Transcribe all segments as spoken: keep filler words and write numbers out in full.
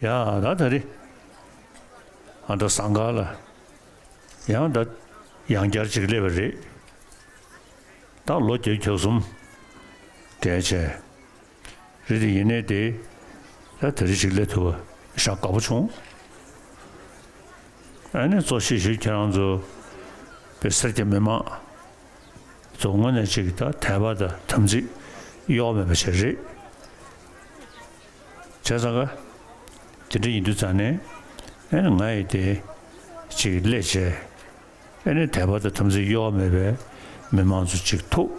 ཡ་ད་ད་རེད། ཨ་ད་ཟངས་དཀར་ལ་ཡང་ད་ཡང་བསྐྱར་ཅིག་སླེབས་པ་རེད། ད་ལོ་བརྒྱད་ཅུ་གྱ་གསུམ་བསྡད་བྱས་རེད་དེ། ཡིན་ནའི་དེ་ད་ད་རེས་ཅིག་སླེབས་ཐུབ་པ་ཞེ་དྲག་དགའ་པོ་བྱུང་། ཨ་ནི་གཙོ་ཆེ་ཤོས་ཁྱེད་རང་ཚོ་པའི་སེར་སྐྱ་མི་མང་ཚོ་དངོས་གནས་ཅིག་ད་དད་པ་དང་དམ་ཚིག་གཡོ་བ་མེད་པ་ཞིག་རེད། བྱས་ཙང་ག་དེ་འདྲ་ཡིན་དུས་ཙང་ནས་ཨ་ནི་ང་ཡི་དེ་ཅིག་སླེབས་བྱས། ཨ་ནི་དད་པ་དང་དམ་ཚིག་གཡོ་བ་མེད་པའི་མི་མང་ཚོ་ཅིག་ཐུག་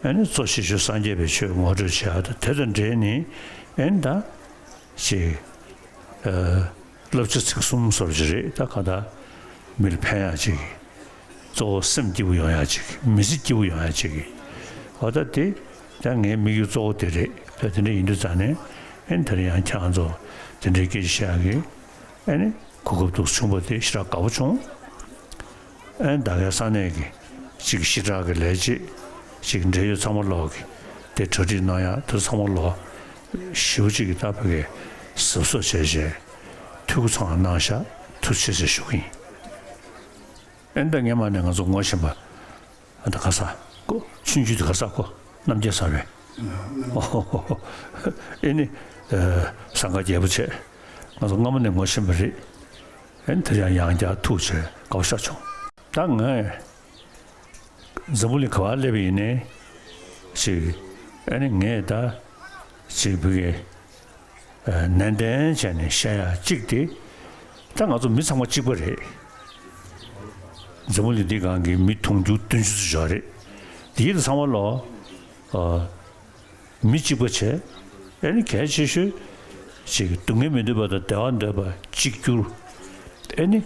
ཨ་ནི་གཙོ་ཆེ་ཤོས་སངས་རྒྱས་པའི་ཆོས་ངོ་སྤྲོད་བྱེད་ཡག་དང་དེ་དང་འབྲེལ་ནས་ཨ་ནི་ད་ཅིག་ཨ་བསླབ་བྱ་ཚིག་གསུམ་སོགས་ཅིག་རེད། ད་གང་ལྟར་མི་ལ་ཕན་ཡག་ཅིག་གཙོ་བོ་སེམས་སྐྱིད་པོ་ཡོང་ཡག་ཅིག་མི་ཚེ་སྐྱིད་པོ་ཡོང་ཡག་ཅིག་གི་འོ་ད་དེ་ད་ངའི་དམིགས་ཡུལ་གཙོ་བོ་དེ་རེད། ད་དེ་འདྲ་ཡིན་དུས་ཙང་ནས་ཨ་ནི་ད་རེས་ཡང་ཁྱེད་རང་ཚོ་དེ་འདྲའི་སྐད་ཆ་བཤད་ཡག་གི་ཨ་ནི་གོ་སྐབས་འདུག་བྱུང་བ་དེ་ཞེ་དྲག་དགའ་པོ་བྱུང་། ཨ་ནི་ད་གའི་ས་གནས་ཀྱི་ཅིག་ཞི་དྲག་གི་ལས་བྱེད་ཅིག་འབྲེལ་ཡོད་ཚང་མ་ལོག་གི་དེ་གྲ་སྒྲིག་གནང་ཡག་དེ་ཚང་མ་ལོག་ཞེ་པོ་ཅིག་གི་ད་བོད་ཀྱི་གཟབ་གཟབ་བྱས་བྱས་ཐུགས་ཁུར་ཚང་བ་གནང་ཤག་ཐུགས་རྗེ་ཆེ་ཞུ་གི་ཡིན། ཨ་ནི་ད་སྔས་མ་ནས་ང་ཚོ་ངོ་ཤེས་པ་ཨ་ད་ག་ས་ཀོ་ཆུང་ཆུང་དུ་ག་ས་ཀོ་རྣམ་རྒྱལ་ས་རེད། ཨོ་ཧོ་ཧོ་ཧོ། ཨེ་ནི་ཨ་ཟངས་དཀར་རྒྱལ་པོ་བྱས་ང་ཚོ་སྔ་མོ་ནས་ངོ་ཤེས་པ་རེད། ཨེ་ནི་དེ་ཡང་ཡང་བསྐྱར་ཐུག་བྱས་དགའ་པོ་ཤ་བྱུང་། ད་ངས་འཛམ་བུ་གླིང་ག་བར་སླེབས་པ་ཡིན་ནའི་ཅིག་ཨེ་ནི་ངས་ད་ཅིག་བུ་གའི་ནན་ཏན་བྱས་ནས་བཤད་ཡག་གཅིག་དེ་ད་ང་ཚོ་མི་ཚང་མ་གཅིག་པ་རེད། འཛམ་བུ་གླིང་འདི་སྒང་གི་མི་དུང་ཕྱུར་བདུན་ཅུ་ཙམ་ཡོད་རེད། དེའི་ཚང་མ་ལོ་ཨ་མི་གཅིག་པ་བྱས། ཨ་ནི་གལ་ཆེ་ཤོས་ཅིག་སྡུག་བསྔལ་མི་འདོད་པ་དང་བདེ་བ་འདོད་པ་གཅིག་གྱུར། ཨ་ནི་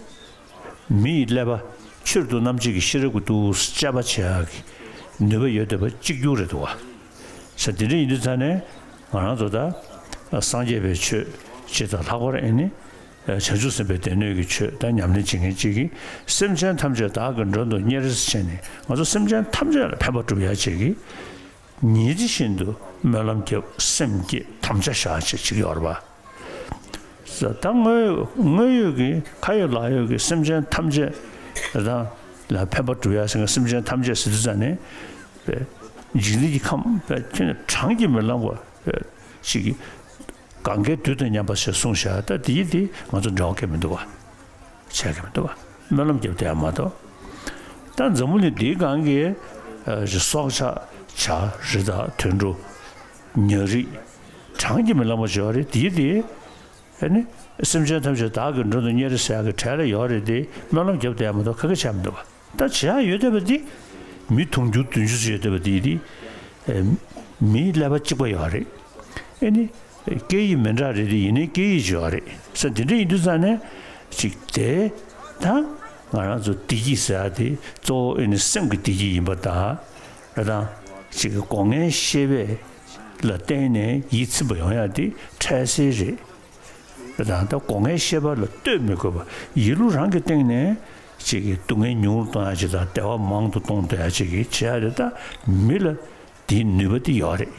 མི་ཡི་ཀླད་པ་ཆོས་རྡོ་རྣམ་འབྱེད་ཀྱི་ཤེས་རབ་ཀྱི་ཏུ་དཔྱད་པ་བྱེད་ཡག་གི་ནུས་པ་ཡོད་བསྡད་པ་གཅིག་གྱུར་རེད་འདུག་བ། ས་དེ་འདྲ་ཡིན་དུས་ཙང་ནས་ང་རང་ཚོ་ད་སངས་རྒྱས་པའི་ཆོས་སྤྱི་དང་ལྷག་པར་ཨེ་ནི་བྱང་ཆུབ་སེམས་དཔའི་སྡེ་སྣོད་ཀྱི་ཆོས་ད་ཉམས་ལེན་བྱེད་མཁན་གཅིག་གིས་སེམས་ཅན་ཐམས་ཅད་བདག་གི་མགྲོན་དུ་གཉེར་ཟེར་བྱས་ནས་ང་ཚོ་སེམས་ཅན་ཐམས་ཅད་ལ་ཕན་པ་སྒྲུབ་ཡག་ཅིག་གིས་ཉིན་རེ་བཞིན་དུ་སྨོན་ལམ་བརྒྱབ་སེམས་བསྐྱེད་དམ་བཅའ་བཞག་བྱས་ཅིག་ཡོད་རེད་པ། ད་དངོས་དངོས་ཡོད་ཀྱི་ཁ་ཡོད་ལག་ཡོད་ཀྱི་སེམས་ཅན་ཐམས་ཅད་དང་ལ་ཕན་པ་སྒྲུབ་ཡ་ཟེར་མཁན་སེམས་ཅན་ཐམས་ཅད་ཟེར་དུས་ཙང་ནས་འཇིག་རྟེན་གྱི་ཁམས་ཁྱོན་ནས་བགྲང་གིས་མི་ལང་བ་ཞིག་གི་གང་གའི་དུས་དང་མཉམ་པ་ཞེས་གསུངས་བཞག་ད་དེ་ཡི་དེ་ང་ཚོ་འབྲེལ་བ་གང་ཡང་མི་འདུག་བ། བྱས་གི་མི་འདུག་བ། སྨོན་ལམ་བརྒྱབ་བསྡད་ཡ་མ་གཏོགས། ད་འཛམ་བུ་གླིང་འདིའི་སྒང་གི་ཨ་སྲོག་ཆགས་བྱ་རི་དྭགས་དུད་འགྲོ་ཉ་རིགས་བགྲང་གིས་མི་ལང་བ་ཅིག་ཡོད་རེད། དེ་དེ་ཨ་ནི་སེམས་ཅན་ཐམས་ཅད་བདག་གི་མགྲོན་དུ་གཉེར་ཟེར་ཡག་གི་གྲས་ལ་ཡོད་རེད་དེ་སྨོན་ལམ་བརྒྱབ་བསྡད་ཡ་མ་གཏོགས་ག་གེ་བྱས་མི་འདུག་བ། ད་བྱེད་ཡག་ཡོད་བསྡད་པ་འདི་མི་དུང་ཕྱུར་བདུན་ཅུ་ཙམ་ཡོད་བསྡད་པ་འདི་དེ་ཨ་མིའི་ཀླད་པ་གཅིག་པ་ཡོད་རེད། ཨ་ནི་སྐད་ཡིག་མི་འདྲ་རེད་དེ་ཡིན་ནའི་སྐད་ཡིག་ཅིག་ཡོད་རེད་ས་འདི་འདྲ་ཡིན་དུས་ཙང་ནས་ཅིག་དེ་ད་ང་རང་ཚོ་བདེ་སྐྱིད་ཟེར་ཡག་དེ་གཙོ་བོ་ཨ་ནི་སེམས་ཀྱི་བདེ་སྐྱིད་ཡིན་པ་དང་ད་དང་ཅིག་སྒོ་ལྔའི་ཤེས་པས་ལ་བརྟེན་ནས་ཡིད་ཚིམ་པ་ཡོང་ཡག་དེ་འཕྲལ་སེལ་རེད། ད་དང་ད་སྒོ་ལྔའི་ཤེས་པ་ལ་ལྟོས་མི་དགོས་པ་ཡིད་བློ་རང་གི་སྟེང་ནས་ཅིག་གི་སྡུག་བསྔལ་ཉུང་རུ་གཏོང་ཡག་ཅིག་དང་བདེ་བ་མང་དུ་གཏོང་ཐུབ་ཡག་ཅིག་གི་བྱེད་ཡག་དེ་ད་མི་ལ་དེའི་ནུས་པ་དེ་ཡོད་རེད།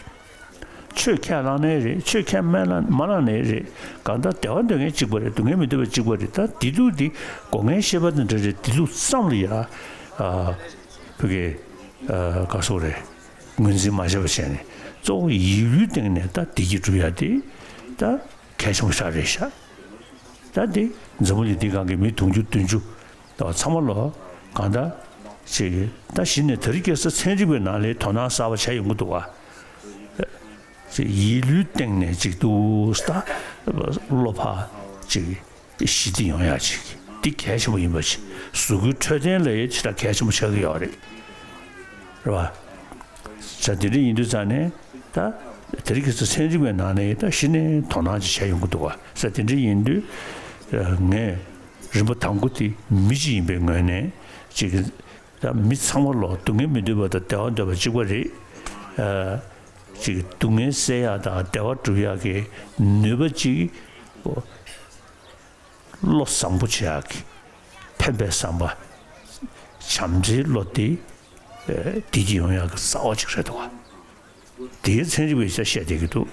ཆོས་ཁས་བླངས་ནའི་རེད། ཆོས་ཁས་མ་བླངས་མ་བླངས་ནའི་རེད། གང་ལྟར་བདེ་བ་འདོད་མཁན་གཅིག་པ་རེད། སྡུག་བསྔལ་མི་འདོད་པ་གཅིག་པ་རེད། ད་བདེ་སྡུག་འདི་སྒོ་ལྔའི་ཤེས་པ་དང་འདྲ་རེད། བདེ་སྡུག་ཙམ་ལ་ཡ་ཨ་བུ་གའི་ཨ་ག་སོགས་རེད། ངོས་འཛིན་མ་བྱས་པ་བྱས་ནས་གཙོ་བོ་ཡིད་བློའི་སྟེང་ནས་ད་བདེ་སྐྱིད་སྒྲུབ་ཡ་དེ་ད་གལ་ཆེན་པོ་ཞིག་རེད་ཤག་ད་འདི་འཛམ་བུ་གླིང་འདི་སྒང་གི་མི་དུང་ཕྱུར་བདུན་ཅུ་ད་ཚང་མ་ལོ་གང་ལྟར་ཅིག་ད་གཞི་ནས་དེ་རིང་ཁ་སང་ཚན་རིག་པའི་ནང་ལ་དོ་སྣང་གསར་པ་བྱས་ཡོང་གི་འདུག་བ། ཅིག་ཡིད་བློའི་སྟེང་ནས་ཅིག་ཏུ་ད་བློ་ཕར་ཅིག་ཞི་བདེ་ཡོང་ཡག་ཅིག་འདི་གལ་ཆེན་པོ་ཡིན་པ་ཅིག་གཟུགས་པོའི་འཕྲོད་བསྟེན་ལ་ཡང་ཅི་ལྟར་གལ་ཆེན་པོ་ཆགས་ཀྱི་ཡོད་རེད། རེད་བ། ས་དེ་འདྲ་ཡིན་དུས་ཙང་ནས་ད་དེ་རིང་ཁ་སང་ཚན་རིག་པའི་ནང་ནས་ད་གཞི་ནས་དོ་སྣང་ཅིག་བྱས་ཡོང་གི་འདུག་བ། ས་དེ་འདྲ་ཡིན་དུས་ངས་རིམ་པ་དང་པོ་དེ་མི་གཅིག་ཡིན་པའི་ངོས་ནས་ཅིག་ད་མི་ཚང་མ་ལོ་སྡུག་བསྔལ་མི་འདོད་པ་དང་བདེ་བ་འདོད་པ་གཅིག་པ་རེད། ཨ་ཅིག་སྡུག་བསྔལ་སེལ་ཡག་དང་བདེ་བ་སྒྲུབ་ཡག་གི་ནུས་པ་ཅིག་བློ་བཟང་པོ་བྱེད་ཡག་གི་ཕན་པའི་བསམ་པ། བྱམས་བརྩེའི་བློ་དེ་བདེ་སྐྱིད་ཡོང་ཡག་གི་རྩ་བ་ཅིག་རེད་འདུག་བ། དེའི་ཚན་རིག་པས་ཤ་བཤད་བསྡད་ཀྱི་འདུག་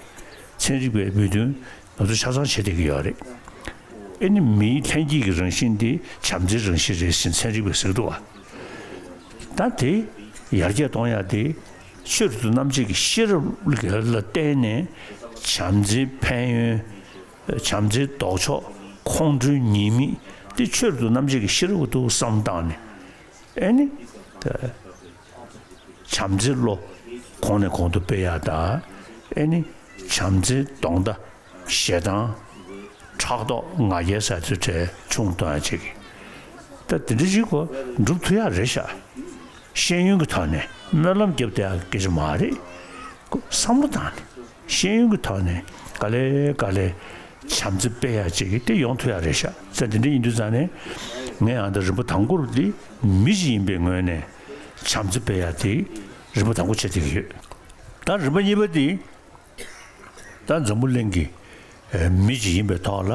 ཚན་རིག་པའི་བོད་དོན་ ང་ཚོ་ཆ་ཚང་བྱེད་བསྡད་ཀྱི་ཡོད་རེད། ཨེ་ནི་མིའི་ལྷན་སྐྱེས་ཀྱི་རང་བཞིན་དེ་བྱམས་བརྩེའི་རང་བཞིན་རེད་ཟེར་ཚན་རིག་པས་ཟེར་གྱི་འདུག་བ། ད་དེ་ཡར་རྒྱས་གཏོང་ཡ་དེ་ཆོས་རབ་ཏུ་རྣམ་འབྱེད་ཀྱི་ཤེས་རབ་ལ་བརྟེན་ནས་བྱམས་བརྩེའི་ཕན་ཡོན། བྱམས་བརྩེའི་ལྡོག་ཕྱོགས། ཁོང་ཁྲོའི་ཉེས་དམིགས་དེ་ཆོས་རབ་ཏུ་རྣམ་འབྱེད་ཀྱི་ཤེས་རབ་ཏུ་བསམ་བཏང་ནས། ཨེ་ནི། ད། བྱམས་བརྩེའི་བློ་གོང་ནས་གོང་དུ་སྤེལ་ཡ་དང་། ཨེ་ནི། བྱམས་བརྩེའི་གདོང་མདའ་ཞེ་སྡང་། ཕྲག་དོག་ང་རྒྱལ་ཟེར་ཚོའི་གྲས་ཆུང་གཏོང་ཡ་བྱེད་ཀྱི། ད་དེ་འདྲ་ཞིག་གོ་འགྲུབ་ཐུབ་ཡ་རེད་ཤག་ཤེས་ཡོན་གྱི་ཐོག་ནས་སྨོན་ལམ་རྒྱབ་བསྡད་ཡ་སྐད་ཆ་མ་རེད། བསམ་བློ་བཏང་ནས་ཤེས་ཡོན་གྱི་ཐོག་ནས་ག་ལེ་ག་ལེ་བྱམས་བརྩེ་སྤེལ་ཡ་ཅིག་དེ་ཡོང་ཐུབ་ཡ་རེད་ཤག་ས་དེ་འདྲ་ཡིན་དུས་ཙང་ནས་ངས་ཨ་ད་རིམ་པ་དང་པོར་འདི་མི་ཞིག་ཡིན་པའི་ངོས་ནས་བྱམས་བརྩེ་སྤེལ་ཡ་དེ་རིམ་པ་དང་པོ་བྱེད་བསྡད་ཀྱི་ཡོད། ད་རིམ་པ་གཉིས་པ་དེ་ད་འཛམ་བུ་གླིང་གི་མི་ཞིག་ཡིན་པའི་ཐོག་ལ་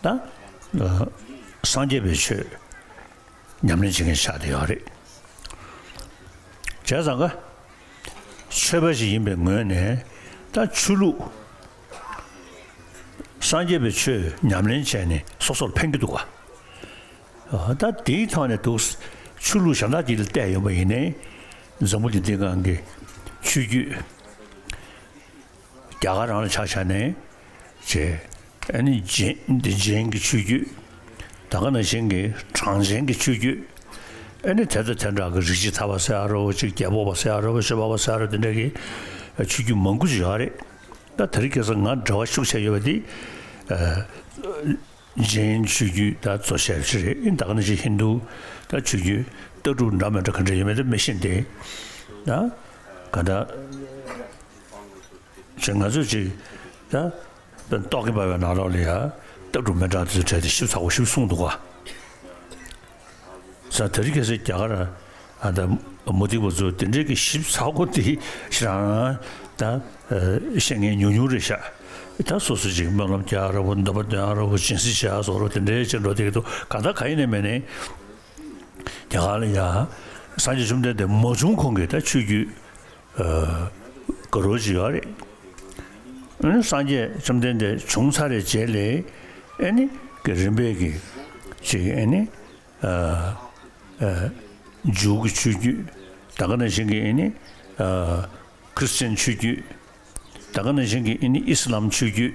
ད་སངས་རྒྱས་པའི་ཆོས་ཉམས་ལེན་བྱེད་མཁན་ཆགས་བསྡད་ཡོད་རེད། བྱས་ཙང་ཀ་ཆོས་པ་ཞིག་ཡིན་པའི་ངོས་ནས་ད་ཆོས་ལུགས་སངས་རྒྱས་པའི་ཆོས་ཉམས་ལེན་བྱས་ནས་སོ་སོར་ཕན་གྱི་འདུག་ག་ད་དེའི་ཐོག་ནས་འདུག་ཆོས་ལུགས་གཞན་དག་ཅིག་ལ་བལྟས་ཡོང་པ་ཡིན་ནའི་འཛམ་བུ་གླིང་འདིའི་སྒང་གི་ཆོས་བརྒྱུད། རྒྱ་གར་རང་ལ་ཆ་བཞག་ནས་ཅེས། ཨ་ནི་ཇེན་ཇེན་གྱི་ཆོས་བརྒྱུད། ད་ག་ནང་བཞིན་གྱི་གྲངས་ཅན་གྱི་ཆོས་བརྒྱུད། ཨ་ནི་དེ་དང་དེ་འདྲ་གི་རིག་བྱེད་ཐར་པ་ཟེར་ཡ་རོ་ཅིག་རྒྱལ་པོ་པ་ཟེར་ཡ་རོ་ཞི་བ་པ་ཟེར་ཡ་རོ་དེ་འདྲ་གི་ཆོས་བརྒྱུད་མང་པོ་ཞིག་ཡོད་རེད། ད་དེ་རིང་ཁ་སང་ང་འབྲེལ་བ་ཤུགས་ཆེ་ཡོད་པ་འདི། ཨ། ཇེན་ཆོས་བརྒྱུད་ད་གཙོ་ཆེ་ཞིག་རེད། ཨིན་ད་ག་ནང་བཞིན་ཧིན་རྡུ་ད་ཆོས་བརྒྱུད་ལྟ་གྲུབ་འདྲ་མི་འདྲ་ག་འདྲ་ཡོད་མེད་ད་མི་ཤེས་ཏེ། ད་ག་ད་ཅེས་ང་ཚོས་ཅིག་ད་རྟོག་གེ་འབར་བའི་ནང་ལོགས་ལ་ཡ་ལྟ་གྲུབ་མི་འདྲ་དེ་ཚོའི་གྲས་དེ་ཞིབ་ཚགས་པོ་ཞིབ་གསུངས་འདུག་ག་ས་དེ་རིང་ཁ་སང་རྒྱ་གར་ཨ་ད་མུ་སྟེགས་པ་ཚོ་དེ་འདྲའི་གི་ཞིབ་ཚགས་པོ་དེ་ཞེ་དྲག་ད་ཤེས་མཁན་ཉུང་ཉུང་རེད་ཤག་ད་སོ་སོ་ཅིག་སྨོན་ལམ་རྒྱག་ར་བོ་འདོན་པ་འདོན་ར་བོ་སྦྱིན་སྲེག་བྱེད་ཡ་སོགས་རོ་དེ་འདྲའི་ཅིག་འགྲོ་བསྡད་ཀྱི་འདུག་ག་ད་ག་ཡིན་ནའི་མིན་ནའི་རྒྱ་གར་ལ་ཡ་སངས་རྒྱས་བཅོམ་ལྡན་འདས་མ་བྱུང་གོང་གི་ད་ཆོས་བརྒྱུད་ཨ་དགའ་རབ་ཅིག་ཡོད་རེད། ཨ་ནི་སངས་རྒྱས་བཅོམ་ལྡན་འདས་བྱུང་ཚར་བའི་རྗེས་ལ་ཨ་ནི་གི་རིམ་པས་གི་ཅིག་ཨ་ནི་ཨ་ཨ་ཇུའུ་གི་ཆོས་བརྒྱུད། ད་ག་ནང་བཞིན་གི་ཨ་ནི་ཨ་ཁྲི་སི་ཅན་ཆོས་བརྒྱུད། ད་ག་ནང་བཞིན་གི་ཨ་ནི་ཨི་སི་ལམ་ཆོས་བརྒྱུད།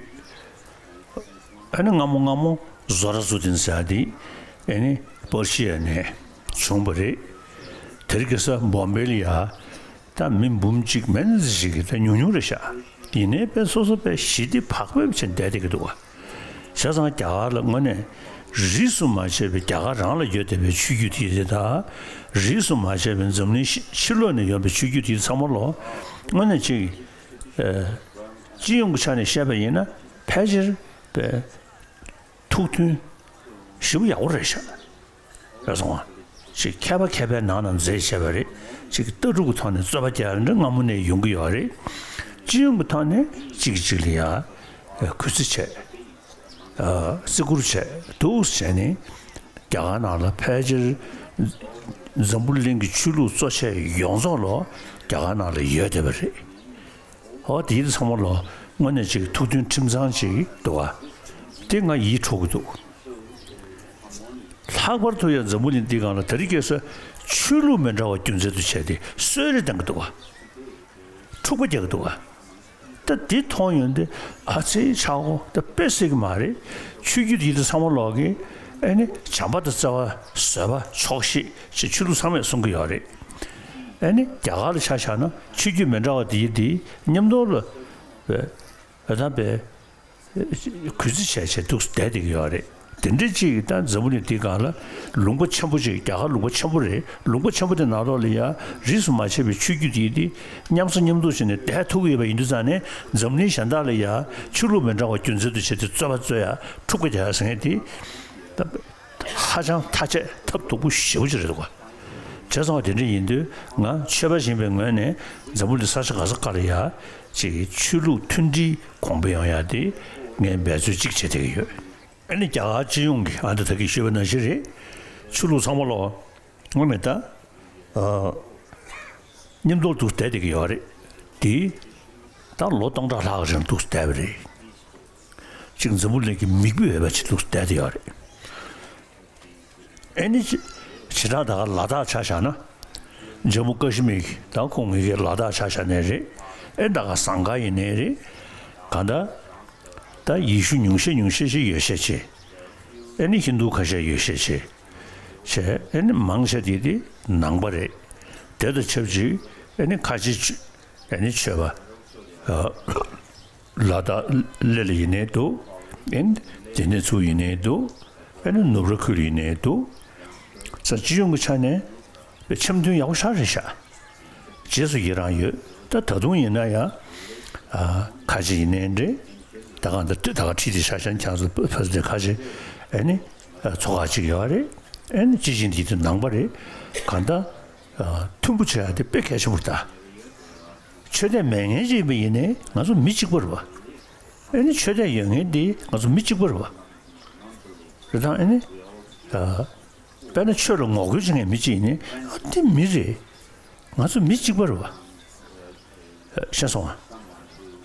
ཨ་ནི་སྔ་མོ་སྔ་མོ་ཟོ་ར་ཛུ་ཏིན་ཟེར་ཡ་དེ་ཨ་ནི་པར་ཤི་ཡ་ནས་བྱུང་བ་རེད། དེ་རིང་ཁ་སང་བོམ་བེ་ལ་ཡ་ད་མི་འབུམ་གཅིག་མན་ཙམ་ཞིག་གི་ད་ཉུང་ཉུང་རེད་ཤག་ཡིན་ནའི་དཔེ་སོ་སོ་དཔེ་ཞི་བདེ་བག་ཕེབས་བྱས་བསྡད་བསྡད་ཀྱི་འདུག་བ། བྱས་ཙང་རྒྱ་གར་ལ་དངོས་གནས་རིས་སུ་མ་ཆད་པའི་རྒྱ་གར་རང་ལ་ཡོད་བསྡད་པའི་ཆོས་བརྒྱུད་དེ་དེ་དང་། རིས་སུ་མ་ཆད་པའི་འཛམ་གླིང་ཕྱི་ཕྱི་ལོགས་ནས་ཡོང་པའི་ཆོས་བརྒྱུད་དེ་ཚང་མ་ལོ་དངོས་གནས་ཅིག་ཨ་སྤྱི་ཡོངས་ཀྱི་ཆ་ནས་བཤད་པ་ཡིན་ན་ཕལ་ཆེར་པའི་ཐུགས་མཐུན་ཞེ་པོ་ཡག་པོ་རེད་ཤག་རེད་སོང་ང་། ཅིག་མཁས་པ་མཁས་པའི་ནང་ན་མཛེས་བྱས་པ་རེད། ཅིག་ལྟ་གྲུབ་ཀྱི་ཐོག་ནས་རྩོད་པ་རྒྱག་ཡ་འདྲ་སྔ་མོ་ནས་ཡོང་གི་ཡོད་རེད། སྤྱི་ཡོངས་ཀྱི་ཐོག་ནས་གཅིག་གིས་གཅིག་ལ་ཡ་གུས་བརྩི་བྱས། ཨ་བརྩི་བཀུར་བྱས་འདུག་བྱས་ནས་རྒྱ་གར་ནང་ལ་ཕལ་ཆེར་འཛམ་བུ་གླིང་གི་ཆོས་ལུགས་གཙོ་ཆེ་ཡོངས་རྫོགས་ལོ་རྒྱ་གར་ནང་ལ་ཡོད་བསྡད་པ་རེད། འོ་དེའི་ཚང་མ་ལོ་དངོས་གནས་ཅིག་ཐུགས་མཐུན་ཁྲིམས་གཙང་ཅིག་འདུག་བ། དེ་ང་ཡིད་འཕྲོག་གི་འདུག་ལྷག་པར་དུ་ཡང་འཛམ་བུ་གླིང་འདིའི་སྒང་ལ་དེ་རིང་ཁ་སང་ཆོས་ལུགས་མི་འདྲ་བ་རྒྱུ་མཚན་དུ་བྱས་ཏེ་གསོད་རེས་བཏང་གི་འདུག་བ། འཁྲུག་པ་རྒྱག་གི་འདུག་བ། ད་འདི་མཐོང་ཡོང་དུས་ཨ་ཙི་ཆག་གོ་ད་དཔེ་སྲིད་ཀྱི་མ་རེད། ཆོས་བརྒྱུད་འདི་དང་ཚང་མ་ལོག་གི་ཨ་ནི་བྱམས་པ་དང་བརྩེ་བ་བཟོད་པ་ཆོག་ཤེས་ཅེས་ཆོས་ལུགས་ཚང་མས་གསུང་གི་ཡོད་རེད། ཨ་ནི་རྒྱ་གར་ལ་ཆ་བཞག་ན་ཆོས་བརྒྱུད་མི་འདྲ་བ་དེ་ཡི་དེ་མཉམ་དུ་ལ་བས་ཨ་ད་བས་གུས་བརྩི་བྱས་བྱས་འདུག་བསྡད་བསྡད་ཀྱི་ཡོད་རེད། དེ་འདྲ་ཅིག་ད་འཛམ་བུ་གླིང་འདིའི་སྒང་ལ་ལུང་པ་ཆེན་པོ་ཅིག་རྒྱ་གར་ལུང་པ་ཆེན་པོ་རེད། ལུང་པ་ཆེན་པོ་དེ་ནང་ལོགས་ལ་ཡ་རིས་སུ་མ་ཆད་པའི་ཆོས་བརྒྱུད་དེ་དེ་མཉམ་ཟ་མཉམ་འཐུང་བྱས་ནས་བསྡད་ཐུབ་ཀྱི་ཡོད་པ་ཡིན་དུས་ཙང་ནས་འཛམ་གླིང་གཞན་དག་ལ་ཡ་ཆོས་ལུགས་མི་འདྲ་བ་རྒྱུ་མཚན་དུ་བྱས་ཏེ་རྩོད་པ་རྩོད་ཡ་འཁྲུག་པ་རྒྱག་ཡ་ཟེར་མཁན་དེ་ད་ཧ་ཅང་ཐག་བཅད་ཐབས་སྡུག་པོ་ཞེ་པོ་ཅིག་རེད་འདུག་ག་བྱས་ཙང་བ་དེ་འདྲ་ཡིན་དུས་ང་ཆོས་པ་ཡིན་པའི་ངོས་ནས་འཛམ་བུ་གླིང་ས་ཆ་ག་ས་ག་ལ་ཡ་ཅིག་ཆོས་ལུགས་མཐུན་སྒྲིལ་གོང་འཕེལ་ཡོང་ཡ་དེ་ངས་འབད་རྩོལ་ཅིག་བྱེད་བསྡད་ཀྱི་ཡོད། ཨ་ནི་རྒྱ་གར་སྤྱི་ཡོངས་ཀྱི་ཨ་ནི་ད་གིན་ཞུས་པ་ནང་བཞིན་རེད། ཆོས་ལུགས་ཚང་མ་ལོ་དངོས་གནས་ད་ཨ་མཉམ་དུ་འདུག་བསྡད་བསྡད་ཀྱི་ཡོད་རེད། དེ་ད་ལོ་སྟོང་ཕྲག་ལྷག་རིང་འདུག་བསྡད་པ་རེད། ཅིག་འཛམ་བུ་གླིང་གི་མིག་དཔེ་འོས་པ་ཅིག་འདུག་བསྡད་དེ་ཡོད་རེད། ཨེ་ནི་ཅི་ཅི་ད་ད་ག་ལ་དྭགས་ཆ་བཞག་ན། ཇམ་མུ་ཀ་ཤི་མིར་ད་ཁོང་གི་ལ་དྭགས་ཆ་བཞག་ནའི་རེད། ཨེ་ད་ག་ཟངས་དཀར་ཡིན་ནའི་རེད། གང་ལྟར་ད་ཡེ་ཤུ་ཉུང་ཤས་ཉུང་ཤས་ཤིག་ཡོད་ཤས་ཆེ། ཨེ་ནི་ཧིན་དུ་ཁ་ཤས་ཡོད་ཤས་ཆེ། བྱས་ཨེ་ནི་མང་ཆེ་དེ་དེ་ནང་པ་རེད། དེ་དང་ཆབས་ཅིག་ཨེ་ནི་ཁ་ཆེ་ཆོས་ཨེ་ནི་ཆོས་པ། ལ་དྭགས་གླེ་ལ་ཡིན་ནའི་འདུག་ཨེ་ནི་དེ་ནས་ཚུར་ཡིན་ནའི་འདུག་ཨེ་ནི་ནུབ་ར་ཁུལ་ཡིན་ནའི་འདུག་ས་སྤྱི་ཡོངས་ཀྱི་ཆ་ནས་པའི་འཆམ་མཐུན་ཡག་པོ་ཞེ་དྲག་རེད་ཤག་རྗེས་སུ་ཡི་རང་ཡོད། ད་ད་དུང་ཡིན་ན་ཡང་ཁ་ཆེ་ཡིན་ནའི་འདྲ། ད་གང་ད་ད་ག་ཁྲིད་དེ་ཤ་ཤ་ཁྱང་ཚོ་ཕ་ཚོ་དེ་ཁ་ཆེ་ཨེ་ནི་ཚོ་ཁག་ཅིག་ཡོད་རེད། ཨེ་ནི་སྤྱི་བྱིངས་འདི་དེ་ནང་པ་རེད། གང་ལྟར་མཐུན་པོ་བྱེད་ཡ་དེ་དཔེ་གལ་ཆེན་པོ་རེད་ད། ཆོས་དད་མེད་མཁན་ཅིག་ཡིན་པ་ཡིན་ནའི་ང་ཚོ་མི་གཅིག་པ་རེད་བ། ཨེ་ནི་ཆོས་དད་ཡོད་མཁན་དེ་ང་ཚོ་མི་གཅིག་པ་རེད་བ། རེད་དང་ཨེ་ནི། དཔེར་ན་ཆོས་ལ་ངོ་རྒོལ་བྱེད་མཁན་མི་གཅིག་ཡིན་ནའི་ཨ་དེ་མི་རེད། ང་ཚོ་མི་གཅིག་པ་རེད་བ། ཤེས་སོང་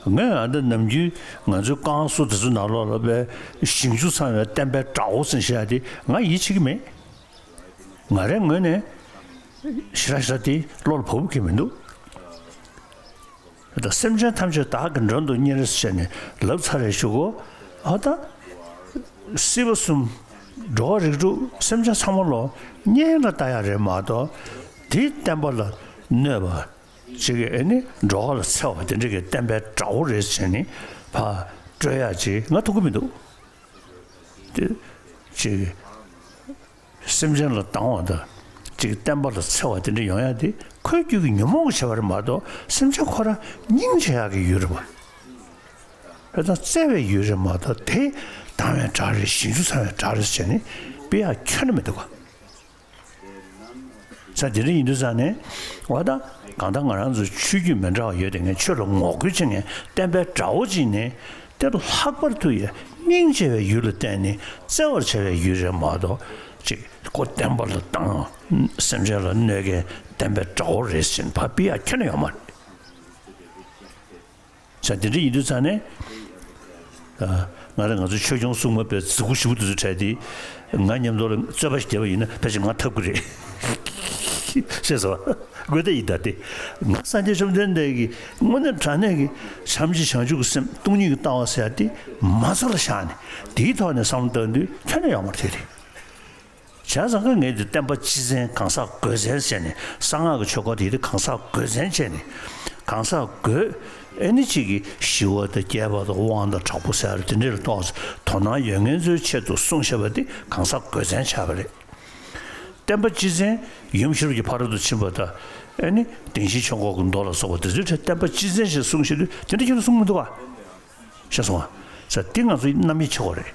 ང་། ངས་ཨ་འདི་ནམ་རྒྱུན་ང་ཚོའི་ཀང་སུ་དེ་ཚོ་ནང་ལོགས་ལ་པའི་ཞིང་ཆུ་ཚང་བའི་བསྟན་པའི་དགྲ་བོ་ཟེར་བཤད་ཡ་དེ་ང་ཡིད་ཆེས་ཀྱི་མེད། ང་རའི་ངོས་ནས་ཞེ་དྲག་ཞེ་དྲག་དེ་བློ་ལ་བབ་ཀྱི་མི་འདུག་ད་སེམས་ཅན་ཐམས་ཅད་བདག་གི་མགྲོན་དུ་གཉེར་ཟེར་ནས་ལབ་ཚར་རེ་ཞུ་གོ། ཨ་ད། སྲིད་པ་གསུམ། འགྲོ་བ་རིགས་དྲུག་སེམས་ཅན་ཚང་མ་ལོ་གཉེན་ལ་ལྟ་ཡ་རེད་མ་གཏོགས། དེའི་བསྟན་པ་ལ་གནོད་པ། ཅིག་གིས་ཨེ་ནི་འགྲོ་བ་ལ་འཚེ་བ་དེ་འདྲ་གི་བསྟན་པའི་དགྲ་བོ་རེད་ཟེར་ནས་ཕར་སྤྲོད་ཡ་ཅིག་ང་ཐུག་གི་མི་འདུག་དེ་ཅིག་སེམས་ཅན་ལ་སྡང་བ་དང་། ཅིག་བསྟན་པ་ལ་འཚེ་བ་དེ་འདྲ་ཡོང་ཡ་དེ་ཁོའི་རྒྱུད་ཀྱི་ཉོན་མོངས་ཀྱི་བྱ་བ་རེད་མ་གཏོགས་སེམས་ཅན་ཁོ་རང་སྙིང་རྗེ་ཡག་གི་ཡུལ་རེད་པ། རེད་དང་བརྩེ་བའི་ཡུལ་རེད་མ་གཏོགས་དེ་སྡང་བའི་དགྲ་རེད་ཞིང་ཆུ་ཚང་བའི་དགྲ་རེད་ཟེར་ནས་དཔེ་ཡག་ཁྱོན་ནས་མི་འདུག་ག་ས་དེ་འདྲ་ཡིན་དུས་ཙང་ནས་འོ་ད་གང་ལྟར་ང་རང་ཚོ་ཆོས་བརྒྱུད་མི་འདྲ་བ་ཡོད་དེ་ངས་ཆོས་ལ་ངོ་རྒོལ་བྱེད་མཁན་བསྟན་པའི་དགྲ་བོ་ཅིག་ནས་དེ་ལྷག་པར་དུ་ཡང་སྙིང་རྗེ་བའི་ཡུལ་ལ་བརྟེན་ནས་བརྩེ་བར་བྱ་བའི་ཡུལ་རེད་མ་གཏོགས་ཅིག་ཁོ་བསྟན་པ་ལ་སྡང་སེམས་ཅན་ལ་གནོད་མཁན་བསྟན་པའི་དགྲ་བོ་རེད་ཟེར་ནས་ཕར་དཔེ་ཡག་ཁྱོན་ནས་ཡོད་མ་རེད། ས་དེ་འདྲ་ཡིན་དུས་ཙང་ནས། ང་རང་ང་ཚོ་ཆོས་སྐྱོང་སྲུང་མ་པའི་གཟུགས་པོ་ཞེ་པོ་དེ་ཚོ་བྲལ་ཏེ། ང་མཉམ་དུ་ལ་རྩོད་པ་ཞིག་བརྒྱབ་པ་ཡིན་ན་ཕལ་ཆེར་ང་ཐབས་ཀྱི་རེད། ཤེས་སོང་། དགོས་དེ་ཡིན་ད་དེ། ང་སངས་རྒྱས་བཅོམ་ལྡན་འདས་ཀྱིས་དངོས་གནས་དྲང་གནས་ཀྱི་བྱམས་ཀྱི་བྱང་ཆུབ་ཀྱི་སེམས་སྟོང་ཉིད་ཀྱི་ལྟ་བ་ཟེར་ཡ་དེ་མ་ཚོར་བཞག་ནས་དེའི་ཐོག་ནས་བསམ་བློ་བཏང་དུས་ཁྱོན་ནས་ཡོང་མ་རེད་དེ་རེད། བྱས་ཙང་ཀ་ངས་འདི་བསྟན་པ་སྤྱི་བཙན་གང་ཟག་དགོས་བཙན་བྱས་ནས་གསང་སྔགས་ཀྱི་ཆོས་སྐོར་དེ་འདི་གང་ཟག་དགོས་བཙན་བྱས་ནས་གང་ཟག་དགོས་ཨེ་ནི་གཅིག་གིས་ཞི་བ་དང་རྒྱས་པ་དང་དབང་དང་དྲག་པོ་ཟེར་དེ་འདྲ་ལ་གཏོགས་དོ་སྣང་ཡོད་མཁན་ཚོའི་ཆེད་དུ་གསུངས་བཞག་པ་འདི་གང་ཟག་དགོས་བཙན་ཆགས་པ་རེད། བསྟན་པ་སྤྱི་བཙན་ཡུམ་ཤེས་རབ་ཀྱི་ཕ་རོལ་ཏུ་ཕྱིན་པ་དང་ཨེ་ནི་བདེན་བཞིའི་ཆོས་འཁོར་གྱི་མདོ་ལ་སོགས་པ་དེ་ཚོའི་གྲས་བསྟན་པ་སྤྱི་བཙན་ཞེས་གསུངས་བཞག་དུས་དེ་འདྲ་ཁྱོན་ནས་གསུངས་མི་འདུག་ག་ཤེས་སོང་ང་། ས་འདི་ང་ཚོའི་རྣམ་དབྱེ་ཆེ་བ་རེད།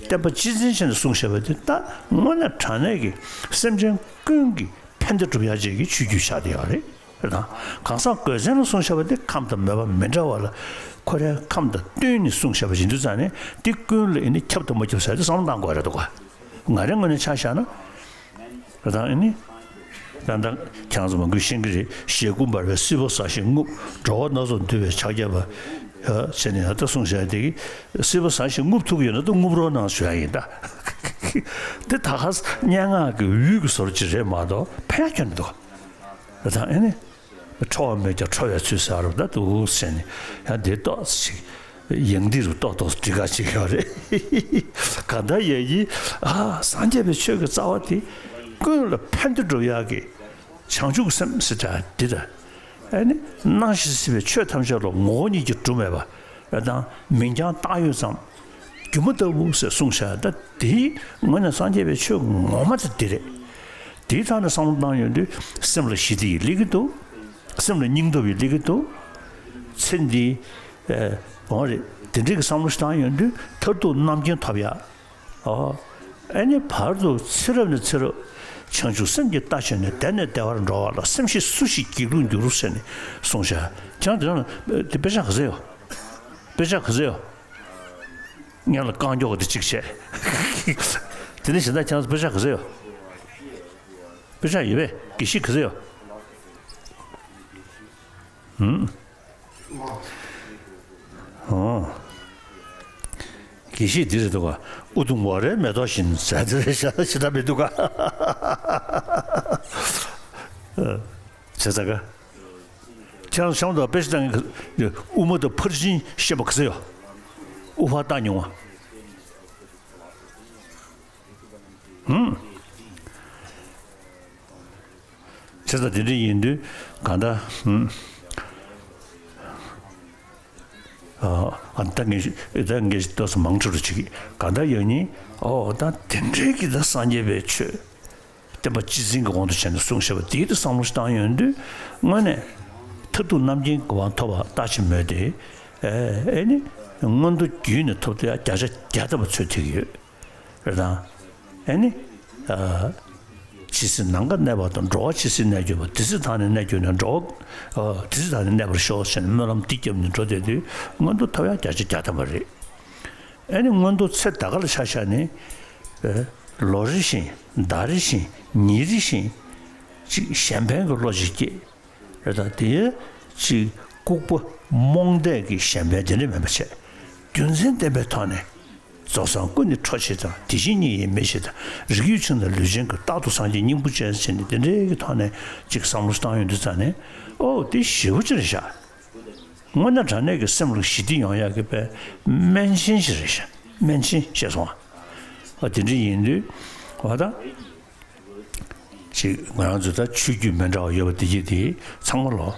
བསྟན་པ་སྤྱི་བཙན་བྱས་ནས་གསུངས་བཞག་པ་འདི་ད་དངོས་གནས་དྲང་གནས་ཀྱི་སེམས་ཅན་ཀུན་གྱི་ཕན་བདེ་སྒྲུབ་ཡག་ཅིག་གི་ཆོས་བརྒྱུད་ཆགས་བསྡད་ཡོད་རེད། རེད་དང་། གང་ཟག་དགོས་བཙན་ལ་གསུངས་བཞག་པ་འདི་ཁམས་དང་མོས་པ་མི་འདྲ་བ་ལ་ཁོ་རའི་ཁམས་དང་བསྟུན་ནས་གསུངས་བཞག་པ་ཡིན་དུས་ཙང་ནས་འདི་ཀུན་ལ་ཨེ་ནི་ཁྱབ་དང་མ་ཁྱབ་ཟེར་ཏེ་བསམ་བློ་བཏང་དགོས་རེད་འདུག་ག་ང་རའི་ངོས་ནས་ཆ་བཞག་ན། ད་ཨ་ནི། ད་ད་ཁྱེད་རང་ཚོ་མང་པོས་ཤེས་ཀྱི་རེད། ཞེ་དགུ་འབར་བའི་སྲིད་པ་ཟ་ཞིང་རྔུབ། འགྲོ་བ་སྣ་ཚོགས་འདུལ་བའི་ཕྱག་བརྒྱ་པ། ཡ་བྱས་ནས་ད་ལྟ་གསུངས་བཞག་དེ་གི་སྲིད་པ་ཟ་ཞིང་རྔུབ་ཐུབ་ཀྱི་ཡོད་ན་ད་རྔུབ་རོགས་གནང་ཞུ་ཡ་ཡིན་ད། འདི་ད་ག་སྙན་ངག་གི་འོད་ཀྱི་བཟོ་འདྲ་ཅིག་རེད་མ་གཏོགས་ཕན་ཡ་ཁྱོན་འདུག་ད་ཨ་ནི། ཁྲོ་བ་མེད་ཀྱང་ཁྲོ་བའི་ཚུལ་ཟེར་རོ་ད་འདུག་ཟེར་ནས་ཡང་འདི་ཏོག་ཙམ་ཅིག་ཡང་འདི་རུ་ཏོག་ཏོག་འགྲིག་ག་ཅིག་ཡོད་རེད། གང་ལྟར་ཡ་ཡིན་ཨ་སངས་རྒྱས་པའི་ཆོས་ཀྱི་རྩ་བ་དེ་ཀུན་ལ་ཕན་བདེ་སྒྲུབ་ཡག་གི་བྱང་ཆུབ་སེམས་ཟེར་གྲྭ་འདི་དང་ཨ་ནི་སྣང་ཞིང་སྲིད་པའི་ཆོས་ཐམས་ཅད་ལ་ངོ་བོ་ཉིད་ཀྱིས་གྲུབ་མེད་པ། དང་མིང་རྐྱང་བཏགས་ཡོད་ཙམ། སྒྱུ་མ་ལྟ་བུ་ཟེར་གསུངས་བཞག་ད་དེའི་ངོས་ནས་སངས་རྒྱས་པའི་ཆོས་ངོ་མ་དེ་འདི་རེད། དེའི་ཐོག་ནས་བསམ་བློ་བཏང་ཡོང་དུས་སེམས་ལ་ཞི་བདེ་ཡི་སླེབས་ཀྱི་འདུག་སེམས་ལ་སྙིང་སྟོབས་ཡི་སླེབས་ཀྱི་འདུག་ཚེ་འདི་ཨེ་འོང་རེད་དེ་འདྲའི་གི་བསམ་བློ་ཞིག་བཏང་ཡོང་དུས་མཐར་ཐུག་རྣམ་མཁྱེན་ཐོབ་ཡག་ཨོ། ཨ་ནི་བར་དུ་ཚེ་རབས་ནས་ཚེ་རབས། བྱང་ཆུབ་སེམས་ཀྱི་རྟ་ཞོན་ནས་བདེ་ནས་བདེ་བར་འགྲོ་བ་ལ་སེམས་ཤེས་སུ་ཞིག་སྒྱིད་ལུག་འགྱུར་ཟེར་ནས་གསུངས་བཞག་ཁྱེད་རང་དེ་རང་ལ་དེ་དཔེ་ཆ་ག་ཚོད་ཡོད། དཔེ་ཆ་ག་ཚོད་ཡོད། སྔོན་ལ་རྐང་མགྱོགས་དེ་གཅིག་བྱས། དེ་ནས་གཞན་དག་ཁྱེད་རང་ཚོ་དཔེ་ཆ་ག་ཚོད་ཡོད། དཔེ་ཆ་ཡོད་པས་དགེ་བཤེས་ག་ཚོད་ཡོད། ཧུམ། ཨོ། དགེ་བཤེས་འདི་རེད་འདུག་ག་ཨུ་དུམ་འོ་རའི་མེ་ཏོག་བཞིན་ཟེར་དེ་རེད་ཤག་ཤི་ད་མི་འདུག་ག་བྱས་ཙང་ག་ཁྱེད་རང་ཤང་དང་དཔེ་ཆ་བཏང་མཁན་དབུ་མ་དང་ཕར་ཕྱིན་ཤེས་པ་ག་ཚོད་ཡོད། དབུ་ཕར་བཏང་མྱོང་བ། ཧུམ། བྱས་ཙང་དེ་འདྲ་ཡིན་དུས་གང་ལྟར་ཧུམ། ཨ་ད་ངས་ད་ངས་ཏོག་ཙམ་མང་ཆེ་རུ་བྱེད་ཀྱི་གང་ལྟར་ཡང་ཉིན་ཨོ་ད་དེ་འདྲའི་གི་ད་སངས་རྒྱས་པའི་ཆོས་བསྟན་པ་སྤྱི་འཛིན་གྱི་དབང་དུ་བྱས་ནས་གསུངས་བཞག་པ་དེའི་དུ་བསམ་བློ་ཞིག་བཏང་ཡོང་དུས་དངོས་གནས་མཐར་ཐུག་རྣམ་མཁྱེན་གྱི་དབང་ཐོབ་པ་ལྟ་ཅི་སྨོས་ཏེ་ཨེ་ནི་མངོན་མཐོ་བརྒྱུད་ནས་ཐོབ་དེ་ཡང་བརྒྱ་ཆ་བརྒྱ་ཐམ་པ་ཚོད་ཐིག་ཡོད། རེད་དང་། ཨེ་ནི། ཨ། ཇི་སྲིད་ནམ་མཁའ་གནས་པ་དང་། འགྲོ་བ་ཇི་སྲིད་གནས་གྱུར་པ། དེ་སྲིད་ཐར་ནས་གནས་གྱུར་ནས། འགྲོ་བ། ཨ། དེ་སྲིད་ཐར་ནས་གནས་པར་ཤོག་ཅེས་ནས་སྨོན་ལམ་འདི་བརྒྱབ་ནས་འགྲོ་བསྡད་དུས་མངོན་མཐོ་ཐོབ་ཡ་བརྒྱ་ཆ་བརྒྱ་ཐམ་པ་རེད། ཨེ་ནི་མངོན་མཐོ་ཚེ་ད་ག་ལ་ཆ་བཞག་ནས། ཨེ། ལོ་རེ་བཞིན་ཟླ་རེ་བཞིན་ཉིན་རེ་བཞིན་ཅིག་གཞན་ཕན་གྱི་བློ་ཅིག་སྐྱེས། རེད་ད་དེ་ཅིག་ལྐུགས་པ་རྨོངས་དད་ཀྱི་ཞེན་པ་དེ་འདྲ་མེད་པ་བྱས། རྒྱུ་མཚན་ལྡན་པའི་ཐོག་ནས་རྫོགས་སངས་སྐུ་ནི་འཕྲོ་ཕྱིར་དང་། དེ་བཞིན་ཉིད་ཡིན་མི་ཕྱིར་དང་། རིགས་རྒྱུད་ཆུང་དང་ལུས་ཅན་ཀུན། རྟག་ཏུ་སངས་རྒྱས་སྙིང་པོ་ཅན་ཟེར་ནས་དེ་འདྲའི་གི་ཐོག་ནས་ཅིག་བསམ་བློ་བཏང་ཡོང་དུས་ཙང་ནས་ཨོ་དེ་ཞེ་པོ་ཅིག་རེད་ཤག་དངོས་གནས་དྲང་གནས་ཀྱི་སེམས་ལ་ཞི་བདེ་ཡོང་ཡག་གི་དཔེ་སྨན་ཆེན་ཞིག་རེད་ཤག་སྨན་ཆེན་བཤད་སོང་ཨ། ཨ་དེ་འདྲ་ཡིན་དུས་ཨོ་ད། ཅིག་ང་རང་ཚོ་ད་ཆོས་བརྒྱུད་མི་འདྲ་བ་ཡོད་པ་དེ་གྱིས་དེ་ཚང་མ་ལོ།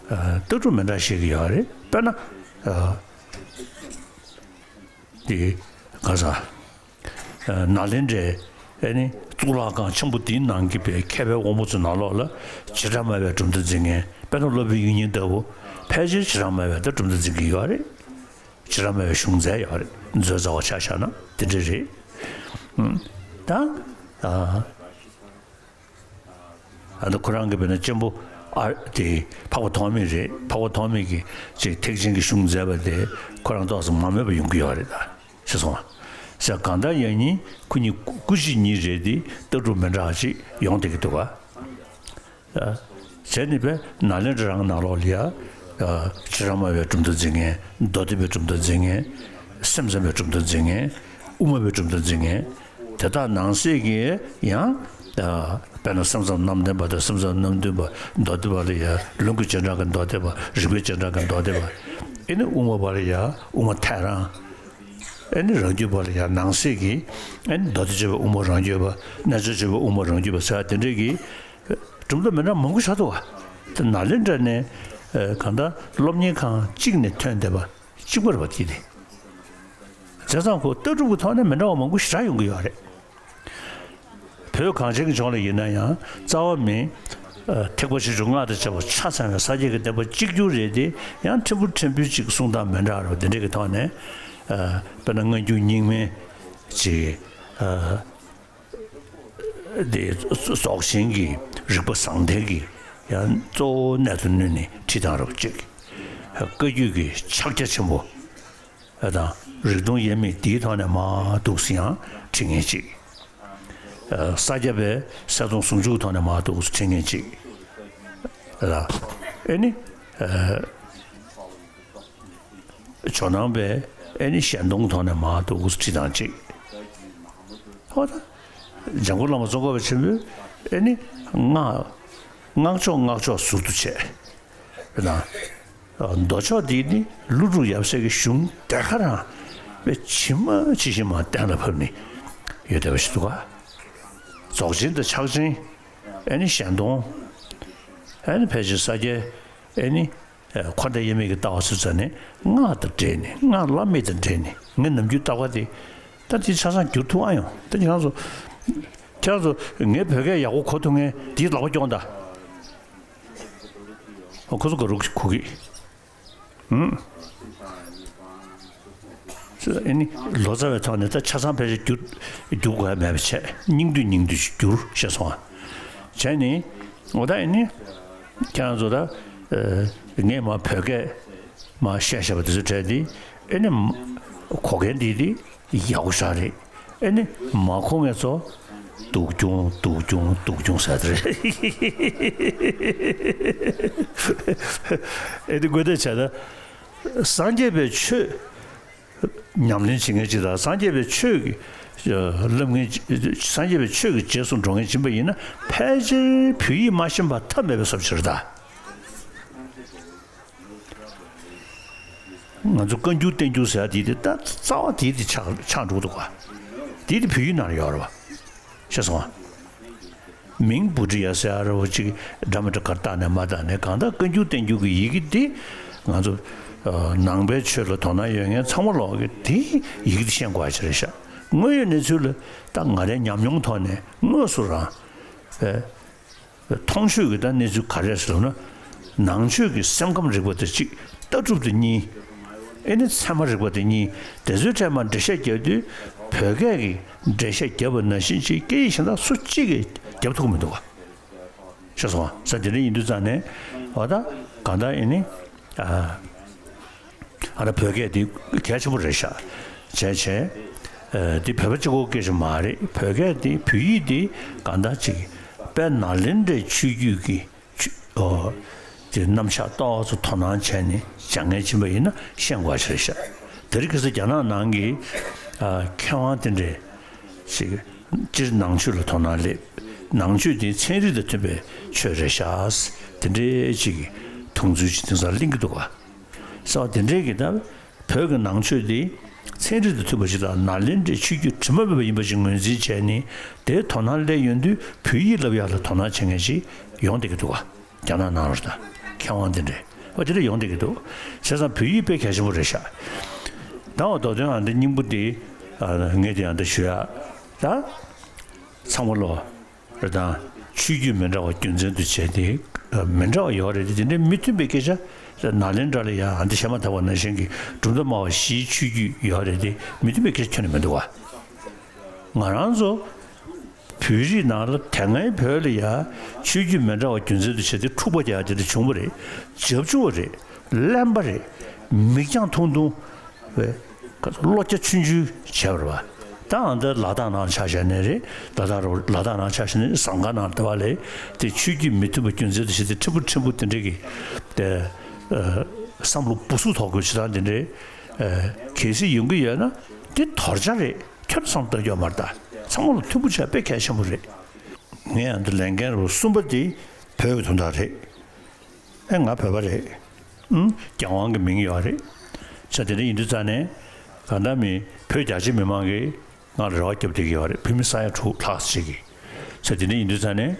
ལྟ་གྲུབ་མི་འདྲ་བཤད་ཀྱི་ཡོད་རེད། དཔེར་ན། དེ་ག་ས། ནཱ་ལེནྡྲའི་ཨེ་ནི་གཙུག་ལག་ཁང་ཆེན་པོ་དེའི་ནང་གི་པའི་མཁས་པའི་དབང་པོ་ཚོ་ནང་ལོགས་ལ་བྱེ་བྲག་སྨྲ་བའི་གྲུབ་མཐའ་འཛིན་མཁན། དཔེར་ན་སློབ་དཔོན་དབྱིག་གཉེན་ལྟ་བུ་ཕལ་ཆེར་བྱེ་བྲག་སྨྲ་བའི་ད་གྲུབ་མཐའ་འཛིན་གྱི་ཡོད་རེད། བྱེ་བྲག་སྨྲ་བའི་གཞུང་མཛད་ཡོད་རེད། མཛོད་རྩ་བ་ཆ་བཞག་ན་དེ་འདྲ་རེད། ད་ཨ་ད་ཁོ་རང་གི་དཔེར་ན་གཅེན་པོ་ཨ་དེ་འཕགས་པ་ཐོགས་མེད་རེད། འཕགས་པ་ཐོགས་མེད་ཀྱིས་ཅིག་ཐེག་ཆེན་གྱི་གཞུང་མཛད་པ་དེ་ཁོ་རང་ཏོག་ཙམ་མ་སྨོས་པ་ཡོང་གི་ཡོད་རེད་ད་ཤེས་སོང་ཨ། ཟེར་གང་ལྟར་ཡང་ཉིན་ཁོ་གཉིས་སྐུ་མཆེད་གཉིས་རེད་དེ་ལྟ་གྲུབ་མི་འདྲ་བ་ཅིག་ཡོང་བསྡད་ཀྱི་འདུག་ག་བྱས་ནས་པས་ནཱ་ལེནྡྲ་རང་ནང་ལོགས་ལ་ཡ། བྱེ་བྲག་སྨྲ་བའི་གྲུབ་མཐའ་འཛིན་མཁན། མདོ་སྡེ་པའི་གྲུབ་མཐའ་འཛིན་མཁན། སེམས་ཙམ་པའི་གྲུབ་མཐའ་འཛིན་མཁན། དབུ་མ་པའི་གྲུབ་མཐའ་འཛིན་མཁན། དེ་དག་ནང་གསེས་ཀྱི་ཡང་། དཔེར་ན་སེམས་ཙམ་རྣམ་བདེན་པ་དང་སེམས་ཙམ་རྣམ་བདེན་པ། མདོ་སྡེ་པ་ལ་ཡ་ལུང་གི་བྱེ་བྲག་གི་མདོ་སྡེ་པ། རིགས་པའི་བྱེ་བྲག་གི་མདོ་སྡེ་པ། ཨེ་ནི་དབུ་མ་པ་ལ་ཡ་དབུ་མ་ཐལ་རང་། ཨེ་ནི་རང་རྒྱུད་པ་ལ་ཡང་ནང་གསེས་ཀྱི་ཨེ་ནི་མདོ་སྡེ་སྤྱོད་པའི་དབུ་མ་རང་རྒྱུད་པ། རྣལ་འབྱོར་སྤྱོད་པའི་དབུ་མ་རང་རྒྱུད་པ་ཟེར་དེ་འདྲའི་གི་གྲུབ་མཐའ་མི་འདྲ་མང་པོ་ཆགས་འདུག་བ། དེ་ནཱ་ལེནྡྲ་ནས་ཨེ་གང་ལྟར་སློབ་གཉེར་ཁང་གཅིག་ནས་ཐོན་བསྡད་པ་གཅིག་པ་རེད་བ་དེ་དེ། བྱས་ཙང་ཁོ་ལྟ་གྲུབ་ཀྱི་ཐོག་ནས་མི་འདྲ་བ་མང་པོ་ཞེ་དྲག་ཡོང་གི་ཡོད་རེད། བོད་གངས་ཅན་གྱི་ལྗོངས་ལ་ཡིན་ན་ཡང་རྩ་བ་མིན། ཨ། ཐེག་པ་ཆེ་ཆུང་སྔགས་དང་བཅས་པ་ཆ་ཚང་བའི་ས་སྐྱ་གི་བསྟན་པ་གཅིག་གྱུར་རེད་དེ། ཡང་ཕྲན་བུ་ཕྲན་བུ་ཅིག་གསུང་སྟངས་མི་འདྲ་རོ་དེ་འདྲ་གི་ཐོག་ནས། ཨ། དཔེར་ན་སྔ་འགྱུར་རྙིང་མའི་ཅིག་ཨ། དེ་རྫོགས་ཆེན་གྱི་རིག་པ་ཟང་ཐལ་གྱི་ཡང་གཙོ་བོ་གནད་དུ་བསྣུན་ནས་ཁྲིད་སྟངས་རོ་གཅིག་བཀའ་བརྒྱུད་ཀྱི་ཕྱག་རྒྱ་ཆེན་པོ། ཨ་དང་རིགས་གདུང་དབྱེར་མེད་འདིའི་ཐོག་ནས་མར་འདུག་སེ་ཡང་ཁྲིད་མཁན་གཅིག་ཨ། ས་སྐྱ་པའི་གསལ་སྟོང་ཟུང་འཇུག་ཐོག་ནས་མར་འདུག་སེ་ཁྲིད་མཁན་གཅིག་ཨ། ཨེ་ནི། ཨ། ཇོ་ནང་པའི་ཨེ་ནི་གཞན་སྟོང་ཐོག་ནས་མར་འདུག་སེ་ཁྲིད་སྟངས་གཅིག་ཧོ་ད། འཇམ་མགོན་བླ་མ་ཙོང་ཁ་པ་ཆེན་པོས་ཨེ་ནི་སྔགས། སྔགས་ཕྱོགས་སྔགས་ཕྱོགས་ཟུར་དུ་བྱས། དང་། མདོ་ཕྱོགས་འདི་ནི་ཀླུ་སྒྲུབ་ཡབ་སྲས་ཀྱི་གཞུང་གྲལ་ཁ་རང་བས་ཇི་མ་ཇི་བཞིན་མར་གཏན་ལ་ཕབ་ནས་ཡོད་བསྡད་པ་ཞིག་འདུག་ག་རྫོགས་ཆེན་དང་ཕྱག་ཆེན། ཨེ་ནི་གཞན་སྟོང་། ཨེ་ནི་ཕལ་ཆེར་ས་སྐྱའི་ཨེ་ནི་འཁོར་འདས་དབྱེར་མེད་ཀྱི་ལྟ་བ་ཚུར་བཙལ་ནས་སྔགས་དང་འབྲེལ་ནས། སྔགས་བླ་མེད་དང་འབྲེལ་ནས། ངས་ནམ་རྒྱུན་ལྟ་བ་དེ་ད་དེ་ཆ་ཚང་བསྒྱུར་ཐུབ་ཨ་ཡོང་། ད་ཁྱེད་རང་ཚོ། ཁྱེད་རང་ཚོ་ངའི་བོད་སྐད་ཡག་པོ་གོ་ཐུབ་མཁན་དེའི་ལག་པ་རྐྱོང་ད། ཨོ་ཁོ་ཚོ་དགའ་རབ་གོ་གི། ཧུམ། ཨེ་ནི་ལོ་ཙཱ་བའི་ཐོག་ནས་ད་ཆ་ཚང་ཕལ་ཆེར་བསྒྱུར་བསྒྱུར་དགོས་ཡ་མེད་པ་བྱས། སྙིང་བསྡུས་སྙིང་བསྡུས་ཤིག་བསྒྱུར་ཤེས་སོང་ཨ། བྱས་ནི། འོ་ད་ཨེ་ནི། ཁྱེད་རང་ཚོ་ད། ཨ། ངས་མ་བོད་སྐད་མ་བཤད་བཤད་པ་དེ་ཚོ་གྲས་འདི་ཨེ་ནི་གོ་མཁན་འདི་འདི། ཡག་པོ་ཞེ་དྲག་རེད། ཨེ་ནི་མ་གོ་མཁན་ཚོ་སྡུག་གྱོང་སྡུག་གྱོང་སྡུག་གྱོང་ཟེར་དེ་རེད། ཨེ་ནི་དགོས་འདོད་བྱས་ན་སངས་རྒྱས་པའི་ཆོས་ ཉམས་ལེན་བྱེད་མཁན་ཅིག་དང་སངས་རྒྱས་པའི་ཆོས་ཀྱི་ཨ་བསླབ་མཁན་ཅིག་སངས་རྒྱས་པའི་ཆོས་ཀྱི་རྗེས་སུ་འགྲོ་མཁན་ཅིག་ཡིན་པ་ཡིན་ན། ཕལ་ཆེར་བོད་ཡིག་མ་ཤེས་པ་ཐབས་མེད་པའི་བཟོ་འདྲ་ཅིག་རེད་ད། ང་ཚོ་བཀའ་འགྱུར་བསྟན་འགྱུར་ཟེར་ཡ་དེ་དེ་ད་རྩ་བ་དེ་དེ་ཆགས་ཆགས་འགྲོ་གི་འདུག་ག་དེ་དེ་བོད་ཡིག་ནང་ལ་ཡོད་རེད་པ། ཤེས་སོང་ང་། མིང་བུ་ཊི་ཡ་ཟེར་ཡ་རེད་པ། ཅིག་འདྲ་མི་འདྲ་ག་རེ་བཏགས་ནས་མ་བཏགས་ནས། གང་ལྟར་བཀའ་འགྱུར་བསྟན་འགྱུར་གྱི་ཡི་གེ་འདི་ང་ཚོ་ཨ་ནང་པའི་ཆོས་ལ་དོ་སྣང་ཡོད་མཁན་ཚང་མ་ལོག་གིས་དེ་ཡི་གེ་འདི་ཤེས་དགོས་ཡ་ཅིག་རེད་ཤག་དངོས་ཡོད་གནས་ཚུལ་ལ་ད་ང་རའི་ཉམས་མྱོང་ཐོག་ནས་དངོས་སུ་རང་ཨེ་མཐོང་ཆོས་ཀྱི་ད་གནས་ཚུལ་ག་རེ་རེད་ཟེར་ན། ནང་ཆོས་ཀྱི་སེམས་ཁམས་རིག་པ་དེ་གཅིག་ལྟ་གྲུབ་དེ་གཉིས། ཨེ་ནི་ཚད་མ་རིག་པ་དེ་གཉིས། དེ་ཚོའི་གྲས་མར་འགྲེལ་བཤད་རྒྱག་དུས་བོད་སྐད་ཀྱི་འགྲེལ་བཤད་བརྒྱབ་པ་ནང་བཞིན་ཅིག་སྐད་ཡིག་གཞན་དག་སུ་གཅིག་གིས་རྒྱབ་ཐུབ་ཀྱི་མི་འདུག་ག་ཤེས་སོང་ང་། ས་དེ་འདྲ་ཡིན་དུས་ཙང་ནས་འོ་ད་གང་ལྟར་ཨེ་ནི་ཨ། ཨ་ད་བོད་སྐད་འདི་གལ་ཆེན་པོ་རེད་ཤག་བྱས་བྱས། ཨ་འདི་བོད་པ་གཅིག་པོའི་སྐད་ཆ་མ་རེད། བོད་སྐད་འདི་བོད་ཡིག་འདི་གང་ལྟར་ཅིག་དཔལ་ནཱ་ལེནྡྲའི་ཆོས་བརྒྱུད་ཀྱི་ཆོས་ཨོ་དེ་རྣམ་གཞག་ཏོག་ཙམ་དོ་སྣང་བྱས་ནས་སྦྱང་མཁན་ཕྱིན་པ་ཡིན་ན་ཤེས་དགོས་ཤག་རེད་ཤག་དེ་རིང་ཁ་སང་རྒྱ་ནག་ནང་གི་ཨ་མཁས་དབང་དེ་འདྲས་ཅིག་སྤྱིར་ནང་ཆོས་ལ་དོ་སྣང་སླེབས། ནང་ཆོས་དེ་ཚན་རིག་དང་མཐུན་པའི་ཆོས་རེད་ཤག་དེ་འདྲས་ཅིག་མཐོང་ཚུལ་ཅིག་དེང་སང་གླེང་གི་འདུག་ག་ས་བ་དེ་འདྲས་ཀྱི་ད་བོད་ཀྱི་ནང་ཆོས་འདི་ཚན་རིག་དང་མཐུན་པ་ཞིག་དང་ནཱ་ལེནྡྲའི་ཆོས་བརྒྱུད་དྲི་མ་མེད་པ་ཡིན་པ་ཞིག་ངོས་འཛིན་བྱས་ནས་དེའི་དོ་སྣང་སླེབས་ཡོང་དུས་བོད་ཡིག་བསླབ་ཡག་ལ་དོ་སྣང་བྱེད་མཁན་ཞིག་ཡོང་བསྡད་ཀྱི་འདུག་ག་རྒྱ་ནག་ནང་ལ་ད་མཁས་དབང་དེ་འདྲས་བ་དེ་འདྲ་ཡོང་བསྡད་ཀྱི་འདུག་བྱས་ཙང་བོད་ཡིག་དཔེ་གལ་ཆེན་པོ་རེད་ཤག་ད་འོ་མདོ་དོན་ཨ་འདི་སྙིང་པོ་འདི་ངས་དེ་ཡང་འདི་ཞུ་ཡག་ད་ཚང་མ་ལོ། རེད་དང་། ཆོས་བརྒྱུད་མི་འདྲ་བ་རྒྱུ་མཚན་དུ་བྱས་ཏེ། མི་འདྲ་བ་ཡོད་རེད་དེ། དེ་འདྲའི་མི་མཐུན་པའི་སྐད་ཆ་ནཱ་ལེནྡྲ་ལ་ཡང་ཨ་འདི་བཤད་མ་ཐག་པ་ནང་བཞིན་གྱི་གྲུབ་མཐའ་སྨྲ་བ་བཞིའི་ཆོས་བརྒྱུད་ཡོད་རེད་དེ། མི་མཐུན་པའི་སྐད་ཆ་ཁྱོན་ནས་མི་འདུག་བ། ང་རང་ཚོ་བོད་རིགས་ནང་ལ་དེ་སྔའི་བོད་ལ་ཡང་ཆོས་བརྒྱུད་མི་འདྲ་བ་རྒྱུ་མཚན་དུ་བྱས་ཏེ་འཁྲུག་པ་རྒྱག་དེ་འདྲ་བྱུང་བ་རེད། བྱབ་ཆུ་བ་རེད། གླེན་པ་རེད། མིག་རྒྱང་ཐུང་ཐུང་བས། བློ་རྒྱ་ཆུང་ཆུང་བྱས་པ་རེད་བ། ད་ཨ་འདི་ལ་དྭགས་ནང་ཆ་བཞག་ནས་རེད། ལ་དྭགས་རུ་ལ་དྭགས་ནང་ཆ་བཞག་ནས་ཟངས་དཀར་ནང་དེ་བ་ལས་དེ་ཆོས་བརྒྱུད་མི་མཐུན་པ་རྒྱུ་མཚན་དུ་བྱས་ཏེ་ཕྲན་བུ་ཕྲན་བུ་དེ་འདྲས་ཀྱི་དེ་ཨ་བསམ་བློ་སྦུ་སུབ་ཐོག་གི་བྱེད་སྟངས་དེ་འདྲས་ཨ་གལ་སྲིད་ཡོང་གི་ཡོད་ན་དེ་དོར་བྱ་རེད། ཁྱོན་བསམ་བཏང་རྒྱུ་མ་རེད། ད་ཚང་མ་ལ་མཐུན་པོ་བྱས་དཔེ་གལ་ཆེན་པོ་རེད། ངས་ཨ་འདི་ལས་འགན་རུ་གསུམ་པ་དེ་བོད་ཀྱི་དོན་དག་རེད། ཨེ་ང་བོད་པ་རེད། ཨུམ། རྒྱལ་དབང་གི་མིང་ཡོད་རེད། ས་དེ་འདྲ་ཡིན་དུས་ཙང་ནས་གང་ལྟར་མི་བོད་རྒྱ་ཆེ་མི་མང་གིས་ང་ལ་རེ་བ་བརྒྱབ་བསྡད་ཀྱི་ཡོད་རེད། བོད་མི་ས་ཡ་དྲུག་ལྷག་ཅིག་གིས། ས་དེ་འདྲ་ཡིན་དུས་ཙང་ནས་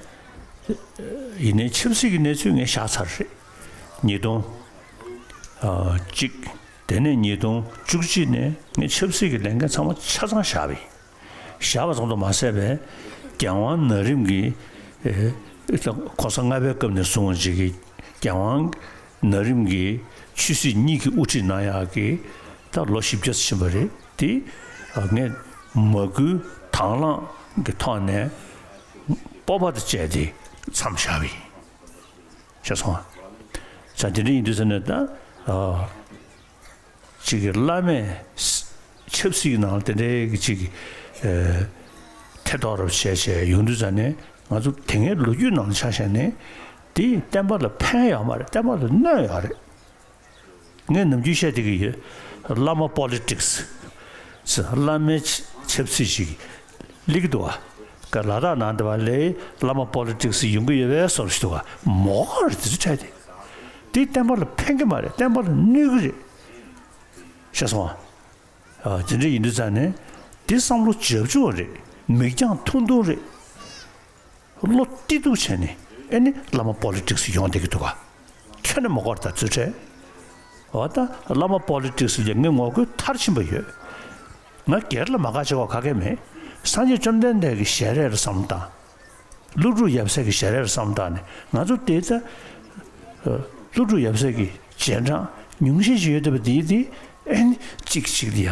ཡིན་ནའི་ཆབ་སྲིད་ཀྱི་གནས་ཚུལ་ངས་བཞག་ཚར་རེད། ཉིས་སྟོང་ཨ་གཅིག་དེ་ནས་ཉིས་སྟོང་བཅུ་གཅིག་ནས་ངས་ཆབ་སྲིད་ཀྱི་ལས་འགན་ཚང་མ་ཆ་ཚང་བཞག་པ་ཡིན། བཞག་པ་ཙམ་དུ་མ་ཟད་པའི་རྒྱལ་དབང་ན་རིམ་གྱི་ཨེ་གོང་ས་ལྔ་པའི་སྐབས་ནས་བཟུང་བ་ཅིག་གི་རྒྱལ་དབང་ན་རིམ་གྱི་ཆོས་སྲིད་གཉིས་ཀྱི་དབུ་ཁྲིད་གནང་ཡག་གི་ད་ལོ་བཞི་བརྒྱ་ཙམ་ཕྱིན་པ་རེད་དེ། ཨ་ངས་མ་བསྐུལ་དང་བླངས་ཀྱི་ཐོག་ནས་སྤོབས་པ་དང་བཅས་ཏེ་མཚམས་བཞག་པ་ཡིན། ཤེས་སོང་ང་། ས་དེ་འདྲ་ཡིན་དུས་ཙང་ནས་ད་ཨ། གཅིག་གི་བླ་མས་ཆབ་སྲིད་ནང་དེ་འདྲའི་གི་གཅིག་གི་ཨེ་ཐེ་གཏོགས་རབ་བྱས་བྱས་ཡོང་དུས་ཙང་ནས་ང་ཚོ་དེ་སྔའི་ལོ་རྒྱུས་ནང་ཆ་བཞག་ནས་དེ་བསྟན་པ་ལ་ཕན་ཡོད་མ་རེད། བསྟན་པ་ལ་གནོད་ཡོད་རེད། ངས་ནམ་རྒྱུན་བཤད་བསྡད་ཀྱི་ཡོད། བླ་མ་པོ་ལི་ཊིག་སི། བླ་མའི་ཆབ་སྲིད་ཅིག་སླེབས་ཀྱི་འདུག་བ། ལ་དྭགས་ནང་དེ་བ་ལས་བླ་མ་པོ་ལི་ཊིག་སི་ཡོང་གི་ཡོད་པའི་བཟོ་འདྲ་ཞིག་འདུག་བ། མོ་ག་རེད་དེ་ཚོ་འཕྲད་དེ། དེ་བསྟན་པ་ལ་ཕན་གྱི་མ་རེད། བསྟན་པ་ལ་གནོད་ཀྱི་རེད། ཤེས་སོང་ཨ། དེ་འདྲ་ཡིན་དུས་ཙང་ནས་དེ་བསམ་བློ་བྱབ་ཆུ་བ་རེད། མིག་རྒྱང་ཐུང་ཐུང་རེད། བློ་གཏི་སྡུག་བྱས་ནས་ཨེ་ནི་བླ་མ་པོ་ལི་ཊིག་སི་ཡོང་བསྡད་ཀྱི་འདུག་ག་ཁྱོན་ནས་མ་གོ་བར་ད་ཚུལ་འཕྲད། འོ་ད་བླ་མ་པོ་ལི་ཊིག་སི་ལ་ངས་ངོ་རྒོལ་མཐར་ཕྱིན་པ་ཡོད། ང་སྒེར་ལ་མ་དགའ་བྱེད་དགོས་ག་གེ་མེད། སངས་རྒྱས་བཅོམ་ལྡན་འདས་ཀྱི་ཞལ་རས་ལ་བསམ་བློ་བཏང་། ཀླུ་སྒྲུབ་ཡབ་སྲས་ཀྱི་ཞལ་རས་ལ་བསམ་བློ་བཏང་ནས་ང་ཚོ་དེ་ལྟ། ཀླུ་སྒྲུབ་ཡབ་སྲས་ཀྱི་རྗེས་འབྲང་ཉུང་ཤས་ཤིག་ཡོད་བསྡད་པ་དེ་དེ་ཨེ་ནི་གཅིག་གཅིག་ལ་ཡ།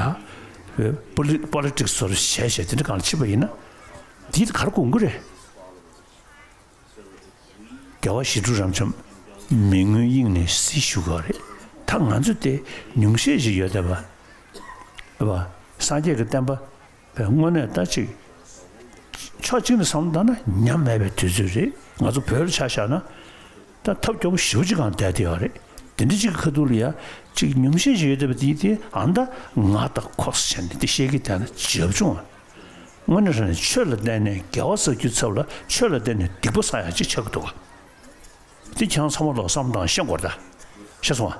པོ་ལི་པོ་ལི་ཊིག་སི་བཟོ་འདྲ་བྱས་བྱས་དེ་འདྲ་གང་ལ་ཕྱིན་པ་ཡིན་ན། དེ་ག་རེ་དགོངས་ཀྱི་རེད། རྒྱལ་བ་ཞི་ཁྲོ་རབ་འབྱམས་མི་མངོན་དབྱིངས་ནས་གཟིགས་བཞུགས་ཡོད་རེད། ད་ང་ཚོ་དེ་ཉུང་ཤས་ཤིག་ཡོད་བསྡད་པ། བ། སངས་རྒྱས་ཀྱི་བསྟན་པ་དངོས་གནས་ད་ཅིག་ཕྱོགས་གཅིག་ནས་བསམ་བློ་བཏང་ན་ཉམས་མེད་པའི་དུས་ཚོད་རེད། ང་ཚོ་བོད་ལ་ཆ་བཞག་ན་ད་ཐབས་སྐྱོ་པོ་ཞེ་པོ་ཅིག་སྒང་བསྡད་བསྡད་ཡོད་རེད། དེ་འདྲ་ཅིག་གི་ཁ་ཐུག་ལ་ཡ་ ཅིག་ཉུང་ཤས་ཤིག་ཡོད་བསྡད་པ་དེ་དེ་ཨ་མདའ་ང་དང་ཁོ་ཟེར་ནས་དེ་བཤད་ཀྱི་བསྡད་ན་བྱབ་ཆུང་བ། དངོས་གནས་དྲང་གནས་ཆོས་ལ་བརྟེན་ནས་དགེ་བ་བསགས་རྒྱུའི་ཚབ་ལ་ཆོས་ལ་བརྟེན་ནས་སྡིག་པ་བསགས་ཡག་ཅིག་ཆགས་ཀྱི་འདུག་ག་དེ་ཁྱེད་རང་ཚང་མ་ལོག་བསམ་བློ་བཏང་ཤེས་དགོས་རེད་ད། ཤེས་སོང་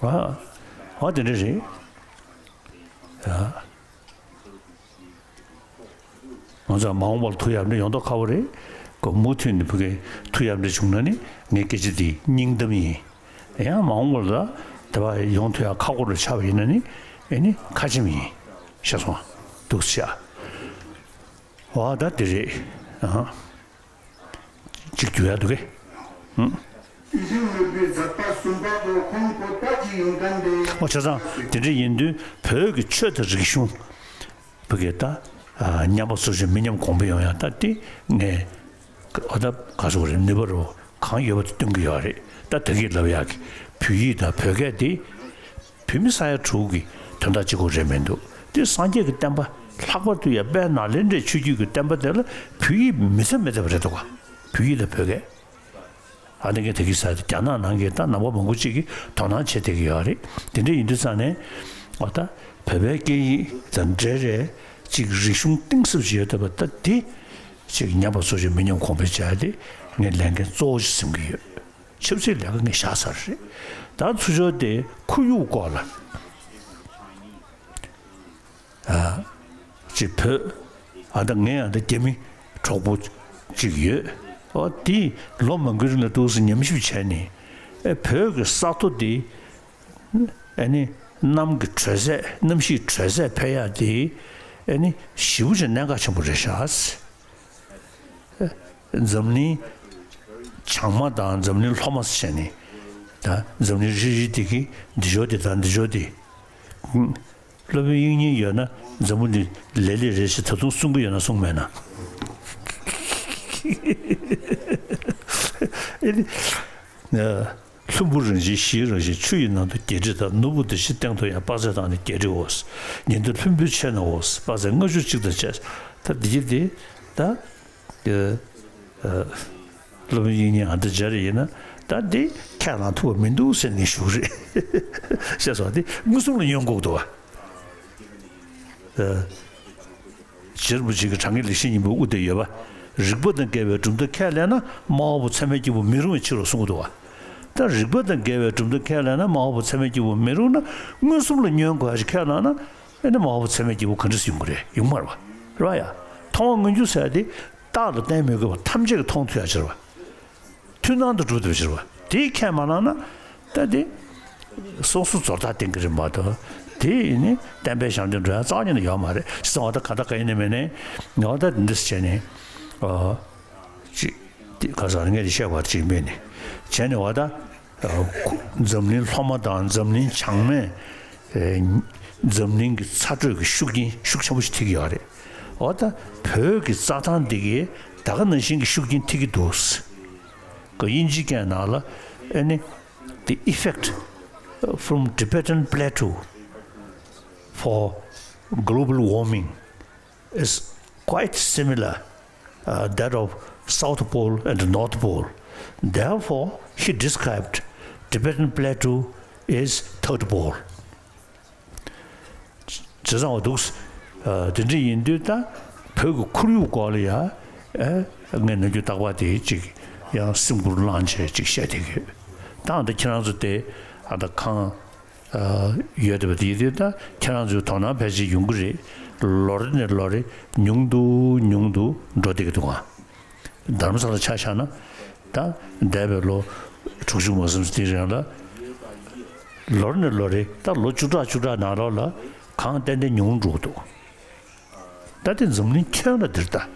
ཨ། ཨ་དེ་འདྲ་རེད། ཡ། ང་ཚོ་མ་འོངས་པར་ཐུགས་ཡག་འདྲ་ཡོང་མདོག་ཁ་པོ་རེད། ཁོ་མུ་མཐུད་ནས་ཕ་གིའི་ཐུགས་ཡག་འདྲ་བྱུང་ན་ནི་ངའི་སྐད་ཆ་འདི་སྙིང་གཏམ་ཡིན། ཡང་མ་འོངས་པར་ལ་དེ་བ་ཡོང་ཐུབ་ཡག་ཁག་པོ་རུ་ཆགས་པ་ཡིན་ན་ནི་ཨེ་ནི་ཁ་ཆེམས་ཡིན། ཤེས་སོང་། འདུག་སེ་བྱ། འོ་ད་དེ་རེད། ཨ། གཅིག་འགྱུར་ཡག་འདུག་གས། ཨང་། ཨོ་བྱས་ཙང་དེ་འདྲ་ཡིན་དུས་བོད་ཀྱི་ཆོས་དང་རིག་གཞུང་བོད་ཀྱི་ད་ཉམས་པ་སོར་ཆུད་མི་ཉམས་གོང་འཕེལ་ཡོང་ཡག་ད་དེ་ངས་ཨོ་ད་ག་ཟེར་དགོས་རེད། ནུས་པ་རུ་གང་ཡོད་པ་དེ་སྟོན་གྱི་ཡོད་རེད། ད་ད་གིན་ལབ་ཡག་གི་བོད་ཡིག་དང་བོད་སྐད་དེ། བོད་མི་ས་ཡ་དྲུག་གི་དོན་དག་གཅིག་པོ་རེད་མི་འདུག་དེ་སངས་རྒྱས་ཀྱི་བསྟན་པ་ལྷག་པར་དུ་ཡང་དཔལ་ནཱ་ལེནྡྲའི་ཆོས་བརྒྱུད་ཀྱི་བསྟན་པ་དེ་ལ་བོད་ཡིག་མི་ཚད་མི་ཚད་པ་རེད་འདུག་ག་བོད་ཡིག་དང་བོད་སྐད། ཨ་ནི་གི་དེ་གི་ས་དེ་རྒྱ་ནག་ནང་གི་ད་ནང་པ་མང་པོ་ཅིག་གིས་དོ་སྣང་བྱེད་བསྡད་ཀྱི་ཡོད་རེད། དེ་འདྲ་ཡིན་དུས་ཙང་ནས་ཨ་ད་བོད་པའི་སྐད་ཡིག་དང་འབྲེལ་རེད་ཅིག་རིག་གཞུང་གཏིང་ཟབ་ཅིག་ཡོད་བསྡད་པ་ད་དེ་ཅིག་ཉམས་པ་སོར་ཆུད་མི་ཉམས་གོང་འཕེལ་བྱ་ཡག་དེ་ངའི་ལས་འགན་གཙོ་བོ་ཞིག་འཛིན་གྱི་ཡོད། ཆབ་སྲིད་ལས་ཀ་ངས་བཞག་ཚར་རེད། ད་ཚུར་ཕྱོགས་དེ་ཁོར་ཡུག་སྐོར་ལ། ཨ། ཅིག་བོད། ཨ་ད་ངའི་ཨ་ད་རྒྱ་མི་གྲོགས་པོ་ཅིག་ཡོད། ཨོ་དེས་ལོ་མང་པོའི་རིང་ལ་ཏོག་ཙམ་ཉམས་ཞིབ་བྱས་ནས། ཨེ་བོད་ཀྱི་ས་མཐོ་དེ། ཨ་ནི་གནམ་གྱི་དྲོད་ཚད་གནམ་གཤིས་དྲོད་ཚད་འཕེལ་ཡག་དེ། ཨ་ནི་ཞེ་པོ་ཅིག་གནད་འགག་ཆེན་པོ་རེད་ཤག་འཛམ་གླིང་བྱང་མ་དང་འཛམ་གླིང་ལྷོ་མ་ཟེར་ནས་ད་འཛམ་གླིང་རིལ་རིལ་དེ་གི་འདི་ཕྱོགས་དེ་དང་འདི་ཕྱོགས་དེ། སློབ་དཔོན་དབྱིག་གཉེན་ཡོད་ན་འཛམ་བུ་གླིང་ལེ་ལེ་རེད་ཞེས་ད་དུང་གསུང་གི་ཡོད་ན་གསུང་མེད་ན། ཨེ་ནི། ལྷུན་པོ་རང་བཞིན་གཞིའི་རང་བཞིན་ཆུ་ཡི་ནང་དུ་བརྒྱད་ཁྲི་དང་། ནོར་བུ་འདི་ཕྱི་སྟེང་དུ་ཡང་། དཔག་ཚད་དང་ནི་བརྒྱད་ཁྲིའོ། ཉི་ཟླ་ལྷུན་པོའི་ཕྱེད་ནའོ། དཔག་ཚད་ལྔ་བཅུ་གཅིག་དང་བཅས། ད་འདི་གི་འདི་ད། ཨ། སློབ་དཔོན་དབྱིག་གཉེན་ཨ་ད་སྦྱར་ཡིན་ན་ད་འདི་ཁས་བླངས་ཐུབ་པ་མི་འདུག་ཟེར་ནས་ཞུ་གི་རེད། ཤེས་སོང་། འདི་མངོན་སུམ་ལ་ཉོན་དགོས་འདུག་བ། ཨ། རྗེ་རིན་པོ་ཆེ་གི་དྲང་ངེས་ལེགས་བཤད་སྙིང་པོའི་དབུ་དེ་ཡོད་པ། རིགས་པ་དང་འགལ་བའི་གྲུབ་མཐའ་ཁས་ལེན་ན་མ་འོངས་པ་ཚད་མའི་སྐྱེས་བུ་མི་རུང་བའི་ཕྱིར་རོ་གསུང་གི་འདུག་བ། ད་རིགས་པ་དང་འགལ་བའི་གྲུབ་མཐའ་ཁས་ལེན་ན་མ་འོངས་པ་ཚད་མའི་སྐྱེས་བུ་མི་རུང་ན། མངོན་སུམ་ལ་ཉོན་དགོས་ཡ་ཞིག་ཁས་བླངས་ན། ཨེ་ནི་མ་འོངས་པ་ཚད་མའི་སྐྱེས་བུ་ག་འདྲ་སེ་ཡོང་གི་རེད། ཡོང་མ་རེད་བ། རེད་བ་ཡ། མཐོང་བ་མངོན་གྱུར་ཟེར་ཡ་དེ་རྟགས་ལ་བརྟེན་མི་དགོས་པ་ཐམས་ཅད་ཀྱིས་མཐོང་ཐུབ་ཡ་ཅིག་རེད་བ། མཐུན་སྣང་དུ་གྲུབ་ཐུབ་ཡ་ཅིག་རེད་བ། དེ་ཁས་མ་བླངས་ན་ད་དེ་སོ་སོ་རྫོགས་རྟགས་བསྟན་གྱི་རེད་མ་གཏོགས། དེ་ཡིན་ནི་བསྟན་པའི་ཞབས་འདེགས་འགྲོ་ཡ་རྩ་བ་ཉིད་ནས་ཡོད་མ་རེད། བྱས་ཙང་འོ་ད་ག་ད་ག་ཡིན་ནི་མིན་ནི་ངས་འོ་ད་འདི་འདྲ་བྱས་ནས། ཨོ། ཅིག་དེ་ག་ས་ངས་དེ་བཤད་པ་ཅིག་མེད་ནི། བྱས་ནས་འོ་ད། ཨ། འཛམ་གླིང་ལྷོ་མ་དང་འཛམ་གླིང་བྱང་མས། ཨེ། འཛམ་གླིང་གི་ཚ་དྲོད་ཀྱི་ཤུགས་རྐྱེན་ཤུགས་ཆེན་པོ་ཞིག་ཐེབས་ཀྱི་ཡོད་རེད། འོ་ད་བོད་ཀྱི་རྩྭ་ཐང་འདི་གས་ད་ག་ནང་བཞིན་གྱི་ཤུགས་རྐྱེན་ཐེབས་ཀྱི་འདུག་ག་དབྱིན་ཇིའི་སྐད་ནང་ལ་ཨེ་ནི། The effect from Tibetan Plateau for global warming is quite similar, uh, that of South Pole and North Pole. Therefore, he described Tibetan Plateau as third pole. བྱས་ཙང་འོ་འདུག་ཨ། དེ་འདྲ་ཡིན་དུས་ད་བོད་ཀྱི་ཁོར་ཡུག་སྐོར་ལ་ཡ། ཨེ། ངས་ནམ་རྒྱུན་རྟག་པར་དེ་ཅིག་ཡང་སེམས་ཁུར་བླངས་བྱས་ཅིག་བཤད་བསྡད་ཀྱི་ཡོད། ད་ཨ་ད་ཁྱེད་རང་ཚོ་དེ་ཨ་ད་གང་། ཨ། ཡོད་བསྡད་པ་དེ་ཡིན་དུས་ད་ཁྱེད་རང་ཚོའི་དོ་སྣང་ཕལ་ཆེར་ཡོང་གི་རེད། ལོ་རེ་ནས་ལོ་རེ་ཉུང་དུ་ཉུང་དུ་འགྲོ་བསྡད་ཀྱི་འདུག་ཨ། རྡ་རམ་ས་ལ་ཆ་བཞག་ན། ད་འདས་པའི་ལོ་དྲུག་ཅུ་མ་ཟིན་དེའི་རིང་ལ། ལོ་རེ་ནས་ལོ་རེ་ད་ལོ་བཅུ་ཕྲག་བཅུ་ཕྲག་ནང་ལོགས་ལ་གང་ཏན་ཏན་ཉུང་འགྲོ་གི་འདུག་ད་དེ་འཛམ་གླིང་ཁྱོན་ལ་འདིར་ད།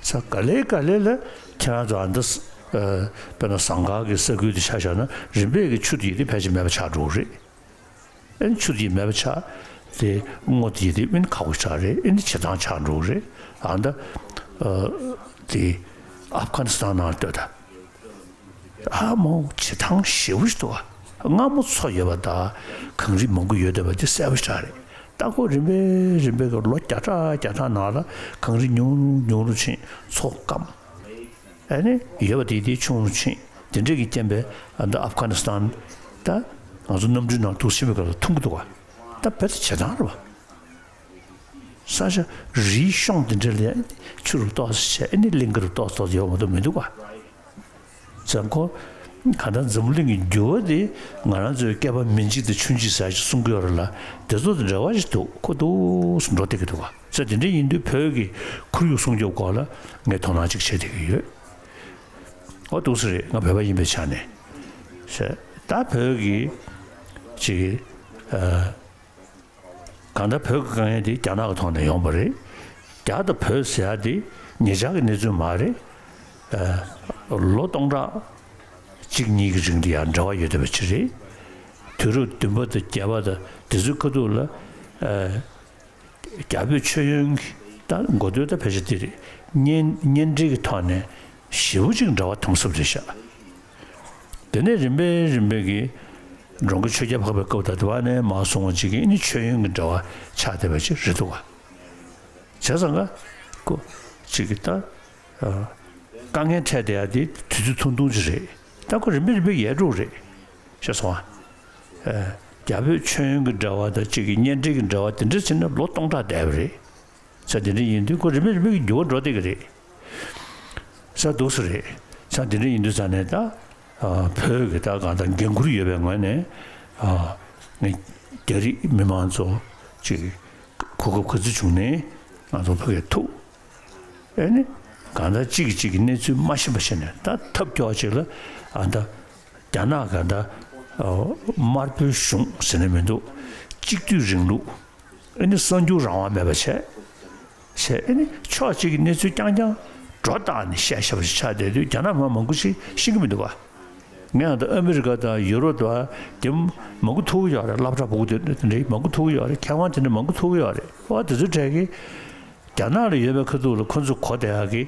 ས་ག་ལེ་ག་ལེ་ལ་ཁྱེད་རང་ཚོ་ཨ་འདི། ཨ། དཔེར་ན་ཟངས་དཀར་གྱི་ས་ཁུལ་དེ་ཆ་བཞག་ན་རིམ་པས་ཀྱི་ཆུ་དེ་ཡིན་དེ་ཕལ་ཆེར་མེད་པ་ཆགས་འགྲོ་གི་རེད། ཨེ་ཆུ་དེ་མེད་པ་ཆགས། དེ་སྔོ་དེ་དེ་མིན་ཁག་པོ་ཆགས་རེད། ཨེ་ནི་བྱེ་ཐང་ཆགས་འགྲོ་གི་རེད། ཨ་ད། ཨ། དེ་ཨབ་གྷ་ནི་སི་ཐན་ནང་ལྟོས་ད། ཨ་མོ་བྱེ་ཐང་ཞེ་པོ་ཞིག་འདུག་ཨ། མངར་མོ་མཚོ་ཡོད་པ་དང་གངས་རི་མང་པོ་ཡོད་བསྡད་པ་དེ་གསལ་པོ་ཞིག་རེད། ད་ཁོ་རིམ་པས་རིམ་པས་ཀྱི་ལོ་བརྒྱ་ཕྲག་བརྒྱ་ཕྲག་ནང་ལ་གངས་རི་ཉུང་རུ་ཉུང་རུ་ཕྱིན། མཚོ་སྐམ། ཨ་ནི་ཡོད་པ་དེ་དེ་ཆུང་རུ་ཕྱིན། དེ་འདྲས་ཀྱི་རྐྱེན་པས་ཨ་ད་ཨབ་གྷ་ནི་སི་ཐན་ད་ ང་ཚོ་གནམ་གྲུའི་ནང་འདུག་ཕྱིན་པའི་སྐབས་ལ་འཐུང་གི་འདུག་ག་ད་བོད་དུ་བྱེད་སྟངས་རེད་བ། ས་ཆ་རིའི་གཤོང་དེ་འདྲ་ལ་ཆུ་རུ་ཏོག་ཙམ་བྱས་ཨ་ནི་གླིང་ག་རུ་ཏོག་ཙམ་ཏོག་ཙམ་ཡོད་མ་གཏོགས་མི་འདུག་ག་ཟེར་ཁོ། གང་ལྟར་འཛམ་བུ་གླིང་གི་འགྱུར་བ་དེ་ང་རང་ཚོའི་བསྐལ་པ་མི་འཇིག་དང་ཆུ་འཇིག་ཟེར་ཞིག་གསུང་གི་ཡོད་རེད་ལ། དེ་ཚོ་དང་འབྲེལ་བ་ཞིག་འདུག་ཁོ་འདུག་སེ་འགྲོ་བསྡད་ཀྱི་འདུག་ག་ཟེར། དེ་འདྲ་ཡིན་དུས་བོད་ཀྱི་ཁོར་ཡུག་སྲུང་སྐྱོབ་སྐོར་ལ་ངས་དོ་སྣང་ཅིག་བྱེད་བསྡད་ཀྱི་ཡོད། འོ་འདུག་སེ་རེད། ང་བོད་པ་ཡིན་པའི་ཆ་ནས་ཟེར། ད་བོད་ཀྱི་ཅིག་ཨ། གང་ལྟར་བོད་ཀྱི་དཀའ་ངལ་དེ་རྒྱ་ནག་གི་ཐོག་ནས་ཡོང་པ་རེད། རྒྱ་དང་བོད་ཟེར་ཡ་དེ་ཉེ་ཆར་གྱི་གནས་ཚུལ་མ་རེད། ཨ། ལོ་སྟོང་ཕྲག་གཅིག་གཉིས་ཀྱི་རིང་དུ་ཡང་འབྲེལ་བ་ཡོད་བསྡད་པ་ཅིག་རེད། དུས་རབས་བདུན་པ་དང་བརྒྱད་པ་དང་དེ་ཚོའི་ཁ་ཐུག་ལ། ཨ། རྒྱ་བོད་མཆོད་ཡོན་གྱི་ད་འགོ་སྟོད་ད་ཕལ་ཆེར་དེ་རེད། གཉེན་གཉེན་འབྲེལ་གྱི་ཐོག་ནས་ཞེ་པོ་ཅིག་འབྲེལ་བ་དམ་ཟབ་རེད་ཤག་དེ་ནས་རིམ་པས་རིམ་པས་ཀྱིས་འགྲོ་མགོན་ཆོས་རྒྱལ་འཕགས་པའི་སྐབས་དང་དེ་བ་ནས་མར་སོང་བ་ཅིག་གིས་ཨ་ནི་མཆོད་ཡོན་གྱི་འབྲེལ་བ་ཆགས་བསྡད་པ་ཅིག་རེད་འདུག་ག་བྱས་ཙང་ཀ་ཀོ་ཅིག་གིས་ད་ཨ། དཀའ་ངལ་འཕྲད་བསྡད་ཡ་དེ་དུས་ཚོད་ཐུང་ཐུང་ཅིག་རེད། ད་ཁོ་རིམ་པས་རིམ་པས་ཡལ་འགྲོ་གི་རེད། ཤེས་སོང་ཨ། ཨ། རྒྱ་བོད་མཆོད་ཡོན་གྱི་འབྲེལ་བ་དང་གཅིག་གི་གཉེན་འབྲེལ་གྱི་འབྲེལ་བ་དེ་འདྲ་ཕྱིན་ན་ལོ་སྟོང་ཕྲག་འདས་པ་རེད། ས་དེ་འདྲ་ཡིན་དུས་ཁོ་རིམ་པས་རིམ་པས་ཀྱི་འགྱུར་བ་འགྲོ་བསྡད་ཀྱི་རེད། ས་འདུག་སེ་རེད། ས་དེ་འདྲ་ཡིན་དུས་ས་ནས་ད། ཨ། བོད་ཀྱི་ད་གང་ལྟར་འགན་ཁུར་ཡོད་པའི་ངོས་ནས། ཨ། ངས་རྒྱ་རིགས་མི་མང་ཚོ་ཅིག་གོ་སྐབས་ག་ཚོད་བྱུང་ནས་ང་ཚོ་ཕ་གིར་ཐུག་ཨེ་ནི། གང་ལྟར་གཅིག་གིས་གཅིག་གི་གནས་ཚུལ་མ་ཤེས་པ་བྱས་ནས་ད་ཐབས་སྐྱོ་བ་ཅིག་ལ་ཨ་ད། རྒྱ་ནག་ག་ད། ཨ། དམར་པོའི་གཞུང་ཟེར་ནས་མི་འདུག་གཅིག་སྡུད་རིང་ལུགས། ཨེ་ནི་གསར་འགྱུར་རང་དབང་མེད་པ་བྱས། བྱས་ཨེ་ནི་ཕྱོགས་གཅིག་གི་གནས་ཚུལ་རྐྱང་རྐྱང་སྒྲོ་བཏགས་ནས་བཤད་བཤད་པ་ཞིག་ཆགས་བསྡད་དུས་རྒྱ་ནག་མི་མང་པོ་ཞིག་ཤེས་ཀྱི་མི་འདུག་ག་ངས་ད་ཨ་མི་རི་ཀ་དང་ཡུ་རོབ་དང་དེ་མང་པོ་ཐུག་གི་ཡོད་རེད། སློབ་གྲྭ་ཕྲུ་གུ་དེ་འདྲ་མང་པོ་ཐུག་གི་ཡོད་རེད། མཁས་དབང་དེ་འདྲ་མང་པོ་ཐུག་གི་ཡོད་རེད། ཨོ་དེ་ཚོའི་གྲས་ཀྱིས་རྒྱ་ནག་ལ་ཡོད་པའི་ཁ་ཐུག་ལ་ཁོ་ཚོས་གོ་བསྡད་ཡག་གི་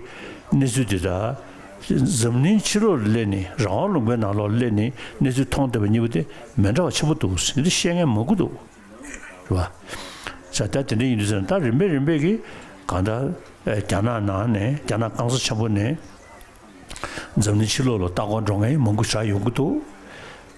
གནས་ཚུལ་དེ་དག་འཛམ་གླིང་ཕྱི་ལོགས་ལ་སླེབས་ནས་རང་དབང་ལུང་པའི་ནང་ལོགས་ལ་སླེབས་ནས་གནས་ཚུལ་མཐོང་བསྡད་པ་གཉིས་པོ་དེ་མི་འདྲ་བ་ཆེན་པོ་འདུག་ཟེར་ནས་བཤད་མཁན་མང་པོ་འདུག་རེད་བ། ས་ད་དེ་འདྲ་ཡིན་དུས་ཙང་ད་རིམ་པས་རིམ་པས་ཀྱིས་གང་ལྟར་རྒྱ་ནག་ནང་ནས་རྒྱ་ནག་རྐང་ཚ་ཆེན་པོ་ནས་འཛམ་གླིང་ཕྱི་ལོགས་ལ་ལྟ་སྐོར་འགྲོ་མཁན་མང་པོ་ཞིག་ཡོང་གི་འདུག་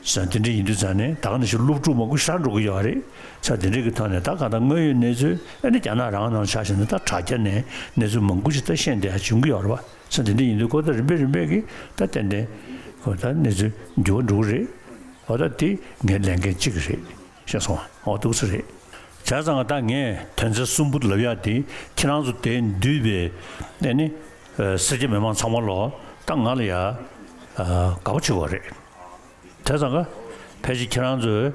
ས་དེ་འདྲ་ཡིན་དུས་ཙང་ནས་ད་ག་ནང་བཞིན་སློབ་ཕྲུག་མང་པོ་ཞིག་འགྲོ་གི་ཡོད་རེད། ས་དེ་འདྲ་གི་ཐོག་ནས་ད་གང་ལྟར་དངོས་ཡོད་གནས་ཚུལ་ཨ་ནི་རྒྱ་ནག་རང་ནང་ཆ་བཞག་ན་ད་དྲ་རྒྱ་ནས་གནས་ཚུལ་མང་པོ་ཞིག་ད་ཤེས་བསྡད་ཡ་བྱུང་གི་ཡོད་རེད་བ། ས་དེ་འདྲ་ཡིན་དུས་ཁོ་ད་རིམ་པས་རིམ་པས་ཀྱིས་ད་ཏན་ཏན་ཁོ་ད་གནས་ཚུལ་འགྱུར་བ་འགྲོ་གི་རེད། འོ་ད་དེ་ངའི་ལས་འགན་གཅིག་རེད། ཤེས་སོང་ཨ། འོ་འདུག་སེ་རེད། བྱས་ཙང་ད་ངས་དོན་ཚན་གསུམ་པོ་ལབ་ཡག་དེ་ཁྱེད་རང་ཚོ་དེ་འདུས་པའི་ཨ་ནི་སེར་སྐྱ་མི་མང་ཚང་མ་ལོ་ད་ང་ལ་ཡ་དགའ་པོ་བྱེད་དགོས་རེད། བྱས་ཙང་ཕལ་ཆེར་ཁྱེད་རང་ཚོས་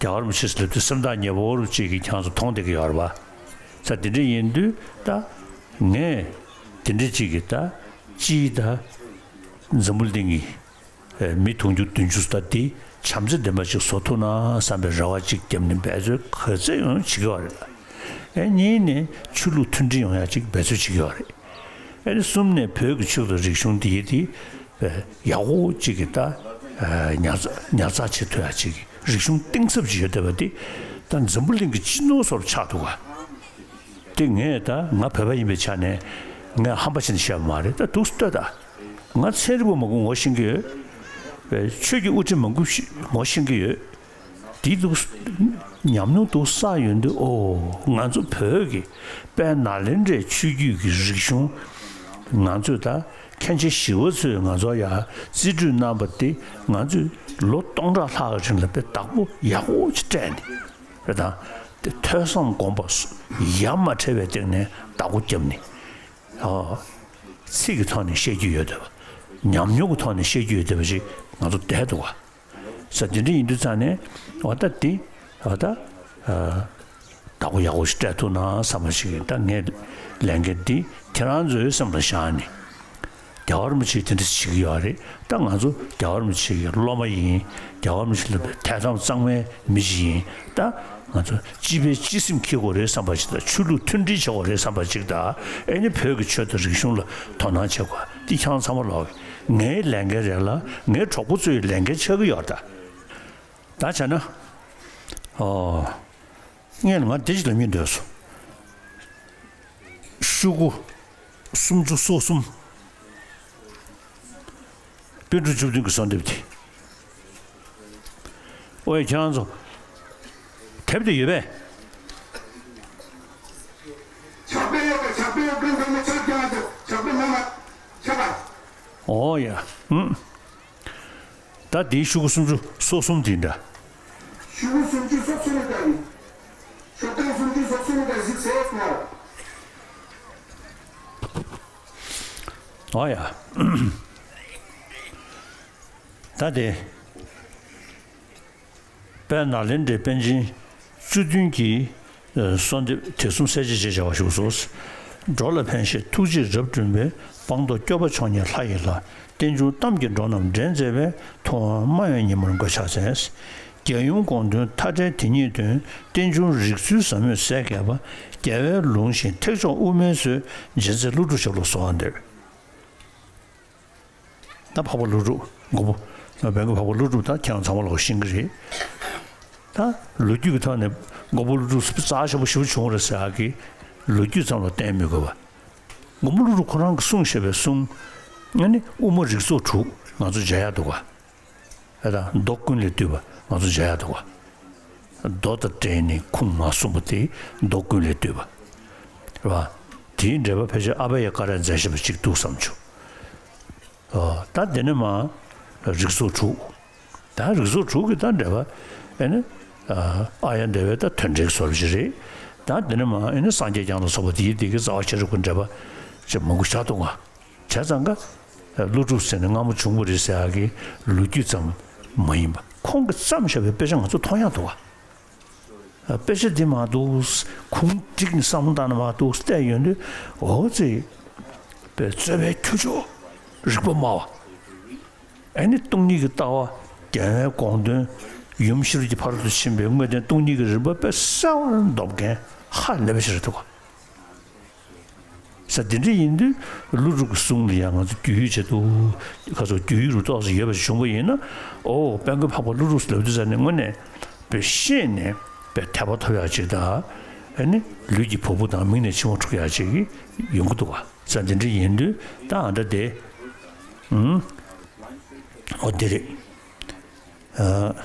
རྒྱལ་བ་རིན་པོ་ཆེ་ཟེར་ལབ་དུས་སེམས་ཐག་ཉེ་པོ་རུ་ཅིག་གིས་ཁྱེད་རང་ཚོ་མཐོང་བསྡད་ཀྱི་ཡོད་རེད་བ། ས་དེ་འདྲ་ཡིན་དུས་ད་ངས་དེ་འདྲ་ཅིག་གིས་ད་སྤྱིའི་ད་འཛམ་བུ་གླིང་གི་མི་དུང་ཕྱུར་བདུན་ཅུ་ཙམ་འདི་བྱམས་བརྩེ་ལྡན་པ་ཅིག་བཟོ་ཐུབ་ན་བསམ་པའི་རེ་བ་ཅིག་བརྒྱབ་ནས་འབད་རྩོལ་ག་ཚོད་ཡོང་བྱེད་ཀྱི་ཡོད་རེད། ཨེ་གཉིས་ནས་ཆོས་ལུགས་མཐུན་སྒྲིལ་ཡོང་ཡག་ཅིག་འབད་རྩོལ་བྱེད་ཀྱི་ཡོད་རེད། ཨེ་གསུམ་ནས་བོད་ཀྱི་ཆོས་དང་རིག་གཞུང་འདི་དེ་ཡག་པོ་ཅིག་གི་ད་ཉར་ཚགས་ཉར་ཚགས་བྱེད་ཐུབ་ཡག་ཅིག་གི་རིག་གཞུང་གཏིང་ཟབ་ཅིག་ཡོད་བསྡད་པ་འདི་ད་འཛམ་བུ་གླིང་གི་སྤྱི་ནོར་ཚོར་ཆགས་འདུག་ག་དེ་ངས་ད་ང་བོད་པ་ཡིན་པའི་ཆ་ནས་ངས་ཧམ་པ་བྱས་ནས་བཤད་པ་མ་རེད། ད་འདུག་སེ་ལྟོས་དང་། ང་ཚན་རིག་པ་མང་པོ་ངོ་ཤེས་ཀྱི་ཡོད། ཆོས་ཀྱི་དབུ་ཁྲིད་མང་པོ་ཞིག་ངོ་ཤེས་ཀྱི་ཡོད། དེ་འདུག་ཉམས་མྱོང་འདུག་བསགས་ཡོང་དུས་ཨོ་ང་ཚོ་བོད་ཀྱི་དཔལ་ནཱ་ལེནྡྲའི་ཆོས་བརྒྱུད་ཀྱི་རིག་གཞུང་ང་ཚོས་ད་མཁན་ཆེན་ཞི་བ་འཚོས་ང་ཚོ་ཡ་རྩིས་སྤྲོད་གནང་པ་དེ་ང་ཚོས་ལོ་སྟོང་ཕྲག་ལྷག་གི་རིང་ལ་དཔེ་བདག་པོ་ཡག་པོ་ཅིག་སྤྲད་ནས་རེད་ད། དེ་ཐོས་བསམ་སྒོམ་པ་ཡ་མ་བྲལ་བའི་སྟེང་ནས་བདག་པོ་བརྒྱབ་ནས། ཨོ། ཚིག་གི་ཐོག་ནས་བཤད་རྒྱུ་ཡོད་བསྡད་པ། ཉམས་མྱོང་གི་ཐོག་ནས་བཤད་རྒྱུ་ཡོད་བསྡད་པ་ཞིག་ང་ཚོ་བསྡད་འདུག་ག་ས་དེ་འདྲ་ཡིན་དུས་ཙང་ནས་འོ་ད་དེ་འོ་ད་བདག་པོ་ཡག་པོ་ཞིག་སྤྲད་ཐུབ་ན་བསམ་པ་ཞིག་ཡིན། ད་ངས་ལས་འགན་འདི་ཁྱེད་རང་ཚོའི་སེམས་ལ་བཞག་ནས། རྒྱལ་བ་རིན་པོ་ཆེས་དེ་འདྲ་བྱེད་ཀྱི་ཡོད་རེད། ད་ང་ཚོ་རྒྱལ་བ་རིན་པོ་ཆེ་གི་སློབ་མ་ཡིན། རྒྱལ་བ་རིན་པོ་ཆེ་ལ་དད་དམ་གཙང་མའི་མི་ཞིག་ཡིན། ད་ང་ཚོ་སྤྱི་པའི་སྤྱི་སེམས་འཁྱེར་དགོས་རེད་བསམ་པ་ཞིག་དང་། ཆོས་ལུགས་མཐུན་སྒྲིལ་བྱེད་དགོས་རེད་བསམ་པ་ཞིག་དང་། ཨེ་ནི་བོད་ཀྱི་ཆོས་དང་རིག་གཞུང་ལ་དོ་སྣང་བྱེད་དགོས། འདི་ཁྱེད་རང་ཚང་མ་ལོག་ངའི་ལས་འགན་རེད་ལ། ངའི་གྲོགས་པོ་ཚོའི་ལས་འགན་ཆགས་ཀྱི་ཡོད་རེད་ད། ད་བྱས་ན། ཨོ། སྔོན་ལ་ང་འདི་ཞིག་ལབ་སྙིང་འདོད་སོང་། ཤོག་གུ་སུམ་ཅུ་སོ་གསུམ། པཎ་གྲུབ་བཅུ་བདུན་གྱི་གསོལ་འདེབས་དེ། ཨོ་ཡ། ཁྱེད་རང་ཚོ་དེབ་དེ་ཡོད་པས། ཕྱག་དཔེ་ཡོད་པས། ཕྱག་དཔེ་ཡོད་པས། ཕྱག་རྒྱ་ཆེ། ཕྱག་དཔེ་མ་མ་ཁྱབ་པ། ཨོ་ཡ། ཧུམ། ད་དེའི་ཤོག་གུ་སུམ་ཅུ་སོ་གསུམ་དེ་འདྲ། ཤོག་གུ་སུམ་ཅུ་སོ་གསུམ་ནི་ད་ཡིན། ཤོག་གྲངས་སུམ་ཅུ་སོ་གསུམ་ནི་ད་གཟིགས་ཟེར་སོང་ངོ་། ཨོ་ཡ། ད་དེ། དཔལ་ནཱ་ལེནྡྲའི་པཎ་ཆེན་བཅུ་བདུན་གྱི་གསོལ་འདེབས་དེ་གསུམ་གསལ་བྱེད་ཅེས་བྱ་བ་བཞུགས་སོ། འགྲོ་ལ་ཕན་བཞེས་ཐུགས་རྗེས་རབ་བསྐྲུན་པའི། སྤངས་རྟོགས་སྐྱོབ་པ་མཆོག་བརྙེས་ལྷ་ཡི་ལྷ། རྟེན་འབྱུང་གཏམ་གྱིས་འགྲོ་རྣམས་འདྲེན་མཛད་པའི། ཐུབ་དབང་སྨྲ་བའི་ཉི་མར་མགོས་ཕྱག་འཚལ། རྒྱལ་ཡུམ་དགོངས་དོན་མཐའ་བྲལ་དེ་ཉིད་དོན། རྟེན་འབྱུང་རིགས་ཚུལ་ཟབ་མོས་གསལ་གྱེས་པ། རྒྱལ་བའི་ལུང་བཞིན་ཐེག་མཆོག་དབུ་མའི་མཛོད། རྗེ་བཙུན་ཀླུ་སྒྲུབ་ཞབས་ལ་གསོལ་བ་འདེབས། ད་འཕགས་པ་ཀླུ་སྒྲུབ་མགོན་པོ། བོན་གྱི་འཕགས་པ་ཀླུ་སྒྲུབ་ད་ཁྱེད་རང་ཚང་མ་ལོག་ཤེས་ཀྱི་རེད། ད་ལོ་རྒྱུས་ཀྱི་ཐོག་ནས་མགོན་པོ་ཀླུ་སྒྲུབ་རྩ་ཆེན་པོ་ཞེ་པོ་བྱུང་བ་རེད་ཟེར་ཡག་གི་ལོ་རྒྱུས་ཙམ་ལ་བརྟེན་མི་དགོས་པ། མགོན་པོ་ཀླུ་སྒྲུབ་ཁོ་རང་གི་གསུང་བཤད་པའི་གསུང་། ཨ་ནི་དབུ་མ་རིགས་ཚོགས་དྲུག་ང་ཚོ་མཇལ་ཡག་འདུག་ག། ཨ་ད་མདོ་ཀུན་ལས་བཏུས་པ་ང་ཚོ་མཇལ་ཡག་འདུག་ག། མདོ་དང་འབྲེལ་ནས་ཁུངས་མ་གསུངས་པ་དེ་མདོ་ཀུན་ལས་བཏུས་པ་རེད་བ། དེའི་འགྲེལ་པ་ཕལ་ཆེར་ཨ་བྷ་ཡ་ཀ་ར་མཛད་བཞག་པ་ཅིག་འདུག་བསམ་བྱུང་། ཨོ། ད་དེ་ནས་མར་རིགས་ཚོགས་དྲུག། ད་རིགས་ཚོགས་དྲུག་གི་ད་འགྲེལ་པ། ཨེ་ནི། ཨ་ཡ་འདྲ་བའི་ད་དོན་འགྲེལ་གྱི་བཟོ་འདྲ་ཅིག་རེད། ད་དེ་ནས་མར་ཨེ་ནི་སངས་རྒྱས་བསྐྱངས་ལ་སོགས་པ་དེའི་དེ་གི་རྩ་བ་ཤེས་རབ་ཀྱི་འགྲེལ་པ་ཅིག་མང་པོ་ཆགས་འདུག་ག། བྱས་ཙང་ཀ། ཀླུ་སྒྲུབ་ཟེར་ནས་སྔ་མོ་བྱུང་བ་རེད་ཟེར་ཡག་གི་ལོ་རྒྱུས་ཙམ་མ་ཡིན་པ། ཁོང་གིས་བརྩམས་བཞག་པའི་དཔེ་ཆ་ང་ཚོ་མཐོང་ཡག་འདུག་ག། དཔེ་ཆ་འདི་མ་གཏོགས་ཁུངས་བསྒྲིགས་ནས་བསམ་བློ་བཏང་ནས་མ་གཏོགས་བལྟས་ཡོང་དུས། འོ་ཙི། དཔེ་རྩོད་པའི་ཁྱུ་མཆོག་རིག་པ་སྨྲ་བ། ཨ་ནི་སྟོང་ཉིད་ཀྱི་ལྟ་བ། རྒྱལ་བའི་དགོངས་དོན། ཡུམ་ཤེས་རབ་ཀྱི་ཕ་རོལ་ཏུ་ཕྱིན་པའི་དངོས་བསྟན་སྟོང་ཉིད་ཀྱི་རིམ་པ་དཔེ་གསལ་བར་འདོམས་མཁན་ཧ་ལས་པ་ཞིག་རེད་འདུག་ག། ས་འདི་འདྲ་ཡིན་དུས་ཀླུ་སྒྲུབ་ཀྱི་གསུང་ལ་ཡང་ང་ཚོ་རྒྱུས་ཡོད་ཆེད་དུ། ཁ་སོགས་རྒྱུས་ཡོད་རུ་ཏོག་ཙམ་ཡོད་པ་ཞིག་བྱུང་བ་ཡིན་ན། ཨོ། དཔལ་མགོན་འཕགས་པ་ཀླུ་སྒྲུབ་ལབ་དུས་ཙ་ནས་དངོས་གནས་དཔེ་ཤེས་ནས་དཔེ་དད་པ་ཐོབ་ཡག་ཅིག་དང་། ཨ་ནི་ལུས་ཀྱི་བ་སྤུ་དང་མིག་ནས་མཆི་མ་འཁྲུག་ཡག་ཅིག་ཡོང་གི་འདུག་ག། ས་འདི་འདྲ་ཡིན་དུས་ད་ཨ་འདྲ་དེ། ཨུམ། ཨོ་དེ་རེད། ཨ།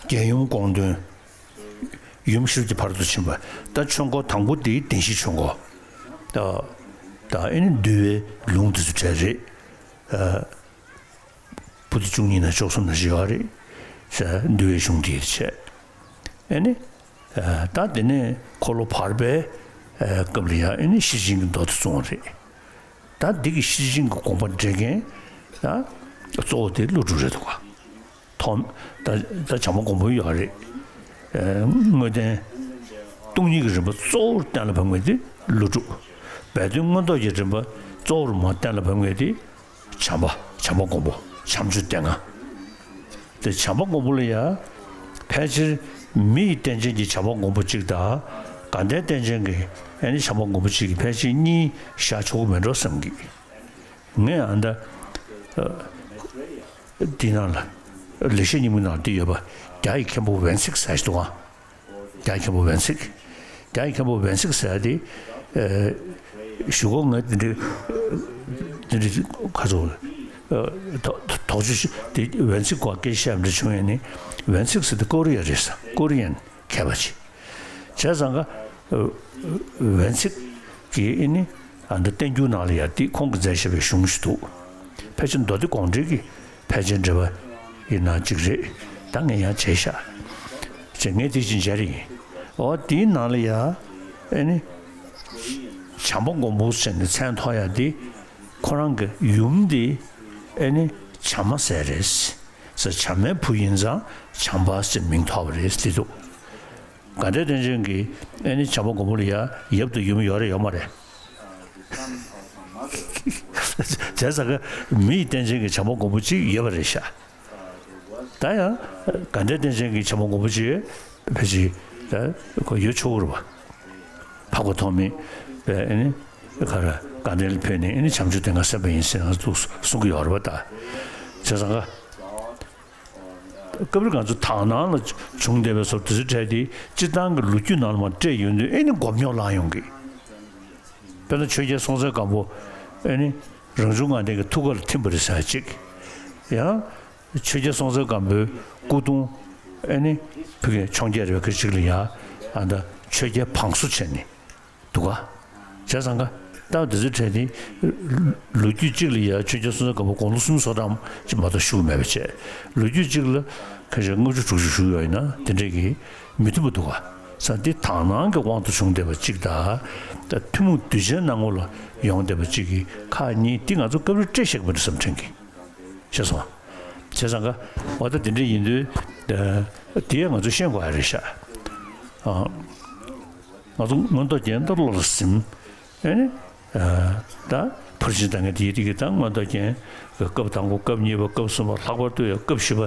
རྒྱལ་ཡུམ་དགོངས་དོན། ཡུམ་ཤེས་རབ་ཀྱི་ཕ་རོལ་ཏུ་ཕྱིན་པ། ད་ཆོས་འཁོར་དང་པོ་དེའི་བདེན་བཞིའི་ཆོས་འཁོར། ད་ད་ཨེ་ནི་འདུལ་བའི་ལུང་དེ་ཚོ་གྲས་རེད། ཨ། པོ་ཏི་བཅུ་གཉིས་ན་བཅུ་གསུམ་ན་ཞིག་ཡོད་རེད། ཟེར་འདུལ་བའི་གཞུང་དེའི་ཆེད། ཨེ་ནི། ཨ། ད་དེ་ནས་འཁོར་ལོ་བར་པའི་ཨ་སྐབས་ལ་ཡང་ཨེ་ནི་ཤེར་ཕྱིན་གྱི་མདོ་དེ་གསུངས་པ་རེད། ད་འདི་གི་ཤེར་ཕྱིན་གྱི་དགོངས་པ་འགྲེལ་མཁན་ད་གཙོ་བོ་དེ་ཀླུ་སྒྲུབ་རེད་འདུག་ག། ཐོག་ད་ད་བྱམས་པ་མགོན་པོ་ཡོད་རེད། ཨ། དངོས་བསྟན་སྟོང་ཉིད་ཀྱི་རིམ་པ་གཙོ་བོར་གཏན་ལ་ཕབ་མཁན་དེ་ཀླུ་སྒྲུབ། སྦས་དོན་མངོན་རྟོགས་ཀྱི་རིམ་པ་གཙོ་བོར་མར་གཏན་ལ་ཕབ་མཁན་དེ་བྱམས་པ། བྱམས་པ་མགོན་པོ། བྱམས་ཆོས་སྡེ་ལྔ། དེ་བྱམས་པ་མགོན་པོ་ལ་ཡང་ཕལ་ཆེར་མི་ཡི་རྟེན་ཅན་གྱི་བྱམས་པ་མགོན་པོ་གཅིག་དང་། དགའ་ལྡན་རྟེན་ཅན་གྱི་ཨ་ནི་བྱམས་པ་མགོན་པོ་གཅིག་གིས་ཕལ་ཆེར་གཉིས་བཞག་ཆོག་གི་མེད་འགྲོ་བསམ་གི། ངས་ཨ་ད། ཨ། འདི་ནང་ལ། ལེགས་བཤད་སྙིང་པོའི་ནང་ལ་འདི་ཡོད་པ། རྒྱ་ཡི་མཁན་པོ་ཝན་ཚིག་ཟེར་ཞིག་འདུག་ག། རྒྱ་ཡི་མཁན་པོ་ཝན་ཚིག། རྒྱ་ཡི་མཁན་པོ་ཝན་ཚིག་ཟེར་དེ། ཨ། གཞུག་གུ་ང་འདི་འདྲ། འདི་འདྲ་ཁ་ཚོ། ཨ། དོགས་དོགས་གཅོད་དེ་ཝན་ཚིག་སྐོར་སྐད་ཆ་བཤད་མི་འདྲ་བྱུང་ཡ་ནི། ཝན་ཚིག་ཟེར་དེ་ཀོ་རི་ཡ་རེད་ས། ཀོ་རི་ཡན་མཁས་པ་ཅིག། བྱས་ཙང་ཀ། ཝན་ཚིག་གིས་ཨེ་ནི་ཨ་འདི་བསྟན་འགྱུར་ནང་ལ་ཡ་དེ་ཁོང་གིས་མཛད་བཞག་པའི་གཞུང་ཞིག་འདུག། ཕལ་ཆེར་མདོ་སྡེ་དགོངས་འགྲེལ་གྱི་ཕལ་ཆེར་འགྲེལ་པ་ཡི་ནང་གཅིག་རེད། ད་ངས་ཡང་བྱས་ཤག། ཅེས་ངས་དེ་བཞིན་མཇལ་རེ་ཡིན། འོ་དེའི་ནང་ལ་ཡ་ཨེ་ནི་བྱམས་པ་མགོན་པོ་ཟེར་ནས་མཚན་ཐོགས་ཡ་དེ་ཁོ་རང་གི་ཡུམ་དེ་ཨེ་ནི་བྱམས་མ་ཟེར་རེད། ཟེར་བྱམས་མའི་བུ་ཡིན་ཙང་བྱམས་པ་ཟེར་མིང་ཐོགས་པ་རེད་ཟེར་འདུག། དགའ་ལྡན་རྟེན་ཅན་གྱིས་ཨེ་ནི་བྱམས་པ་མགོན་པོ་ལ་ཡ་ཡབ་དང་ཡུམ་ཡོད་རེད་ཡོད་མ་རེད། བྱས་ཙང་ཀ་མི་ཡི་རྟེན་ཅན་གྱི་བྱམས་པ་མགོན་པོ་གཅིག་ཡོད་པ་རེད་ཤག། ད་ཡང་དགའ་ལྡན་རྟེན་ཅན་གྱི་བྱམས་པ་མགོན་པོ་གཅིག་ཕལ་ཆེར་ད་ཁོ་ཡོད་ཆོག་གི་རེད་པ། འཕགས་པ་ཐོགས་མེད་པས་ཨེ་ནི་ག་རེ་དགའ་ལྡན་ལ་ཕེབས་ནས་ཨེ་ནི་བྱམས་ཆོས་སྡེ་ལྔ་གསན་པ་ཡིན་ཟེར་ང་ཚོས་གསུང་གི་ཡོད་རེད་པ། ད་བྱས་ཙང་ཀ་སྐབས་རེ་ང་ཚོ་དག་སྣང་ལ་བྱུང་བསྡད་པའི་བཟོ་དེ་ཚོའི་གྲས་དེ་སྤྱིར་བཏང་གི་ལོ་རྒྱུས་ནང་ལ་མར་བཀྲལ་ཡོང་དུས་ཨེ་ནི་མགོ་རྙོག་ལངས་ཡོང་གི། དཔེར་ན་ཆོས་རྒྱལ་སྲོང་བཙན་སྒམ་པོ་ཨེ་ནི་རང་བྱུང་ངང་ལྡན་གྱི་ཐུགས་ཀ་ལ་ཐིམ་པ་རེད་ཟེར་གཅིག། ཡང་ ཆོས་རྒྱལ་སྲོང་བཙན་སྒམ་པོའི་སྐུ་གདུང་ཨེ་ནི་ཕ་གི་འཕྱོངས་རྒྱས་རེད་པ། ཁ་ཅིག་ལ་ཡ་ཨ་ད་ཆོས་རྒྱལ་བང་སོ་བྱས་ནས་འདུག་ག་བྱས་ཙང་ག་ད་དེ་ཚོའི་གྲས་དེ་ལོ་རྒྱུས་གཅིག་ལ་ཡ་ཆོས་རྒྱལ་སྲོང་བཙན་སྒམ་པོ་དགུང་ལོ་སུམ་ཅུ་སོ་གྲངས་ཅིག་མ་གཏོགས་བཞུགས་མེད་པ་བྱས། ལོ་རྒྱུས་གཅིག་ལ་ཁ་ཤས་ལྔ་བཅུ་དྲུག་ཅུ་བཞུགས་ཡོད་ཡིན་ན་དེ་འདྲས་ཀྱི་མི་མཐུན་པ་འདུག་ག་ས་འདི་དག་སྣང་གི་དབང་དུ་བྱུང་བསྡད་པ་གཅིག་དང་། ད་ཐུན་མོང་གདུལ་བྱའི་སྣང་ངོ་ལ་ཡོང་བསྡད་པ་གཅིག་གི་ཁག་གཉིས་འདི་ང་ཚོ་སྐབས་རེ་བཀྲལ་ཤེས་ཀྱི་མ་རེད་བསམ་དྲན་གྱི། ཤེས་སོང་། བྱས་ཙང་ག་འོ་ད་དེ་འདྲ་ཡིན་དུས་དེ་ཡང་ང་ཚོས་ཤེས་དགོས་ཡ་རེད་ཤག་ཨ། ང་ཚོ་མངོན་རྟོགས་རྒྱན་ད་བློ་ལ་ཟིན། ཨེ་ནི། ད་ཕར་ཕྱིན་ད་ངས་དེའི་རིགས་ཀྱི་ད་མངོན་རྟོགས་རྒྱན་གྱི་སྐབས་དང་པོ་སྐབས་གཉིས་པ་སྐབས་གསུམ་པ་ལྷག་པར་དུ་ཡང་སྐབས་བཞི་པ།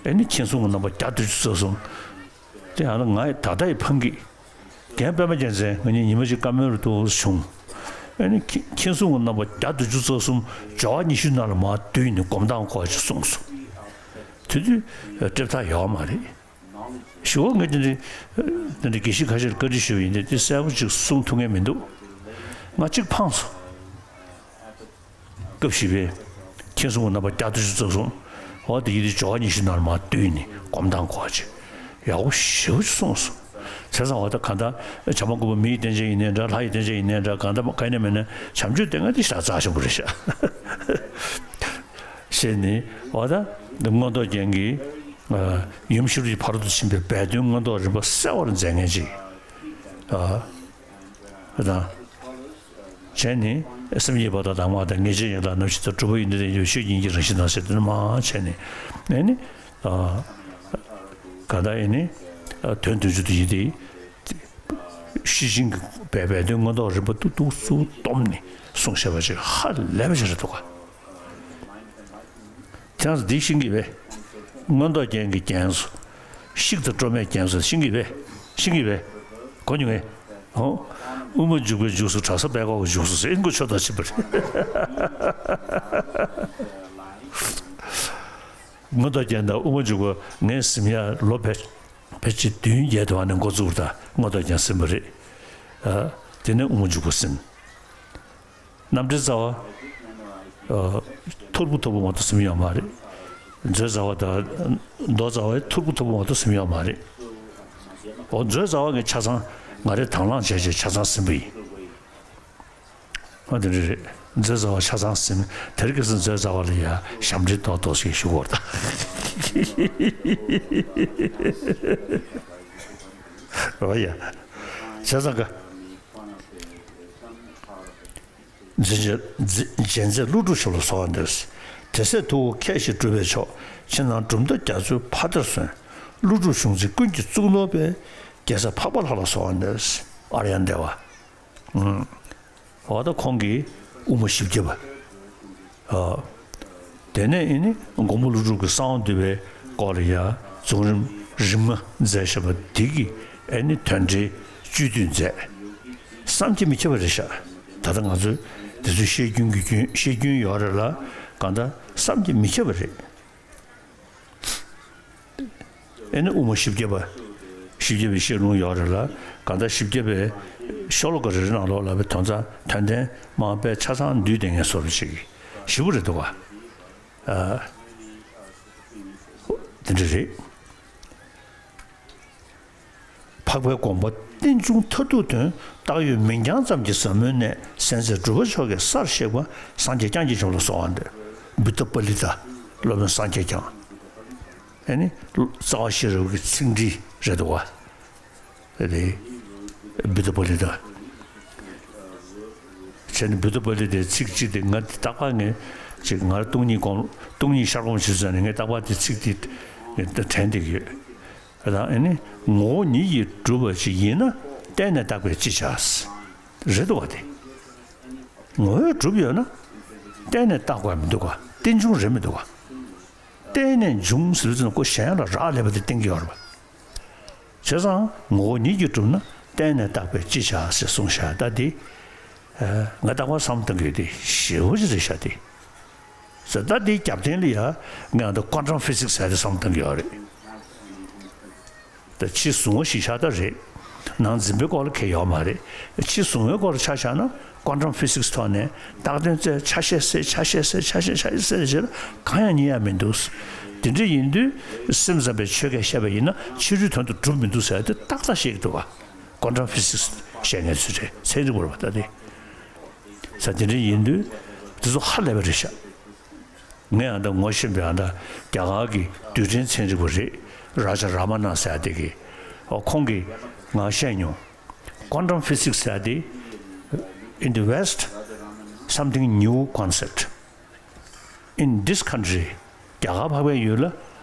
ཨེ་ནི་མཁྱེན་གསུམ་གྱི་རྣམ་པ་བརྒྱ་བདུན་ཅུ་རྩ་གསུམ། དེ་ཡང་ན་ང་ད་ལྟ་ཡི་ཕང་གི། རྒན་པད་མ་རྒྱལ་མཚན་ང་གཉིས་ཉི་མ་གཅིག་བཀའ་མོལ་རུ་འདུག་བྱུང་། ཨེ་ནི་མཁྱེན་གསུམ་གྱི་རྣམ་པ་བརྒྱ་བདུན་ཅུ་རྩ་གསུམ་སྦྱོར་བ་ཉི་ཤུའི་ནང་ལ་མར་བསྡུས་ནས་སྒོམ་སྟངས་སྐོར་ཅིག་གསུངས་སོང་། དེ་དུས་སྤྲེབ་ཐག་ཡོད་མ་རེད། ཞུ་བ་ངས་དེ་འདྲའི་དེ་འདྲའི་དགེ་བཤེས་ཁ་ཤས་ལ་བཀའ་འདྲི་ཞུས་པ་ཡིན་ཏེ་དེ་གསལ་པོ་ཅིག་གསུང་ཐུབ་མཁན་མི་འདུག་ང་གཅིག་ཕངས་སོང་། སྐབས་བཞི་པའི་མཁྱེན་གསུམ་གྱི་རྣམ་པ་བརྒྱ་བདུན་ཅུ་རྩ་གསུམ། འོ་དེ་ཡི་དེ་སྦྱོར་བ་ཉི་ཤུའི་ནང་ལ་མར་བསྡུས་ནས་སྒོམ་སྟངས་སྐོར་ཅིག་ཡག་པོ་ཞེ་པོ་ཅིག་གསུངས་སོང་། བྱས་ཙང་འོ་ད་གང་ལྟར་བྱམས་པ་མགོན་པོ་མི་ཡི་རྟེན་ཅན་ཡིན་ནའི་འདྲ་ལྷ་ཡི་རྟེན་ཅན་ཡིན་ནའི་འདྲ་གང་ལྟར་གང་ཡིན་ན་མིན་ན་བྱམས་ཆོས་སྡེ་ལྔ་དེ་ཞེ་དྲག་རྩ་ཆེན་པོ་རེད་ཤག་ཞེས་ནི་འོ་ད་མངོན་རྟོགས་རྒྱན་གྱི་ཡུམ་ཤེས་རབ་ཀྱི་ཕ་རོལ་ཏུ་ཕྱིན་པའི་སྦས་དོན་མངོན་རྟོགས་རིམ་པ་གསལ་བར་མཛད་མཁན་ཅིག་ཨ་དང་། བྱས་ནི་སེམས་ཉིད་པ་དང་དྭངས་མ་དང་ངེས་བྱེད་ཡང་དག་རྣམ་བཞི་དང་གྲུབ་པ་ཡུལ་འདི་དང་ཡུལ་ཤེས་ཉིད་ཀྱི་རང་བཞིན་དང་ཟེར་དོན་མང་བྱས་ནི་ཨེ་ནི་གང་ལྟར་ཨེ་ནི་དོན་བདུན་ཅུ་དེ་ཡིན་ཏེ། ཤེར་ཕྱིན་གྱི་སྦས་སྦས་དོན་མངོན་རྟོགས་རིམ་པ་ཏུ་ཏུ་སུ་སྡོམ་ནས་གསུངས་བཞག་པ་ཅིག་ཧ་ལས་པ་ཅིག་རེད་འདུག་ག་དེ་ཡང་འདི་ཤེས་ཀྱི་བས། མངོན་རྟོགས་རྒྱན་གྱི་རྒྱན་སོ། ཤིག་དང་སྤྲོ་མས་རྒྱན་སོ་ཤེས་ཀྱི་བས། ཤེས་ཀྱི་བས། གོ་མྱོང་ངས། ཨོ། དབུ་མ་འཇུག་པའི་འཇུག་སོ་གྲྭ་ས་པད་ཀོག་གི་འཇུག་སོ་ཟེར་ཨིན་གོ་ཆོད་ད་ཕྱིན་པ་རེད། མངོན་རྟོགས་རྒྱན་དང་དབུ་མ་འཇུག་པ་ངས་ཟིན་ཡ་ལོ་ཕལ་ཕལ་ཆེར་བདུན་བརྒྱད་དུ་བ་ནས་འགོ་བཙུགས་ད་མངོན་རྟོགས་རྒྱན་ཟིན་པ་རེད། ཨ། དེ་ནས་དབུ་མ་འཇུག་པ་ཟིན། རྣམ་འགྲེལ་རྩ་བ། ཨ། ཐོར་བུ་ཐོར་བུ་མ་གཏོགས་ཟིན་ཡོད་མ་རེད། མཛོད་རྩ་བ་དང་མདོ་རྩ་བའི་ཐོར་བུ་ཐོར་བུ་མ་གཏོགས་ཟིན་ཡོད་མ་རེད། འོ་མཛོད་རྩ་བ་ངས་ཆ་ཚང་ང་རེ་དང་བླངས་བྱས་བྱས་ཆ་ཚང་ཟིན་པ་ཡིན། ཨ་དེ་འདྲ་རེད། མཛོད་རྩ་བ་ཆ་ཚང་ཟིན། དེར་སྐྱེས་སུ་མཛོད་རྩ་བ་ལ་ཡ་ཞབས་འདྲེན་ཏོག་ཏོག་ཞིག་ཞུ་དགོས་རེད་ད། རོ་ཡ། བྱས་ཙང་ག་རྗེ་རྗེ་རྗེ་མཛད་ཀླུ་སྒྲུབ་མཆོག་ལ་གསོལ་བ་འདེབས། དེ་སྲས་ཐུ་བོ་མཁས་ཤིང་གྲུབ་པའི་མཆོག་ཕྱི་ནང་གྲུབ་མཐའ་རྒྱ་མཚོའི་ཕ་མཐར་སོན། ཀླུ་སྒྲུབ་གཞུང་ཚིག་ཀུན་གྱི་གཙུག་ནོར་དཔལ། རྒྱལ་སྲས་འཕགས་པ་ལྷ་ལ་གསོལ་བ་འདེབས། ཨཱརྱ་དེ་བ། ཨུམ། འོ་ད་ཁོང་གིས་དབུ་མ་བཞི་བརྒྱ་པ། ཨ། དེ་ནས་ཨེ་ནི་མགོན་པོ་ཀླུ་སྒྲུབ་ཀྱི་གསང་བ་འདུས་པའི་སྐོར་ལ་ཡ་རྫོགས་རིམ་རིམ་ལྔ་མཛད་བཞག་པ་འདི་གི་ཨེ་ནི་དོན་འགྲེལ་བཅུད་བསྡུས་མཛད། བསམ་གྱིས་མི་ཁྱབ་པ་རེད་ཤག་ད་ལྟ་ང་ཚོས་འདི་ཚོའི་བཤད་རྒྱུན་གྱི་རྒྱུན་བཤད་རྒྱུན་ཡོད་རེད་ལ་གང་ལྟར་བསམ་གྱིས་མི་ཁྱབ་པ་རེད། ཨེ་ནི་དབུ་མ་བཞི་བརྒྱ་པ། བཞི་བརྒྱ་པའི་བཤད་ལུང་ཡོད་རེད་ལ་གང་ལྟར་བཞི་བརྒྱ་པའི་ཤོ་ལོ་ཀ་རེ་རེ་ནང་ལོགས་ལ་བའི་དོན་རྩ་དོན་ལྡན་མ་དཔེ་ཆ་ཚང་འདུས་བསྡད་མཁན་བཟོ་འདྲ་ཅིག་ཞེ་པོ་རེད་འདུག་ག་ཨ། འདི་འདྲ་རེད། འཕགས་པའི་དགོངས་པ་རྟེན་འབྱུང་མཐར་ཐུག་དོན་བཏགས་ཡོད་མིང་རྐྱང་ཙམ་གྱི་ཟབ་མོའི་གནད་གསན་མཛད་གྲུབ་པ་མཆོག་གི་སར་གཤེགས་པ་སངས་རྒྱས་བསྐྱངས་ཀྱི་མཆོག་ལ་གསོལ་བ་འདེབས། བུདྡྷ་པཱ་ལི་ཏ། སློབ་དཔོན་སངས་རྒྱས་བསྐྱངས། ཨེ་ནི། རྩ་བ་ཤེས་རབ་ཀྱི་ཚིག་འགྲེལ་རེད་འདུག་བ། དེ་བུདྡྷ་པཱ་ལི་ཏ། བྱས་ནས་བུདྡྷ་པཱ་ལི་ཏའི་ཚིག་གཅིག་དེ་ང་རྟག་པར་ངས་ཅིག་ང་སྟོང་ཉིད་སྒོམ་སྟོང་ཉིད་ཤར་སྒོམ་བྱེད་ས་ནས་ངས་རྟག་པར་དེ་ཚིག་དེ་དྲན་བསྡད་ཀྱི་ཡོད། ད་ཨེ་ནི་ངོ་བོ་ཉིད་ཀྱིས་གྲུབ་པ་ཅིག་ཡིན་ན་བརྟེན་ནས་བཏགས་པས་ཅི་བྱ། རེད་འདུག་བ་དེ། ངོ་བོས་གྲུབ་ཡོད་ན་བརྟེན་ནས་བཏགས་པ་མི་འདུག་ག་རྟེན་འབྱུང་རེད་མི་འདུག་ག་བརྟེན་ནས་འབྱུང་ཟེར་དུས་ཙམ་ཁོ་གཞན་ལ་རག་ལས་པ་དེ་བསྟན་གྱི་ཡོད་རེད་པ། བྱས་ཙང་ངོ་བོ་ཉིད་ཀྱིས་གྲུབ་ན་བརྟེན་ནས་བཏགས་པས་ཅི་བྱ་ཞེས་གསུངས་བཞག་ད་འདི། ང་རྟག་པར་བསམ་བཏང་གི་ཡོད་དེ་ཞེ་པོ་ཅིག་རེད་ཤག་དེ། ཟེར་ད་འདིའི་རྒྱབ་རྟེན་ལ་ཡ་ང་ད་ཀོན་ཊམ་ཕི་སིག་ཟེར་ཏེ་བསམ་བཏང་གི་ཡོད་རེད། ད་ཕྱི་གཟུང་བ་ཞིག་ཤ་སྟག་རེད། ནང་འཛིན་པའི་སྐོར་ལ་གལ་ཡོད་མ་རེད། ཕྱི་གཟུང་བའི་སྐོར་ལ་ཆ་བཞག་ན་ ཀོན་ཊམ་ཕི་སིག་སི་ཐོག་ནས་བཏགས་དོན་བཙལ། ཆ་ཤས་བསྲེས། ཆ་ཤས་བསྲེས། ཆ་ཤས་ཆ་ཤས་བསྲེས་བྱས་ན་གང་ཡང་རྙེད་ཡ་མི་འདུག། དེ་འདྲ་ཡིན་དུས་སེམས་ཙམ་པའི་ཆོས་སྐད་བཤད་པ་ཡིན་ན་ཕྱི་རོལ་དོན་དུ་གྲུབ་མི་འདུག་ཟེར་ཡ་དེ་ཏག་ཏག་བཤད་ཀྱི་འདུག་བ། ཀོན་ཊམ་ཕི་སིག་སི་བཤད་མཁན་ཚོས་རེད། ཚན་རིག་པ་རེད་བ་ད་དེ། ས་དེ་འདྲ་ཡིན་དུས་དེ་ཚོ་ཧ་ལས་པ་རེད་ཤག། ངས་ཨ་ད་ངོ་ཤེས་པའི་ཨ་ད་རྒྱ་གར་གྱི་རྡུལ་ཕྲན་ཚན་རིག་པ་རེད། རཱ་ཇ་རཱ་མ་ན་ཟེར་ཡ་དེ་གིས། ཨོ་ཁོང་གིས་ང་བཤད་མྱོང་། Quantum physics ཟེར་ཡ་དེ། In the West, something new concept. In this country, རྒྱ་གར་འཕགས་པའི་ཡུལ་ལ་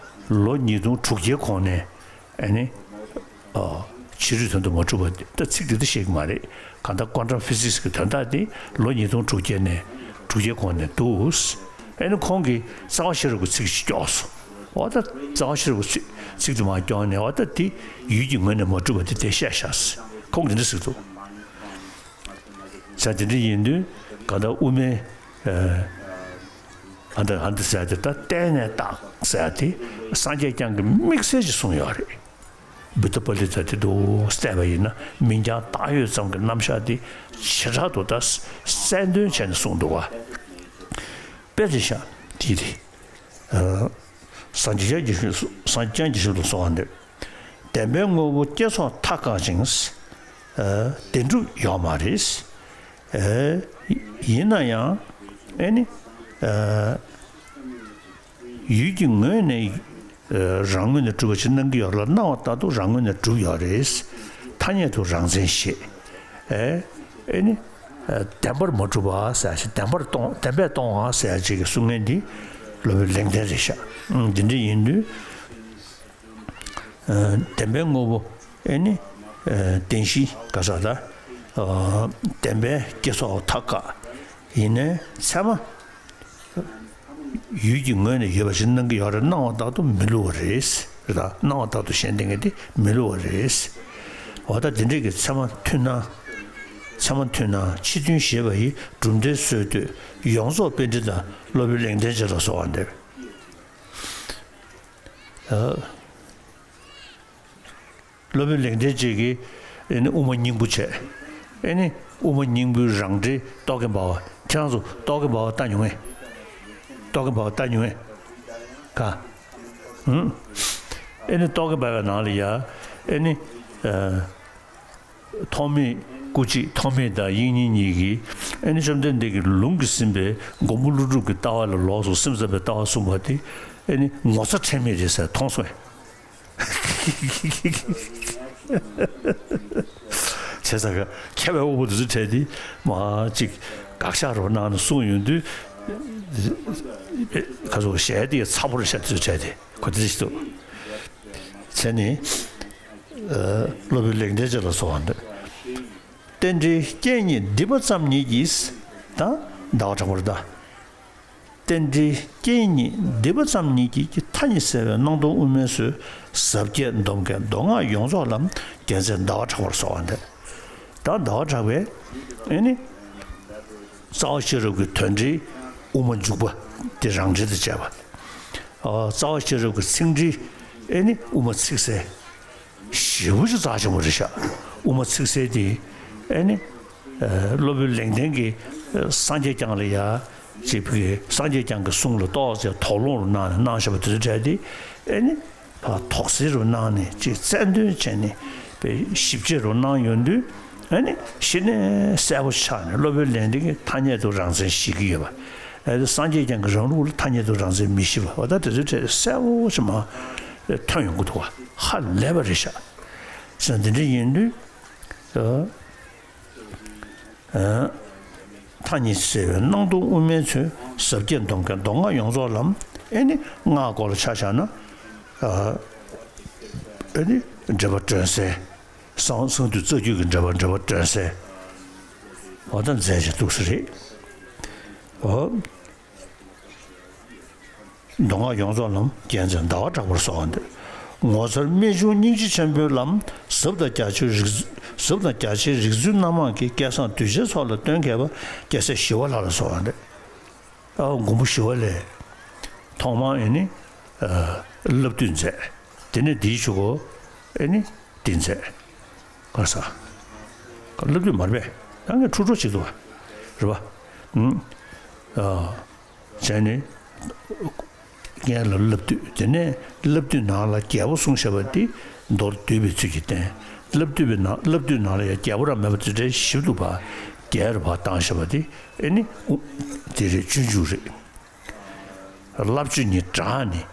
ལོ་ཉིས་སྟོང་དྲུག་བརྒྱའི་གོང་ནས་ཨ་ནི། ཨོ། ཕྱི་རོལ་དོན་དུ་མ་གྲུབ་པ་ད་ཚིག་འདི་ལྟ་བཤད་ཀྱི་མ་རེད། གང་ལྟར་ཀོན་ཊམ་ཕི་སིག་སི་གི་དོན་དག་དེ་ལོ་ཉིས་སྟོང་དྲུག་བརྒྱ་ནས་དྲུག་བརྒྱའི་གོང་ནས་འདུག། ཨ་ནི་ཁོང་གིས་རྩ་བ་ཤེས་རབ་ཀྱི་ཚིག་ཅིག་སྐྱོར་སོང་། འོ་ད་རྩ་བ་ཤེས་རབ་ཀྱི་ཚིག་ཚིག་དེ་མར་སྐྱོར་ནས་འོ་ད་དེ་ཡུལ་གྱི་ངོས་ནས་མ་གྲུབ་པ་དེ་དེ་བཤད་བཞག་ཟེར་ཁོང་གིས་འདི་འདྲ་ཟེར་འདུག། ས་དེ་འདྲ་ཡིན་དུས་གང་ལྟར་དབུ་མའི། ཨ་འདི་ཨ་འདི་ཟེར་ཏེ་ད་བརྟེན་ནས་བཏགས་ཟེར་ཏེ་སངས་རྒྱས་བསྐྱངས་ཀྱི་དམིགས་བསལ་ཅིག་གསུངས་ཡོད་རེད། བུདྡྷ་པཱ་ལི་ཏ་དེ་འདུག་བལྟས་པ་ཡིན་ན་མིང་རྐྱང་བཏགས་ཡོད་ཙམ་གྱི་རྣམ་གཞག་དེ་བྱེ་བྲག་ཏུ་ད་གསལ་འདོན་བྱས་ནས་གསུངས་འདུག་བ། དཔེ་དེ་ཤ་དེ་རེད། སངས་རྒྱས་ཀྱི་སངས་རྒྱས་ཀྱི་ཞབས་ལ་གསོལ་བ་འདེབས། བདེན་པའི་དངོས་པོ་སྐྱེ་སོགས་མཐའ་བཀག་ཅིང་། བདེན་གྲུབ་ཡོད་མ་རེད། ཡིན་ན་ཡང་ཨེ་ནི། ཡུལ་གྱི་ངོས་ནས་རང་ངོས་ནས་གྲུབ་པ་ཞིག་སྣང་གི་ཡོད་རེད་ལ། སྣང་བ་ལྟར་དུ་རང་ངོས་ནས་གྲུབ་ཡོད་རེད། ཐ་སྙད་དུ་རང་མཚན་ཞེས། ཨེ་ནི། བདེན་པར་མ་གྲུབ་པ་ཟེར་ཞིག་བདེན་པར་སྟོང་བདེན་པས་སྟོང་བ་ཟེར་ཅིག་གི་གསུང་མཁན་འདི་སློབ་དཔོན་ལེགས་ལྡན་རེད་ཤག། འདི་འདྲ་ཡིན་དུས། བདེན་པའི་དངོས་པོ་ཨེ་ནི། བདེན་བཞི་ག་ས་ད། བདེན་པའི་སྐྱེ་སོགས་མཐའ་བཀག། ཡིན་ནའི་ཚད་མ། ཡུལ་གྱི་ངོས་ནས་ཡོད་པ་ཞིག་སྣང་གི་ཡོད་རེད། སྣང་བ་ལྟར་དུ་མི་བསླུ་བ་རེད། རེད་ད། སྣང་བ་ལྟར་དུ་གཞན་བསྟན་མཁན་དེ་མི་བསླུ་བ་རེད། འོ་ད་དེ་འདྲས་ཀྱི་ཚད་མ་མཐུན་སྣང་། ཚད་མ་མཐུན་སྣང་ཕྱི་དོན་བཞེད་པ་ཡི་གྲུབ་མཐའི་སྲོལ་གཏོད་ཡོངས་རྫོགས་པཎྜི་ཏ་སློབ་དཔོན་ལེགས་ལྡན་འབྱེད་ལ་གསོལ་བ་འདེབས། སློབ་དཔོན་ལེགས་ལྡན་འབྱེད་ཀྱིས་ཨེ་ནི་དབུ་མ་སྙིང་པོ་བྱས། ཨེ་ནི་དབུ་མ་སྙིང་པོའི་རང་འགྲེལ་རྟོག་གེ་འབར་བ། ཁྱེད་རང་ཚོ་རྟོག་གེ་འབར་བ་ལྟ་མྱོང་ངས། རྟོག་གེ་འབར་བ་ལྟ་མྱོང་ངས། ག་ཧུམ། ཨེ་ནི་རྟོག་གེ་འབར་བའི་ནང་ལ་ཡ། ཨེ་ནི། ཨ། ཐོགས་མེད་སྐུ་གཅིག་ཐོགས་མེད་དང་དབྱིག་གཉེན་གཉིས་ཀྱིས་ཨེ་ནི་བཅོམ་ལྡན་འདས་ཀྱི་ལུང་གིས་ཟིན་པའི་མགོན་པོ་ཀླུ་སྒྲུབ་ཀྱི་ལྟ་བ་ལ་ལོགས་སུ་སེམས་ཙམ་པའི་ལྟ་བ་གསུངས་པ་དེ་ཨེ་ནི་ངོ་ཚ་ཁྲེལ་མེད་རེད་ཟེར་མཐོང་སོང་ངས། བྱས་ཙང་ཀ་མཁས་པའི་དབང་པོ་འདི་ཚོ་གྲས་དེ་མ་གཅིག་དགག་བཞག་རོགས་གནང་ནས་གསུངས་ཡོང་དུས། ཁ་སོ་ཞལ་དེ་ཚ་པོ་རེད་ཤག་དེ་ཚོ་གྲས་དེ་གོ་དེ་ཞིག་འདུག། བྱས་ནས་སློབ་དཔོན་ལེགས་ལྡན་འབྱེད་ལ་གསོལ་བ་འདེབས། རྟེན་འབྲེལ་རྐྱེན་གཉིས་སྡིག་པ་ཙམ་ཉིད་ཀྱིས། དང་ཟླ་བ་གྲགས་པར་གདའ། རྟེན་འབྲེལ་རྐྱེན་གཉིས་སྡིག་པ་ཙམ་ཉིད་ཀྱིས། མཐའ་གཉིས་བསལ་བའི་སྣང་སྟོང་དབུ་མའི་ཚུལ། ཟབ་རྒྱས་འདོམས་མཁན་མདོ་སྔགས་ཡོངས་རྫོགས་ལམ། རྒྱལ་མཚན་ཟླ་བ་གྲགས་པར་གསོལ་བ་འདེབས། ད་ཟླ་བ་གྲགས་པས་ཨེ་ནི། རྩ་བ་ཤེས་རབ་ཀྱི་དོན་འགྲེལ་དབུ་མ་འཇུག་པ་དེ་རང་འགྲེལ་དུ་བྱས་པ། རྩ་བ་ཤེས་རབ་ཀྱི་ཚིག་འགྲེལ་ཨེ་ནི་དབུ་མ་ཚིག་གསལ། ཞེ་པོ་ཅིག་རྩ་ཆེན་པོ་རེད་ཤག། དབུ་མ་ཚིག་གསལ་དེ་ཨེ་ནི། སློབ་དཔོན་ལེགས་ལྡན་གྱིས་སངས་རྒྱས་བསྐྱངས་ལ་ཡ། ཅིག་སངས་རྒྱས་བསྐྱངས་ཀྱི་གསུང་ལ་ཏོག་ཙམ་དོགས་སློང་རུ་གནང་ནས་གནང་བཞག་པ་དེ་ཚོ་གྲས་དེ་ཨེ་ནི། དོགས་སེལ་རུ་གནང་ནས་ཅིག་རྩལ་འདོན་བྱས་ནས་པའི་ཞིབ་དཔྱད་རུ་གནང་ཡོང་དུས་ཨེ་ནི་གཞི་ནས་གསལ་པོ་ཆགས་ནས་སློབ་དཔོན་ལེགས་ལྡན་གྱིས་ཐ་སྙད་དུ་རང་མཚན་བཞེད་ཀྱི་ཡོད་པ། ཨེ་ནི་སངས་རྒྱས་བསྐྱངས་ཀྱི་རང་ལུགས་ལ་ཐ་སྙད་དུ་རང་མཚན་མི་བཞེད་པ། འོ་ད་དེ་ཚོའི་གྲས་གསལ་པོ་ཅིག་མ་ཐོན་ཡོང་གི་འདུག་བ། ཧ་ལས་པ་རེད་ཤག། ཟེར་འདི་འདྲ་ཡིན་དུས། མཐའ་གཉིས་བསལ་བའི་སྣང་སྟོང་དབུ་མའི་ཚུལ། ཟབ་རྒྱས་འདོམས་མཁན་མདོ་སྔགས་ཡོངས་རྫོགས་ལམ། ཨེ་ནི་སྔགས་སྐོར་ལ་ཆ་བཞག་ན། ཨེ་ནི་འགྲེལ་པ་སྒྲོན་གསལ། གསང་གསང་འདུས་རྩ་རྒྱུད་ཀྱི་འགྲེལ་པ་འགྲེལ་པ་སྒྲོན་གསལ། འོ་ད་མཛད་ཅིག་འདུག་ས་རེད། འོ། མདོ་སྔགས་ཡོངས་རྫོགས་ལམ། རྒྱལ་མཚན་ཟླ་བ་གྲགས་པར་གསོལ་བ་འདེབས། ངོ་མཚར་རྨད་བྱུང་སྙིང་རྗེ་ཆེན་པོའི་ལམ། ཟབ་དང་རྒྱ་ཆེའི་རིགས། ཟབ་དང་རྒྱ་ཆེའི་རིགས་ཚུལ་སྣ་མང་གི་སྐལ་བཟང་གདུལ་བྱའི་ཚོགས་ལ་སྟོན་མཁས་པ་རྒྱལ་སྲས་ཞི་བ་ལྷ་ལ་གསོལ་བ་འདེབས། ཨ་མགོན་པོ་ཞི་བ་ལྷས་ཐོག་མར་ཨེ་ནི། བསླབ་བཏུས་མཛད། དེ་ནས་འདིའི་ཆུ་གོ་ཨེ་ནི། འདི་མཛད། ག་ས། བསླབ་བཏུས་མར་པས་ད་ངས་འཁྲུག་འཁྲུག་བྱེད་དོ། རེད་པ། ཨ། བྱས་ནས། རྒན་ལ་བསླབ་བཏུས། དེ་ནས་བསླབ་བཏུས་ནང་ལ་རྒྱལ་པོ་གསུངས་བཞག་པ་དེ་མདོར་བསྡུས་པའི་ཚུལ་གྱིས་བསྟན། བསླབ་བཏུས་པའི་ནང་བསླབ་བཏུས་ནང་ལ་ཡང་རྒྱལ་པོ་རང་མེད་པ་དེ་འདྲའི་ཞིབ་ཏུ་བ་རྒྱལ་རབ་བ་བཏང་བཞག་པ་དེ་ཨེ་ནི་དེ་རེད། སྤྱོད་འཇུག་རེད། བསླབ་བྱ་ཉིད་དྲངས་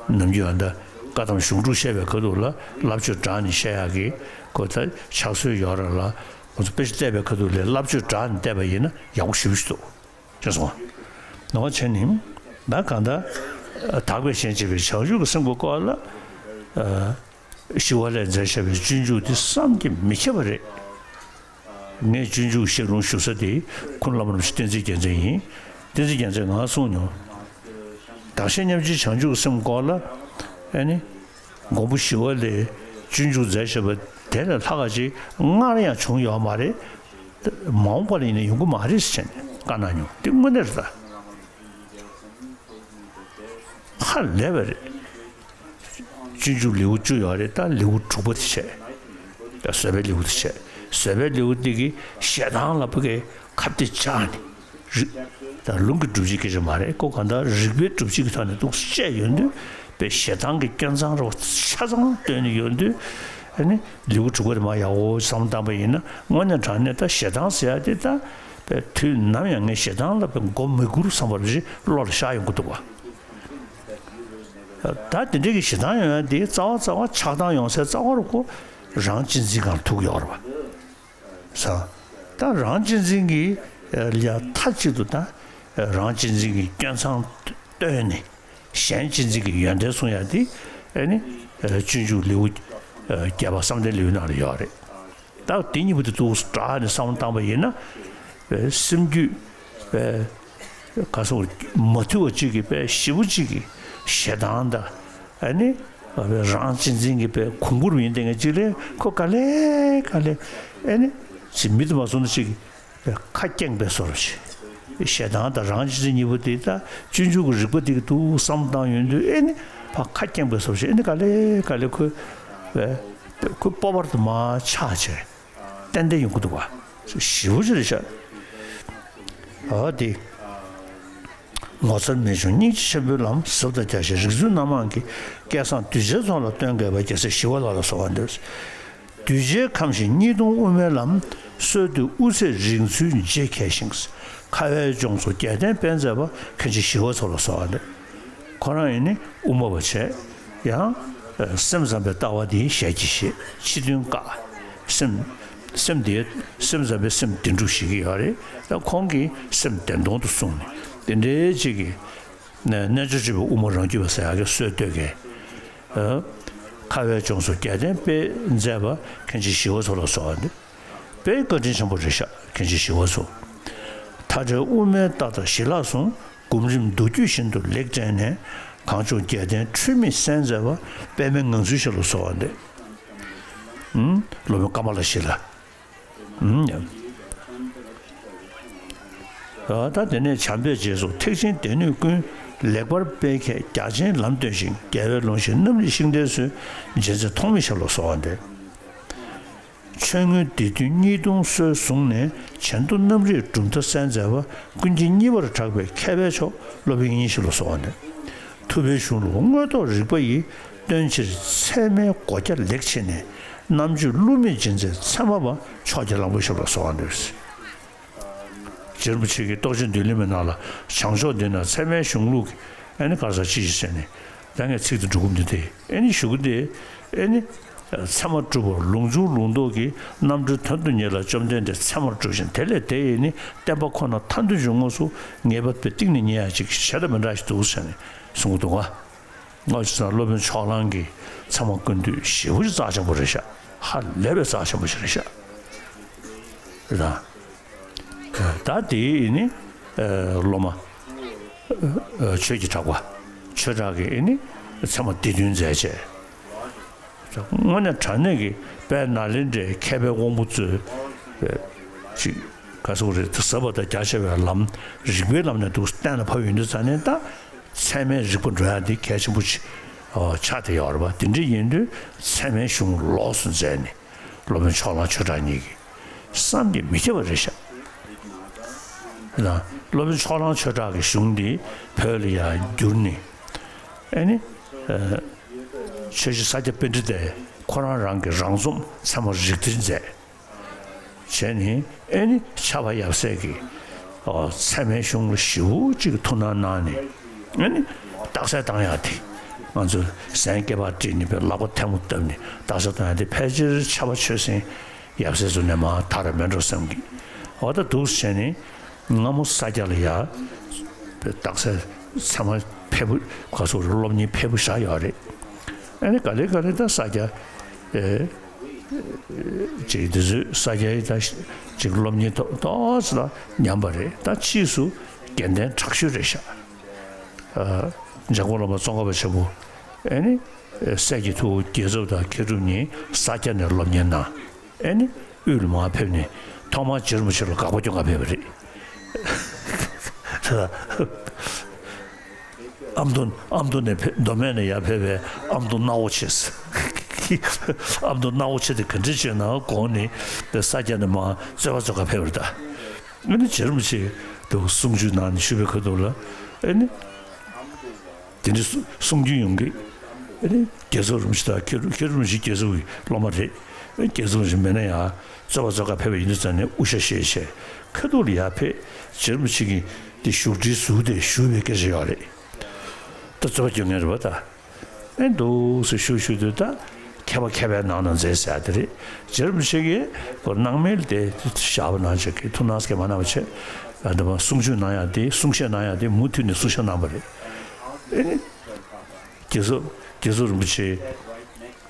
ནས། ནམ་རྒྱུན་ཨ་ད་བཀའ་གདམས་གཞུང་དྲུག་བཤད་པའི་ཁ་ཐུག་ལ་བསླབ་བྱ་དྲངས་ནས་བཤད་ཡག་གི་ཁོ་ད་ཕྱག་སྲོལ་ཡོད་ར་ལ། ཁོ་ཚོ་དཔེ་ཆ་བལྟས་པའི་ཁ་ཐུག་ལ་བསླབ་བྱ་དྲངས་ནས་བལྟས་པ་ཡིན་ན་ཡག་པོ་ཞེ་པོ་ཞིག་འདུག་ཅེས་གསུངས་པ། ནོར་བ་བྱས་ནས་ད་གང་ལྟར་དག་པའི་ཞེན་བྱེད་པའི་བྱང་ཆུབ་ཀྱི་སེམས་ཀྱི་སྐོར་ལ། ཞི་བ་ལྷས་མཛད་བཞག་པའི་སྤྱོད་འཇུག་དེ་བསམ་གྱིས་མི་ཁྱབ་པ་རེད། ངས་སྤྱོད་འཇུག་བཤད་རུང་ཞུ་ས་དེ་ཁུངས་བླ་མ་རིན་པོ་ཆེ་བསྟན་འཛིན་རྒྱལ་མཚན་ཡིན། བསྟན་འཛིན་རྒྱལ་མཚན་ངས་གསུངས་མྱོང་། བདག་གཞན་མཉམ་བརྗེའི་བྱང་ཆུབ་སེམས་སྐོར་ལ་ཨེ་ནི། མགོན་པོ་ཞི་བ་ལྷས་སྤྱོད་འཇུག་མཛད་བཞག་པ་དེ་ལས་ལྷག་ག་ཅིག་སྔར་ཡང་བྱུང་ཡོད་མ་རེད། མ་འོངས་པ་ལ་ཡིན་ན་ཡོང་གི་མ་རེད་ཟེར་ནས་བཀའ་གནང་མྱོང་། དེ་དངོས་གནས་རེད་ད། ཧ་ལས་པ་རེད། སྤྱོད་འཇུག་ལེའུ་བཅུ་ཡོད་རེད། ད་ལེའུ་དྲུག་པ་དེ་བྱས། ད་བཟོད་པའི་ལེའུ་དེ་བྱས། བཟོད་པའི་ལེའུ་དེ་གི་ཞེ་སྡང་ལ་ཕ་གི་ཁ་གཏད་བཅག་ནས། རིག་ད་ལུང་གི་སྒྲུབ་བྱེད་སྐད་ཆ་མ་རེད། ཁོ་གང་ལྟར་རིགས་པའི་སྒྲུབ་བྱེད་ཀྱི་ཐོག་ནས་འདུག་བཤད་ཡོང་དུས་པའི་ཞེ་སྡང་གི་སྐྱོན་མཚང་རོ་ཆ་ཚང་བཏོན་ནས་ཡོང་དུས། ཨ་ནི་ལེའུ་དྲུག་པ་དེ་མར་ཡག་པོ་བསམ་བློ་བཏང་པ་ཡིན་ན་དངོས་གནས་དྲང་གནས་ད་ཞེ་སྡང་ཟེར་ཡ་དེ་ད་པའི་དུས་ནམ་ཡང་ངས་ཞེ་སྡང་ལ་པའི་མགོ་མི་སྒུར་བསམ་པ་རེ་བློ་ལ་ཤར་ཡོང་གི་འདུག་བ། ད་དེ་འདྲའི་གི་ཞེ་སྡང་ཡོང་ཡ་དེ་རྩ་བ་རྩ་བ་ཆགས་སྡང་ཡོང་སའི་རྩ་བ་རུ་ཁོ་རང་གཅེས་འཛིན་སྒང་ལ་ཐུག་ཡོད་རེད་བ། ས། ད་རང་གཅེས་འཛིན་གྱི་ཡ་མཐའ་གཅིག་ཏུ་ད་རང་གཅེས་འཛིན་གྱི་སྐྱོན་མཚང་བཏོན་ནས་གཞན་གཅེས་འཛིན་གྱི་ཡོན་ཏན་གསུང་ཡ་དེ་ཨེ་ནི་སྤྱོད་འཇུག་ལེའུ་བརྒྱད་པ་བསམ་གཏན་ལེའུ་ནང་ལ་ཡོད་རེད། ད་དེ་གཉིས་པོ་དེ་ཏོག་ཙམ་དྲག་ནས་བསམ་བློ་བཏང་པ་ཡིན་ན་སེམས་རྒྱུད་ག་སོགས་མ་ཐུལ་བ་གཅིག་གིས་པས་ཞེ་པོ་གཅིག་གིས་ཞེ་སྡང་དང་ཨ་ནི་རང་གཅེས་འཛིན་གྱི་པས་གོང་བུར་ཡིན་དེ་ངས་གཅིག་ལས་ཁོ་ག་ལེ་ག་ལེ་ཨ་ནི་ཅི་མི་དུ་མ་སོང་ན་གཅིག་གིས་པས་ཁ་སྐྱེངས་པའི་བཟོ་འདྲ་ཞིག་ཞེ་སྡང་དང་རང་གཅེས་འཛིན་གཉིས་པོ་དེ་ད་སྤྱོད་འཇུག་གི་རིགས་པ་དེ་གི་འདུག་བསམ་བཏང་ཡོང་དུས་ཨེ་ནི་ཕ་ཁ་སྐྱེངས་པའི་བཟོ་འདྲ་ཞིག་ཨེ་ནི་ག་ལེ་ག་ལེ་ཁོ་པས་ཁོ་སྤོབས་པ་དུ་མ་ཆགས་བྱས། ཏན་ཏན་ཡོང་གི་འདུག་བ། ཞེ་པོ་ཅིག་རེད་ཤག་འོ་དེ། ངོ་མཚར་རྨད་བྱུང་སྙིང་རྗེ་ཆེན་པོའི་ལམ་ཟབ་དང་རྒྱ་ཆེ་རིག་འཛིན་སྣ་མང་གི་སྐལ་བཟང་གདུལ་བྱའི་ཚོགས་ལ་སྟོན་མཁས་པ་རྒྱལ་སྲས་ཞི་བ་ལྷ་ལ་གསོལ་བ་འདེབས། གདུལ་བྱའི་ཁམས་ཤིང་གཉིས་སྟོང་དབུ་མའི་ལམ། སྲོལ་གཏོད་དབུ་ཚད་རིང་ཚུལ་རྗེ་མཁས་ཤིང་། ཁ་བའི་ལྗོངས་སུ་རྒྱལ་བསྟན་སྤེལ་མཛད་པ་མཁན་ཆེན་ཞི་བ་འཚོ་ལ་གསོལ་བ་འདེབས། ཁོ་རང་ཡིན་ནི་དབུ་མ་པ་བྱས། ཡང་སེམས་ཙམ་པའི་ལྟ་བ་འདི་ཞལ་གྱིས་བཞེས། ཕྱི་དོན་བཀག་སེམས། སེམས་དེ་སེམས་ཙམ་པའི་སེམས་བདེན་གྲུབ་ཞིག་གི་ཡོད་རེད། ད་ཁོང་གིས་སེམས་བདེན་སྟོང་དུ་གསུངས་ནས་དེ་འདྲའི་ཅིག་གི་རྣལ་འབྱོར་སྤྱོད་པའི་དབུ་མ་རང་རྒྱུད་པ་ཟེར་ཡག་གི་སྲོལ་གཏོད་མཁན། ཁ་བའི་ལྗོངས་སུ་རྒྱལ་བསྟན་སྤེལ་མཛད་པ་མཁན་ཆེན་ཞི་བ་འཚོ་ལ་གསོལ་བ་འདེབས། དཔེ་བཀའ་དྲིན་ཆེན་པོ་རེད་ཤག་མཁན་ཆེན་ཞི་བ་འཚོ། མཐའ་བྲལ་དབུ་མའི་རྟགས་དང་ཞི་ལྷག་ཟུང་། སྒོམ་རིམ་མདོ་རྒྱུད་བཞིན་དུ་ལེགས་བཀྲལ་ནས། གངས་ལྗོངས་རྒྱལ་བསྟན་འཁྲུལ་མེད་གསལ་མཛད་པ། པདྨའི་ངང་ཚུལ་ཞབས་ལ་གསོལ་བ་འདེབས། ཨུམ། སློབ་དཔོན་ཀ་མ་ལ་ཤཱི་ལ། ཨུམ། ད་དེ་ནས་བྱམས་པའི་རྗེས་སུ་ཐེག་ཆེན་སྡེ་སྣོད་ཀུན། ལེགས་པར་སྤེལ་མཁས་རྒྱ་ཆེན་ལམ་སྟོན་ཞིང་། རྒྱལ་བའི་ལུང་བཞིན་རྣམ་རིག་ཤིང་རྟའི་སྲོལ། རྗེ་བཙུན་ཐོགས་མེད་ཞབས་ལ་གསོལ་བ་འདེབས། ཆོས་མངོན་སྡེ་བདུན་གཉིས་སྟོང་སྲོལ་བཟུང་ནས། བྱེ་མདོ་རྣམ་རིག་གྲུབ་མཐའ་གསལ་མཛད་པ། ཀུན་མཁྱེན་གཉིས་པར་གྲགས་པའི་མཁས་པའི་མཆོག་སློབ་དཔོན་དབྱིག་གཉེན་ཞབས་ལ་གསོལ་བ་འདེབས། ཐུབ་པའི་གཞུང་ལུགས་དངོས་ཐོག་རིག་པ་ཡིས། སྟོན་ཕྱིར་ཚད་མའི་སྒོ་རྒྱ་ལེགས་ཕྱེ་ནས། རྣམ་དཔྱོད་བསླུ་མེད་འཇིགས་མཛད་ཚད་མ་པ། ཕྱོགས་ཀྱི་གླང་པོ་ཞབས་ལ་གསོལ་བ་འདེབས། རྗེ་རིན་པོ་ཆེ་གིས་རྟོགས་བརྗོད་མདུན་ལེགས་མའི་ནང་ལ་བྱང་ཕྱོགས་འདི་ན་ཚད་མའི་གཞུང་ལུགས་ཀྱི་ཨེ་ནི་ག་རེ་ཟེར་ཅི་ཞིག་ཟེར་ནས་ད་ངས་ཚིག་དེ་འབྲི་གོ་མི་འདུག་སྟེ། ཨེ་ནི་ཞུ་གི་འདི་ཨེ་ནི་ཚད་མ་གྲུབ་པ་ལུགས་འབྱུང་ལུགས་ལྡོག་གི་རྣམ་གྲོལ་དོན་དུ་གཉེར་ལ་བཅོམ་ལྡན་འདས་ཚད་མར་གྲུབ་ཅིང་དེ་ལས་དེ་ཡི་ནི་བསྟན་པ་ཁོ་ན་མཐའ་འདུལ་གྱི་དངོས་སུ་ངེས་པ་དཔེ་གཏིང་ནས་རྙེད་ཡ་ཅིག་བྱས་དང་མི་འདྲ་ཞིག་འདུག་ཟེར་ནས་གསུང་གི་འདུག་ག་ང་ཚོ་སློབ་དཔོན་ཕྱོགས་གླང་གི་ཚད་མ་ཀུན་བཏུས་ཞེ་པོ་ཅིག་རྩ་ཆེན་པོ་རེད་ཤག་ཧ་ལས་པའི་རྩ་ཆེན་པོ་ཞིག་རེད་ཤག་རེད་དང་། ད་དེའི་ནི་སློབ་མ་ཆོས་ཀྱི་གྲགས་པ་ཆོས་གྲགས་ཀྱི་ནི་ཚད་མ་སྡེ་བདུན་མཛད་བྱས། དངོས་གནས་དྲང་གནས་ཀྱི་དཔལ་ནཱ་ལེནྡྲའི་མཁས་པའི་དབང་པོ་ཚོས་ཅིག་ག་ཟེར་དགོས་རེད། ཟབ་པ་དང་རྒྱ་ཆེ་བའི་ལམ་རིགས་པའི་ལམ་ནས་འདུག་གཏན་ལ་ཕབ་ཡོང་དུས་ཙ་ནས་ད་ཚད་མའི་རིག་པ་འགྲོ་ཡ་འདི་གལ་ཆེན་པོ་ཆགས་བསྡད་ཡོད་རེད་པ། དེ་འདྲ་ཡིན་དུས་ཚད་མའི་གཞུང་ལོགས་སུ་མཛད་ནས། སློབ་དཔོན་ཕྱོགས་གླང་ཆོས་གྲགས་གཉིས་ཀྱིས་བསམ་གྱིས་མི་ཁྱབ་པ་རེད་ཤག་ལ་སློབ་དཔོན་ཕྱོགས་གླང་ཆོས་གྲགས་ཀྱི་གཞུང་འདི་བོད་ལ་ཡང་བསྒྱུར་ནས། ཨེ་ནི། ཆོས་རྗེ་ས་སྐྱ་པཎྜི་ཏས་ཁོ་རང་རང་གི་རང་རྩོམ་ཚད་མ་རིགས་གཏེར་མཛད། བྱས་ནས་ཨེ་ནི་ཕྱྭ་པ་ཡབ་སྲས་ཀྱི་ཚད་མའི་གཞུང་ལ་ཞེ་པོ་ཅིག་ཐུགས་སྣང་གནང་ནས། ཨེ་ནི་རྟགས་གསལ་བཏང་ཡག་དེ། ང་ཚོས་གཟན་སྐེད་པར་དཀྲིས་ནས་པའི་ལག་པ་ཐལ་མོ་བཏབ་ནས་རྟགས་གསལ་བཏང་ཡག་དེ་ཕལ་ཆེར་ཕྱྭ་པ་ཆོས་སེང་ཡབ་སྲས་ཚོ་ནས་མར་དར་བ་མེད་འགྲོ་བསམ་གི། འོ་ད་འདུག་སེ་བྱས་ནས་སྔ་མོ་ས་སྐྱ་ལ་ཡ་པའི་རྟགས་གསལ་ཚད་མ་ཕལ་པོ་ག་སོགས་སློབ་གཉེར་ཕལ་པོ་བཞག་ཡོད་རེད། ཨེ་ནི་ག་ལེ་ག་ལེ་ད་ས་སྐྱ་ཨེ། ཅིག་དེ་ཚོས་ས་སྐྱའི་ད་ཅིག་སློབ་གཉེར་ཏོག་ཙམ་ལ་ཉམས་པ་རེད། ད་ཕྱིས་སུ་རྒན་གདན་དྲག་ཤོས་རེད་ཤག་ཨ། འཇམ་མགོན་བླ་མ་ཙོང་ཁ་པ་ཆེན་པོ་ཨེ་ནི་སྲས་ཀྱི་ཐུ་བོ་རྒྱལ་ཚབ་དང་མཁས་གྲུབ་གཉིས་ས་སྐྱ་ནས་སློབ་གཉེར་གནང་། ཨེ་ནི་དབུས་ལ་མར་ཕེབས་ནས་ཐོག་མར་རྗེ་རིན་པོ་ཆེ་ལ་དགག་པ་སྐྱོན་ག་ཕེབས་པ་རེད། ཨ་མདོ་ཨ་མདོ་ནས་ཕེབས། མདོ་སྨད་ནས་ཡར་ཕེབས་པའི་ཨ་མདོ་སྣ་བོ་ཆེ། ཨ་མདོ་སྣ་བོ་ཆེ་དེ་ག་འདྲ་བྱས་ན་དགོངས་ནས་ས་སྐྱ་ནས་མར་རྩོད་པ་རྩོད་ག་ཕེབས་པ་རེད་ད། ཨ་ནི་རྗེ་རིན་པོ་ཆེ་དུ་གསུང་ཆོས་གནང་ནས་བཞུགས་པའི་ཁ་ཐུག་ལ་ཨ་ནི་དེ་འདྲ་གསུང་རྒྱུན་ཡོང་གི། ཨ་ནི་རྒྱལ་ཚབ་རིན་པོ་ཆེ་དང་མཁས་གྲུབ་མཁས་གྲུབ་རིན་པོ་ཆེ་རྒྱལ་ཚབ་ཀྱི་སློབ་མ་རེད། རྒྱལ་ཚབ་རིན་པོ་ཆེ་མེད་ན་ཡང་རྩོད་པ་རྩོད་ག་ཕེབས་པ་ཡིན་དུས་ཙང་ནས་དབུ་ཞྭ་བཞེས་བྱས་ཁ་ཐུག་ལ་ཡར་ཕེབས། རྗེ་རིན་པོ་ཆེ་གིས་དེ་བཞུགས་ཁྲིའི་ཟུར་དེ་བཞུགས་པའི་སྐད་ཆ་ཡོད་རེད། ད་རྩོད་པ་རྒྱག་མཁན་རེད་པ་ད། ཨེ་འདུག་སེ་བཞུགས་བཞུགས་དུས་ད་མཁས་པ་མཁས་པའི་ནང་ན་མཛེས་ཟེར་ཡ་དེ་རེད། རྗེ་རིན་པོ་ཆེ་གིས་ཁོ་སྣང་མེད་ལ་དེ་བཞག་པ་ནང་བཞིན་གྱི་ཐུགས་སྣང་སྐྱེ་མ་གནང་བ་བྱས། ཨ་འདི་མ་གསུང་ཆོས་གནང་ཡ་དེ་གསུང་བཤད་གནང་ཡ་དེ་མུ་མཐུད་ནས་གསུང་བཤད་གནང་བ་རེད། ཨེ་ནི། རྒྱལ་ཚབ་རྒྱལ་ཚབ་རིན་པོ་ཆེ།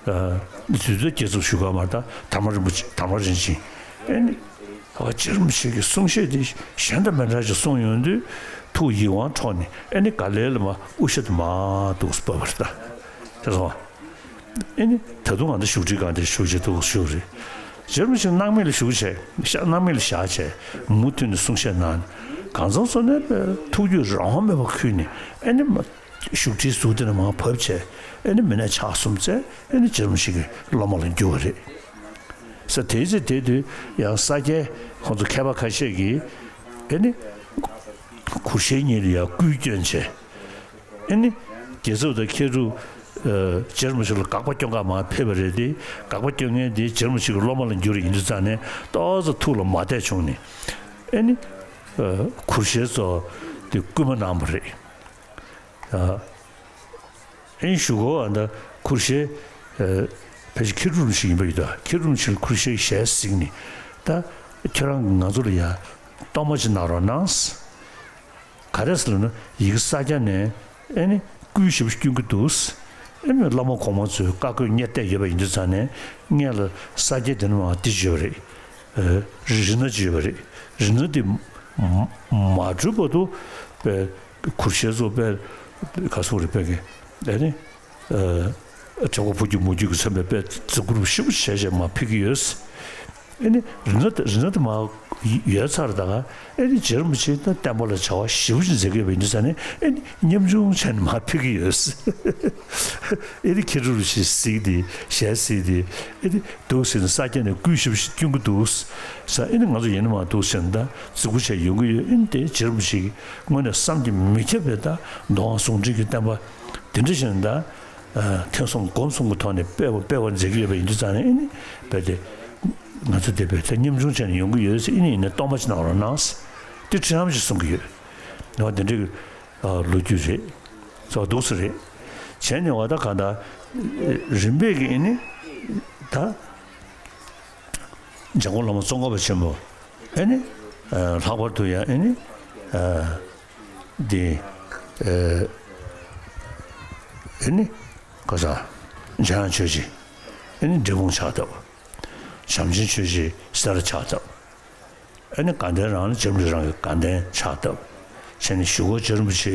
ཨ་དུས་ཚོད་རྒྱལ་ཚབ་བཞུགས་སྒར་མར་ད་དར་མ་རིན་པོ་ཆེ་དར་མ་རིན་ཆེན། ཨེ་ནི། ཨ་རྗེ་རིན་པོ་ཆེ་གི་གསུང་བཤད་དེ་གཞན་དང་མི་འདྲ་ཞིག་གསུངས་ཡོང་དུས་ཐུགས་ཡིད་དབང་འཕྲོག་ནས་ཨེ་ནི་ག་ལེ་ལ་མར་དབུ་ཞྭ་དེ་མར་འདུག་སེ་ཕབ་པ་རེད་ད། དེ་སོང་བ། ཨེ་ནི་ད་དུང་ང་ཚོ་བཞུགས་ཁྲིའི་སྒང་དེར་བཞུགས་བྱས་འདུག་སེ་བཞུགས་རེད། རྗེ་རིན་པོ་ཆེ་སྣང་མེད་ལ་བཞུགས་བྱས་ཤ་སྣང་མེད་ལ་བཞག་བྱས་མུ་མཐུད་ནས་གསུང་བཤད་གནང་། གང་ཚང་སོང་ནས་ཐུགས་རྒྱུད་རང་དབང་མེད་པར་ཁུར་ནས་ཨེ་ནི་མ། བཞུགས་ཁྲིའི་ཟུར་དེ་ནས་མར་བབས་བྱས་ཨེ་ནི་མི་ནག་ཕྱག་གསུམ་བཙལ་ཨེ་ནི་རྗེ་རིན་པོ་ཆེ་གི་སློབ་མ་ལ་འགྱུར་བ་རེད། ས་དེའི་ཚེ་དེ་དུས་ཡང་ས་སྐྱའི་ཁོང་ཚོ་མཁས་པ་ཁ་ཤས་ཀྱིས་ཨེ་ནི་གུར་ཞྭ་གཉིས་ལ་ཡང་སྐུའི་སྐྱོན་བྱས། ཨེ་ནི་རྒྱལ་ཚབ་དང་མཁས་གྲུབ་ཨ་རྗེ་རིན་པོ་ཆེ་ལ་དགག་པ་སྐྱོན་ག་མར་ཕེབས་པ་རེད་དེ། དགག་པ་སྐྱོན་མཁན་དེ་རྗེ་རིན་པོ་ཆེ་གི་སློབ་མ་ལ་འགྱུར་ཡིན་དུས་ཙང་ནས་ཏོག་ཙམ་ཐུགས་ལ་མ་བདེ་བྱུང་ནས་ཨེ་ནི་ཨ་གུར་ཞྭ་ཚོ་དེ་སྐུལ་མ་གནང་བ་རེད། ཨ། ཨེ་གཞུག་གུ་ཨ་ད་གུར་ཞྭ། ཨ། ཕལ་ཆེར་མཁས་གྲུབ་རིན་པོ་ཆེ་ཡིན་པ་ཡོད་ད། མཁས་གྲུབ་རིན་པོ་ཆེ་ལ་གུར་ཞྭ་གི་ཞལ་གཟིགས་ནས་ད་ཁྱོད་རང་གིས་ང་ཚོ་ལ་ཡ་གཏོར་མ་ཅིག་གནང་རོགས་གནང་། ག་རེ་ཟེར་ལབ་ན་ཡ་གི་ས་སྐྱ་ནས་ཨེ་ནི་སྐུའི་ཞབས་ཞུ་སྐྱོན་གྱི་འདུག་ཨེ་ནི་བླ་མ་གོང་མ་ཚོས་བཀའ་བཀོད་གཉེར་གཏད་ཡོད་པ་ཡིན་དུས་ཙང་ནས་སྔོན་ལ་ས་སྐྱ་དེ་ནས་མར་འདི་ཅིག་ཡོད་པ་རེད། ཨ། རི་རི་ནག་ཅིག་ཡོད་པ་རེད། རི་ནག་དེ་མ་མ་གྲུབ་བར་དུ་པའི་གུར་ཞྭ་ཚོ་པའི་ག་སོགས་རེད་པའི་གི་ཨ་ནི་ཨ་བྲག་ཕུག་རྒྱུད་མུ་རྒྱུད་ཀྱིས་མཚོན་པའི་པའི་བརྩི་བཀུར་ཞེ་པོ་བྱས་བྱས་མར་ཕུལ་གྱི་ཡོད། ཨ་ནི་རི་ནག་དེ་རི་ནག་དེ་མར་ཡོད་ཚར་ད་ག་ཨ་ནི་རྗེ་རིན་པོ་ཆེ་དང་བསྟན་པ་ལ་བྱ་བ་ཞེ་པོ་ཅིག་མཛད་ཀྱི་ཡོད་པ་ཡིན་དུས་ཙང་ནས་ཨ་ནི་ཉམ་ཆུང་བྱས་ནས་མར་ཕུལ་གྱི་ཡོད། ཨེ་ནི་མཁས་གྲུབ་རིན་པོ་ཆེ་གཟིགས་ཏེ་ཞལ་གཟིགས་ཏེ་ཨེ་ནི་འདུག་ཟེར་ནས་ས་སྐྱ་ནས་སྐུའི་ཞབས་ཞུ་སྐྱོན་གྱི་འདུག་ཟེར། ཨེ་ནི་ང་ཚོ་ཡིན་ན་མ་འདུག་ཟེར་ནས་ད་བརྩི་བཀུར་བྱས་ཡོང་གི་ཡོད། ཨེ་ནི་དེ་རྗེ་རིན་པོ་ཆེ་གིས་དངོས་གནས་བསམ་གྱིས་མི་ཁྱབ་པའི་ད་མདོ་སྔགས་ཟུང་འབྲེལ་གྱི་བསྟན་པ་དེ་འདྲ་ཞིག་ད་ཐོས་བསམ་སྒོམ་གསུམ་གྱི་ཐོག་ནས་སྤེལ་བ་སྤེལ་བ་མཛད་ཀྱི་ཡོད་པ་ཡིན་དུས་ཙང་ནས་ཨེ་ནི་རྦད་དེ་ང་ཚོ་དེ་རྦད་དེ་ཉམ་ཆུང་བྱས་ནས་ཡོང་གི་ཡོད་ཟེར། ཨེ་ནི་ཡིན་ན་གཏོར་མ་ཅིག་གནང་རོགས་གནང་ཟེར། དེ་ཁྲི་རྣམ་ཞིག་གསུང་གི་ཡོད། འོ་དེ་འདྲའི་ལོ་རྒྱུས་རེད། ཚོ་འདུག་སེ་རེད། བྱས་ནས་འོ་ད་གང་ལྟར་རིམ་པས་ཀྱིས་ནི་ད་འཇམ་མགོན་བླ་མ་ཙོང་ཁ་པ་ཆེན་པོ་ཨེ་ནི་ལྷག་པར་དུ་ཡང་ཨེ་ནི་འདི་ཨེ་ནི་ག་ས་འཇམ་དབྱངས་ཆོས་རྗེ་ཨེ་ནི་འབྲས་སྤུངས་ཕྱག་བཏབ། བྱམས་ཆེན་ཆོས་རྗེ་སེ་ར་ཕྱག་བཏབ། ཨེ་ནི་དགའ་ལྡན་རང་ལ་འཇམ་རི་རང་གི་དགའ་ལྡན་ཕྱག་བཏབ། བྱས་ནས་གཞུག་གུ་རྗེ་རིན་པོ་ཆེ་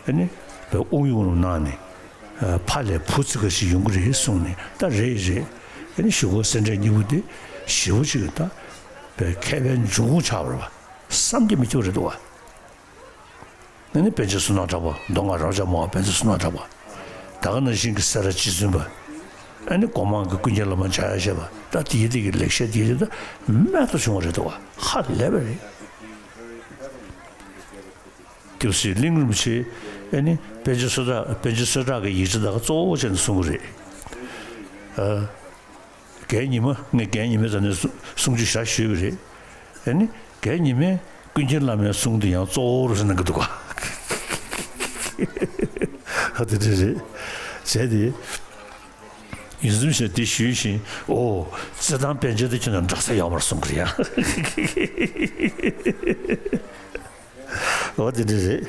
ཨེ་ནི་དབུགས་དབྱུང་རུ་གནང་ནས་ཕ་ལས་བུ་ཙི་ག་ཞིག་ཡོང་གི་རེད་གསུངས་ནས་ད་རེད་རེད། ཨེ་ནི་གཞུག་གུ་སེ་འབྲས་གཉིས་པོ་དེ་ཞེ་པོ་ཅིག་ད་མཁས་པའི་འབྱུང་ཁུངས་ཆགས་པ་རེད་པ། བསམ་གྱིས་མི་ཁྱབ་རེད་འདུག་བ། ཨ་ནི་པཎ་ཆེན་བསོད་ནམས་གྲགས་པ་མདོ་སྔགས་རབ་འབྱམས་མང་བ་པཎ་ཆེན་བསོད་ནམས་གྲགས་པ། ད་ག་ནང་བཞིན་གྱི་སེ་ར་རྗེ་བཙུན་པ། ཨ་ནི་སྒོ་མང་གི་ཀུན་མཁྱེན་བླ་མ་འཇམ་དབྱངས་བཞད་པ་ད་དེའི་དེ་གི་ལེགས་བཤད་དེའི་དེ་ད་རྨད་དུ་བྱུང་བ་རེད་འདུག་བ། ཧ་ལས་པ་རེད། ཏི་སི་གླིང་རིན་པོ་ཆེ་ཨེ་ནི་པཎ་ཆེན་གསོལ་ཐབ་པཎ་ཆེན་གསོལ་ཐབ་ཀྱི་ཡིག་ཆ་དག་གཙོ་བོ་བྱས་ནས་གསུང་གི་རེད། ཨ། རྒན་ཉི་མ་ངས་རྒན་ཉི་མའི་རྩ་ནས་གསུང་ཆོས་བཞག་ཞུས་པ་རེད། ཨེ་ནི་རྒན་ཉི་མས་ཀུན་མཁྱེན་བླ་མའི་གསུང་དེ་ཡང་གཙོ་བོ་རུ་གནང་གི་འདུག་ག་ཨ་དེ་འདྲ་རེད། བྱས་ཏེ། ཡིད་ཚིམ་ཞིང་དེ་ཞུས་ཤིང་། ཨོ། རྩེད་ཐང་པཎ་ཆེན་དེ་ཁྱོད་ན་འདྲ་ས་ཡོད་མ་རེད་གསུང་གི་རེད་ཡ། ཨོ་དེ་འདྲ་རེད།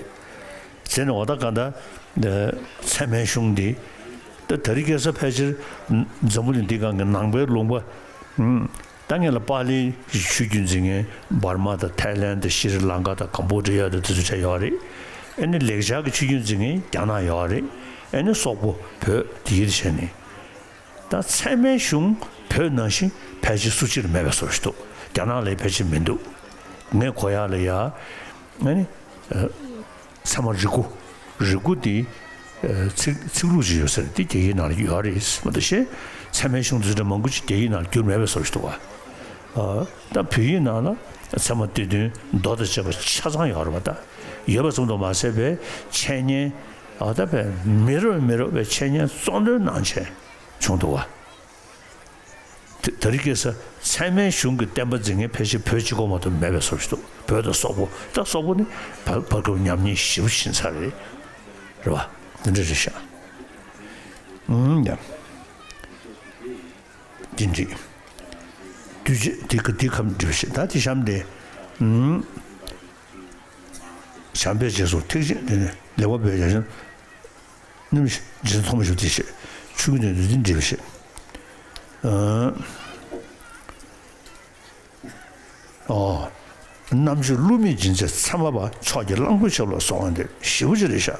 བྱས་ནས་འོ་ད་ག་ད། ཚད་མའི་གཞུང་འདི། ད་དེ་རིང་ཁ་སང་ཕལ་ཆེར་འཛམ་བུ་གླིང་འདི་སྒང་གི་ནང་པའི་ལུང་པ། ད་ངས་ལ་པཱ་ལིའི་ཆོས་བརྒྱུད་འཛིན་མཁན་འབར་མ་དང་ཐའི་ལན་དང་ཤྲི་ལང་ཀ་དང་ཀམ་བོ་ཌི་ཡ་དང་དེ་ཚོ་བྱས་ཡོད་རེད། ཨེ་ནི་ལེགས་སྦྱར་གྱི་ཆོས་བརྒྱུད་འཛིན་མཁན་རྒྱ་ནག་ཡོད་རེད། ཨེ་ནི་སོག་པོ་བོད་དེ་ཡིད་བྱས་ནས། ད་ཚད་མའི་གཞུང་བོད་ནང་བཞིན་ཕལ་ཆེར་སུ་གཅིག་ལ་མེད་པའི་བཟོ་ཞིག་འདུག་རྒྱ་ནག་ལ་ཕལ་ཆེར་མི་འདུག་ངས་གོ་ཡག་ལ་ཡ། ཨེ་ནི། ཚད་མ་རིགས་དགུ། རིགས་དགུ་དེ། ཚིག་ཚིག་ལྷུག་ཅིག་ཡོད་ཟེར་དེ་རྒྱ་ཡིག་ནང་ལ་ཡོད་རེད་མ་གཏོགས་ཤེས། ཚད་མའི་གཞུང་དེ་འདྲ་མང་པོ་ཅིག་རྒྱ་ཡིག་ནང་ལ་བསྒྱུར་མེད་པའི་བཟོ་ཞིག་འདུག་བ། ད་བོད་ཡིག་ནང་ལ་ཚད་མ་སྡེ་བདུན་མདོ་དང་བཅས་པ་ཆ་ཚང་ཡོད་རེད་བ། ད་ཡོད་པ་ཙམ་དུ་མ་ཟད་པའི་འཆད་ཉན། ཨ་ད་པའི་མི་རབས་མི་རབས་པའི་འཆད་ཉན་གཙོ་འདོན་གནང་བྱས་བྱུང་འདུག་བ། དེ་དེ་རིང་ཁ་སང་ཚད་མའི་གཞུང་གི་བསྟན་པ་འཛིན་མཁན་ཕལ་ཆེར་བོད་གཅིག་པོ་མ་གཏོགས་མེད་པའི་བཟོ་ཞིག་འདུག་བོད་དང་སོག་པོ། ད་སོག་པོ་ནི་བར་བར་སྐབས་ཉམས་ཉེས་ཞེ་པོ་ཕྱིན་ཚར་རེད། རེད་བ། འདི་འདྲ་རེད་ཤག་ཨུམ་ཡ། འདི་འདྲ། དུས་ཆེན་འདི་ག་འདི་གམ་འདྲ་ཞིག་ད་འདི་གཤམ་འདི། ཨུམ། བྱམས་པའི་རྗེས་སུ་ཐེག་ཆེན་འདི་ནི་ལེགས་པར་འབད་བྱ་ཞིང་། ནམ་ཞིག་རྗེས་སུ་མཐོང་བ་ཞིག་དེ་ཞེས་ཆོས་ཀྱི་དོན་དུ་འདི་འདྲི་བ་ཞེས། ཨོ། རྣམ་དཔྱོད་བསླུ་མེད་སྦྱིན་སྲེག་ཚད་མ་པ། མཆོག་གི་གླང་པོ་ཆེ་ལ་གསོལ་བ་འདེབས། ཞེ་པོ་ཅིག་རེད་ཤག་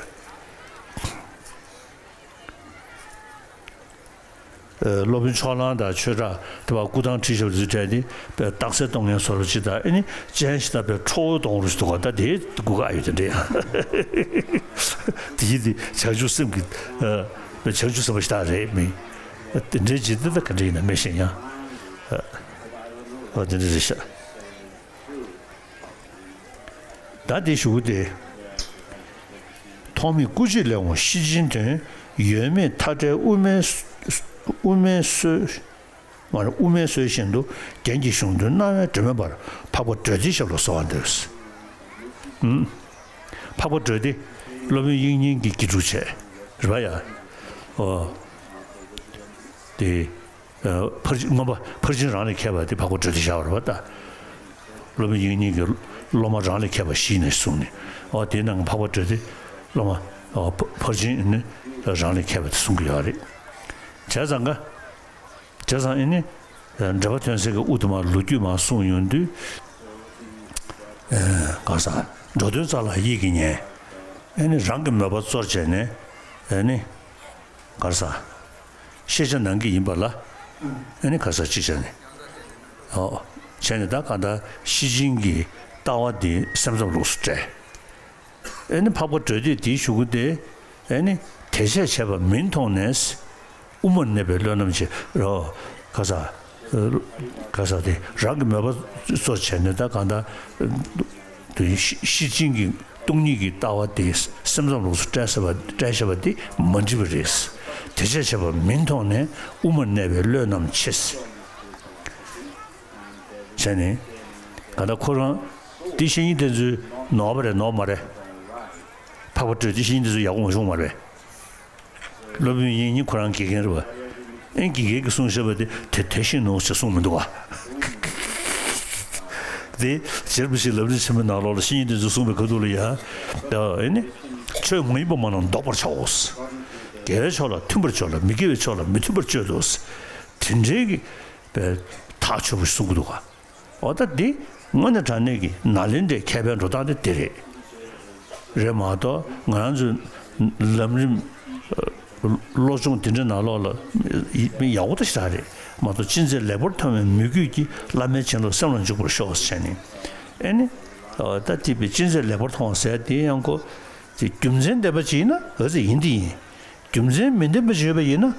སློབ་དཔོན་ཕྱོགས་གླང་དང་ཆོས་གྲགས་དེ་བ་སྐུ་ཐང་ཁྲིད་ཞབས་ལུས་བྲལ་ཏེ་པའི་རྟགས་གསལ་གཏོང་མཁན་བཟོ་འདྲ་ཅིག་དང་། ཨེ་ནི་སྤྱན་ཞིག་དང་པའི་ཁྲོ་བོ་གཏོང་རུ་ཞིག་འདུག་ག་ད་དེའི་སྒུག་ག་ཨ་ཡོད་དེ་འདྲ་ཡང་། དེ་ཡིན་དེ་བྱང་ཆུབ་སེམས་ཀྱི་པའི་བྱང་ཆུབ་སེམས་པ་ཞིག་ད་རེད་མིན། དེ་འདྲའི་ཇི་ལྟར་ད་ག་འདྲ་ཡིན་ན་མི་ཤེས་ཡང་། ཨ་དེ་འདྲ་རེད་ཤག་ད་དེ་ཞུ་གི་དེ། ཐོགས་མེད་སྐུ་མཆེད་ལས་འོངས་ཤེར་ཕྱིན་དོན། ཡོད་མེད་མཐའ་བྲལ་དབུ་མའི་དབུ་མའི་སྲོལ། མ་རེད། དབུ་མའི་སྲོལ་བཞིན་དུ་རྒྱན་གྱི་གཞུང་དོན་རྣ་བས་སྒྲོན་མེད་པར་འཕགས་པ་གྲོལ་སྡེའི་ཞབས་ལ་གསོལ་བ་འདེབས། ཨུམ། འཕགས་པ་གྲོལ་སྡེ། སློབ་དཔོན་དབྱིག་གཉེན་གྱི་དགེ་ཕྲུག་བྱས། རེད་པ་ཡ། ཨོ། དེ། ཕར་ཕྱིན་མངོན་པ་ཕར་ཕྱིན་རང་ལས་མཁས་པ་དེ་འཕགས་པ་གྲོལ་སྡེ་བཞག་པ་རེད་པ་ད། སློབ་དཔོན་དབྱིག་གཉེན་གྱི་སློབ་མ་རང་ལས་མཁས་པ་བཞི་ནས་གསུངས་ནས། ཨོ་དེའི་ནང་གི་འཕགས་པ་གྲོལ་སྡེ་སློབ་མ། ཨོ་ཕ་ཕར་ཕྱིན་ནི་རང་ལས་མཁས་པ་དེ་གསུང་གི་ཡོད་རེད། བྱས་ཙང་ཀ། བྱས་ཙང་ཨེ་ནི། འགྲེལ་པ་ཐོན་སའི་གི་དབུ་དུ་མ་ལོ་རྒྱུས་མར་གསུངས་ཡོང་དུས། ག་ས། འགྲོ་དོན་རྩ་ལ་ཡིད་ཀྱིས་ཉན། ཨེ་ནི་རང་གི་མོས་པ་གཙོར་བྱས་ནས། ཨེ་ནི། ག་ས། ཤེས་བྱ་ནང་གི་ཡིན་པ་ལ། ཨེ་ནི་ག་ས་ཅི་བྱ་ནི། ཨོ། བྱས་ནས་ད་ག་ད་ཤེར་ཕྱིན་གྱི་ལྟ་བ་འདི་སེམས་ཙམ་ལུགས་སུ་བཀྲལ། ཨེ་ནི་འཕགས་པ་གྲོལ་སྡེས་དེའི་གཞུག་གུ་དེ། ཨེ་ནི་དེ་བྱས་བྱས་པ་མིན་མཐོང་ནས། དབུ་མར་གནས་པའི་བློས་རྣམ་མཁྱེན་རོ། ག་ས། ག་ས་དེ་རང་གི་མོས་པ་གཙོ་བྱས་ནས་ད་གང་ལྟར། དེ་ཤེར་ཕྱིན་གྱི་སྟོང་ཉིད་ཀྱི་ལྟ་བ་དེ་སེམས་ཙམ་ལུགས་སུ་བཀྲལ་ས་བ་བཀྲལ་བཞག་པ་དེ་མ་འགྲིག་པ་རེད། དེ་བྱས་བྱས་པ་མིན་མཐོང་ནས་དབུ་མར་གནས་པའི་བློས་རྣམ་མཁྱེན། བྱས་ནས། ག་ད་ཁོ་རང་དེ་བཤེས་གཉེན་དེ་ཚོའི་ནོར་བ་རེད་ནོར་མ་རེད། འཕགས་པ་གྲོལ་སྡེ་བཤེས་གཉེན་དེ་ཚོ་ཡག་པོ་མ་བྱུང་མ་རེད། སློབ་དཔོན་དབྱིག་གཉེན་ཁོ་རང་དགེ་རྒན་རེད་བ། ཨེ་དགེ་རྒན་གྱིས་གསུངས་བཞག་པ་དེ་དེ་དེ་བཞིན་ནོ་ཞེས་གསུངས་མི་འདུག་བ། དེ་རྗེ་རིན་པོ་ཆེའི་ལམ་རིམ་ཆེན་མོའི་ནང་ལོགས་ལ་བཤེས་གཉེན་དེ་ཚོས་གསུངས་པའི་ཁ་ཐུག་ལ་ཡ། ཨེ་ནི། ཆོས་མ་ཡིན་པ་མ་རྣམས་བཟློག་པར་བྱའོ། དགེ་བའི་ཕྱོགས་ལ་མཐུན་པར་སྦྱོར་ལ་མི་དགེ་བའི་ཕྱོགས་ལ་མི་མཐུན་པར་སྤྱོད་དོ། དེ་འདྲའི་གི་པའི་ཐག་ཆོད་པོ་ཞིག་གསུང་གི་འདུག་ག། འོ་ད་འདི་དངོས་གནས་དྲང་གནས་ཀྱི་ནཱ་ལེནྡྲའི་མཁས་པའི་འགྲོ་སྟངས་དེ་དེ་རེད། རེད་མ་གཏོགས་ང་རང་ཚོའི་ལམ་རིམ། བློ་སྦྱོང་དེ་འདྲའི་ནང་ལོགས་ལ་ཡག་པོ་ད་ཞེ་དྲག་རེད་མ་གཏོགས་ཅི་མཛད་ལེགས་པར་མཐོང་བའི་མོས་གུས་ཀྱིས་བླ་མའི་བྱིན་རླབས་སེམས་ལ་འཇུག་པར་ཤོག་ཟེར་ནས། ཨེ་ནི། ད་དེ་པའི་ཅི་མཛད་ལེགས་པར་མཐོང་བ་ཟེར་དེ་ཡང་ཁོ། དེ་རྒྱུ་མཚན་ལྡན་པ་ཅིག་ཡིན་ན་འོ་ཙི་ཡིན་དེ་ཡིན། རྒྱུ་མཚན་མི་ལྡན་པ་ཅིག་ཡོད་པ་ཡིན་ན།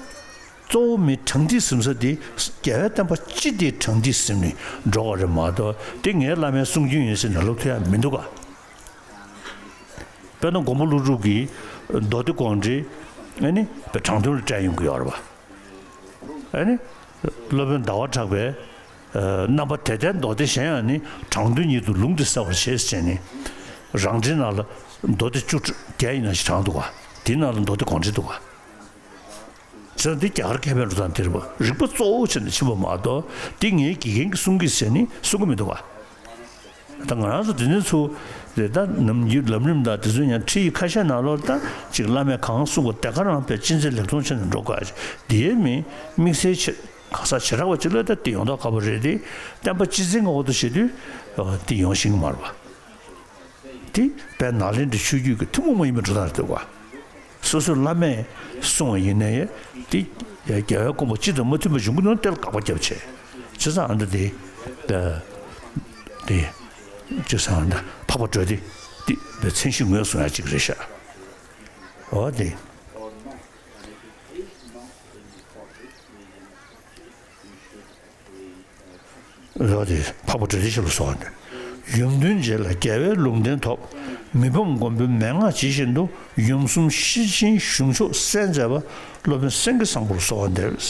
གཙོ་བོ་མི་དྲང་ཐིག་ཟིན་ས་དེ་རྒྱལ་བའི་བསྟན་པ་སྤྱི་དེ་དྲང་ཐིག་ཟིན་ནས་འགྲོ་བ་རེད་མ་གཏོགས་དེ་ངའི་བླ་མའི་གསུང་རྒྱུན་ཡིན་ཟེར་ནས་ལབ་ཐུབ་ཡ་མི་འདུག་ག། དཔེར་ན་མགོན་པོ་ཀླུ་སྒྲུབ་ཀྱི་མདོ་སྡེ་དགོངས་འགྲེལ་ཨ་ནི་དྲང་དོན་ལ་བཀྲལ་ཡོང་གི་ཡོད་རེད་པ། ཨ་ནི་སློབ་དཔོན་ཟླ་བ་གྲགས་པས་རྣམ་པ་དེ་ལྟར་མདོ་སྡེ་གཞན་ཡང་ནི། དྲང་དོན་ཉིད་དུ་ལུང་འདི་གསལ་བར་བྱེད་ཟེར་ནས། རང་འགྲེལ་ནང་ལ་མདོ་སྡེ་བཅུ་བརྒྱད་ཡིན་ན་ཞིག་དྲངས་འདུག་ག་དེའི་ནང་ལ་མདོ་སྡེ་དགོངས་འགྲེལ་འདུག་ག་བྱས་ཙང་འདི་རྒྱ་གར་མཁས་པའི་འགྲོ་སྟངས་དེ་རེད་པ། རིགས་པ་གཙོ་བོ་བྱས་ནས་ཕྱིན་པ་མ་གཏོགས་འདི་ངའི་དགེ་རྒན་གྱིས་གསུང་གི་ཟེར་ནས་གསུང་གི་མི་འདུག་ག་ད་ང་རང་ཚོ་དེ་ནས་ཚུར་རེད། ད་ནམ་རྒྱུན་ལམ་རིམ་དང་དེ་ཚོ་ཡང་ཁྲིད་ཡིག་ཁ་ཤས་ནང་ལོགས་ད་ཅིག་བླ་མས་གང་གསུངས་པ་དེ་ག་རང་དཔེ་ཅི་མཛད་ལེགས་མཐོང་བྱས་ནས་འགྲོ་དགོས། དེའི་མིན་དམིགས་བསལ་ཆེ་གང་ཟག་བྱེ་བྲག་པ་ཅིག་ལ་ད་དེ་ཡོང་མདོག་ཁ་པོ་རེད་དེ། བསྟན་པ་སྤྱི་ཚན་གྱི་འོག་ཏུ་བྱེད་དུས་དེ་ཡོང་ཤེས་ཀྱི་མ་རེད་པ། དེ་དཔལ་ནཱ་ལེནྡྲའི་ཆོས་བརྒྱུད་ཀྱི་ཐུན་མོང་མ་ཡིན་པའི་འགྲོ་སྟངས་རེད་འདུག་ག་སོ་སོའི་བླ་མས་གསུངས་པ་ཡིན་ནའི་དེ་རྒྱལ་བའི་དགོངས་པ་སྤྱི་དང་མ་མཐུན་པ་འབྱུང་གི་འདུག་ན་དེ་ལ་དགག་པ་བརྒྱབ་བྱས། བྱས་ཙང་ཨ་འདྲ་དེ་དེ་བྱས་ཙང་ཨ་འདྲ་འཕགས་པ་གྲོལ་སྡེ་དེ་བའི་མཚན་གཞི་ངོས་བཟུང་ཡ་གཅིག་རེད་ཤག་འོ་དེ། རོ་དེ་འཕགས་པ་གྲོལ་སྡེ་ཞིག་ལ་གསོལ་བ་འདེབས། ཡུམ་བདུན་རྗེ་ལ་རྒྱལ་བའི་ལུང་བསྟན་ཐོབ། མི་ཕམ་མགོན་པོའི་མན་ངག་ཇི་བཞིན་དུ། ཡུམ་གསུམ་ཤེར་ཕྱིན་གཞུང་མཆོག་གསལ་མཛད་པ། སློབ་དཔོན་སེང་གེ་བཟང་པོ་ལ་གསོལ་བ་འདེབས།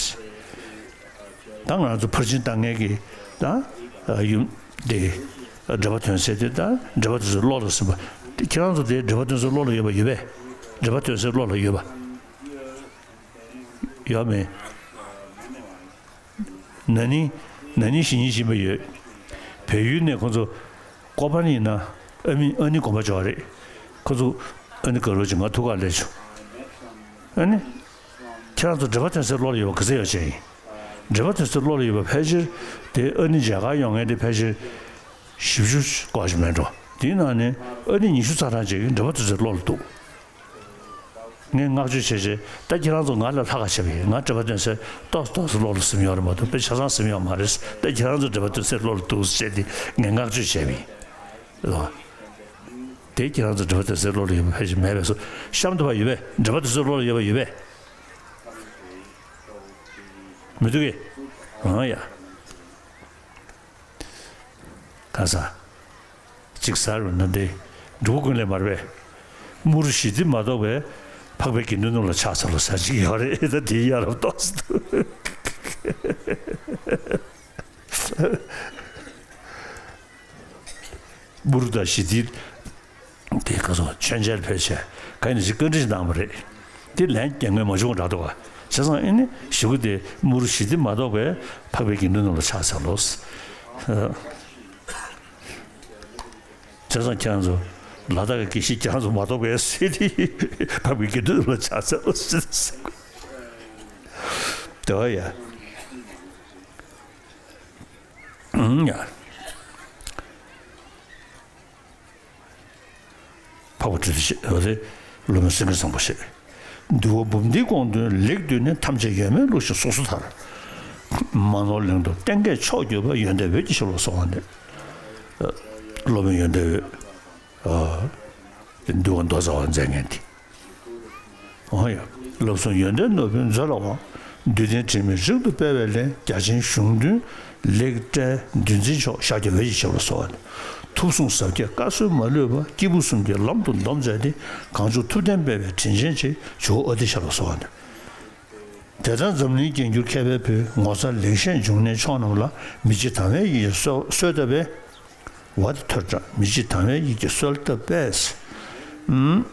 ད་ང་རང་ཚོ་ཕར་ཕྱིན་བཏང་མཁན་གྱི་ད་ཡུམ་དེ་འགྲེལ་པ་དོན་གསལ་དེ་ད་འགྲེལ་པ་དེ་ཚོ་བློ་ལ་ཟིན་པ། དེ་ཁྱེད་རང་ཚོ་དེ་འགྲེལ་པ་དེ་ཚོ་བློ་ལ་ཡོད་པ་ཡོད་པས། འགྲེལ་པ་དོན་གསལ་བློ་ལ་ཡོད་པ། ཡོད་མེད། ན་ནིང་ན་ནིང་ཞི་ཉིན་ཞིག་ཡིན་པ་ཡོད། བལ་ཡུལ་ནས་ཁོང་ཚོ་ཀོ་པན་ཡིན་ན་ཨ་མི་ཨ་ནི་དགོན་པ་འབྱོར་བ་རེད། ཁོང་ཚོ་ཨ་ནི་དགའ་རོགས་ཀྱིས་ང་ཐུག་ག་སླེབས་བྱུང་། ཨ་ནི་ཁྱེད་རང་ཚོ་འགྲེལ་པ་དོན་གསལ་བློ་ལ་ཡོད་པ་ག་ཚོད་ཡོད་ཅེས་ཡིན། འགྲེལ་པ་དོན་གསལ་བློ་ལ་ཡོད་པ་ཕལ་ཆེར་དེ་ཨ་ནི་མཇལ་ཁ་ཡོང་མཁན་དེ་ཕལ་ཆེར་བཞི་བཅུ་སྐོར་ཞིག་མེད་འགྲོ། དེའི་ནང་ནས་ཨ་ནི་ཉི་ཤུ་རྩ་གྲངས་ཅིག་གིས་འགྲེལ་པ་དོན་གསལ་བློ་ལ་གཏུགས། ངས་བསྔགས་བརྗོད་བྱས་བྱས། ད་ཁྱེད་རང་ཚོ་ང་ལས་ལྷག་ག་བྱས་པ་ཡིན། ང་འགྲེལ་པ་དོན་གསལ་ཏོག་ཙམ་ཏོག་ཙམ་བློ་ལ་ཟིན་ཡོད་རེད་མ་གཏོགས་དཔེ་ཆ་ཚང་ཟིན་ཡོད་མ་རེད། ད་ཁྱེད་རང་ཚོ་འགྲེལ་པ་དོན་གསལ་བློ་ལ་གཏུགས་ཟེར་ཏེ་ངས་བསྔགས་བརྗོད་བྱས་པ་ཡིན། ལོ། དེ་ཁྱེད་རང་ཚོ་འགྲེལ་པ་དོན་གསལ་བློ་ལ་ཡོད་པ་ཕལ་ཆེར་མེད་པས་སོ། གཤམ་དུ་བ་ཡོད་པས། འགྲེལ་པ་དོན་གསལ་བློ་ལ་ཡོད་པ་ཡོད་པས། མི་འདུག་གས། ཨང་ཡ། ག་ས། གཅིག་ཟེར་བ་ན་འདི། འབྲུག་པ་ཀུན་ལེགས་མ་རེད་པས། དམུ་རུ་ཞི་བདེ་མ་གཏོགས་པའི་འཕགས་པའི་དགེ་འདུན་རྣམས་ལ་ཕྱག་འཚལ་ལོ་ཟེར་གཅིག་ཡོད་རེད། ད་དེའི་ཡ་རབས་ཏོག་ཙམ་འདུག་དམུ་རུ་དང་ཞི་བདེ་དེ་ག་སོ་མཆོད་མཇལ་ཕེབས་བྱས་ག་ཡིན་ཞིག་བཀའ་འདྲི་ཞིག་གནང་བ་རེད། དེ་ལན་རྒྱག་མཁན་མ་བྱུང་བ་འདྲ་འདུག་ག་བྱས་ཙང་ཨེ་ནི་ཞུ་གི་དེ་དམུ་རུ་ཞི་བདེ་མ་གཏོགས་པའི་འཕགས་པའི་དགེ་འདུན་རྣམས་ལ་ཕྱག་འཚལ་ལོ། བྱས་ཙང་ཁྱེད་རང་ཚོ་ལ་དྭགས་ཀྱི་དགེ་བཤེས་ཁྱེད་རང་ཚོ་མ་གཏོགས་པའི་སྲིད་དེ་འཕགས་པའི་དགེ་འདུན་རྣམས་ལ་ཕྱག་འཚལ་ལོ་ཟེར་ཟེར་གི། དེ་བ་ཡ། ཨང་ཡ། འཕགས་པ་སྤྲུལ་ཏེ་ཞེས་པ་དེ་སློབ་དཔོན་སེང་གེ་བཟང་པོ་ཞེས། འདུལ་བ་འབུམ་སྡེའི་དགོངས་དོན་ལེགས་བསྡུས་ནས། ཐམས་ཅད་ཡོད་མེད་བླུགས་ཤིང་གཟུགས་སུ་དར། མ་ནོར་ལིང་ཏོག་ལྟེང་ཀའི་མཆོག་གྱུར་པ། ཡོན་ཏན་འོད་ཀྱི་ཞབས་ལ་གསོལ་བ་འདེབས། སློབ་དཔོན་ཡོན་ཏན་འོད། འདུལ་བ་མདོ་རྩ་བ་མཛད་མཁན་དེ། འོ་ཡ། བསླབ་གསུམ་ཡོན་ཏན་ནོར་བུའི་མཛོད་ལ་དབང་། འདུལ་བསྟན་དྲི་མེད་རིང་དུ་སྤེལ་བའི་ལས། རྒྱ་ཆེན་གཞུང་དོན་ལེགས་བཀྲལ་འདུལ་འཛིན་མཆོག། ཤཱཀྱ་འོད་ཀྱི་ཞབས་ལ་གསོལ་བ་འདེབས། ཐུགས་གསུང་ཟབ་རྒྱས་བཀའ་སྲོལ་མ་ལུས་པ། སྐྱེས་བུ་གསུམ་གྱི་ལམ་དུ་འདོམས་མཛད་དེ། གངས་ལྗོངས་ཐུབ་བསྟན་སྤེལ་བའི་དྲིན་ཅན་ཆེ། ཇོ་བོ་ཨ་ཏི་ཞབས་ལ་གསོལ་བ་འདེབས། དེ་ལྟར་འཛམ་གླིང་རྒྱན་གྱུར་མཁས་པའི་བུ། ངོ་མཚར་ལེགས་བཤད་འབྱུང་གནས་མཆོག་རྣམས་ལ། མི་ཕྱེད་དང་བའི་ཡི་གེ་གསོལ་གསོལ་བཏབ་པས། བ་དེ་ཐོས་དྲགས་མི་ཕྱེད་དང་བའི་ཡི་གེ་གསོལ་བཏབ་པས། ཨུམ།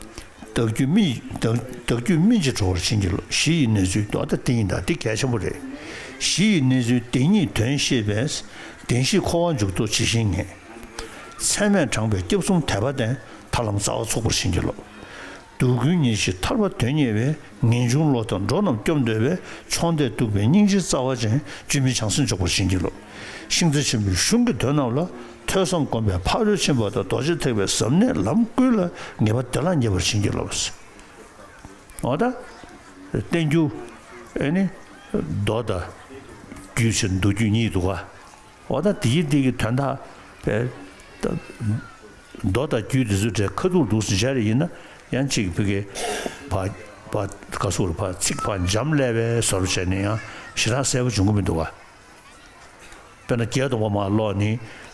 བདག་རྒྱུད་སྨིན་བདག་བདག་རྒྱུད་སྨིན་བྱེད་གྲོལ་བར་བྱིན་གྱིས་རློབས། གཞི་ཡི་གནས་ཚུལ་མདོ་དང་དེ་ཉིད་དང་། འདི་གལ་ཆེན་པོ་རེད། གཞི་ཡི་གནས་ཚུལ་དེ་ཉིད་དོན་ཤེས་པས། བདེན་བཞིའི་འཁོར་བ་འཇུག་ལྡོག་ཇི་བཞིན་ངེས། ཚད་མས་དྲངས་པའི་སྐྱབས་གསུམ་དད་པ་ལྡན། ཐར་ལམ་རྩ་བ་ཚུགས་པར་བྱིན་གྱིས་རློབས། སྡུག་ཀུན་ཉེར་ཞི་ཐར་པ་དོན་གཉེར་བའི། ངེས་འབྱུང་བློ་དང་འགྲོ་རྣམས་སྐྱོབ་འདོད་པའི། མཆོག་ལྡན་གདུག་པའི་སྙིང་རྗེའི་རྩ་བ་ཅན། སྤྱོད་མིན་བྱང་སེམས་འཇུག་པར་བྱིན་གྱིས་རློབས། ཤིང་རྟ་ཆེན་པོའི་གཞུང་གི་དོན་རྣམས་ལ། ཐོས་བསམ་སྒོམ་པའི་ཕ་རོལ་ཕྱིན་པ་དང་། རྡོ་རྗེ་ཐེག་པའི་ཟབ་གནད་ལམ་ཀུན་ལ། ངེས་པ་དེ་ལ་མཉེས་པར་བྱིན་གྱིས་རློབས། འོ་ད། བསྟན་འགྱུར་ཨེ་ནི་མདོ་དང་རྒྱུད་ཆེན་མདོ་རྒྱུད་གཉིས་འདུག་ག་འོ་ད་དེའི་དེ་གི་དོན་དག་པས་ད་མདོ་དང་རྒྱུད་དེ་ཚོའི་གྲས་ཁ་ཐུག་འདུག་སེ་སྦྱར་ཡིན་ན་ཡང་གཅིག་ཕ་གི་ཕ་ཕ་ག་སུ་རུ་ཕ་ཚིག་ཕ་འཇམ་ཀླས་པའི་བཟོ་འདྲ་བྱས་ནས་ཡང་ཞེ་དྲག་གསལ་པོ་བྱུང་གི་མི་འདུག་ག་དཔེར་ན་བརྒྱད་སྟོང་པ་མར་ཀློག་ནི་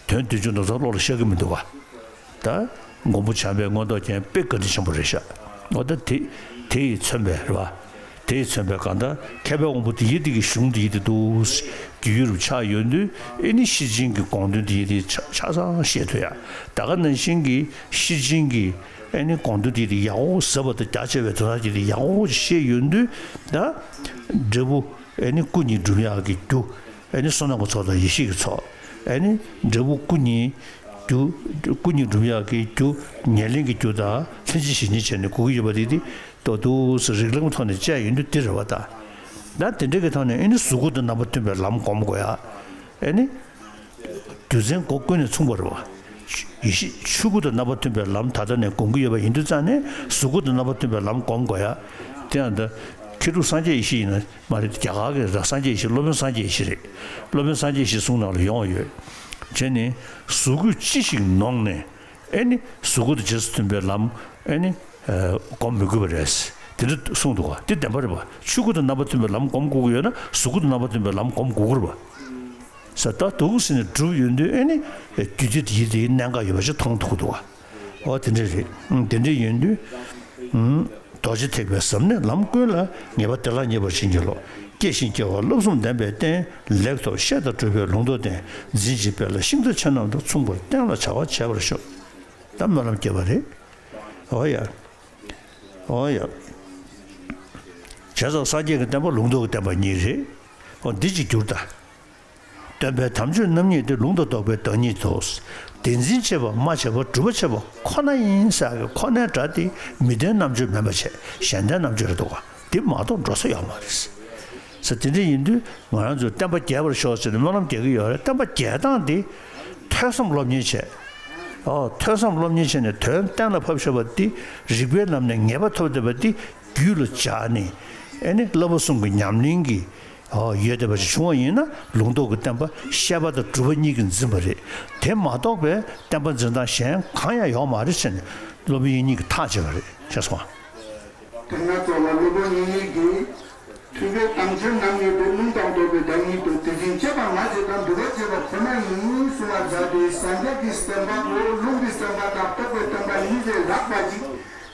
དོན་བདུན་ཅུ་ནོར་ཚང་བློ་ལ་ཤར་གི་མི་འདུག་ག་ད་ མགོན་པོ་བྱམས་པའི་མངོན་རྟོགས་ཅན་དཔེ་བཀའ་དྲིན་ཆེན་པོ་རེད་ཤག་འོ་ད་དེ་དེ་ཡིས་མཚོན་པའི་རེད་བ། དེ་ཡིས་མཚོན་པའི་གང་ལྟར་མཁས་པའི་དབང་པོ་དེ་ཡི་དེ་གི་གཞུང་དེ་ཡི་དེ་འདུག་རྒྱུ་ཡུལ་རུ་ཆགས་ཡོད་དུས་ཨེ་ནི་ཤེར་ཕྱིན་གྱི་དགོངས་དོན་དེ་ཡི་དེ་ཆ་ཆ་ཚང་བཤད་ཐུབ་ཡ། ད་ག་ནང་བཞིན་གྱི་ཤེར་ཕྱིན་གྱི་ཨེ་ནི་དགོངས་དོན་དེ་ཡི་དེ་ཡག་པོ་ཟབ་པ་དང་རྒྱ་ཆེ་བའི་དོན་དག་དེ་ཡི་དེ་ཡག་པོ་བཤད་ཡོད་དུས་ད་འབྲས་བུ་ཨེ་ནི་སྐུ་གཉིས་འགྲུབ་ཡག་གི་རྒྱུ། ཨེ་ནི་བསོད་ནམས་ཀྱི་ཚོགས་དང་ཡེ་ཤེས་ཀྱི་ཚོགས། ཨེ་ནི་འབྲས་བུ་སྐུ་གཉིས་རྒྱུ། སྐུ་གཉིས་འགྲུབ་ཡག་གི་རྒྱུ། ཉེར་ལེན་གྱི་རྒྱུ་དང་ལྷན་ཅིག་བཞག་ཉིད་བྱས་ནས་གོ་གི་ཡོད་པ་དེ་དེ་ཏོག་ཏོག་ཙམ་རིགས་ལམ་ཐོག་ནས་དཔྱད་ཡོང་དུས་དེ་རེད་བ་ད། ད་དེ་འདྲ་གི་ཐོག་ནས་ཨེ་ནི་གཟུགས་སྐུ་དང་རྣམ་པ་མཐུན་པའི་ལམ་སྒོམ་དགོས་ཡ། ཨེ་ནི། རྒྱུ་མཚན་སྒོ་ཀུན་ནས་མཚུངས་པ་རེད་བ། ཡེ་ཤེས་ཆོས་སྐུ་དང་རྣམ་པ་མཐུན་པའི་ལམ་ད་ལྟ་ནས་སྒོམ་གྱི་ཡོད་པ་ཡིན་དུས་ཙང་ནས་གཟུགས་སྐུ་དང་རྣམ་པ་མཐུན་པའི་ལམ་སྒོམ་དགོས་ཡ། དེ་ཡང་ད་མཁས་གྲུབ་སངས་རྒྱས་ཡེ་ཤེས་ཡིན་ན་མ་རེད། རྒྱ་གར་གྱི་ར་སངས་རྒྱས་ཡེ་ཤེས། སློབ་དཔོན་སངས་རྒྱས་ཡེ་ཤེས་རེད། སློབ་དཔོན་སངས་རྒྱས་ཡེ་ཤེས་གསུང་ནང་ལ་ཡོང་བ་ཡོད། བྱས་ནས་གཟུགས་སྐུས་ཅི་ཞིག་ནོངས་ནས་ཨེ་ནི་གཟུགས་སྐུ་དང་རྗེས་སུ་མཐུན་པའི་ལམ་ཨེ་ནི་སྒོམ་མི་དགོས་པ་རེད། དེ་འདྲ་གསུངས་འདུག་ག་དེ་བདེན་པ་རེད་པ། ཆོས་སྐུ་དང་རྣམ་པ་མཐུན་པའི་ལམ་སྒོམ་དགོས་ཀྱི་ཡོད་ན་གཟུགས་སྐུ་དང་རྣམ་པ་མཐུན་པའི་ལམ་སྒོམ་དགོས་ཀྱི་རེད་པ། ས་ད་འདུག་ཟེར་ནས་སྒྲུབ་ཡོང་དུས་ཨེ་ནི་རྒྱུ་དེ་དེ་ཡི་དེའི་གནད་འགག་ཡོད་པ་ཞིག་མཐོང་ཐུབ་ཀྱི་འདུག་ག་འོ་དེ་འདྲ་རེད། ཨང་། དེ་འདྲ་ཡིན་དུས། ཨང་། རྡོ་རྗེ་ཐེག་པའི་ཟབ་གནད་ལམ་ཀུན་ལ། ངེས་པ་དེ་ལ་མཉེས་པར་བྱིན་གྱིས་རློབས། སྐྱེ་ཞིང་སྐྱེ་བ་བསླབ་གསུམ་ལྡན་པའི་རྟེན། ལེགས་ཐོབ་བཤད་དང་སྒྲུབ་པའི་ལུང་རྟོགས་ལྡན། འཛིན་ཅིང་སྤེལ་ལ་ཤིང་རྟ་ཆེ་རྣམས་དང་། མཚུངས་པར་བསྟེན་ལ་བྱ་བ་བྱེད་པར་ཤོག་ད་སྨོན་ལམ་སྐྱེས་པ་རེད། འོ་ཡ། འོ་ཡ། བྱས་ཙང་སངས་རྒྱས་ཀྱི་བསྟན་པ་ལུང་རྟོགས་ཀྱི་བསྟན་པ་གཉིས་རེད། འོ་འདི་གཅིག་གྱུར་ད། སྟོན་པའི་དམ་ཆོས་རྣམ་གཉིས་ཏེ། ལུང་དང་རྟོགས་པའི་བདག་ཉིད་དོ། དེ་འཛིན་བྱེད་པ་སྨྲ་བྱེད་པ་སྒྲུབ་པ་བྱེད་པ་ཁོ་ན་ཡིན་ཟེར་གི་ཁོ་ནའི་སྒྲ་དེ་མི་ལྡན་རྣམ་དཔྱོད་མིན་པ་བྱས་གཞན་ལྡན་རྣམ་དཔྱོད་རེད་འདུག་ག་དེ་མ་གཏོགས་འགྲོ་ས་ཡོད་མ་རེད། ས་དེ་འདྲ་ཡིན་དུས་ང་རང་ཚོས་བསྟན་པ་རྒྱས་པར་ཤོག་ཟེར་ནས་སྨོན་ལམ་རྒྱག་གི་ཡོད་རེད། བསྟན་པ་རྒྱས་སྟངས་དེ་ཐོས་བསམ་སློབ་གཉེར་བྱས། ཨོ་ཐོས་བསམ་སློབ་གཉེར་བྱས་ནས་དོན་གཏན་ལ་ཕབ་ཤེས་པ་དེ་རིགས་པའི་ལམ་ནས་ངེས་པ་ཐོབ་བསྡད་པ་དེ་རྒྱུད་ལ་འཇགས་ནས་ཨེ་ནི་བསླབ་པ་གསུམ་གྱི་ཉམས་ལེན་གྱི་ཨོ་ཡོད་བསྡད་པ་ཞིག་བྱུང་བ་ཡིན་ན་ལུང་རྟོགས་ཀྱི་བསྟན་པ་བཤད་པ་དང་སྒྲུབ་པ་གཉིས་ཀྱིས་འཛིན་པ་རེད། དེ་མ་གཏོགས་པའི་བསྟན་པ་འཛིན་སྟངས་གཞན་གང་ཡང་ཡོད་མ་རེད་ཟེར་ནས་སློབ་དཔོན་དབྱིག་གཉེན་གྱིས་ཐག་བཅད་པ་རེད། ཤེས་སོང་ཨ། དེ་ན་ཙོགས་ལ་སློབ་དཔོན་དབྱིག་གཉེན་གྱིས་ཐོས་པའི་དམ་ཆོས་རྣམ་གཉིས་ཏེ། ལུང་དང་རྟོགས་པའི་བདག་ཉིད་དོ། དེ་འཛིན་བྱེད་པ་སྨྲ་བྱེད་པ་སྒྲུབ་པ་བྱེད་པ་ཁོ་ན་ཡིན་གསུང་བ་མཛད་དེ། སངས་རྒྱས་ཀྱི་བསྟན་པ་པོ་ལུང་གི་བསྟན་པ་དང་རྟོགས་པའི་བསྟན་པ་གཉིས་ལས་ལྷག་པ་ཅིག་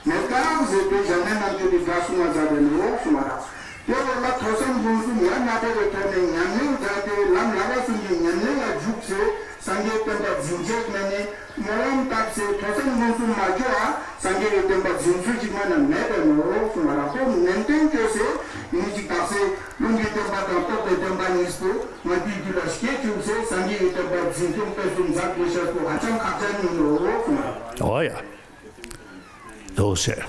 མེད་ཀྱང་ཟེར་ཏེ་གཞན་ལྡན་རྣམ་དཔྱོད་ཀྱི་སྒྲ་གསུང་བ་མཛད་པས་ནོ་གསུང་བ་དང་། དེ་འོག་ལ་ཐོས་བསམ་སྒོམ་གསུམ་ཡང་དག་པའི་ཐོག་ནས་ཉམས་ལེན་མཛད་དེ་ལམ་བསླབ་པ་གསུམ་གྱི་ཉམས་ལེན་ལ་འཇུག་ཚེ་སངས་རྒྱས་བསྟན་པ་འཛིན་བྱེད་མེད་ནས་སྨོན་ལམ་བཏབ་ཚེ་ཐོས་བསམ་སྒོམ་གསུམ་མ་བྱས་པ་སངས་རྒྱས་ཀྱི་བསྟན་པ་འཛིན་ཚུལ་ཅིག་མ་ན་མེད་པས་ནོ་གསུང་བ་དང་། ནན་ཏན་བཅོས་ཚེ་ཉིན་གཅིག་དག་ཚེ་ལུང་གི་བསྟན་པ་དང་རྟོགས་པའི་བསྟན་པ་གཉིས་པོ་ང་དུས་རྒྱུད་ལ་སྐྱེ་བཅུག་ཚེ་སངས་རྒྱས་ཀྱི་བསྟན་པ་འཛིན་སྐྱོང་སྤེལ་གསུམ་མཛད་དགོས་ཤེས་པོ་ཧ་ཅང་ཁག་ཅན་ཡིན་ནོ་གསུང་བ་དང་། འོ་ཡ། འདུག་ཟེར།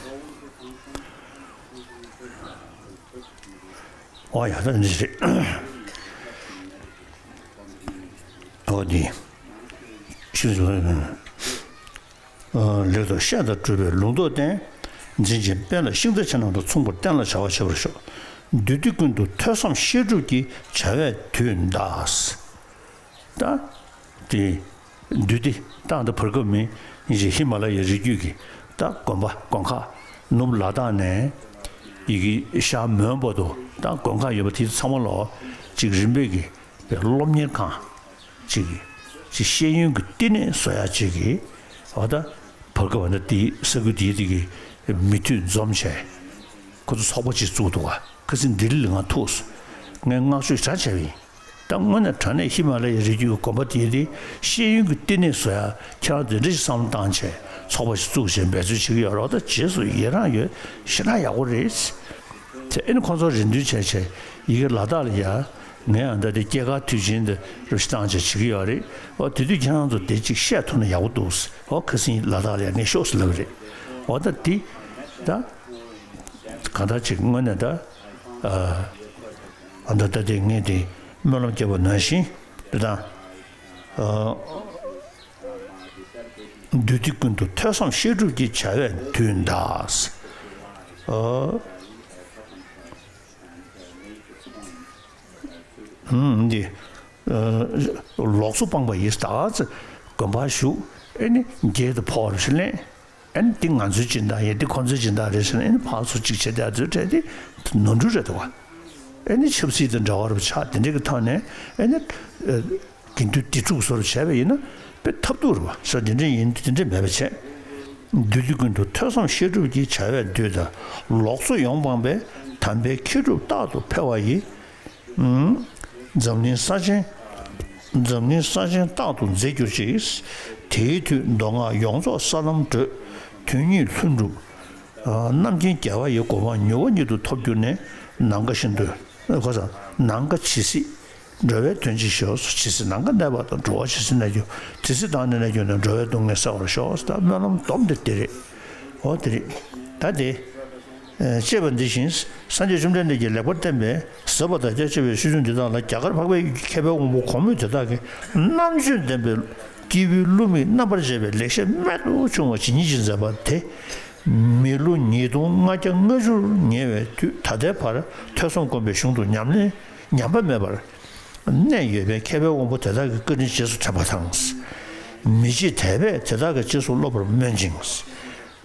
འོ་ཡ། ད་འདི་རེད། འོ་འདི། ཤིང་རྟ་ལེགས་ཐོབ་བཤད་དང་སྒྲུབ་པའི་ལུང་རྟོགས་ལྡན། འཛིན་ཅིང་སྤེལ་ལ་ཤིང་རྟ་ཆེ་རྣམས་དང་། མཚུངས་པར་བསྟེན་ལ་བྱ་བ་བྱེད་པར་ཤོག་འདུས་སྡེ་ཀུན་ཏུ་ཐོས་བསམ་བཤད་སྒྲུབ་ཀྱི་བྱ་བས་དུས་འདའ། ད་དེ། འདུས་སྡེ་ད་ལྟ་བར་སྐབས་མི་ཡིན་ཞེས་ཧི་མ་ལ་ཡའི་རི་རྒྱུད་ཀྱི་ད་དགོན་པ་དགོན་ཁག་ནུབ་ལ་དྭགས་ནས་ཡི་གེ་ཤར་མོན་བར་དུ་ད་དགོན་ཁག་ཡོད་པ་དེ་ཚང་མ་ལོ་གཅིག་རིམ་པས་ཀྱི་སློབ་གཉེར་ཁང་གཅིག་གི་གཅིག་ཤེས་ཡོན་གྱི་བསྟི་གནས་བཟོ་ཡག་ཅིག་གི་འོ་ད་བར་སྐབས་ད་དེ་ས་ཁུལ་དེའི་དེ་གི་མི་མཐུན་འཛོམས་བྱས་ཁོ་ཚོ་ཚོགས་པ་ཅིག་བཙུགས་འདུག་ག་ཁ་སང་ལྡི་ལི་ལ་ང་ཐུག་སོང་། ངས་བསྔགས་བརྗོད་གྲངས་ཆེ་བ་ཡིན། ད་དངོས་གནས་དྲང་གནས་ཧི་མ་ལ་ཡའི་རི་རྒྱུད་ཀྱི་དགོན་པ་དེ་དེ་ཤེས་ཡོན་གྱི་བསྟི་གནས་བཟོ་ཡ་ཁྱེད་རང་དེ་འདྲ་ཞིག་བསམ་བློ་བཏང་བྱས་ཚོགས་པ་ཞིག་བཙུགས་བྱས་འབད་རྩོལ་བྱེད་ཀྱི་ཡོད་རེད། ད་རྗེས་སུ་ཡི་རང་ཡོད་ཞེ་དྲག་ཡག་པོ་རེད། དེ་ཨེ་ནི་ཁོང་ཚོ་རེ་འདུན་བྱས་བྱས་ཡི་གེ་ལ་དྭགས་ལ་ཡ་ངས་ཡང་ད་དེ་སྐྱེས་སྐར་དུས་ཆེན་འདི་རུ་ཞིག་བཏང་བྱས་བྱེད་ཀྱི་ཡོད་རེད། འོ་དེ་དུས་ཁྱེད་རང་ཚོ་དེ་གཅིག་བཤད་ཐུབ་ན་ཡག་པོ་འདུག་འོ་ཁ་སང་ལ་དྭགས་ལ་ཡ་ངས་ཤོག་ཟེར་ལབ་རེད། འོ་ད་དེ་ད་གང་ལྟར་ཅིག་དངོས་གནས་ད། ཨ་ད་ལྟ་དེ་ངས་དེ་སྨོན་ལམ་བརྒྱབ་པ་ནང་བཞིན་དེ་དང་། ཨ་འདུས་སྡེ་ཀུན་ཏུ་ཐོས་བསམ་བཤད་སྒྲུབ་ཀྱི་བྱ་བས་དུས་འདའ། ཨ་ཨུམ་འདི་ཨ་ལོགས་སུ་སྤངས་པ་ཡིས་ད་ག་ཚོད་དགོན་པར་བཞུགས་ཨེ་ནི་འགྱེལ་དུ་ཕོག་རེ་ཞིག་ལེན། ཨེ་ནི་འདི་ང་ཚོའི་སྦྱིན་བདག་ཡིན། འདི་ཁོང་ཚོའི་སྦྱིན་བདག་རེད་ཟེར་ནས་ཨེ་ནི་ཕར་ཚུར་ཅིག་བྱེད་བསྡད་ཚོའི་གྲས་དེ་ནོར་འཁྲུལ་རེད་འདུག་བ། ཨེ་ནི་ཆབ་སྲིད་དང་འབྲེལ་བ་རུ་ཆགས་དེ་འདྲ་གི་ཐོག་ནས་ཨེ་ནི་དགེ་འདུན་སྡེ་དཀྲུག་བཟོ་རུ་བྱས་པ་ཡིན་ན་དཔེ་ཐབས་སྡུག་རེད་བ། ས་དེ་འདྲ་ཡིན་དེ་འདྲ་མེད་པ་བྱས། འདུས་སྡེ་ཀུན་ཏུ་ཐོས་བསམ་བཤད་སྒྲུབ་ཀྱི་བྱ་བས་བསྡུས་དང་ལོགས་སུ་ཡོངས་སྤངས་པས་དམ་པའི་ཁྱད་གྲུབ་རྟག་ཏུ་འཕེལ་བ་ཡི། འཛམ་གླིང་ས་ཆེན། འཛམ་གླིང་ས་ཆེན་རྟག་ཏུ་མཛེས་གྱུར་ཅིག། དེའི་མཐུས་མདོ་སྔགས་ཡོངས་རྫོགས་ས་ལམ་བགྲོད། དོན་གཉིས་ལྷུན་གྲུབ། རྣམ་མཁྱེན་རྒྱལ་བ་ཡི་གོ་འཕང་མྱུར་བ་ཉིད་དུ་ཐོབ་གྱུར་ནས་ནམ་མཁའ་བཞིན་དུ། ཁོ་ཚོ་ནམ་མཁའ་ཇི་སྲིད། འགྲོ་བའི་དོན་བྱེད་ཤོག། ཇི་སྲིད་ནམ་མཁའ་གནས་པ་དང་། འགྲོ་བ་ཇི་སྲིད་གནས་གྱུར། དེ་སྲིད་བདག་ནི་གནས་གྱུར་ནས། འགྲོ་བའི་སྡུག་བསྔལ་སེལ་བར་ཤོག། ད་སྨོན་ལམ་སྡོམ་དེ་དེ་རེད། འོ་དེ་རེད། ད་དེ། ཅེས་པ་འདི་བཞིན་སངས་རྒྱས་བཅོམ་ལྡན་འདས་ཀྱིས་ལེགས་པར་བསྟན་པའི་ཟབ་པ་དང་རྒྱ་ཆེ་བའི་ཆོས་འབྱུང་འདི་དག་ལ་རྒྱ་གར་འཕགས་པའི་མཁས་པའི་དབང་པོ་གོང་མོས་དེ་དག་གི་རྣམ་དཔྱོད་ལྡན་པའི་སྐྱེས་བུའི་བསླུ་མེད་རྣམ་པར་འབྱེད་པའི་ལེགས་བཤད་རྨད་དུ་བྱུང་བ་ཇི་སྙེད་ཅིག་མཛད་པ་དེ། མི་ལོ་ཉིས་སྟོང་ལྔ་བརྒྱ་ལྔ་བཅུར་ཉེ་བའི་དུས་ད་ལྟའི་བར་ཐོས་བསམ་སྒོམ་པའི་གཞུང་དུ་ཉམས་ལེན་ཉམས་པ་མེད་པར་གནས་ཡོད་པས། མཁས་པའི་དབང་པོ་དེ་དག་གི་བཀའ་དྲིན་རྗེས་སུ་དྲན་པ་དང་། མི་བརྗེད་དད་པས་དེ་དག་གི་རྗེས་སུ་སློབ་པར་སྨོན་ཅིང་།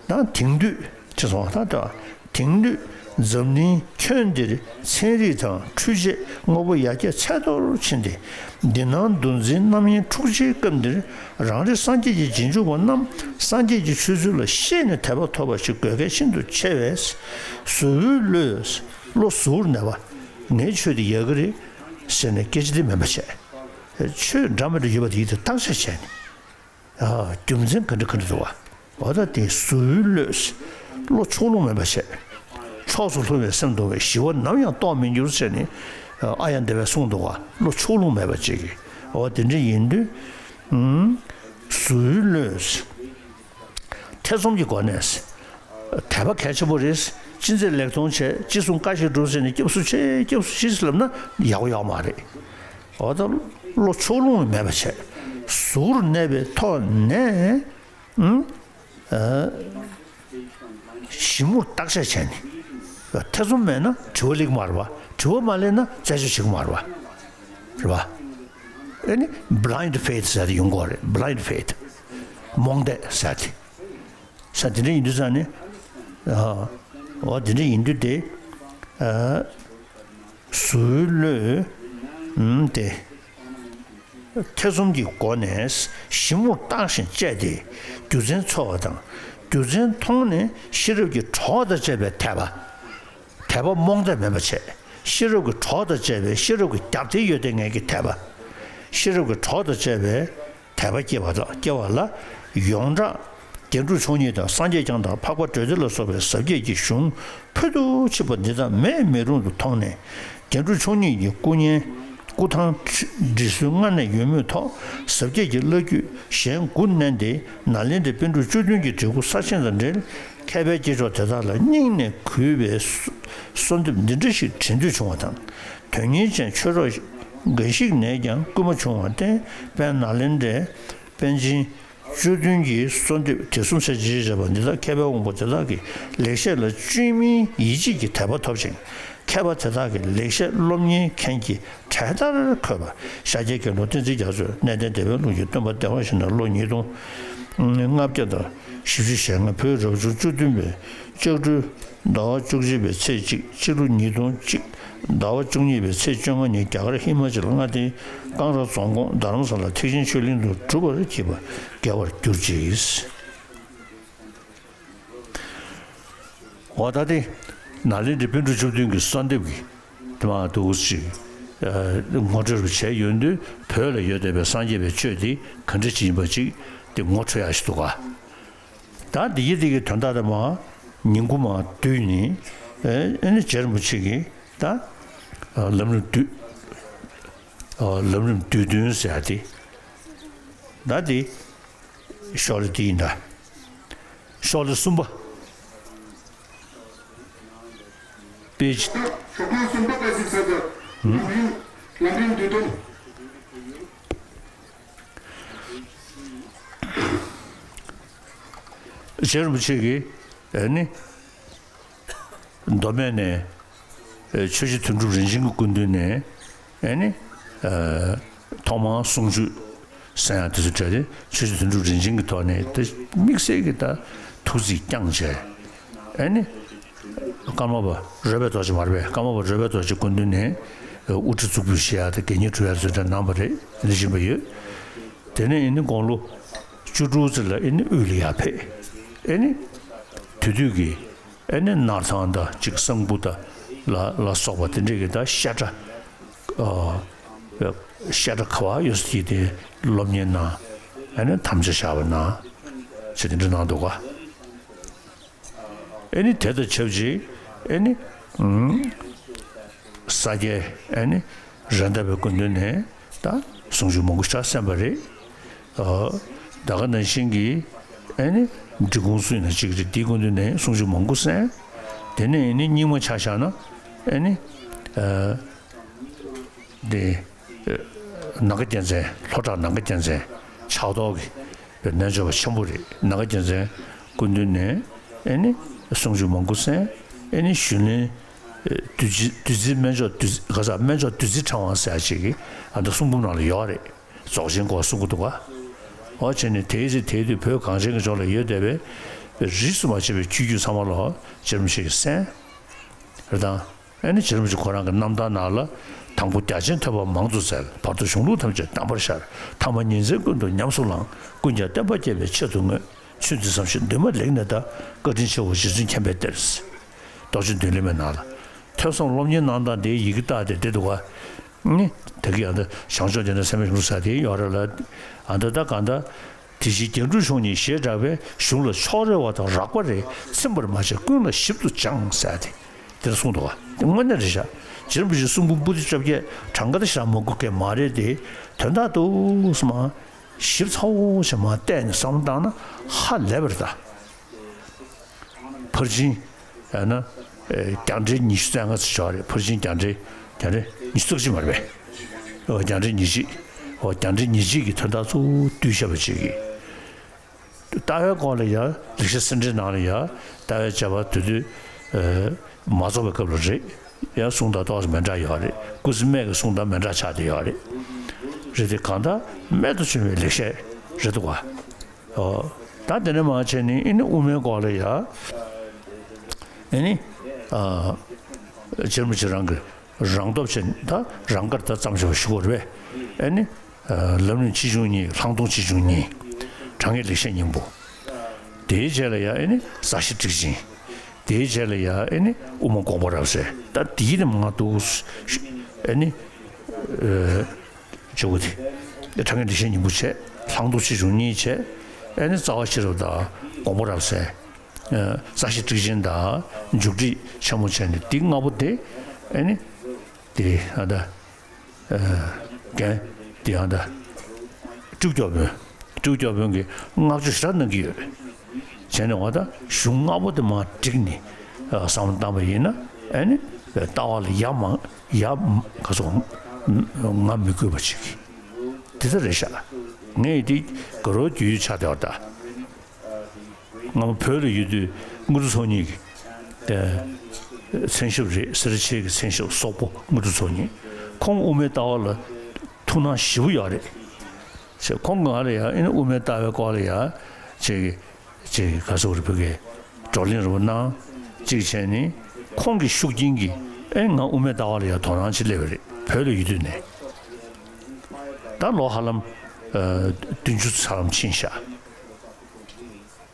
ད་དེང་དུས་ཅེས་གསུངས་པ་དང་། དེང་དུས་འཛམ་གླིང་ཁྱོན་འདིར་ཚན་རིག་དང་འཕྲུལ་ཆས་དངོས་པོ་ཡར་རྒྱས་ཚད་མཐོར་ཕྱིན་ཏེ། འདི་སྣང་འདུ་འཛིའི་རྣམ་གཡེང་འཁྲུགས་ཆེའི་སྐབས་འདིར། རང་རེ་སངས་རྒྱས་ཀྱི་རྗེས་འཇུག་པ་རྣམས་སངས་རྒྱས་ཀྱི་ཆོས་ཚུལ་ལ་ཤེས་ནས་དད་པ་ཐོབ་པ་ཞིག་དགོས་གལ་ཤིན་ཏུ་ཆེ་བས། ཟུར་བློས། བློ་ཟུར་ནས་པ། ངའི་ཆོས་འདི་ཡག་གི་རེད་ཟེར་ནས་སྐད་ཆ་འདི་མེད་པ་བྱས། ཆོས་འདྲ་མི་འདྲ་ཡོད་པ་དེ་ཡིད་དུ་བརྟག་དཔྱད་བྱས་ནས། ཨ། རྒྱུ་མཚན་ག་འདྲ་ག་འདྲ་འདུག་བ། འོ་ད་དེ་ཟུར་བློས། བློ་ཕྱོགས་ལྷུང་མེད་པ་བྱས། ཕྱོགས་སུ་ལྷུང་བའི་སེམས་སྡུག་པས། ཞི་བ་ནམ་ཡང་རྟོགས་མི་འགྱུར་ཟེར་ནས། ཨ། ཡང་དེ་བས་གསུངས་འདུག་བ། བློ་ཕྱོགས་ལྷུང་མེད་པ་ཅིག་གིས། འོ་དེ་འདྲ་ཡིན་དུས། ཨུམ། ཟུར་བློས། ཐེ་ཚོམ་གྱི་སྒོ་ནས། དད་པ་གལ་ཆེན་པོ་རེད། ཅི་མཛད་ལེགས་མཐོང་བྱས། ཅི་གསུང་བཀའ་བཞིན་སྒྲུབ་ཟེར་ནས་སྐྱབས་སུ་མཆི། སྐྱབས་སུ་མཆི་ཟེར་ལབ་ན་ཡག་པོ་ཡོད་མ་རེད། འོ་ད་བློ་ཕྱོགས་ལྷུང་མེད་པ་བྱས། ཟུར་གནས་པའི་ཐོག་ནས། ཨུམ། ཨ། ཞིབ་མོར་བརྟག་དཔྱད་བྱས་ནས། ཐེ་ཚོམ་མེད་ན་དྲི་བ་སླེབས་ཀྱི་མ་རེད་བ། དྲི་བ་མ་སླེབས་ན་རྩད་གཅོད་བྱེད་ཀྱི་མ་རེད་བ། རེད་བ། ཨེ་ནི་blind faith ཟེར་དེ་ཡོང་གི་རེད། blind faith། རྨོངས་དད་ཟེར་དེ། ས་དེ་འདྲ་ཡིན་དུས་ཙང་ནི། ཨ། འོ་དེ་འདྲ་ཡིན་དུས་དེ། ཨ། ཟུར་བློས། ཨུམ། དེ། ཐེ་ཚོམ་གྱི་སྒོ་ནས་ཞིབ་མོར་བརྟག་ཅིང་དཔྱད་དེ། རྒྱུ་མཚན་འཚོལ་བ་དང་། རྒྱུ་མཚན་མཐོང་ནས་ཤེས་རབ་ཀྱི་གྲོགས་དང་བཅས་པའི་དད་པ། དད་པ་རྨོངས་དད་མེད་པ་བྱས། ཤེས་རབ་ཀྱི་གྲོགས་དང་བཅས་པའི་ཤེས་རབ་ཀྱི་རྒྱབ་རྟེན་ཡོད་དེ་ངེས་ཀྱི་དད་པ། ཤེས་རབ་ཀྱི་གྲོགས་དང་བཅས་པའི་དད་པ་སྐྱེ་བ་དང་སྐྱེ་བ་ལ་ཡོངས་གྲགས་རྒྱན་དྲུག་མཆོག་གཉིས་དང་། སངས་རྒྱས་བསྐྱངས་དང་འཕགས་པ་གྲོལ་སྡེ་ལ་སོགས་པའི་ཟབ་རྒྱས་ཀྱི་གཞུང་ཕུལ་དུ་ཕྱིན་པ་འདི་དག་མེད་མི་རུང་དུ་མཐོང་ནས། རྒྱན་དྲུག་མཆོག་གཉིས་ཀྱི་སྐུ་བརྙན་སྐུ་ཐང་བྲིས་སྲོལ་སྔར་ནས་ཡོད་མུས་ཐོག་ཟབ་རྒྱས་ཀྱི་བླ་བརྒྱུད་གཞན་དགུ་བསྣན་ཏེ། ནཱ་ལེནྡྲའི་པཎ་གྲུབ་བཅུ་བདུན་གྱི་བྲིས་སྐུ་གསར་བཞེངས་དང་འབྲེལ། མཁས་པའི་སྐྱེས་མཆོག་དེ་དག་ལ་སྙིང་ནས་གུས་པའི་གསོལ་འདེབས་འདི་འདྲ་ཞིག་བྲི་འདོད་བྱུང་བ་དང་། དོན་གཉེར་ཅན་ཆོས་གྲོགས་འགའ་ཞིག་ནས་ཀྱང་སྐུལ་མ་བྱུང་བར་བརྟེན། དཔལ་ནཱ་ལེནྡྲའི་པཎ་ཆེན་བཅུ་བདུན་གྱི་གསོལ་འདེབས་དེ་གསུམ་ཟེར་བརྗོད་བྱ་བ་འདི་དག་མཁས་པའི་དབང་པོ་དེ་དག་གི་ལེགས་བཤད་ལ་བཅོས་མིན་ཡིད་ཆེས་ཀྱི་དད་པ་ཐོབ་ཅིང་། མཁས་པ་དེ་དག་གི་ལེགས་བཤད་སློབ་གཉེར་མཁན་གྱི་གྲལ་ལྟར་འཁོད་པ་ཤཱཀྱའི་དགེ་སློང་བསྟན་འཛིན་རྒྱ་མཚོས་གནས་བརྟན་བདེ་བའི་ཀློང་གི་སྟོན་པ་བདེ་བར་གཤེགས་ནས་ལོ་ཉིས་སྟོང་ལྔ་བརྒྱ་དང་བཞི་བཅུ་ཞེ་ལྔ། བོད་རབ་བྱུང་བཅུ་བདུན་པའི་ལྕགས་སྦྲུལ་ཟླ་བ་བཅུ་གཅིག་པའི་ཚེས་གཅིག། ཕྱི་ལོ་ཉིས་སྟོང་གཅིག་ཟླ་བ་བཅུ་གཉིས་པའི་ཚེས་བཅོ་ལྔ་ཉིན་རྒྱ་གར་ཧི་མ་ཅལ་མངའ་སྡེའི་ཀང་ར་རྫོང་ཁོངས་རྡ་རམ་ས་ལ་ཐེག་ཆེན་ཆོས་གླིང་དུ་སྒྲུབ་པར་བགྱིས་པ་དགེ་བར་གྱུར་ཅིག། འོ་ད་དེ་ནཱ་ལེནྡྲའི་པཎ་གྲུབ་བཅུ་བདུན་གྱི་གསོལ་འདེབས་ཀྱི་དེ་མ་འདུག་ཅིག་ངོ་སྤྲོད་རུ་བྱས་ཡོང་དུས། བོད་ལ་ཡོད་བསྡད་པའི་སངས་རྒྱས་པའི་ཆོས་དེ་ག་འདྲ་ཅིག་ཡིན་པ་ཅིག་དེ་ངོ་འཕྲོད་ཡག་ཞིག་འདུག་ག། ད་འདི་གི་འདི་གི་དོན་དག་དེ་མ་ཉིན་གུང་མ་བསྡུས་ནས། ཨེ་ནི་རྗེ་རིན་པོ་ཆེ་གིས་ད་ལམ་རིམ་བསྡུས། ལམ་རིམ་བསྡུས་དོན་ཟེར་ཡ་དེ། ད་དེ་ཤོག་ལེ་དེ་ཡིན་ད། ཤོག་ལེ་གསུམ་པ། པེ་ཇི། ཤོག་ལེ་གསུམ་པ་ག་ཟིག་ཟེར་ད། ལམ་རིམ་ལམ་རིམ་བསྡུས་དོན། རྗེ་རིན་པོ་ཆེ་གིས་ཨེ་ནི། མདོ་སྨད་ནས་ཆོས་རྗེ་དོན་གྲུབ་རིན་ཆེན་གྱི་སྐུ་མདུན་ནས་ཨེ་ནི། ཐོག་མར་གསུང་ཆོས་ཟེར་ཡ་དེ་ཚོ་གྲས་དེ་ཆོས་རྗེ་དོན་གྲུབ་རིན་ཆེན་གྱི་ཐོག་ནས་དེ་དམིགས་བསལ་གྱི་ད་ཐུགས་རྩིས་བསྐྱངས་བྱས། ཨེ་ནི། ཀརྨ་པ་རོལ་པའི་རྡོ་རྗེ་མ་རེད་པས། ཀརྨ་པ་རོལ་པའི་རྡོ་རྗེ་སྐུ་མདུན་ནས་དབུ་ཁྲིད་གཙུག་ཕུད་བཞེས་ཡ་དང་དགེ་བསྙེན་སྒྲུབ་ཡ་ཚོ་འདྲ་གནང་བ་རེད། འདི་བཞིན་པ་ཡོད། དེ་ནས་ཨེ་ནི་དགུང་ལོ་བཅུ་དྲུག་ཙམ་ལ་ཨེ་ནི་དབུས་ལ་ཡར་ཕེབས། ཨེ་ནི་དེ་དུས་ཀྱི་ཨེ་ནི་སྣར་ཐང་དང་གཅིག་གསང་ཕུ་དང་ལ་ལ་སོགས་པ་དེ་འདྲས་ཀྱི་ད་བཤད་གྲྭ། ཨ། བཤད་གྲྭ་ག་བ་ཡོད་ས་ཀྱི་དེ་སློབ་གཉེར་གནང་། ཨེ་ནི་དམ་བཅའ་བཞག་པ་གནང་། ཅེས་དེ་འདྲ་གནང་འདུག་ག། ཨེ་ནི་དེ་དང་ཆབས་ཅིག་ཨེ་ནི་ཨུམ་ས་སྐྱའི་ཨེ་ནི་རེད་མདའ་བའི་སྐུ་མདུན་ནས་ད་གསུང་ཆོས་མང་པོ་ཞིག་གསན་པ་རེད། ཨ། ད་ག་ནང་བཞིན་གྱི་ཨེ་ནི་འབྲི་གུང་སྲུང་ཡིན་ན་གཅིག་རེད། དེའི་སྐུ་མདུན་ནས་གསུང་ཆོས་མང་པོ་གསན། དེ་ནས་ཨེ་ནི་རྙིང་མ་ཆ་བཞག་ན་ཨེ་ནི་ཨ། དེ། ནམ་མཁའ་རྒྱལ་མཚན། ལྷོ་བྲག་ནམ་མཁའ་རྒྱལ་མཚན་ཕྱག་རྡོར་གྱི་རྣལ་འབྱོར་པ་ཆེན་པོ་རེད། ནམ་མཁའ་རྒྱལ་མཚན་སྐུ་མདུན་ནས་ཨེ་ནི་གསུང་ཆོས་མང་པོ་གསན། ཨེ་ནི་གཞོན་ལྷན་བདུད་རྩི་བདུད་རྩི་སྨན་མཆོག་བདུད་རྩི་ག་ས་སྨན་མཆོག་བདུད་རྩི་ཕྲེང་བ་ཟེར་ཡ་ཅིག་གི་ཨ་ད་གསུང་འབུམ་ནང་ལ་ཡོད་རེད། རྫོགས་ཆེན་སྐོར་གསུང་གི་འདུག་ག། འོ་བྱས་ནས་དེའི་ཚེ་དེའི་དུས་བོད་གངས་ཅན་གྱི་ལྗོངས་ལ་ཡོད་བསྡད་པའི་རིས་སུ་མ་ཆད་པའི་ཆོས་བརྒྱུད་ཚང་མ་ལ་རྗེ་རིན་པོ་ཆེ་གིས་གསན། རེད་དང་། ཨེ་ནི་རྗེ་རིན་པོ་ཆེ་ཁོ་རང་གི་རྣམ་ཐར་ནང་ལ། དང་པོ་རྒྱ་ཆེན་ཐོས་པ་མང་དུ་བཙལ། བར་དུ་གཞུང་ལུགས་ཐམས་ཅད་གདམས་པར་ཤར། ཐ་མ་ཉིན་མཚན་ཀུན་ཏུ་ཉམས་སུ་བླངས། ཀུན་ཀྱང་བསྟན་པ་རྒྱས་པའི་ཆེད་དུ་བསྔོས། ཚུལ་འདི་བསམ་ཞིང་འདུན་མ་ལེགས་ནས་གདའ། བཀའ་དྲིན་ཆེའོ་རྗེ་བཙུན་མཁྱེན་པའི་གཏེར། རྡོ་རྗེ་མདུན་ལེགས་མའི་ནང་ལ། ཐོས་བསམ་སློབ་གཉེར་གནང་སྟངས་དེའི་ཡི་གེ་རྟགས་དེ་འདི་འདུག་ག། ནི། དེ་གི་ཨ་ད་བྱང་ཕྱོགས་འདི་ན་སེམས་དཔའི་གཞུང་ལུགས་ཟེར་དེ་ཡོད་རེད་ལ། ཨ་ད་ད་གང་ལྟར། དེ་བཞིན་རྒྱན་དྲུག་གཞུང་གཉིས་ཞེས་གྲགས་པའི་གཞུང་ལ་ཕྱོགས་རེ་བ་དང་རགས་པ་རེ་ཚིམ་པར་མ་བྱས་ཀུན་ལ་ཞིབ་ཏུ་སྦྱངས་ཟེར་ཏེ་དེར་གསུངས་འདུག་ག། དེ་དངོས་གནས་རེད་ཤག། རྗེ་རིན་པོ་ཆེ་གསུང་འབུམ་པོ་ཏི་བཅོ་བརྒྱད་གྲངས་ཀ་དེ་ཞེ་དྲག་མང་པོ་གང་མ་རེད་དེ། དོན་དག་ཏུ་སྨྲ། ཞིབ་ཚགས་པོ་བྱས་མར་བལྟས་ནས་བསམ་བློ་བཏང་ན་ཧ་ལས་པ་རེད་ད། ཕར་ཕྱིན། ཡང་ན། ཨེ། རྒྱ་འགྲེལ་ཉི་ཤུ་རྩ་ལྔ་ཙམ་ཡོད་རེད། ཕར་ཕྱིན་རྒྱ་འགྲེལ། རྒྱ་འགྲེལ་ཉི་ཤུ་རྩ་གཅིག་མ་རེད་པས། ཨོ། རྒྱ་འགྲེལ་ཉེར་གཅིག། ཨོ། རྒྱ་འགྲེལ་ཉེར་གཅིག་གི་དོན་དག་གཙོ་བོ་བསྡུས་བཞག་པ་ཅིག་གི། ལྟ་བའི་སྐོར་ལ་ཡང་ལེགས་བཤད་གསེར་ཕྲེང་ནང་ལ་ཡང་ལྟ་བའི་དཔྱད་པ་དེ་དུས། ཨེ། མ་རྫོགས་པའི་སྐབས་ལ་རེད། ཡང་གསུང་སྟངས་ཏོག་ཙམ་མི་འདྲ་ཡོད་རེད། སྐུ་ཚེ་སྨད་ཀྱི་གསུང་སྟངས་མི་འདྲ་ཆགས་བསྡད་ཡོད་རེད། རེད་དེ་གང་ལྟར་རྨད་དུ་བྱུང་བའི་ལེགས་བཤད་རེད་འདུག་ག། ཨོ། ད་དེ་ནས་མར་བྱས་ནས་ཨེ་ནི་དབུ་མའི་སྐོར་ལ་ཡ། ཨེ་ནི། ཨ། རྗེ་རིན་པོ་ཆེ་རང་གི་རང་སྟོབས་ཅན་ད་རང་དགར་ད་བརྩམས་བཞག་པ་ཞུ་དགོས་རེད་པས། ཨེ་ནི། ཨ། ལམ་རིམ་ཆེ་ཆུང་གཉིས། ལྷག་མཐོང་ཆེ་ཆུང་གཉིས། དྲང་ངེས་ལེགས་བཤད་སྙིང་པོ། དེའི་རྗེས་ལ་ཡ་ཨེ་ནི་རྩ་ཤེ་ཊཱིཀ་ཆེན། དེའི་རྗེས་ལ་ཡ་ཨེ་ནི་དབུ་མ་དགོངས་པ་རབ་གསལ། ད་དེའི་ནི་མ་འདུག། ཨེ་ནི། ཨ། ཇོ་བོ་དེ། དྲང་ངེས་ལེགས་བཤད་སྙིང་པོ་བྱས། ལྷག་མཐོང་ཆེ་ཆུང་གཉིས་བྱས། ཨེ་ནི་རྩ་བ་ཤེས་རབ་དང་དགོངས་པ་རབ་གསལ། ཨ། རྩ་ཤེ་ཊཱིཀ་ཆེན་དང་མཇུག་སྒྲིལ་ཆེན་མོ་བྱས་ནས་འདི་ལྔ་པོ་དེ། ཨེ་ནི། དེ་ཨ་ད། ཨ། རྒན་དེ་ཨ་ད། སྤྲེའུ་སྐྱོགས་དཔོན། སྤྲེའུ་སྐྱོགས་དཔོན་གྱིས་བསྔགས་བརྗོད་ཞེ་དྲག་གནང་གི་ཡོད། བྱས་ནས་འོ་ད་གཞུང་ལྔ་པོ་དེ་མར་བསྒྲིགས་ནས་བསམ་བློ་བཏང་པ་ཡིན་ན། ཨེ་ནི་ལྟ་བ་ལ་ཡ་མ་ཡ་ག་ཚོད་ང་མི་དགོས་པ་ཅིག་དེ་ལྟར་རེད་ཤག། ངས་དེ་དགའ་རབ་དུས་ཡུན་ཆགས་བསྡད་པ་ད། སྔ་མོ་བོད་ལ་ཡོད་དུས་དངོས་གྲུབ་ཚོགས་གཉིས་ཀྱི་མཚན་ཞབས་རེད། སེ་ར་བྱེས་ཀྱི་མཚན་ཞབས་སོག་པོ་དངོས་གྲུབ་ཚོགས་གཉིས། ཁོང་དབུ་མའི་ལྟ་བ་ལ་ཐུགས་སྣང་ཞེ་པོ་ཡོད་རེད། ཁོང་ང་ལ་ཡང་ཨེ་ནི་དབུ་མའི་ལྟ་བའི་སྐོར་ལ་ཡང་ཅིག་ཅིག་ག་ཚོད་རེད་བོད་སྐད་བགྲོ་གླེང་རེ་བ་གནང་། ཅིག་བྱས་ནས་ཁོང་གི་ཤུགས་རྐྱེན་གྱིས་ཨེ་ང་དབུ་མའི་ལྟ་བ་ལ་ཡང་དོ་སྣང་ཅིག་སླེབས་པ་རེད། བོད་ལ་ཡོད་དུས་ནས། ད་ལོ་ཧ་ལམ་ཨ་བདུན་ཅུ་ཙམ་ཕྱིན་ཤག།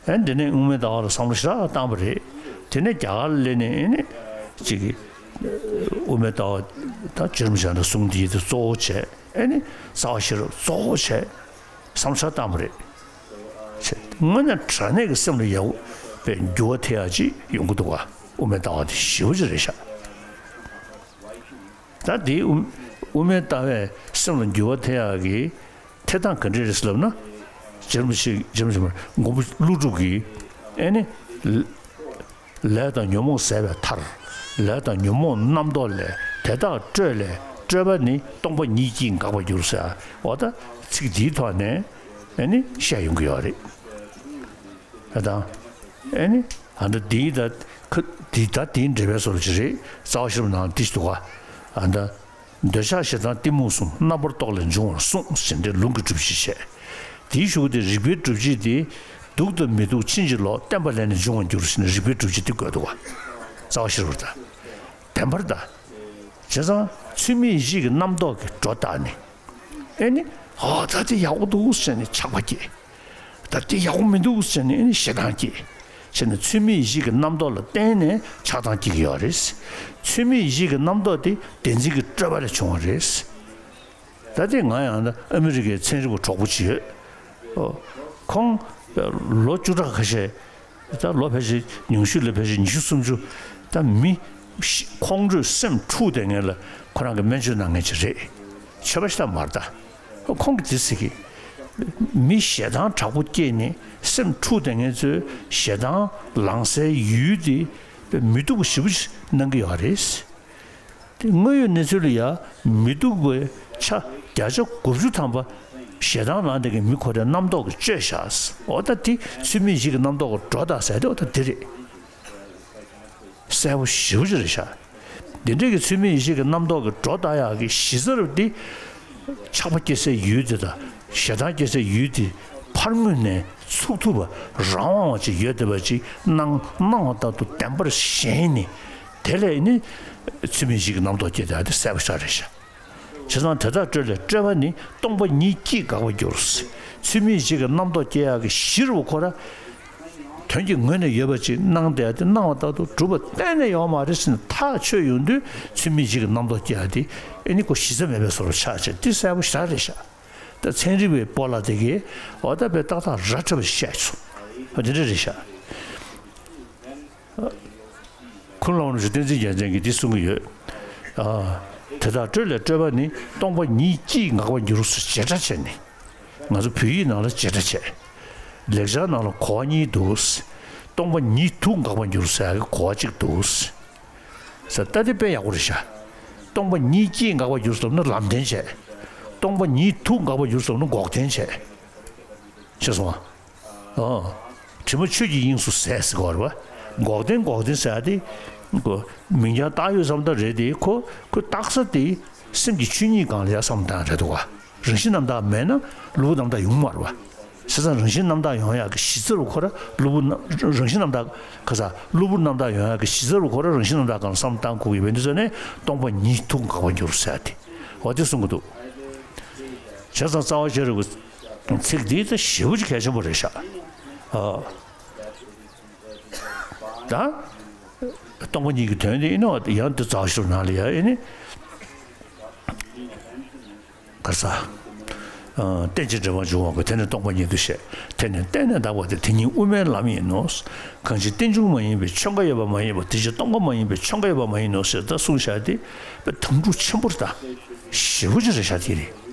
ཨེ་འདི་ནས་དབུ་མའི་ལྟ་བ་ལ་བསམ་བློ་ཞེ་དྲག་བཏང་པ་རེད། དེ་ནས་རྒྱ་གར་ལ་སླེབས་ནས་ཨེ་ནི་ཅིག་དབུ་མའི་ལྟ་བ་ད་རྗེ་རིན་པོ་ཆེ་གསུང་དེ་དེ་གཙོ་བོ་བྱས། ཨེ་ནི་རྩ་བ་ཤེས་རབ་གཙོ་བོ་བྱས་བསམ་བློ་ཞེ་དྲག་བཏང་པ་རེད། དངོས་གནས་དྲང་གནས་ཀྱི་སེམས་ལ་ཡག་པོ་དཔེ་འགྱུར་བ་ཐེབས་ཡག་ཅིག་ཡོང་གི་འདུག་ག། དབུ་མའི་ལྟ་བ་དེ་ཞེ་པོ་ཅིག་རེད་ཤག། ད་དེའི་དབུ་དབུ་མའི་ལྟ་བས་སེམས་ལ་འགྱུར་བ་ཐེབས་ཡག་གི་ཐེབས་སྟངས་ག་འདྲས་རེད་ཟེར་ལབ་ན། རྗེ་རིན་པོ་ཆེ་རྗེ་རིན་པོ་ཆེ་མ་རེད། མགོན་པོ་ཀླུ་སྒྲུབ་ཀྱིས་ཨེ་ནི། ལས་དང་ཉོན་མོངས་ཟད་པའི་མཐར། ལས་དང་ཉོན་མོངས་རྣམ་རྟོག་ལས། དེ་དག་སྤྲོས་ལས་སྤྲོས་པ་ནི། སྟོང་པ་ཉིད་ཀྱིས་འགག་པར་འགྱུར་ཟེར། འོ་ད་ཚིག་འདིའི་ཐོག་ནས་ཨེ་ནི་བཤད་ཡོང་གི་ཡོད་རེད། ཨ་དང་། ཨེ་ནི། ཨ་ད་འདིའི་ད་ཁ་འདི་ད་འདིའི་འགྲེལ་པའི་བཟོ་འདྲ་ཅིག་རེད། རྩ་བ་ཤེས་རབ་ནང་འདི་ཞིག་འདུག་ག། ཨ་ད། འདོད་ཆགས་ཞེ་སྡང་གཏི་མུག་གསུམ། རྣམ་པར་རྟོག་ལས་འབྱུང་བར་གསུངས། ཞེས་འདི་ལུང་གི་སྒྲུབ་བྱེད་བཤད། དེའི་གཞུག་གུ་དེ་རིགས་པའི་སྒྲུབ་བྱེད་དེ། སྡུག་དང་མི་སྡུག་ཕྱིན་ཅི་ལོག་བརྟེན་པ་ལས་ནི་འབྱུང་བར་འགྱུར་ཞེས་ནས་རིགས་པའི་སྒྲུབ་བྱེད་དེ་བཀོད་འདུག་ག། རྩ་བ་ཤེས་རབ་ད། བདེན་པར་ད། བྱས་ཙང་ཚུལ་མིན་ཡིད་ཀྱི་རྣམ་རྟོག་གིས་སྒྲོ་བཏགས་ནས། ཨེ་ནི། ཨོ་ད་དེ་ཡག་པོ་འདུག་ཟེར་ནས་ཆགས་པ་སྐྱེས། ད་དེ་ཡག་པོ་མི་འདུག་ཟེར་ནས་ཨེ་ནི་ཞེ་སྡང་སྐྱེས། བྱས་ནས་ཚུལ་མིན་ཡིད་བྱེད་ཀྱི་རྣམ་རྟོག་ལ་བརྟེན་ནས་ཆགས་སྡང་སྐྱེ་གི་ཡོད་རེད། ཚུལ་མིན་ཡིད་བྱེད་ཀྱི་རྣམ་རྟོག་དེ་བདེན་འཛིན་གྱི་སྤྲོས་པ་ལས་བྱུང་བ་རེད། ད་ལྟའི་ང་ཡང་ན་ཨ་མི་རི་ཀའི་ཚན་རིག་པ་གྲོགས་པོ་ཅིག་ཡོད། ཨོ། ཁོང་ལོ་བཅུ་ཕྲག་ཁ་ཤས། ད་ལོ་ཕལ་ཆེར་ཉུང་ཤོས་ལ་ཕལ་ཆེར་ཉི་ཤུ་སུམ་ཅུ། ད་མི་ཤི་ཁོང་ཁྲོས་སེམས་འཁྲུགས་བསྡད་མཁན་ལ་ཁོ་རང་གི་སྨན་བཅོས་གནང་མཁན་ཅིག་རེད། ཆོས་པ་ཞིག་ད་མ་རེད་ད། ཁོང་གིས་འདི་ཟེར་གི། མི་ཞེ་སྡང་དྲག་པོ་སྐྱེས་ནས་སེམས་འཁྲུགས་བསྡད་མཁན་ཚོས་ཞེ་སྡང་ལངས་སའི་ཡུལ་དེ་མི་སྡུག་པ་ཞེ་པོ་ཅིག་གནང་གི་ཡོད་རེད། དེ་དངོས་ཡོད་གནས་ཚུལ་ལ་ཡང་མི་སྡུག་པའི་ཆ་བརྒྱ་ཆ་དགུ་བཅུ་ཐམ་པ་ཞེ་སྡང་ལངས་བསྡད་མཁན་མི་ཁོ་རའི་རྣམ་རྟོག་གིས་བཅོས་བཞག། འོ་ད་དེ་ཚུལ་མིན་ཡིད་བྱེད་ཀྱི་རྣམ་རྟོག་གིས་སྒྲོ་བཏགས་ཟེར་དེ་འོ་ད་དེ་རེད། གསལ་པོ་ཞེ་པོ་ཅིག་རེད་ཤག། འདི་འདྲའི་གི་ཚུལ་མིན་ཡིད་བྱེད་ཀྱི་རྣམ་རྟོག་གི་སྒྲོ་བཏགས་ཡག་གི་གཞི་རྩ་རུ་འདི། ཆགས་པ་སྐྱེ་སའི་ཡུལ་དེ་དང་ཞེ་སྡང་སྐྱེ་སའི་ཡུལ་དེ་ཕར་ངོས་ནས་ཚུགས་ཐུབ་པ་རང་དབང་བ་ཅིག་ཡོད་བསྡད་པ་ཅིག་སྣང་སྣང་བ་ལྟར་དུ་བདེན་པར་ཞེན་ནས་དེ་ལས་ནི་ཚུལ་མིན་ཡིད་བྱེད་ཀྱི་རྣམ་རྟོག་སྐྱེ་བསྡད་ཡག་དེ་གསལ་པོ་ཞེ་དྲག་རེད་ཤག། བྱས་ཙང་དེ་དག་སྤྲོས་ལས་སྤྲོས་པ་ནི་སྟོང་པ་ཉིད་ཀྱིས་འགག་པར་འགྱུར། ཚུལ་མིན་ཡིད་བྱེད་ཀྱི་རྣམ་རྟོག་སྐྱེ་ཡག་གི་གཞི་རུ་ཁོ་ར། དོན་གྱི་ངོས་ནས་ཡོད་པ་ཅིག་སྣང་བསྡད་དེ་སྣང་བ་ལྟར་དུ་གྲུབ་པ་གཏན་ནས་ཡོད་མ་རེད་ཟེར་ནས་ཐག་ཆོད་ཡོང་དུས་ཚུལ་མིན་ཡིད་བྱེད་ཀྱི་རྣམ་རྟོག་སྐྱེ་ཡག་དེ་ཨེ་ནི་ཁོ་གཞི་རྩ་མེད་པའི་བཟོ་འདྲ་ཆགས་བྱས་དེ་གསལ་པོ་ཞེ་དྲག་རེད་ཤག། ད་ཚན་རིག་པའི་སྤོ་ལགས་དེ་གིས་འོ་ད་དཔེ་ཏག་ཏག་ར་འཕྲོད་པ་ཞིག་བཤད་སོང་། འོ་དེ་འདྲ་རེད་ཤག། ཁུ་ལུ་རིན་པོ་ཆེ་བསྟན་འཛིན་རྒྱལ་མཚན་གྱིས་འདི་གསུང་གི་ཡོད། ཨ། དེ་དག་སྤྲོས་ལས་སྤྲོས་པ་ནི་སྟོང་པ་ཉིད་ཀྱིས་འགག་པར་འགྱུར་ཟེར་བྱེ་བྲག་བྱས་ནས། ང་ཚོ་བོད་ཡིག་ནང་ལ་བྱེ་བྲག་བྱས། ལེགས་སྦྱར་ནང་ལ་གོ་བ་གཉིས་འདུག། སྟོང་པ་ཉིད་དུ་འགག་པར་འགྱུར་ཟེར་ཡག་གི་གོ་བ་གཅིག་འདུག། ཟེར་ད་དེ་དཔེ་ཡག་པོ་རེད་ཤག། སྟོང་པ་ཉིད་ཀྱིས་འགག་པར་འགྱུར་ཟེར་ན་ལམ་བདེན་བྱས། སྟོང་པ་ཉིད་དུ་འགག་པར་འགྱུར་ཟེར་ན་འགོག་བདེན་བྱས། ཤེས་སོང་ཨ། ཨོ། དྲི་མ་ཆོས་ཀྱི་དབྱིངས་སུ་ཟད་ཟེར་གོ་རེད་བ། འགོག་བདེན་འགོག་བདེན་ཟེར་ཡ་དེ། ཁོ་མིང་རྐྱང་བཏགས་ཡོད་བསམ་ད་རེད་དེ་ཁོ་ཁོ་བཏགས་ས་དེ་སེམས་ཀྱི་ཆོས་ཉིད་སྒང་ལ་ཡ་བསམ་བཏང་རེད་འདུག་བ། རང་བཞིན་རྣམ་དག་མེད་ན་གློ་བུར་རྣམ་དག་ཡོང་མ་རེད་བ། བྱས་ཙང་རང་བཞིན་རྣམ་དག་ཡོང་ཡག་གི་གཞི་རྩ་རུ་ཁོ་ར་གློ་བུར་རྣམ་རང་བཞིན་རྣམ་དག་ག་ས་གློ་བུར་རྣམ་དག་ཡོང་ཡག་གི་གཞི་རྩ་རུ་ཁོ་ར་རང་བཞིན་རྣམ་དག་སྒང་ལ་བསམ་བཏང་དགོས་ཀྱི་ཡོད་པས་འདི་ཚོ་ནས་སྟོང་པ་ཉིད་དུ་འགག་པར་འགྱུར་ཟེར་ཡ་དེ་འོ་དེ་གསུང་གི་འདུག། བྱས་ཙང་རྩ་བ་ཤེས་རབ་ཀྱི་ཚིག་འདི་ད་ཞེ་པོ་ཅིག་གལ་ཆེན་པོ་རེད་ཤག། ཨ། ད། སྟོང་པ་ཉིད་ཀྱི་དོན་འདི་ཨེ་ནི་ཡང་འདི་རྩ་བ་ཤེས་རབ་ནང་ལ་ཡང་ཨེ་ནི། ག་རེ་ཟ། ཨ། རྟེན་ཅིང་འབྲེལ་བར་འབྱུང་བ་ཀུན། དེ་ནི་སྟོང་པ་ཉིད་དུ་ཤེས། དེ་ནི་གཏན་ནས་འདག་པ་སྟེ། དེ་ཉིད་དབུ་མའི་ལམ་ཡིན་ནོ། གང་ཕྱིར་རྟེན་འབྱུང་མ་ཡིན་པའི་ཆོས་འགའ་ཡོད་པ་མ་ཡིན་པ་དེ་ཕྱིར་སྟོང་པ་མ་ཡིན་པའི་ཆོས་འགའ་ཡོད་པ་མ་ཡིན་ནོ་ཞེས་ད་གསུངས་བཞག་སྟེ་དཔེ་དམ་ཕྲུག་ཆེན་པོ་རེད་ད། ཞེ་པོ་ཅིག་རེད་ཤག་དེ་རེད།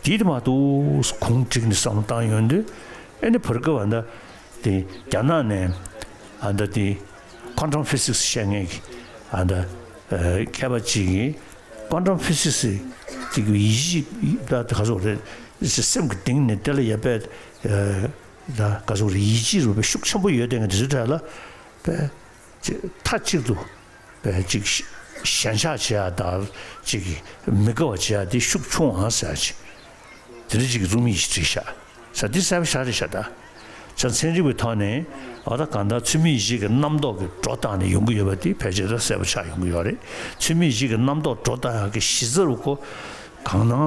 དེ་དེ་མ་གཏོགས་གུང་བསྒྲིགས་ནས་བསམ་བློ་བཏང་ཡོང་དུས་ཨེ་ནི་བར་སྐབས་ཨ་ད། དེ་རྒྱ་ནག་ནས་ཨ་ད་དེ་ཀོན་ཊམ་ཕི་སིག་སི་བཤད་མཁན་གྱི་ཨ་ད་ཨ་མཁས་པ་གཅིག་གིས་ཀོན་ཊམ་ཕི་སིག་སི་དེ་གི་ཡིད་ཆེས་ད་ག་ཚོད་རེད། སེམས་ཀྱི་གཏིང་ནས་དེ་ལ་ཡ་དཔེ་ཨ་ད་ག་ཚོད་རེད། ཡིད་ཆེས་རུ་དཔེ་ཤུགས་ཆེན་པོ་ཡོད་དེ་ངས་དེ་ཚོའི་གྲས་ལ་དཔེ་ཅིག་མཐའ་གཅིག་ཏུ་དཔེ་ཅིག་ཞེན་ཆགས་བྱེད་ཡ་དང་ཅིག་མི་དགའ་བ་བྱེད་ཡ་དེ་ཤུགས་ཆུང་ཨང་ཟེར་ཡ་ཅིག། དེ་འདྲ་ཅིག་གི་རྩོམ་ཡིག་ཅིག་བྲིས་ཤག་ཟེར། འདི་གསལ་པོ་ཞེ་དྲག་རེད་ཤག་ད། ཅང་ཚན་རིག་པའི་ཐོག་ནས་ཨ་ད་གང་ལྟར་ཚུལ་མིན་ཡིད་བྱེད་ཀྱི་རྣམ་རྟོག་གི་སྒྲོ་བཏགས་ནས་ཡོང་གི་ཡོད་པ་དེ་ཕལ་ཆེར་ད་གསལ་པོ་ཆགས་ཡོང་གི་ཡོད་རེད། ཚུལ་མིན་ཡིད་བྱེད་ཀྱི་རྣམ་རྟོག་སྒྲོ་བཏགས་ཡག་གི་གཞི་རྩ་རུ་ཁོ་གང་སྣང་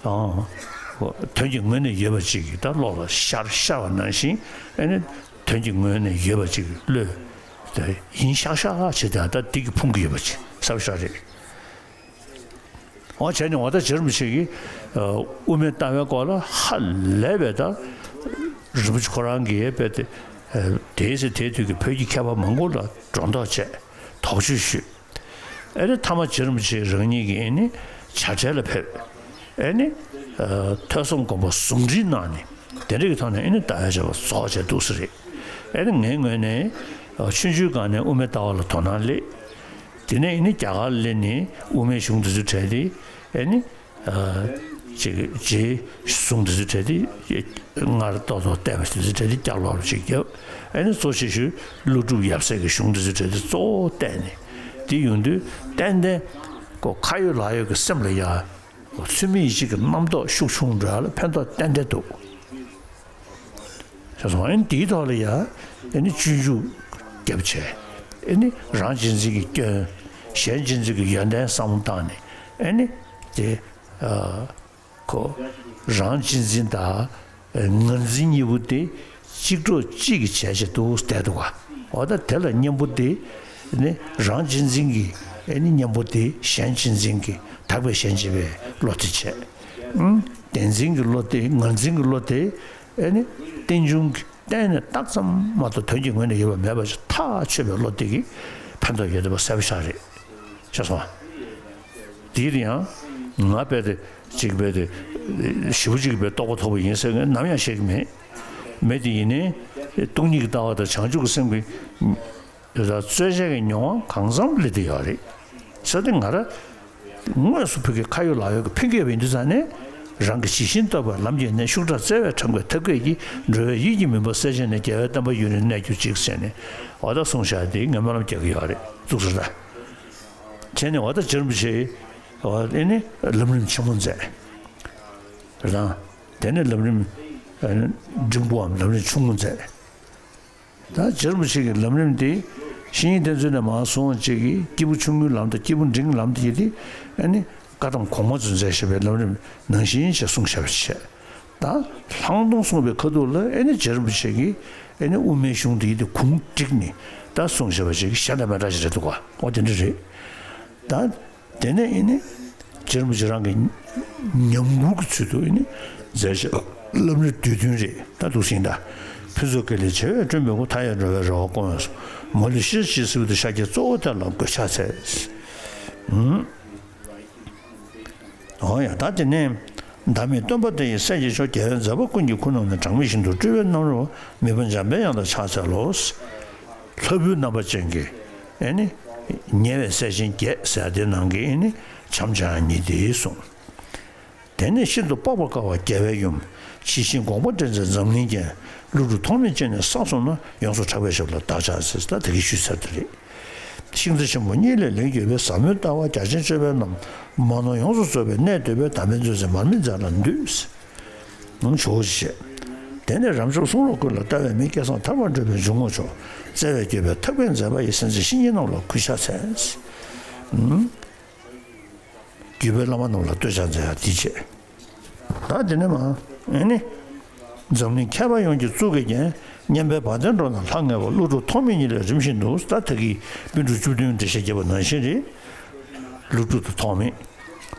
ཨང་། ཁོ་དོན་གྱི་ངོས་ནས་ཡོད་པ་ཅིག་གིས་ད་བློ་ལ་ཤར་ཤར་བ་ནང་བཞིན་ཨེ་ནི་དོན་གྱི་ངོས་ནས་ཡོད་པ་ཅིག་གི་བློས་ད་ཡིན་ཤག་ཤག་བྱས་ཏེ་ད་འདི་གི་ཕུང་གི་ཡོད་པ་ཅིག་གསལ་པོ་ཞེ་དྲག་རེད། འོ་བྱས་ནས་འོ་ད་རྗེ་རིན་པོ་ཆེ་གིས་ཨ་དབུ་མའི་ལྟ་བའི་སྐོར་ལ་ཧ་ལས་པའི་ད་རིན་པོ་ཆེ་ཁོ་རང་གིས་དཔེ་དེ་ཨ་དེའི་ཚེ་དེའི་དུས་ཀྱི་བོད་ཀྱི་མཁས་པ་མང་པོ་ལ་སྒྲོ་འདོགས་བྱས་དོགས་གཅོད་ཞུས། ཨེ་ནི་མཐའ་མ་རྗེ་རིན་པོ་ཆེ་རང་ཉིད་ཀྱིས་ཨེ་ནི་བྱ་བྲལ་ལ་ཕེབས། ཨེ་ནི་ཨ་ཐོས་བསམ་སྒོམ་པ་ཟུང་འབྲེལ་གནང་ནས་དེ་འདྲ་གི་ཐོག་ནས་ཨེ་ནི་ལྟ་བའི་བྱ་བ་རྫོགས་བྱས་འདུག་ས་རེད། ཨེ་ནི་ངའི་ངོས་ནས་ཨ་ཆུང་ཆུང་སྒང་ནས་དབུ་མའི་ལྟ་བ་ལ་དོ་སྣང་སླེབས། དེ་ནས་ཨེ་ནི་རྒྱ་གར་སླེབས་ནས་དབུ་མའི་གཞུང་འདི་ཚོའི་གྲས་དེ་ཨེ་ནི་ཨ་ཅིག་རྗེའི་གསུང་འདི་ཚོའི་གྲས་དེ་སྔར་ཏོག་ཏོག་བལྟས་པ་འདི་ཚོའི་གྲས་དེ་བསྐྱར་ཀློག་ཅིག་བརྒྱབ། ཨེ་ནི་གཙོ་ཆེ་ཤོས་ཀླུ་སྒྲུབ་ཡབ་སྲས་ཀྱི་གཞུང་འདི་ཚོའི་གྲས་དེ་གཙོ་བོ་བལྟས་ནས་དེ་ཡོང་དུས་ཏན་ཏན་ཁོ་ཁ་ཡོད་ལག་ཡོད་ཀྱི་སེམས་ལ་ཡ་ཚུལ་མིན་ཡིད་བྱེད་ཀྱི་རྣམ་རྟོག་ཤུགས་ཆུང་འགྲོ་ཡ་ལ་ཕན་ཐོགས་ཏན་ཏན་འདུག། ཞེས་སོགས་ཨེ་ནི་དེའི་ཐོག་ལ་ཡ་ཨེ་ནི་སྤྱོད་འཇུག་རྒྱབ་བྱས། ཨེ་ནི་རང་གཅེས་འཛིན་གྱི་སྐྱོན། གཞན་གཅེས་འཛིན་གྱི་ཡོན་ཏན་བསམ་བློ་བཏང་ནས་ཨེ་ནི་དེ་ཨ་ཁོ་རང་གཅེས་འཛིན་དང་ངར་འཛིན་གཉིས་པོ་དེ་ གཅིག་གྲོགས་གཅིག་གིས་བྱས་བྱས་འདུག་བསྡད་འདུག་ག་འོ་ད་དེ་ལ་གཉེན་པོ་དེ་ནི་རང་གཅེས་འཛིན་གྱི་ཨེ་ནི་གཉེན་པོ་དེ་གཞན་གཅེས་འཛིན་གྱི་དག་པའི་གཞན་གཅེས་པའི་བློ་དེ་བྱས། ཨང་། བདེན་འཛིན་གྱི་བློ་དེ་ངར་འཛིན་གྱི་བློ་དེ་ཨེ་ནི་རྟེན་འབྱུང་གི་གཏན་ནས་རྟགས་ཙམ་མ་གཏོགས་དོན་གྱི་ངོས་ནས་ཡོད་པ་མེད་པ་ཞིག་ཐག་ཆོད་པའི་བློ་དེ་གིས་ཕན་ཐོགས་ཡོད་བསྡད་པ་གསལ་པོ་ཤར་རེད། ཤེས་སོང་ང་། དེའི་ཡང་ང་རྦད་དེ་གཅིག་རྦད་དེ་ཞེ་པོ་གཅིག་རྦད་རྟོགས་པ་ཐོབ་པ་ཡིན་ཟེར་མཁན་ནམ་ཡང་བཤད་ཀྱི་མེད། མེད་དེ་ཡིན་ནའི་སྟོང་ཉིད་ཀྱི་ལྟ་བ་དང་བྱང་ཆུབ་ཀྱི་སེམས་ཀྱི་རྩོལ་བཅས་ཀྱི་མྱོང་བ་གང་འཚམ་སླེབས་བསྡད་ཡོད་རེད། ས་དེ་ང་ར་དངོས་སུ་ཕ་གི་ཁ་ཡོད་ལག་ཡོད་ཀྱི་ཕན་སྐྱེད་པ་ཡིན་དུས་ཙང་ནས། རང་གི་ཇི་བཞིན་རྟོགས་པའི་ལམ་གྱི་གནད། ཤུགས་དྲག་བརྩེ་བས་ཕྲེང་བའི་ཐབས་མཁས་ཀྱིས། འགྲོ་བའི་ཡིད་ཀྱི་མུན་པ་སེལ་བྱས་ནས། རྒྱལ་བའི་བསྟན་པ་ཡུན་རིང་གནས་གྱུར་ཅིག་ཟེར་ནས་འོ་ད་གསུངས་བཞག་དེ་ངས་སྨོན་ལམ་རྒྱག་གི་ཡོད་རེད། ཙུག་ཟེར་ད། བྱས་ནས་འོ་ད་རྗེ་རིན་པོ་ཆེས་འོ་ཨེ་ནི་ལམ་རིམ་ཆེན་མོ་མཛད་རེད་དང་། དེ་ནས་ལམ་རིམ་ཨེ་ནི་འབྲིང་པོའམ་ལམ་རིམ་ཆུང་ངུ་མཛད། ད་རྗེ་རིན་པོ་ཆེ་གི་ལམ་རིམ་དེ་བཤེས་གཉེན་བསྟེན་ཚུལ་ནས་མར་སོང་བ་ཅིག་གིས་སྐྱེས་བུ་ཆུང་ངུའི་ལམ་དང་སྐྱེས་བུ་འབྲིང་གི་ལམ་དེ་ཡི་དེ་ཨེ་ནི་བཀའ་ཐང་གོང་མ་ཚོས་མཛད་བཞག་པའི་ལམ་རིམ་ནང་བཞིན་བྱས་གསུངས་བཞག་པ་བྱས། ད་ལྷག་མཐོང་གསུངས་པའི་ཁ་ཐུག་ལ་ཨེ་ནི་རྗེ་རིན་པོ་ཆེ་གིས་ཨེ་ནི་དབུ་མའི་གཞུང་དེ་ཡི་དེ་གུང་བསྒྲིགས་ནས་ད་གསུངས་བཞག་པ་ཅིག་གཞན་དང་མི་འདྲ་ཞིག་རེད་འདུག་ག་འོ་དེ་འདྲ་རེད། ད། དེ་ནས་ཨེ་ནི། རྗེ་རིན་པོ་ཆེ་རང་གི་ཉམས་མགུར་གྱི་ཚུལ་དུ་ཨེ་ནི། མཛད་བཞག་ལམ་རིམ་བསྡུས་དོན་རེད་ད་འདུག་ཟིན་ད། ཕུན་ཚོགས་དཀའ་ལས་ཆེ་བས་བསྐྲུན་པའི་སྐུ། མཐའ་ཡས་འགྲོ་བའི་རེ་བ་སྐོང་བའི་གསུང་། མ་ལུས་ཤེས་བྱ་ཇི་སྲིད་དུ། ཤཱཀྱའི་གཙོ་བོ་དེ་ལ་གུས་ཕྱག་འཚལ། ཧུམ། འོ་ཡ་ད་དེ་ནས། བདག་མེད་སྟོན་པ་དེ་ཡི་སྲས་ཀྱི་མཆོག་རྒྱལ་བའི་མཛད་པ་ཀུན་གྱི་ཁུངས་རྣམས་ནི། གྲངས་མེད་ཤིན་ཏུ་སྤྲུལ་པའི་རྣམ་རོལ་པ། མི་ཕམ་འཇམ་དཔལ་དབྱངས་དང་ཕྱག་འཚལ་ལོ། ལྷ་བུའི་རྣམ་པ་ཅན་གྱི་ཨེ་ནི། ཉེ་བའི་སྲས་ཆེན་བརྒྱད་ཟེར་དེ་ནང་གི་ཨེ་ནི་བྱམས་བྱམས་ཉིད་དེ་གསུངས། དེ་ནས་ཤིན་ཏུ་འཕགས་པ་དཀའ་བ་རྒྱལ་བའི་ཡུམ། ཇི་བཞིན་དགོངས་པ་འགྲེལ་མཛད་འཛམ་གླིང་རྒྱན། ཀླུ་སྒྲུབ་ཐོགས་མེད་ཅན་ནི་གསང་གསུམ་ན། ཡོངས་སུ་གྲགས་པའི་ཞབས་ལ་བདག་ཕྱག་འཚལ། ད་དེ་གི་ཞུས་ཚར་དེ་རེད། ཤིང་རྩེ་ཆེན་པོ་གཉིས་ལས་ལེགས་གྱུར་པའི། ཟབ་མོའི་ལྟ་བ་རྒྱ་ཆེན་སྤྱོད་པའི་ལམ། མ་ནོར་ཡོངས་སུ་རྫོགས་པའི་གནད་བསྡུས་པའི། བདག་མེད་མཛོད་རྩེའི་མར་མེ་མཛད་ལ་འདུད། ནང་ཇོ་བོ་རྗེ། དེ་ནས་རབ་འབྱམས་གསུང་རབ་ཀུན་ལ་ལྟ་བའི་མིག། སྐལ་བཟང་ཐར་པར་འགྲོ་བའི་འཇུག་ངོགས་མཆོག། བརྩེ་བས་བསྐྱོད་པའི་ཐབས་མཁས་མཛད་པ་ཡི། སེམས་ཅན་བཤེས་གཉེན་རྣམས་ལ་གུས་ཕྱག་འཚལ། ཨུམ། བརྒྱུད་པའི་བླ་མ་རྣམས་ལ་བསྟོད་ཕྱག་འཚལ་ཡ་དེ་བྱས། ད་དེ་ནས་མ། ཨེ་ནི། འཛམ་གླིང་མཁས་པ་ཡོངས་ཀྱི་གཙུག་གི་རྒྱན། སྙན་པའི་བ་དན་སྒྲོགས་ནས་ལྷང་ངེ་བ། ཀླུ་སྒྲུབ་ཐོགས་མེད་གཉིས་ལས་རིམ་བཞིན་དུ། ད་ད་གིན་པཎ་གྲུབ་བཅུ་བདུན་འགྲེལ་བཤད་བརྒྱབ་པ་ནང་བཞིན་རེད། ཀླུ་སྒྲུབ་དང་ཐོགས་མེད།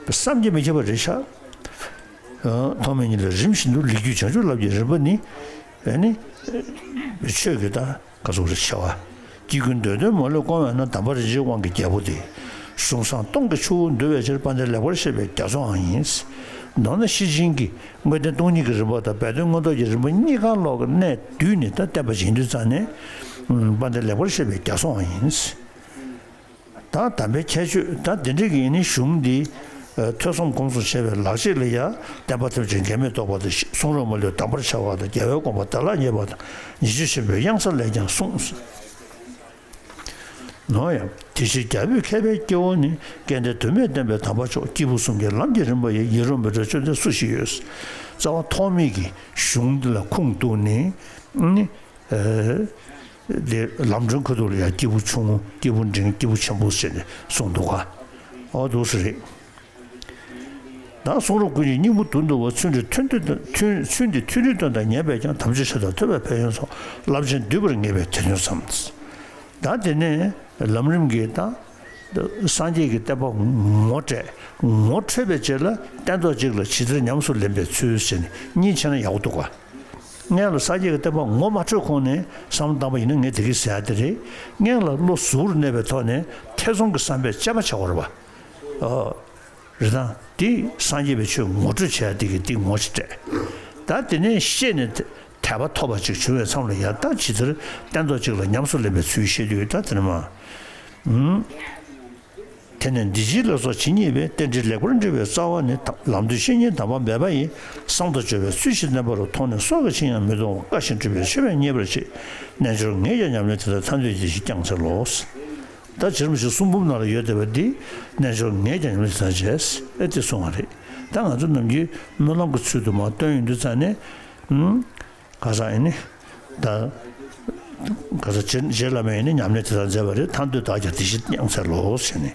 བསམ་གྱིས་མི་ཁྱབ་པ་རེད་ཤག་ཐོགས་མེད་གཉིས་ལས་རིམ་བཞིན་དུ། ལས་རྒྱུ་བྱང་ཆུབ་རླབས་ཀྱི་རིམ་པ་ནི། ཨེ་ནི། ཆོས་ཀྱི་ད་ག་ཟེར་དགོས་རེད་བྱ་བ། སྐྱེ་དགུའི་འདོད་དོན་མ་ལུས་སྐོང་བས་ན། དམ་པ་རིན་ཆེན་དབང་གི་རྒྱལ་པོ་སྟེ། གཞུང་བཟང་སྟོང་གི་ཆུ་བོ་འདུ་བའི་ཕྱིར། དཔལ་ལྡན་ལེགས་པར་བཤད་པའི་རྒྱ་མཚོའང་ཡིན། མདོར་ན་ཤེར་ཕྱིན་གྱི་དངོས་བསྟན་སྟོང་ཉིད་ཀྱི་རིམ་པ་དང་སྦས་དོན་མངོན་རྟོགས་ཀྱི་རིམ་པ་གཉིས་ཀ་ལོག་གི་གནད་བསྡུས་ནས་ད་བསྟན་པ་འཇིག་འདུལ་རྩ་ནས། དཔལ་ལྡན་ལེགས་པར་བཤད་པའི་རྒྱ་མཚོའང་ཡིན། ད་དམ་པའི་ཁྱད་ཆོས་ད་འདི་འདྲ་གི་ཡིན་ནི་གཞུང་འདི། ཐོས་བསམ་སྒོམ་གསུམ་བྱས་པའི་ལག་རྗེས་ལ་ཡང་། བསྟན་པ་ཐམས་ཅད་འགལ་མེད་རྟོགས་པ་དང་། གསུང་རབ་མ་ལུས་དམ་པར་འཆར་བ་དང་། རྒྱལ་བའི་དགོངས་པ་བདག་ལ་ངེས་པ་དང་། ཉེས་སྤྱོད་ཆེན་པོའི་གཡང་ས་ལས་ཀྱང་གསུངས། ནོ་ཡང་དེ་ཕྱིར་རྒྱལ་པོའི་མཁས་པའི་སྐྱེ་བོ་ནི། སྐལ་ལྡན་དུ་མས་བསྟན་པའི་དམ་པ་མཆོག། སྐྱེས་བུ་གསུམ་གྱི་ལམ་གྱི་རིམ་པ་ཡི། ཡིད་རོ་མི་འཕྲོག་ཆོས་འདི་སུ་ཞིག་ཡོད། རྩ་བ་ཐོགས་མེད་ཀྱི་གཞུང་འདི་ལ་ཁུངས་གཏུགས་ནས་ནི། དེ་ལམ་སྒྲོན་ཁ་ཐུག་ལ་ཡང་སྐྱེས་བུ་ཆུང་ངུ་སྐྱེས་བུ་འབྲིང་སྐྱེས་བུ་ཆེན་པོ་ཟེར་ནས་གསུངས་འདུག་ག་འོ་འདུག་སེ་རེད། ད་གསུང་རབ་ཀུན་གྱི་སྙིང་པོ་བསྡུ་འདུལ་བ། ཚུལ་འདི་ཐུན་ཐུན་ཚུལ་འདི་ཐུན་རིག་དོན་དང་ཉེ་བས་ཀྱང་། དམ་ཆོས་ཆེ་དང་ཐོས་པའི་ཕན་ཡོན་སོགས། རླབས་ཆེན་བསྡུས་པར་ངེས་པའི་དེ་དོན་ཙམ། ད་དེ་ནས་ལམ་རིམ་གྱི་ད་སངས་རྒྱས་ཀྱི་བསྟན་པ་ངོ་སྤྲད། ངོ་འཕྲོད་པའི་རྗེས་ལ་སྟན་ཐོག་གཅིག་ལ་ཇི་ལྟར་ཉམས་སུ་ལེན་པའི་ཚུལ་ཟེར་ནས་གཉིས་ཕྱེ་ན་ཡག་པོ་འདུག་ག་སྔོན་ལ་སངས་རྒྱས་ཀྱི་བསྟན་པ་ངོ་མ་འཕྲོད་གོང་ནས་བསམ་བློ་བཏང་པ་ཡིན་ན་ངས་དེ་གི་ཟེར་ཡ་དེ་རེད། སྔོན་ལ་བློ་གཟུ་བོར་གནས་པའི་ཐོག་ནས་ཐེ་ཚོམ་གྱི་བསམ་པས་དཔྱད་པ་བྱ་དགོས་རེད་པ། ཨོ། རེད་དང་དེ་སངས་རྒྱས་པའི་ཆོས་ངོ་སྤྲོད་བྱས་ཏེ་གི་དེ་ངོ་ཅིག་སྤྲད། ད་དེ་ནས་ཤེས་ནས་དད་པ་ཐོབ་པ་ཅིག་བྱུང་བའི་མཚམས་ལ་ཡང་ད་ཇི་ལྟར་སྟན་ཐོག་ཅིག་ལ་ཉམས་སུ་ལེན་པའི་ཚུལ་བཤད་དུས་ད་དེ་ནས་མ། ཨུམ། དེ་ནས་འདི་ཕྱི་ལ་སོགས་ཇི་སྙེད་པའི། རྟེན་འབྲེལ་ལེགས་པར་འགྲིག་པའི་རྩ་བ་ནི། ལམ་དུ་བཤེས་གཉེན་དམ་པ་མེད་པ་ཡི། གསང་དུ་སྦྱོར་བའི་ཚུལ་བཞིན་བསྟན་པ་རུ། མཐོང་ནས་སྲོག་གི་ཕྱིར་ཡང་མི་གཏོང་བ། བཀའ་བཞིན་སྒྲུབ་པའི་ཆོས་པས་མཉེས་པར་བྱེད། རྣལ་འབྱོར་ངས་ཀྱང་ཉམས་ལེན་དེ་དག་ཐར་འདོད་ཀྱིས། ཞེས་བསྐྱངས་འཚལ་ལོ། ད་རྗེ་རིན་པོ་ཆེ་གསུང་འབུམ་ནང་ལ་ཡོད་བསྡད་པ་འདི་རྣལ་འབྱོར་ངས་ཀྱང་ཉམས་ལེན་དེ་དག་བྱས་ཨེ་དེ་གསུང་བ་རེད། ད་ང་ཚོ་ནམ་རྒྱུན་སྨོན་ལམ་གྱི་ཚུལ་དུ་མར་བཏོན་ཡོང་དུས་ཙང་ནས། ཨུམ། ག་ས་ཨེ་ནི། ད། ག་ས་རྗེ་རྗེ་བླ་མས་ཨེ་ནི་ཉམས་ལེན་དེ་དག་མཛད་པ་རེད། ཐར་འདོད་བདག་ཀྱང་དེ་བཞིན་བསྐྱངས་འཚལ་ལོ་ཟེར་ནས།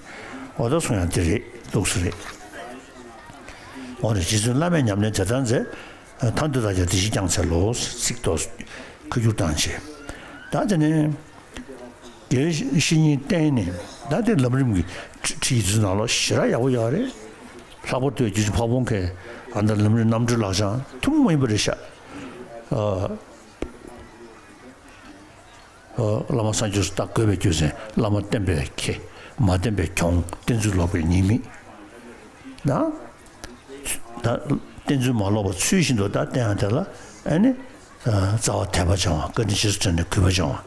འོ་ད་གསུང་ཡང་དེ་རེད་འདུག་སེ་རེད། འོ་རེད། རྗེ་བཙུན་བླ་མས་ཉམས་ལེན་དེ་དག་མཛད། ཐར་འདོད་བདག་ཀྱང་དེ་བཞིན་བསྐྱངས་འཚལ་ལོ། ཚིག་ཏོ། བཀའ་འགྱུར་བཏང་བྱས། ད་དེ་ནས་དགེ་བའི་བཤེས་གཉེན་བསྟེན་ནས། ད་དེ་ལམ་རིམ་གྱི་ཁྲིད་ཁྲིད་ཡིག་ཚང་ནང་ལོགས་ཞེ་དྲག་ཡག་པོ་ཡོད་རེད། ལྷག་པར་དུ་རྒྱུད་ཀྱི་འཕགས་བོད་མཁས། ཨ་ནི་ལམ་རིམ་རྣམ་འགྲེལ་ལག་བཅངས་ཐུན་མོང་མ་ཡིན་པ་རེད་ཤག་ཨ། བླ་མ་སངས་རྒྱས་སུ་བལྟ་དགོས་པའི་རྒྱུ་མཚན། བླ་མ་བསྟེན་པས་ཁེ། མ་བསྟེན་པས་གྱོང་། བསྟེན་ཚུལ་ལོག་པས་ཉེས་དམིགས། ད་ད་བསྟེན་ཚུལ་མ་ལོག་པ་ཚུལ་བཞིན་དུ་ད་བསྟེན་ཡ་དེ་ལ་ཨ་ནི་རྩ་བ་དད་པ་སྦྱང་བ། བཀའ་དྲིན་རྗེས་སུ་དྲན་ནས་གུས་པ་སྦྱང་བ།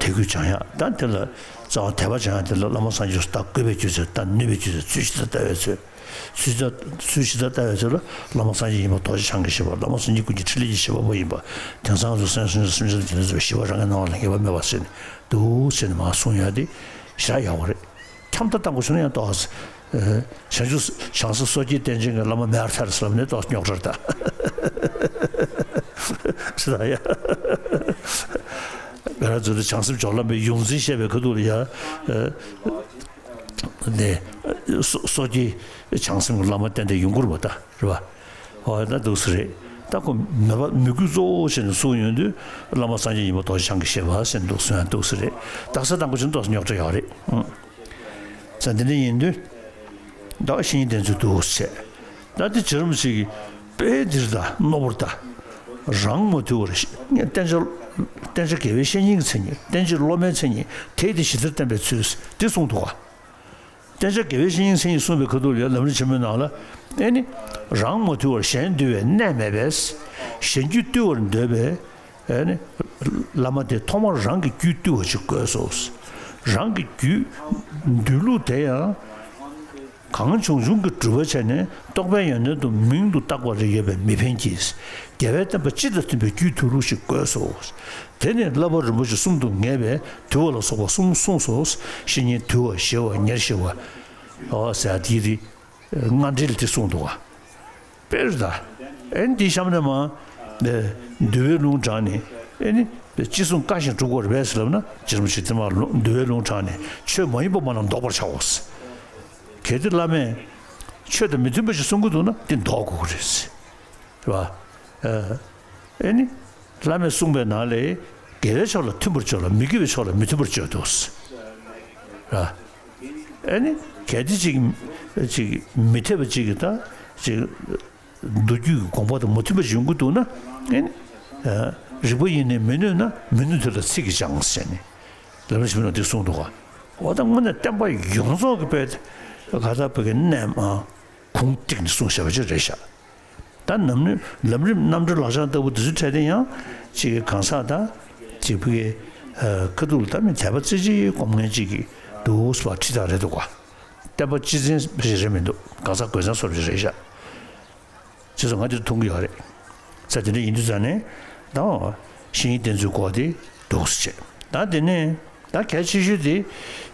དད་གུས་སྦྱང་ཡ། ད་དེ་ལ་རྩ་བ་དད་པ་སྦྱང་ཡ་དེ་ལ་བླ་མ་སངས་རྒྱས་སུ་བལྟ་དགོས་པའི་རྒྱུ་མཚན། བལྟ་ནུས་པའི་རྒྱུ་མཚན། ཚུལ་བཞིན་དུ་བལྟ་བའི་ཚུལ། ཚུལ་བཞིན་དུ་ཚུལ་བཞིན་དུ་ལྟ་བའི་ཚུལ་ལ་བླ་མ་སངས་རྒྱས་ཡིན་པ་རྡོ་རྗེ་འཆང་གིས་བཞེད་པ། བླ་མ་སེམས་ཅན་ཀུན་གྱི་ཕྲིན་ལས་ཀྱི་བཞེད་པ་པོ་ཡིན་པ། དེང་སང་ཚུ་སེམས་སེམས་སེམས་ཅན་དེ་ཚོ་ཞི་བ་རང་གི་སྣང་བ་ལ་ངེས་པ་མེད་པ་ཟེར་ནས་འདུག་ཟེར་ནས་མར་གསུང་ཡ་དེ་ཞེ་དྲག་ཡག་པོ་རེད། འཁྱམ་ད་བཏང་དགོས་བྱུང་ན་ཡང་ཏོག་ཙམ། བྱང་ཆུབ་བྱང་སེམས་སོ་སྐྱེའི་རྟེན་ཅན་གྱི་བླ་མ་མེ་ཨར་ཐར་ཟེར་ལབ་ནས་ཏོག་ཙམ་རྙོག་དྲ་རེད་ད། ཟེར་ད་ཡ། ང་རང་ཚོ་དེ་བྱང་སེམས་སྦྱོར་ལམ་པའི་ཡོངས་འཛིན་བཤད་པའི་ཁ་ཐུག་ལ་ཡ། ནས། སོ་སོ་སྐྱེ་བྱང་སེམས་ཀྱི་བླ་མ་བསྟེན་ཏེ་ཡོང་གི་རེད་པ་ད། རེད་པ། ཨོ་ད་འདུག་སེ་རེད། ད་ཁོ་མོས་པ་མོས་གུས་གཙོ་བོ་བྱས་ནས་གསུངས་ཡོང་དུས། བླ་མ་སངས་རྒྱས་ཡིན་པ་རྡོ་རྗེ་འཆང་གིས་བཞེད་པ་ཟེར་འདུག་གསུང་ཡང་འདུག་སེ་རེད། རྟགས་གསལ་དང་པོ་བྱས་ན་ཏོག་ཙམ་རྙོག་དྲ་ཡོད་རེད། ཨང་། ཙང་དེ་འདྲ་ཡིན་དུས། ད་བཤེས་གཉེན་བསྟེན་ཚུལ་འདུག་སེ་བྱས། ད་དེ་རྗེ་རིན་པོ་ཆེ་གིས་དཔེ་འདིར་ད་རྣོ་པོར་ད། རང་མ་ཐུལ་བར་བསྟེན་བྱ། བསྟེན་བྱ་དགེ་བའི་བཤེས་གཉེན་གྱི་མཚན་ཉིད། བསྟེན་བྱ་སློབ་མའི་མཚན་ཉིད། དེས་དེ་ཞི་བདེར་བསྟན་པའི་ཚུལ་འདི་གསུངས་འདུག་ག་བསྟེན་བྱ་དགེ་བའི་བཤེས་གཉེན་མཚན་ཉིད་གསུངས་པའི་ཁ་ཐུག་ལ་ལམ་རིམ་ཆེན་མོའི་ནང་ལ། ཨེ་ནི། རང་མ་ཐུལ་བར་གཞན་འདུལ་བའི་གནས་མེད་པས། གཞན་རྒྱུད་བཏུལ་བར་འདོད་པའི། ཨེ་ནི། བླ་མ་དེ་ཐོག་མར་རང་གི་རྒྱུད་བཏུལ་བ་ཅིག་དགོས་སོ། རང་གི་རྒྱུད་འདུལ་ལུགས་དེ་ཡང་། གང་བྱུང་བྱུང་གིས་སྒྲུབ་པ་བྱས་ནས་རྟོགས་པའི་ཡོན་ཏན་དུ་མིང་དུ་བཏགས་པ་རེ་ཡོད་པས་མི་ཕན་གྱི། རྒྱལ་བའི་བསྟན་པ་སྤྱི་དང་མཐུན་པའི་རྒྱུད་བཏུལ་ལུགས་ཤིག་དགོས་སོ། དེ་ནི་བསླབ་པ་རིན་པོ་ཆེ་གསུམ་དུ་ངེས་པས་དུལ་བ་ལ་སོགས་པ་གསུམ་གསུངས་སོ། བཤེས་གཉེན་དུལ་བ་ཞི་བ་ཉེར་ཞི་བ། ཨོ་ཟེར་དེ་རེད། སྔ་འགྲེལ་དེ་གསུངས་འདུག་ག་དཔེར་ད། ཨེ་ནི་འདི་གཤམ་ནས་མ། འདུལ་བའི་ལུང་དྲངས་ནས། ཨེ་ནི། ཅི་གསུང་བཀའ་བཞིན་སྒྲུབ་དགོས་རེད་པས་ལབ་ན། རྗེ་རིན་པོ་ཆེས་དེ་མར་ལུང་འདུལ་བའི་ལུང་དྲངས་ནས། ཆོས་མ་ཡིན་པ་མ་རྣམས་བཟློག་པར་བྱའོ། གལ་ཏེ་བླ་མས་ཆོས་དང་མི་མཐུན་པ་ཞིག་གསུང་གི་འདུག་ན་དེ་བཟློག་དགོས་ཀྱི་རེད། རེད་པ། ཨེ་ནི། བླ་མས་གསུངས་པའི་ནང་ལས། དགེ་བའི་ཕྱོགས་ལ་མཐུན་པར་སྤྱོད་ལ། མི་དགེ་བའི་ཕྱོགས་ལ་མི་མཐུན་པར་སྤྱོད་དོ། རེད་པ། ཨེ་ནི། གལ་ཏེ་ཅིག་ཅིག་མི་འཐད་པ་ཅིག་གིས་ད་ཅིག་མདོ་རྒྱུད་ཀྱི་དགོངས་པ་དང་མ་མཐུན་པ་ཞིག་ཡོང་གི་འདུག་ན། ཨེ་ནི། རིགས་པ་ཡིས་ནི་མི་གནོད་ན། མི་གནོད་དེ་ལ་ཚིག་གིས་སྦྱངས་ཟེར་ནས། ལམ་རིམ་ཆེན་མོའི་ནང་འདི་གསུངས་འདུག་ག་འོ་ད་དངོས་གནས་བསྟན་པ་ཡོངས་རྫོགས་ཀྱི་དཔེ་ག་ད་བོད་ཀྱི་གནས་མ་གུང་བཏེགས་ནས་གསུངས་བཞག་པ་ཅིག་རེད་ཤག་ད་ནམ་ནི་ལམ་རིམ་རྣམ་འགྲེལ་ལག་བཅངས་ལྟ་བུ་འདི་ཚོའི་གྲས་དེ་ཡང་ཅིག་གང་ཟག་ད་ཅིག་བོད་ཀྱི་ཁ་ཐུག་ལ་ད་མི་དད་པ་རྩེ་གཅིག་སྒོམ་མཁན་ཅིག་གིས་འདུག་སེ་ཁྲིད་སྟངས་རེད་འདུག་ག་བསྟན་པ་སྤྱི་མཚན་ཞིག་རེད་མི་འདུག་གང་ཟག་དགོས་མཚན་སོགས་ཞིག་རེད་ཤག་བྱས་ཙང་ང་དེ་མཐོང་གི་ཡོད་རེད། ས་དེ་འདྲ་ཡིན་དུས་ཙང་ནས་ད་བཤེས་གཉེན་བསྟེན་ཚུལ་སྐོར་དེ་འདུག་སེ་བྱས། ད་དེ་ནས་ད་གལ་ཆེ་ཤོས་དེ་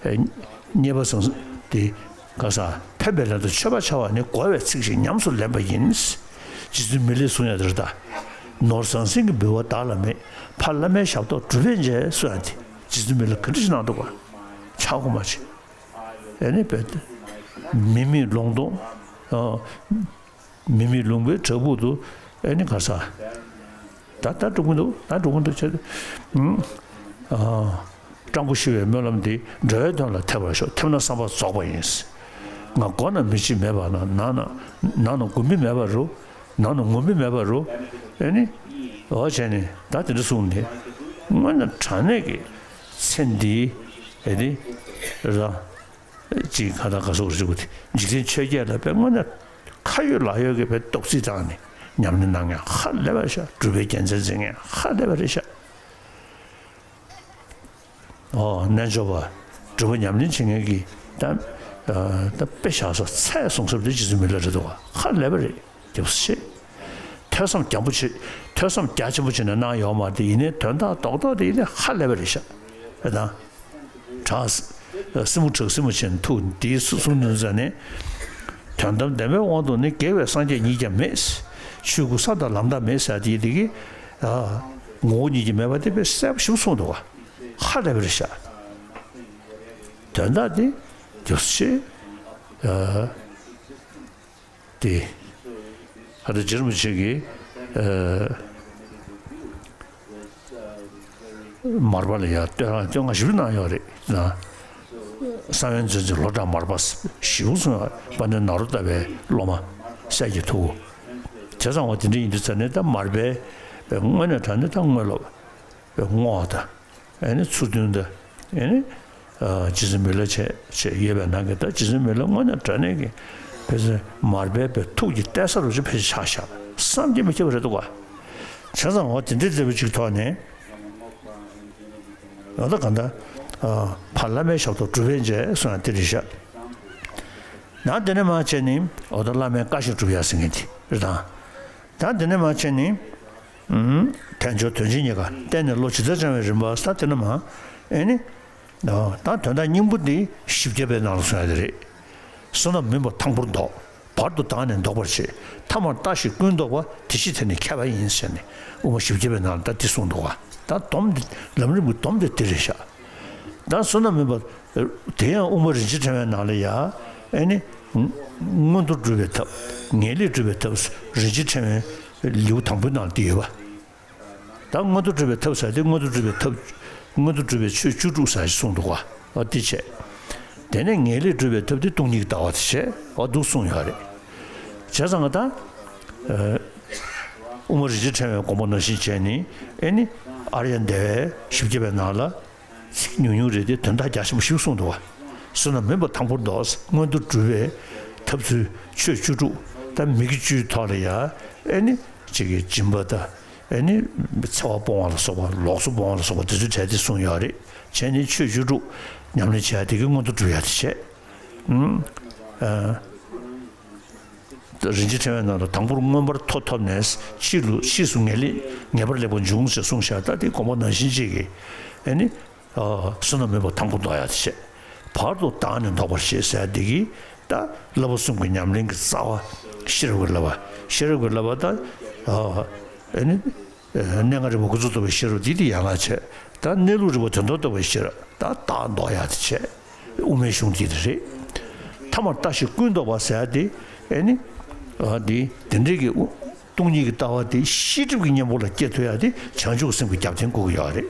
རྙེད་པ་ཟང་ཟིང་དེ་ག་ས་ཕན་པའི་ལམ་དུ་མཆོད་པ་བྱ་བ་ནི་རྒོལ་བའི་ཚིག་ཅིག་ཉམས་སུ་ལེན་པ་ཡིན། རྗེ་བཙུན་མི་ལས་གསུང་ཡ་དེ་རེད་ད། ནོར་ཟང་ཟིང་གི་འབུལ་བ་བདག་ལ་མེད། ཕ་བླ་མའི་ཞབས་ཏོག་སྒྲུབ་པས་འཇལ་གསུང་ཡ་དེ་རྗེ་བཙུན་མི་ལས་ག་འདྲ་ཞིག་གནང་འདུག་ག་ཆག་སྒོ་མ་བྱེད། ཨེ་ནི་བས་ཏེ། མི་མེད་ལུང་སྟོང་། མི་མེད་ལུང་པའི་བྲག་ཕུག་ཏུ། ཨེ་ནི་ག་ས། ད་ལྟ་འགྲོ་གི་འདུག་ད་འགྲོ་གི་འདུག་ཅེས། སྤྲང་པོ་ཤི་བའི་སྨོན་ལམ་འདི། འགྲོ་བའི་དོན་ལ་འཐད་པར་ཤོག་ཐེབས་ན་བསམ་པ་རྫོགས་པ་ཡིན། ང་མགོ་ན་མི་འཆི་མེད་པ་ན། ནང་ན་ནང་ན་ངུ་མི་མེད་པ་རུ། ནང་ན་ངུ་མི་མེད་པ་རུ། ཨེ་ནི། འོ་བྱས་ནས་ད་དེ་འདྲ་གསུངས་ནས། དངོས་གནས་དྲང་གནས་ཀྱི་ཚེ་འདིའི་ཨེ་ནི། རང་། ཅིག་ཁ་ད་ག་སོགས་རིག་པ་དེ་འཇིག་རྟེན་ཆོས་བརྒྱད་ལ་དཔེ་དངོས་གནས་ཁ་ཡོད་ལག་ཡོད་ཀྱི་དཔེ་རྡོག་རྫིས་བཏང་ནས་ཉམས་ལེན་གནང་མཁན་ཧ་ལས་པ་རེད་ཤག་སྒྲུབ་པའི་རྒྱལ་མཚན་འཛིན་མཁན་ཧ་ལས་པ་རེད་ཤག་ཨོ་རྣལ་འབྱོར་པ་སྒྲུབ་པ་ཉམས་ལེན་བྱེད་མཁན་གྱི་ད་ད་དཔེ་བཞག་ས་ཚད་བཟུང་ས་དེ་རྗེ་བཙུན་མི་ལ་རེད་འདུག་ག་ཧ་ལས་པ་རེད། རྒྱབ་ཤེས། ཐོས་བསམ་རྒྱ་པོ་ཆེ། ཐོས་བསམ་རྒྱ་ཆེན་པོ་བྱས་ནས་གནང་ཡོད་མ་རེད། ཡིན་ནའི་དོན་དག་རྡོག་རྡོག་དེ་ཡིན་ནའི་ཧ་ལས་པ་རེད་ཤག་ཨེ་དང་། བྲག་སྲིན་མོ་བྲག་སྲིན་མོ་ཆེན་ཐུགས་འདིའི་གསུང་དོན་མཛད་ནས། དོན་དམ་བདེན་པའི་དབང་དུ་ནི། རྒྱལ་བའི་སངས་རྒྱས་ཉིད་ཀྱང་མེད། ཆོས་སྐུ་ས་དང་ལམ་བདག་མེད་ཟེར་དེ་དེ་གི་ངོ་བོ་ཉིད་ཀྱིས་མེད་པ་དེ་དཔེ་གསལ་པོ་ཞིག་གསུངས་འདུག་ག་ཧ་ལས་པ་རེད་ཤག་དོན་དག་དེ་རྒྱབ་ཤེས། དེ། ཨ་ད་རྗེ་རིན་པོ་ཆེ་གིས་ཨ། མར་པ་ལ་ཡང་བསྟོད་རང་བསྟོད་བསྔགས་ཞེ་པོ་གནང་ཡོད་རེད་ན། གསང་བའི་མཛོད་འཛིན་ལོ་གྲགས་མར་པ་ཞེ་པོ་གསུངས་ཡོད། དཔལ་ལྡན་ནཱ་རོ་ཏ་པའི་སློབ་མ་སྲས་ཀྱི་ཐུ་བོ། བྱས་ཙང་འོ་དེ་འདྲ་ཡིན་དུས་ཙ་ནས་ད་མར་པའི་དངོས་གནས་དྲང་གནས་ད་དངོས་སློབ་པའི་བསྔོ་བ་དང་། ཨེ་ནི་ཚུར་སྟོན་དང་། ཨེ་ནི། ཨ་རྗེ་བཙུན་མི་ལ་བྱས་བྱས་ཡོད་པའི་ནང་གི་ད་རྗེ་བཙུན་མི་ལ་དངོས་གནས་དྲང་གནས་ཀྱི་ཕལ་ཆེར་མར་པའི་པའི་ཐུགས་ཀྱི་གཏད་ས་རུ་ཆེ་ཕལ་ཆེར་ཆགས་ཤག་བསམ་གྱིས་མི་ཁྱབ་པ་རེད་འདུག་ག་བྱས་ཙང་འོ་དེ་འདྲའི་མཛད་པ་ཅིག་ཐོག་ནས། འོ་ད་གང་ལྟར། ཨ་ཕར་བླ་མའི་ཞབས་ཏོག་སྒྲུབ་པའི་རྗེས་སུ་ཡང་དེ་རེད་ཤག་ཡང་དེ་ནས་མར་བྱས་ནས་འོ་ད་བླ་མའི་བཀའ་བཞིན་སྒྲུབ་ཡག་ཟེར་མཁན་དེ་རེད་དང་། ཡང་དེ་ནས་མར་བྱས་ནས། ཨུམ། དལ་འབྱོར་དོན་ཆེན་གཉིས་ཀ་བསྟན་ནས་བློ་ཇི་ལྟར་སྦྱང་བའི་རིམ་པ་ས་དེ་ནས་མར། ཨེ་ནི། ད་དོན་དག་སྙིང་པོ་འདི་བཞི་བརྒྱ་པའི་ནང་ལ་གསུངས་ཡ་དེ་རེད། བསོད་ནམས་མུན་པ་དང་པོར་བཟློག་བར་དུ་བདག་ནི་བཟློག་པར་བྱེད། ཐ་མར་བརྟགས་ཤིང་ཀུན་བཟློག་པ། དེ་ཕྱིར་དེ་ནི་མཁས་པ་ཡིན་ཟེར་ནས་དབུ་མ་བཞི་བརྒྱ་པའི་ནང་ལ་ད་འདི་གསུངས་འདུག་ག་ད་སྡོམ་འདི་ལམ་རིམ་གྱི་སྡོམ་འདི་འདི་རེད་ཤག་ད་བསོད་ནམས་མུན་པ། དེ་ཡང་དབུ་མ་རིན་ཆེན་ཕྲེང་བའི་ནང་ལ་ཡ། ཨེ་ནི། མངོན་མཐོ་སྒྲུབ་པའི་ཐབས། ངེས་ལེགས་སྒྲུབ་པའི་ཐབས། རིན་ཆེན་ཕྲེང་བའི་ལེའུ་དང་པོའི་ནང་ལ་འདི་ཡོད་པ། ད་མངོན་མཐོ་སྒྲུབ་པའི་ཐབས་ཟེར་ཏེ་མངོན་མཐོ་སྒྲུབ་པའི་ཐབས། མངོན་མཐོ་སྒྲུབ་པའི་ཆོས་བཅུ་དྲུག་ཟེར་ཞིག་གསུངས་འདུག་ག་འོ་འདི་བྱས། དེ་ནས་ངེས་ལེགས་སྒྲུབ་པའི་ཐབས་དེ་སྟོང་ཉིད་ཀྱི་ལྟ་བ་དེ་བྱས་འོ་འདུག་གསུངས་ཡོད་རེད། བྱས་ཙང་ད། ཨ་དབུ་མ་རིན་ཆེན་ཕྲེང་བའི་དགོངས་པ་ནང་བཞིན་བྱས་ནས་ཨེ་ནི། ཨཱརྱ་དེ་བའི་བཞི་བརྒྱ་པའི་ནང་ལ། ཚིག་ཉུང་ཉུང་རེད་དེ་དོན་དག་རྒྱ་ཆེན་པོ་ཞིག་གསུངས་འདུག་བ། བསོད་ནམས་མུན་པ་དང་པོར་བཟློག་མངོན་མཐོ་སྒྲུབ་པའི་ཐབས་ཚུལ་ཆོས་བཅུ་དྲུག་ད་མི་དགེ་བཅུའི་ཐོག་ལ་ཡ། ཨེ་ནི། ཅིག་གི་སྦྱིན་པ་དང་། ཨེ་ནི། འཚེ་བ་སྤོང་བ་ལ་སོགས་པ་ལོགས་སུ་སྤོང་བ་ལ་སོགས་པ་དེ་ཚོའི་གྲས་དེ་གསུངས་ཡོད་རེད། བྱས་ནས་ཆོས་བཅུ་དྲུག་ཉམས་ལེན་བྱེད་ཡ་དེ་གི་མངོན་མཐོ་སྒྲུབ་ཡ་དེ་བྱས། ཨུམ། ཨ། རིན་ཆེན་ཕྲེང་བའི་ནང་དུ་དང་པོར་མངོན་པར་མཐོ་ཐོབ་ནས་ཕྱིས་ལུ་ཕྱིས་སུ་ངེས་ལེགས་ངེས་པར་ལེགས་པར་འབྱུང་ཞེས་གསུངས་ཤག་ད་དེ་དགོངས་པ་ནང་བཞིན་གཅིག་གིས་ཨེ་ནི། ཨ་བསོད་ནམས་མུན་པ་དང་པོ་བཟློག་ཡག་དེ་བྱས། བར་དུ་བདག་ནི་བཟློག་པར་བྱེད་ཟེར་དེ་གིས་ད་བསླབ་པ་གསུམ་གྱི་ཉམས་ལེན་གྱི་རྩ་བ་ཤེས་རབ་ཀྱི་བསླབ་པ་ཤེས་རབ་ཀྱི་བསླབ་པ་ད་ཨ་ཨེ་ནི། གནས་ལྔ་རིག་པ་ཀུན་རྫོབ་རྟོགས་པའི་ཤེས་རབ་འདི་དེ་ཡན་ལག་བྱས། ད་གནས་ལུགས་རིག་པ་དོན་མཐོང་རྟོགས་པའི་ཤེས་རབ་ད་བདག་བཟློག་ཡག་དེ་བྱས། དབུ་མའི་གཞུང་འདི་དེ་རེད། ཐ་མར་བརྟགས་ཤིང་ཀུན་བཟློག་པ་ཟེར་ཡག་དེ་ཨེ་ནི། འདི་དེ་འདྲའི་གི་སྟོང་ཉིད་ཀྱི་ལྟ་བ་དེ་ཤེས་སྒྲིབ་ཀྱི་གཉེན་པོ་ལ་སྐྱེ་ཐུབ་ཡག་དེ་བྱང་ཆུབ་ཀྱི་སེམས་ཀྱི་རྒྱབ་རྟེན་དགོས་ཀྱི་ཡོད་རེད།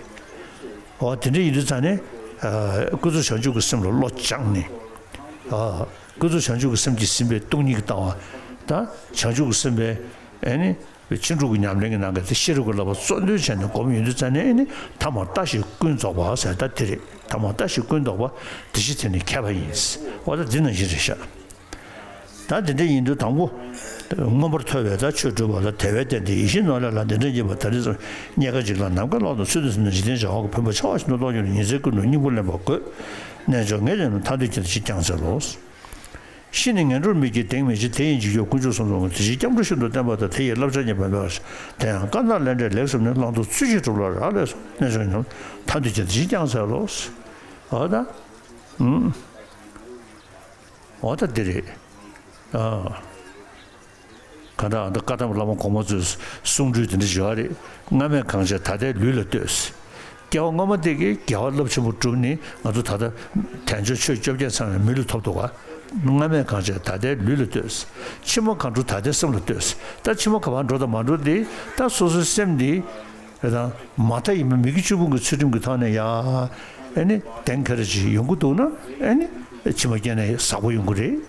འོ་དེ་འདྲ་ཡིན་དུས་ཙང་ནས། ཀུན་རྫོབ་བྱང་ཆུབ་ཀྱི་སེམས་ལ་བློ་སྦྱངས་ནས། ཀུན་རྫོབ་བྱང་ཆུབ་ཀྱི་སེམས་ཀྱིས་ཟིན་པའི་སྟོང་ཉིད་ཀྱི་ལྟ་བ། ད་བྱང་ཆུབ་ཀྱི་སེམས་པའི་ཨེ་ནི། ཕྱིན་དྲུག་གི་ཉམས་ལེན་གྱི་ནང་གི་དེ་ཤེས་རབ་ཀྱི་བསླབ་པ་གཙོ་འདོན་བྱས་ནས་སྒོམ་ཡོང་དུས་ཙང་ནས་ཨེ་ནི་ཐ་མར་བརྟགས་ཤིང་ཀུན་རྫོགས་པ་ཟེར་ད་དེ་རེད། ཐ་མར་བརྟགས་ཤིང་ཀུན་རྫོགས་པ་དེ་ཕྱིར་དེ་ནི་མཁས་པ་ཡིན། འོ་ད་འདི་ནང་བཞིན་རེད་ཤག་ད་དེ་འདྲ་ཡིན་དུས་དང་པོ། མངོན་པར་མཐོ་བའི་ད་ཆོས་སྒྲུབ་པ་ལ་དལ་བའི་རྟེན་དེ་ཡིད་བཞིན་ནོར་ལས་ལྷག་འདི་འདྲ་བགྱིས་པ་ད་རེས་སུ་རྙེད་དཀའ་འཇིག་ལ་ནམ་མཁའ་ལོག་ཏུ་ཚུལ་དུ་ཟིན་ན་འཇིག་རྟེན་བྱ་བ་ཀུན་བུམ་པ་འཆའ་བ་བཞིན་དུ་ཀློག་ཡོང་ནས་ཉིན་མཚན་ཀུན་ཏུ་སྙིང་པོ་ལེན་པར་དགོས། རྣལ་འབྱོར་ངས་ཀྱང་ཐར་འདོད་ཀྱི་དེ་ཕྱིར་བསྐྱངས་འཚལ་ལོ། ཤི་ནས་ངན་འགྲོར་མི་སྐྱེ་གདེང་མི་འཆི་དེ་ཡི་འཇིགས་སྐྱོབ་དཀོན་མཆོག་གསུམ་འཛོམས་ཀྱི་དེ་ཕྱིར་སྐྱབས་འགྲོ་ཤིན་ཏུ་བརྟན་པ་དང་དེ་ཡི་བསླབ་བྱ་ཉེས་པ་མེད་པར། དེ་ཡང་བཀའ་དང་ལས་འབྲས་ལེགས་བསམས་ནས། བླང་དོར་ཚུལ་བཞིན་སྒྲུབ་ལ་རག་ལས་སོ། རྣལ་འབྱོར་ངས་ཀྱང་ཐར་འདོད་ཀྱི་དེ་ཕྱིར་བསྐྱངས་འཚལ་ལོ། འོ་ད། ཨུམ། འོ་ད་འདི་རེད། ཨ། གང་ལྟར་ཨ་ད་བཀའ་གདམས་བླ་མ་གོང་མ་ཚོས་གསུང་སྒྲོས་འདི་འདྲ་བྱས་པ་རེད། སྔ་མས་གང་བྱས་ད་ལྟའི་ལུས་ལ་ལྟོས། སྐྱེ་བ་སྔོན་མ་དེ་གི་དགེ་བ་རླབས་ཆེན་པོ་བསྒྲུབས་ནས་ང་ཚོ་ད་ལྟ་དལ་འབྱོར་ཆོས་བཅོ་བརྒྱད་ཚང་བའི་མི་ལུས་ཐོབ་འདུག་ག་སྔ་མས་གང་བྱས་ད་ལྟའི་ལུས་ལ་ལྟོས། ཕྱི་མ་གང་བསྒྲུབ་ད་ལྟའི་སེམས་ལ་ལྟོས། ད་ཕྱི་མ་ག་པར་འགྲོ་དང་མ་འགྲོ་དེ་ད་སོ་སོའི་སེམས་འདི། རེད་དང་། མ་མཐའ་ཡས་མས་མི་དགེ་བཅུ་སྤོང་གི་ཚུལ་ཁྲིམས་ཀྱི་ཐོག་ནས་ཡ། ཨེ་ནི་གདེང་ཁ་རེ་ཅིག་ཡོང་གི་འདུག་ན་ཨེ་ནི་ཕྱི་མ་སྐྱེས་ནས་བཟང་པོ་ཡོང་གི་རེད།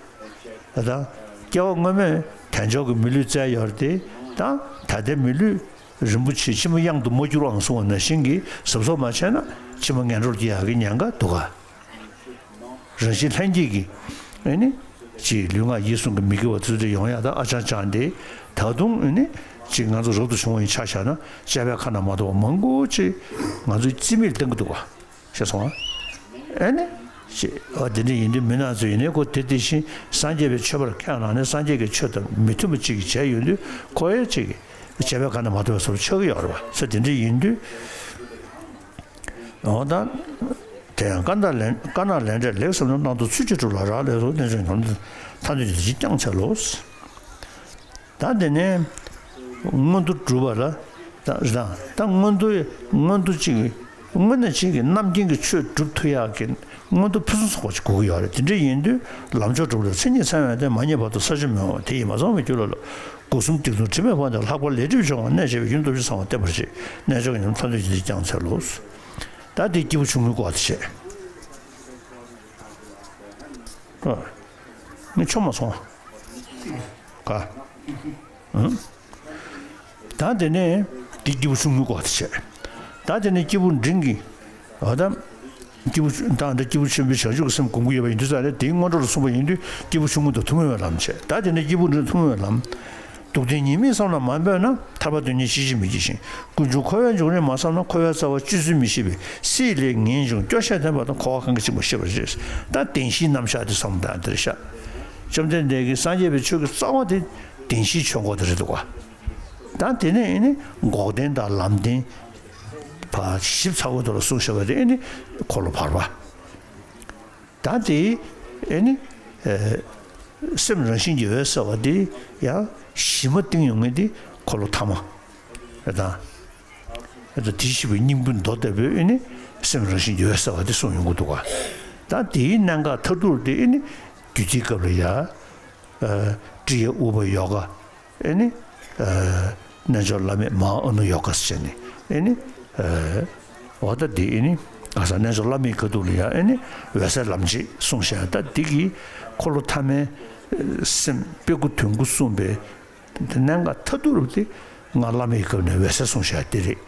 རེད་དང་། སྐྱེ་བ་སྔོན་མས་དལ་འབྱོར་གྱི་མི་ལུས་བཙལ་ཡོད་རེད་དེ། ད་ད་ལྟའི་མི་ལུས་རིན་པོ་ཆེ་ཕྱི་མ་གཡང་དུ་མ་བསྐྱུར་བའང་གསུངས་པ་ནང་བཞིན་གྱི་གཟབ་གཟབ་མ་བྱས་ན་ཕྱི་མ་ངན་འགྲོར་སྐྱེ་ཡག་གི་ཉེན་ཁ་འདུག་ག་རང་བཞིན་ལྷན་སྐྱེས་ཀྱི་ཨེ་ནི་ཅིག་ལུས་ངག་ཡིད་གསུམ་གྱི་མི་དགེ་བ་ཚུལ་དུ་ཡོང་ཡག་ད་ཨ་ཅང་ཅང་དེ་ད་དུང་ཨེ་ནི་ཅིག་ང་ཚོ་རབ་ཏུ་བྱུང་བ་ཡིན་ཆ་བཞག་ན་དཔྱལ་བའི་ཁ་ན་མ་ཐོ་བ་མང་པོ་ཅིག་ང་ཚོའི་རྩིས་མེད་བཏང་གི་འདུག་བ་ཤེས་སོང་ཨ། ཨེ་ནི་ཅིག་ཨ་དེ་འདྲ་ཡིན་དུས་མི་སྣ་ཚོ་ཡིན་ནའི་ཁོ་དེ་དེ་བཞིན་སངས་རྒྱས་པའི་ཆོས་པར་ཁས་བླངས་ནས་སངས་རྒྱས་ཀྱི་ཆོས་དང་མི་མཐུན་པ་ཅིག་གིས་བྱས་ཡོང་དུས་ཁོ་ཡང་ཅིག་དཔྱལ་བའི་ཁ་ན་མ་ཐོ་བ་སོར་ཆགས་ཀྱི་ཡོད་རེད་བ་ས་དེ་འདྲ་ཡིན་དུས། འོ་ད། དེ་ཡང་བཀའ་དང་ལན་བཀའ་དང་ལས་འབྲས་ལེགས་བསམས་ནས། བླང་དོར་ཚུལ་གྱིས་སྒྲུབ་ལ་རག་ལས་སོ། རྣལ་འབྱོར་ངས་ཀྱང་ཐར་འདོད་ཀྱི་དེ་ཕྱིར་བསྐྱངས་འཚལ་ལོ། ད་དེ་ནས་མངོན་མཐོ་སྒྲུབ་པ་ལ་ད་རེད་དང་ད་མངོན་མཐོ་མངོན་མཐོ་གཅིག་གི་དངོས་གནས་གཅིག་གི་རྣམ་མཁྱེན་གྱི་ཆོས་སྒྲུབ་ཐུབ་ཡག་གི་མངོན་མཐོ་ཕུན་སུམ་ཚོགས་པ་ཅིག་དགོས་ཀྱི་ཡོད་རེད། དེ་འདྲ་ཡིན་དུས་ལམ་མཆོག་སྒྲུབ་ལ་མཚན་ཉིད་ཚང་བའི་དོན། མ་རྙེད་བར་དུ་ས་བཅུ་མི་མང་བ། དེ་ཡིས་མ་ཚང་བའི་རྒྱུད་ལ་ལོ། སྒོ་གསུམ་སྡིག་ལྟུང་དྲི་མེད་སྤངས་ཏེ། ལྷག་པར་ལས་སྒྲིབ་སྦྱོང་བར་གནས་བྱ་བའི། རྒྱུན་དུ་སྡོམ་ཞིང་གསང་བ་བསྟེན་པར་བྱེད། རྣལ་འབྱོར་ངས་ཀྱང་ཐར་འདོད་ཀྱི་དེ་ཕྱིར་བསྐྱངས་འཚལ་ལོ། ད་དེ་སྐྱེས་བུ་ཆུང་ངུའི་སྐོར་དེ་བྱས། ཨ། ངས་ཆོ་མ་སོང་། ག་ཨང་། ད་དེ་ནས་དེ་སྐྱེས་བུ་ཆུང་ངུའི་སྐོར་དེ་བྱས། ད་དེ་ནས་སྐྱེས་བུ་འབྲིང་གི། འོ་ད། སྐྱེས་བུ་ད་འདི་སྐྱེས་བུ་ཆེན་པོའི་བྱང་ཆུབ་ཀྱི་སེམས་སྒོམ་གྱི་ཡོད་པ་ཡིན་དུས་ཙང་ནས་དེའི་སྔོན་འགྲོ་ལ་སོང་བ་ཡིན་དུས་སྐྱེས་བུ་ཆུང་ངུ་དང་ཐུན་མོང་བའི་ལམ་བྱས། ད་དེ་ནས་སྐྱེས་བུ་འབྲིང་ཐུན་མོང་བའི་ལམ། སྡུག་བདེན་ཉེས་དམིགས་བསམ་ལ་མ་འབད་ན། ཐར་པ་དོན་གཉེར་ཅི་ཞིག་མི་བགྱིད་ཅིང་། ཀུན་འབྱུང་འཁོར་བའི་འབྱུང་རིམ་མ་བསམ་ན། འཁོར་བའི་རྩ་བ་གཅོད་ཚུལ་མི་ཤེས་པས་སྲིད་ལས་ངེས་འབྱུང་སྐྱོ་ཤས་ལྡན་པ་དང་འཁོར་བ་གང་གིས་འཆིང་བར་ཤེས་པར་བྱེད། ད་བདེན་བཞིའི་རྣམ་གཞག་དེ་བསམ་བློ་བཏང་དེར་བཞག་བཅོམ་ལྡན་འདས་ཀྱིས་སངས་རྒྱས་པའི་ཆོས་ཀྱི་རྩ་བ་དེ་བདེན་བཞིའི་ཆོས་འཁོར་དེ་རེད་འདུག་ག་ད་དེ་ནས་ཨེ་ནི་འགོག་བདེན་དང་ལམ་བདེན་ཕར་ཞིབ་ཚགས་པོ་དེ་ལ་གསུངས་བཞག་པ་དེ་ཨེ་ནི་འཁོར་ལོ་བར་པ། ད་དེ་ཨེ་ནི་ཨེ་སེམས་རང་བཞིན་གྱིས་འོད་གསལ་བ་དེ་ཡང་གཞི་མ་བཏིང་ཡོང་མཁན་དེ་འཁོར་ལོ་ཐ་མ་རེད་ད། ཨེ་ད་དེ་ཤེས་པའི་སྙིང་པོའི་མདོ་ལྟ་བུའི་ཨེ་ནི་སེམས་རང་བཞིན་གྱིས་འོད་གསལ་བ་དེ་གསུངས་ཡོང་གི་འདུག་ག་ད་དེའི་གནད་འགག་མཐར་ཐུག་དེ་ཨེ་ནི་རྒྱུད་སྡེའི་སྐབས་ལ་ཡ། ཨ། ཀྲི་ཡ་ཨུ་པ་ཡོ་ག་ཨེ་ནི། ཨ། རྣལ་འབྱོར་བླ་མེད་མ་ཧཱ་ཨ་ནུ་ཡོ་ག་ཟེར་ནི་ཨེ་ནི། ཨ། འོ་ད་འདི་ཨེ་ནི། ག་ས་རྣལ་འབྱོར་བླ་མེད་ཀྱི་ཁ་ཐུག་ལ་ཡ་ཨེ་ནི། འོད་གསལ་ལམ་བྱེད་གསུངས་བཞག་ད་འདི་གིས་འཁོར་ལོ་ཐ་མའི་སེམས་དཔེ་དགུ་དོན་དགུ་གསུངས་པའི་གནད་འགག་མཐར་ཐུག་རུ་དེ་ང་བླ་མེད་ཀྱི་སྐབས་ནས་འོད་གསལ་གསུངས་བཞག་འདི་རེད།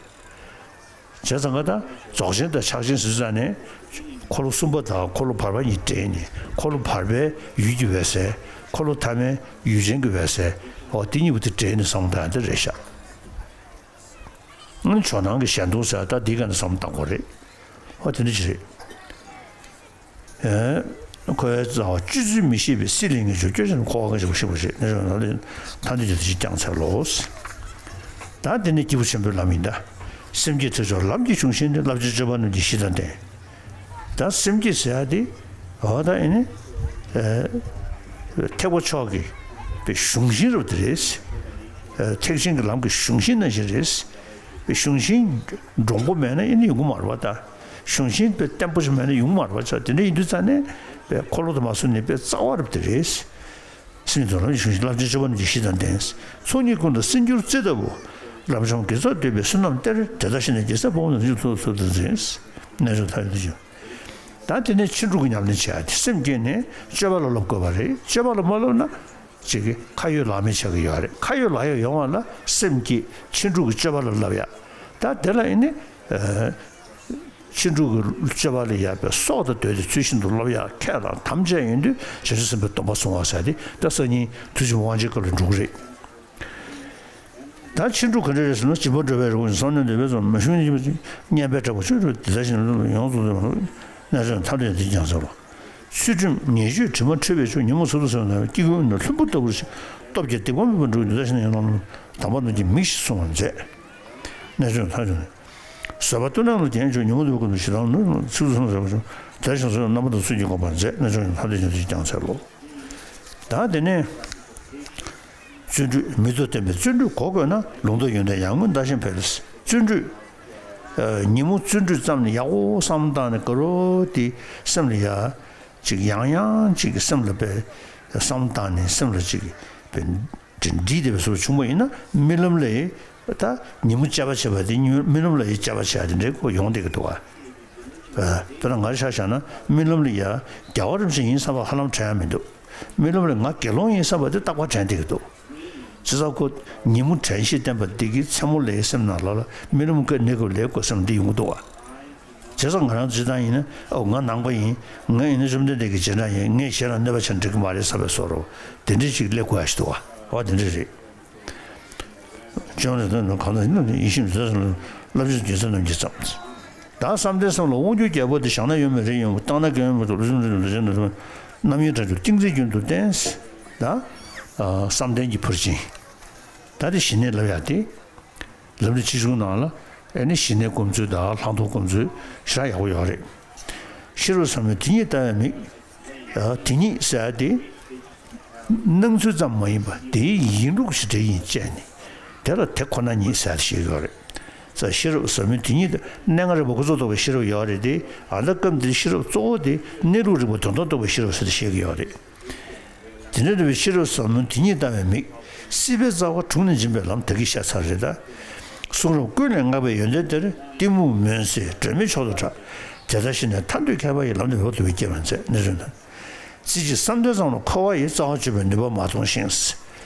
བྱས་ཙང་ཀ་ད་རྫོགས་ཆེན་དང་ཕྱག་ཆེན་ཟེར་ཙང་ནས། འཁོར་ལོ་གསུམ་པ་དང་འཁོར་ལོ་བར་པ་གཉིས་འདྲེས་ནས། འཁོར་ལོ་བར་པའི་ཡུལ་གྱི་འོད་གསལ། འཁོར་ལོ་ཐ་མའི་ཡུལ་ཅན་གྱི་འོད་གསལ། འོ་དེ་གཉིས་པོ་དེ་འདྲེས་ནས་བསམ་བཏང་དེ་རེད་ཤག་ཨང་། ཇོ་ནང་གི་ཞལ་འདོན་ཟེར་ད་འདི་ག་ནས་བསམ་བཏང་དགོས་རེད། འོ་དེ་འདྲ་ཅིག་རེད། ཨེ། འཁོར་བའི་རྩ་བ་གཅོད་ཚུལ་མི་ཤེས་པས་སྲིད་ལས་ངེས་འབྱུང་སྐྱོ་ཤས་ལྡན་པ་འཁོར་བ་གང་ཞིག་ཤེས་པར་བྱེད། ནས་ལ་ལས་ཐ་དད་ཀྱི་དེ་བཞིན་ཀྱང་འཚལ་ལོ། ད་དེ་ནས་སྐྱེས་བུ་ཆེན་པོའི་ལམ་ཡིན་ད། སེམས་བསྐྱེད་ཐེག་མཆོག་ལམ་གྱི་གཞུང་ཤིང་ནི། རླབས་ཆེན་སྤྱོད་པ་རྣམས་ཀྱི་གཞི་དང་ལྡན། ད་སེམས་བསྐྱེད་ཟེར་ཡ་དེ། འོ་ད་ཨེ་ནི། ཨེ། ཐེག་པ་མཆོག་གི་པའི་གཞུང་ཤིང་རབ་དེ་རེད། ཨེ། ཐེག་ཆེན་གྱི་ལམ་གྱི་གཞུང་ཤིང་ནང་བཞིན་རེད། པའི་གཞུང་ཤིང་འདྲོང་པོ་མེད་ན་ཨེ་ནི་ཡོང་གི་མ་རེད་པ་ད། གཞུང་ཤིང་དཔེ་བརྟན་པོ་ཞིག་མེད་ན་ཡོང་མ་རེད་པ་ཆ་དེ་འདྲ་ཡིན་དུས་ཙང་ནས་པའི་འཁོར་ལོ་དུ་མ་སོང་ནས་པའི་རྩ་བ་རབ་དེ་རེད། སེམས་དང་ལམ་གྱི་གཞུང་ཤིང་རླབས་ཆེན་སྤྱོད་པ་རྣམས་ཀྱི་གཞི་དང་ལྡན། ཚོགས་གཉིས་ཀུན་ལ་སེམས་སྒྱུར་རྩེ་ལྟ་བུ། རབ་འབྱམས་དགེ་ཚོགས་འདོད་པའི་བསོད་ནམས་གཏེར། དེ་ལྟར་ཤེས་ནས་དགེ་རྩ་སྤོང་བ་རྣམས་ཀྱི་ཐུགས་སུ་འཛིན། རྣལ་འབྱོར་ཐ་ཡོད་དུ་ཞུ། ད་དེ་ནས་ཕྱིན་དྲུག་གི་ཉམས་ལེན་བྱེད་ཡ་དེ་སེམས་བསྐྱེད་ནས་སྤྱོད་པ་ལ་སློབ་དགོས་པ་རེད། སྤྱོད་པ་ལ་མ་སློབ་ན། ཅིག་གི་ཁ་ཡོད་ལག་མེད་ཆགས་ཀྱི་ཡོད་རེད། ཁ་ཡོད་ལག་ཡོད་ཡོང་བ་ལ་སེམས་བསྐྱེད་ཕྱིན་དྲུག་གི་སྤྱོད་པ་ལ་བསླབ་ཡ། ད་དེ་ལ་ཨེ་ནི། ཨ། ཕྱིན་དྲུག་གི་སྤྱོད་པ་ལ་ཡ་པའི་སྲོག་དང་བསྡོས་ཏེ་ཚུལ་བཞིན་དུ་སློབ་ཡ་ཁས་དང་དམ་བཅས་ཡོང་དུས་བྱང་ཆུབ་སེམས་དཔའི་སྡོམ་པ་བཟུང་བ་ཟེར་ཏེ་ད་སང་ཉིན་ཐུགས་རྗེ་ཆེན་པོ་དབང་ཆེན་སྐབས་ལ་འགྲུབ་ཀྱི་རེད། ད་ཕྱིན་དྲུག་ག་འདྲ་རེད་ཟེར་ན། སྦྱིན་པ་འགྲོ་བའི་རེ་བ་ཡིན། བསམ་གཏན་འདོད་པའི་བསམ། མ་ཞུ་ན་སྦྱིན་པ་བསྙེན་པའི་དྲག་པོ་ཆོས་སྒྲུབ། དེ་ལྟར་ཞིག་ན་ཡོངས་སུ་རྫོགས་པ། རྣལ་འབྱོར་ཐམས་ཅད་དེ་ཀྱང་འཚལ་ལོ། ཚུལ་ཁྲིམས་ཉེས་སྤྱོད་དྲི་མ་འཁྲུལ་པའི་ཕྱོགས། ཉོན་མོངས་ཚོགས་དྲུག་སེལ་བ་ན། སྐྱེ་དགུའི་དབུས་ན་ལྷུན་པོ་ལྟ་བུར་ཤར། སྟོབས་ཀྱིས་སྡིག་པ་མེད་པར་འགྲོ་བའི། དེ་ལྟར་ཞིག་ན་ཡང་ལམ་དམ་པ་རྣམས་ཀྱི་མིག་བཞིན་བསྲུང་བར་མཛད། རྣལ་འབྱོར་ཐམས་ཅད་བཟོད་པ་ལྟར་སྣང་ལ་བརྒྱན་ཆོག་ཉོན་མོངས་དུ་ཀུན་ཏུ་ཞི་དང་ནུས། ཚིག་གསུམ་ཟབ་པ་ཆོས། དེ་བཞིན་གསུང་རྣམ་པ་དང་ཚུལ་གྱིས་འགོག་པར་མཛད། རྣལ་འབྱོར་ཐམས་ཅད་ཀྱང་དེ་ཀྱང་འཚལ་ལོ། ད་དེ་ནས་བརྩོན་འགྲུས་མི་ལྡོག་བསྟན་པའི་བརྩོན་འགྲུས་གོ་དགོས་ན། ལུང་དང་ཡོན་ཏན་ཡར་ངོའི་མདའ་བཞིན་འཕེལ། བརྩོན་འགྲུས། ཨ། ཉིན་མོ་བརྩོན་འགྲུས་བརྩམས་ནས་ཡག་པོ་བསམ་བཏང་ནས་དགའ་རོགས་དེ་སེམས་ལ་ཡ། ཅིག་ཡང་ཡང་ཅིག་སེམས་ལ་དཔེ་བསམ་བཏང་ནས་སེམས་ལ་ཅིག་དཔེ་འདྲིས་བསྡད་པའི་བཟོ་བྱུང་བ་ཡིན་ན། རྨི་ལམ་ལ་ཡི་ད་ཉིན་མོ་དཔྱད་པ་བྱེད་པ་དེ་རྨི་ལམ་ལ་ཡི་དཔྱད་པ་བྱེད་ཡ་དེ་འདྲའི་སྐོར་ཡོང་བསྡད་ཀྱི་འདུག་ག་ཨ། དཔེར་ན་ང་ཆ་བཞག་ན་རྨི་ལམ་ལ་ཡ་རྒྱལ་བ་རིན་པོ་ཆེ་ཡིན་བསམ་པ་ཧ་ལམ་དྲན་ཡ་མི་འདུག་རྨི་ལམ་ལ་ང་དགེ་སློང་ཡིན་བསམ་པ་དེ་རྟག་པར་དྲན་བསྡད་ཀྱི་འདུག་བྱས་ཙང་ཁོ་ཉིན་མོ་དྲན་ཤེས་བསྟེན་པ་འདི་གིས་མཚན་མོ་ལ་སེམས་ནང་ལ་ལ་རྨི་ལམ་ཀུན་གནས་སྐབས་ལས་དགོས་སེམས་འདི་ཡོང་གི་འདུག་བ། བྱས་ཙང་ང་རང་སྤྱིར་བཏང་ཡིན་ན། ཨོ། ང་ནང་པ་ཡིན། ང་ཡིན་ན་བཅོམ་ལྡན་འདས་ཀྱི་རྗེས་འབྲང་ཡིན། ངས་གཞན་ལ་གནོད་པ་བྱས་ན་འགྲིག་གི་མ་རེད་བསམ་པའི་བཟོ་འདྲ་དེ་འདྲ་ཅིག་སླེབས་དགོས་ཡ་ཞིག་འདུག་བ། འོ་དེ་འདྲ་རེད། བཅོམ་ལྡན་འདས་གང་དང་ཡིན་ན་ཡེ་ཤེས་མི་འདུག་ཟེར་ན། བསླབ་བྱའི་དགེ་རྩ་རྣམས་ཀྱིས་བརྩམས། ད་བསམ་གཏན་གསུམ་ལ་དབང་སྒྱུར་རྒྱལ་པོ་དེ། བཞག་ན་གཡོ་མེད་རིག་ཡངས་པ། བཏང་ན་གང་ཡང་མི་རྟོག་ལུས་སེམས་ཀྱི་ལུས་ཅན་དང་། རྣམ་གཡེང་བྲལ་འབྱུང་ཏིང་འཛིན་རྒྱུན་དུ་བརྟེན། ད་བསམ་གཏན་གྱི་ཕར་ཕྱིན། ད་དེ་ཞི་གནས་ལབ་ཡ་དེ། ལམ་རིམ་ཆེ་ཆུང་ནང་ལ་ཨེ་ནི་ཞི་གནས་སྒོམ་ཚུལ་དང་ལྷག་མཐོང་སྒོམ་ཚུལ་ཞེ་དྲག་ཡག་པོ་ཡོད་རེད། ཤེས་རབ་ཟབ་མོའི་དེ་ཉིད་ལྟ་བའི་མིག་ཨ། དེ་ཉིད་ཟེར་ཡ་དེ། སྣང་ཚུལ་ཙམ་མ་ཡིན་པར་དེའི་ཡིན་ལུགས་ཤིག་འདྲ་ཡིན་དཔྱད་ནས། དེ་ལ་དེ་ཁོ་ན་ཉིད་ཟེར་ཡ་དེ་བཤད་ཀྱི་ཡོད་རེད། ས། ཤེས་རབ་ཟབ་མོའི་དེ་ཉིད་དེ་གནས་ལྔ་རིག་པ་ཀུན་རྫོབ་རྟོགས་པའི་ཤེས་རབ་ཡོད་རེད་དེ། ཨ། ད་སྐབས་འདིར་ཤེས་རབ་གཙོ་བོ་དེ་གནས་ལུགས་རིག་པ་དོན་དམ་རྟོགས་པའི་ཤེས་རབ་ཟེར་ཏེ་བཤད་ཀྱི་ཡོད་རེད། དེ་འདྲ་རེད་པས། ཤེས་རབ་ཟབ་མོ་དེ་ཉིད་ལྟ་བའི་མིག་སྲིད་པའི་རྩ་བ་དྲུངས་ནས་འབྱིན་པའི་ལམ་ད་གིན་བཤད་ཚར་རེད་ད། གསུང་རབ་ཀུན་ལས་བསྔགས་པའི་ཡོན་ཏན་དེར། གཏི་མུག་མུན་སེལ་སྒྲོན་མེའི་མཆོག་ཏུ་གྲགས། དེ་ལྟར་ཤེས་ནས་ཐར་འདོད་མཁས་པ་ཡི། ལམ་འདི་འོག་ཏུ་སྐྱེས་པར་མཛད། གནས་ཚུལ་དང་། རྩེ་གཅིག་བསམ་གཏན་ཙམ་ལ་འཁོར་བ་ཡི། རྩ་བ་གཅོད་པའི་ནུས་པ་མ་མཐོང་ཞིང་།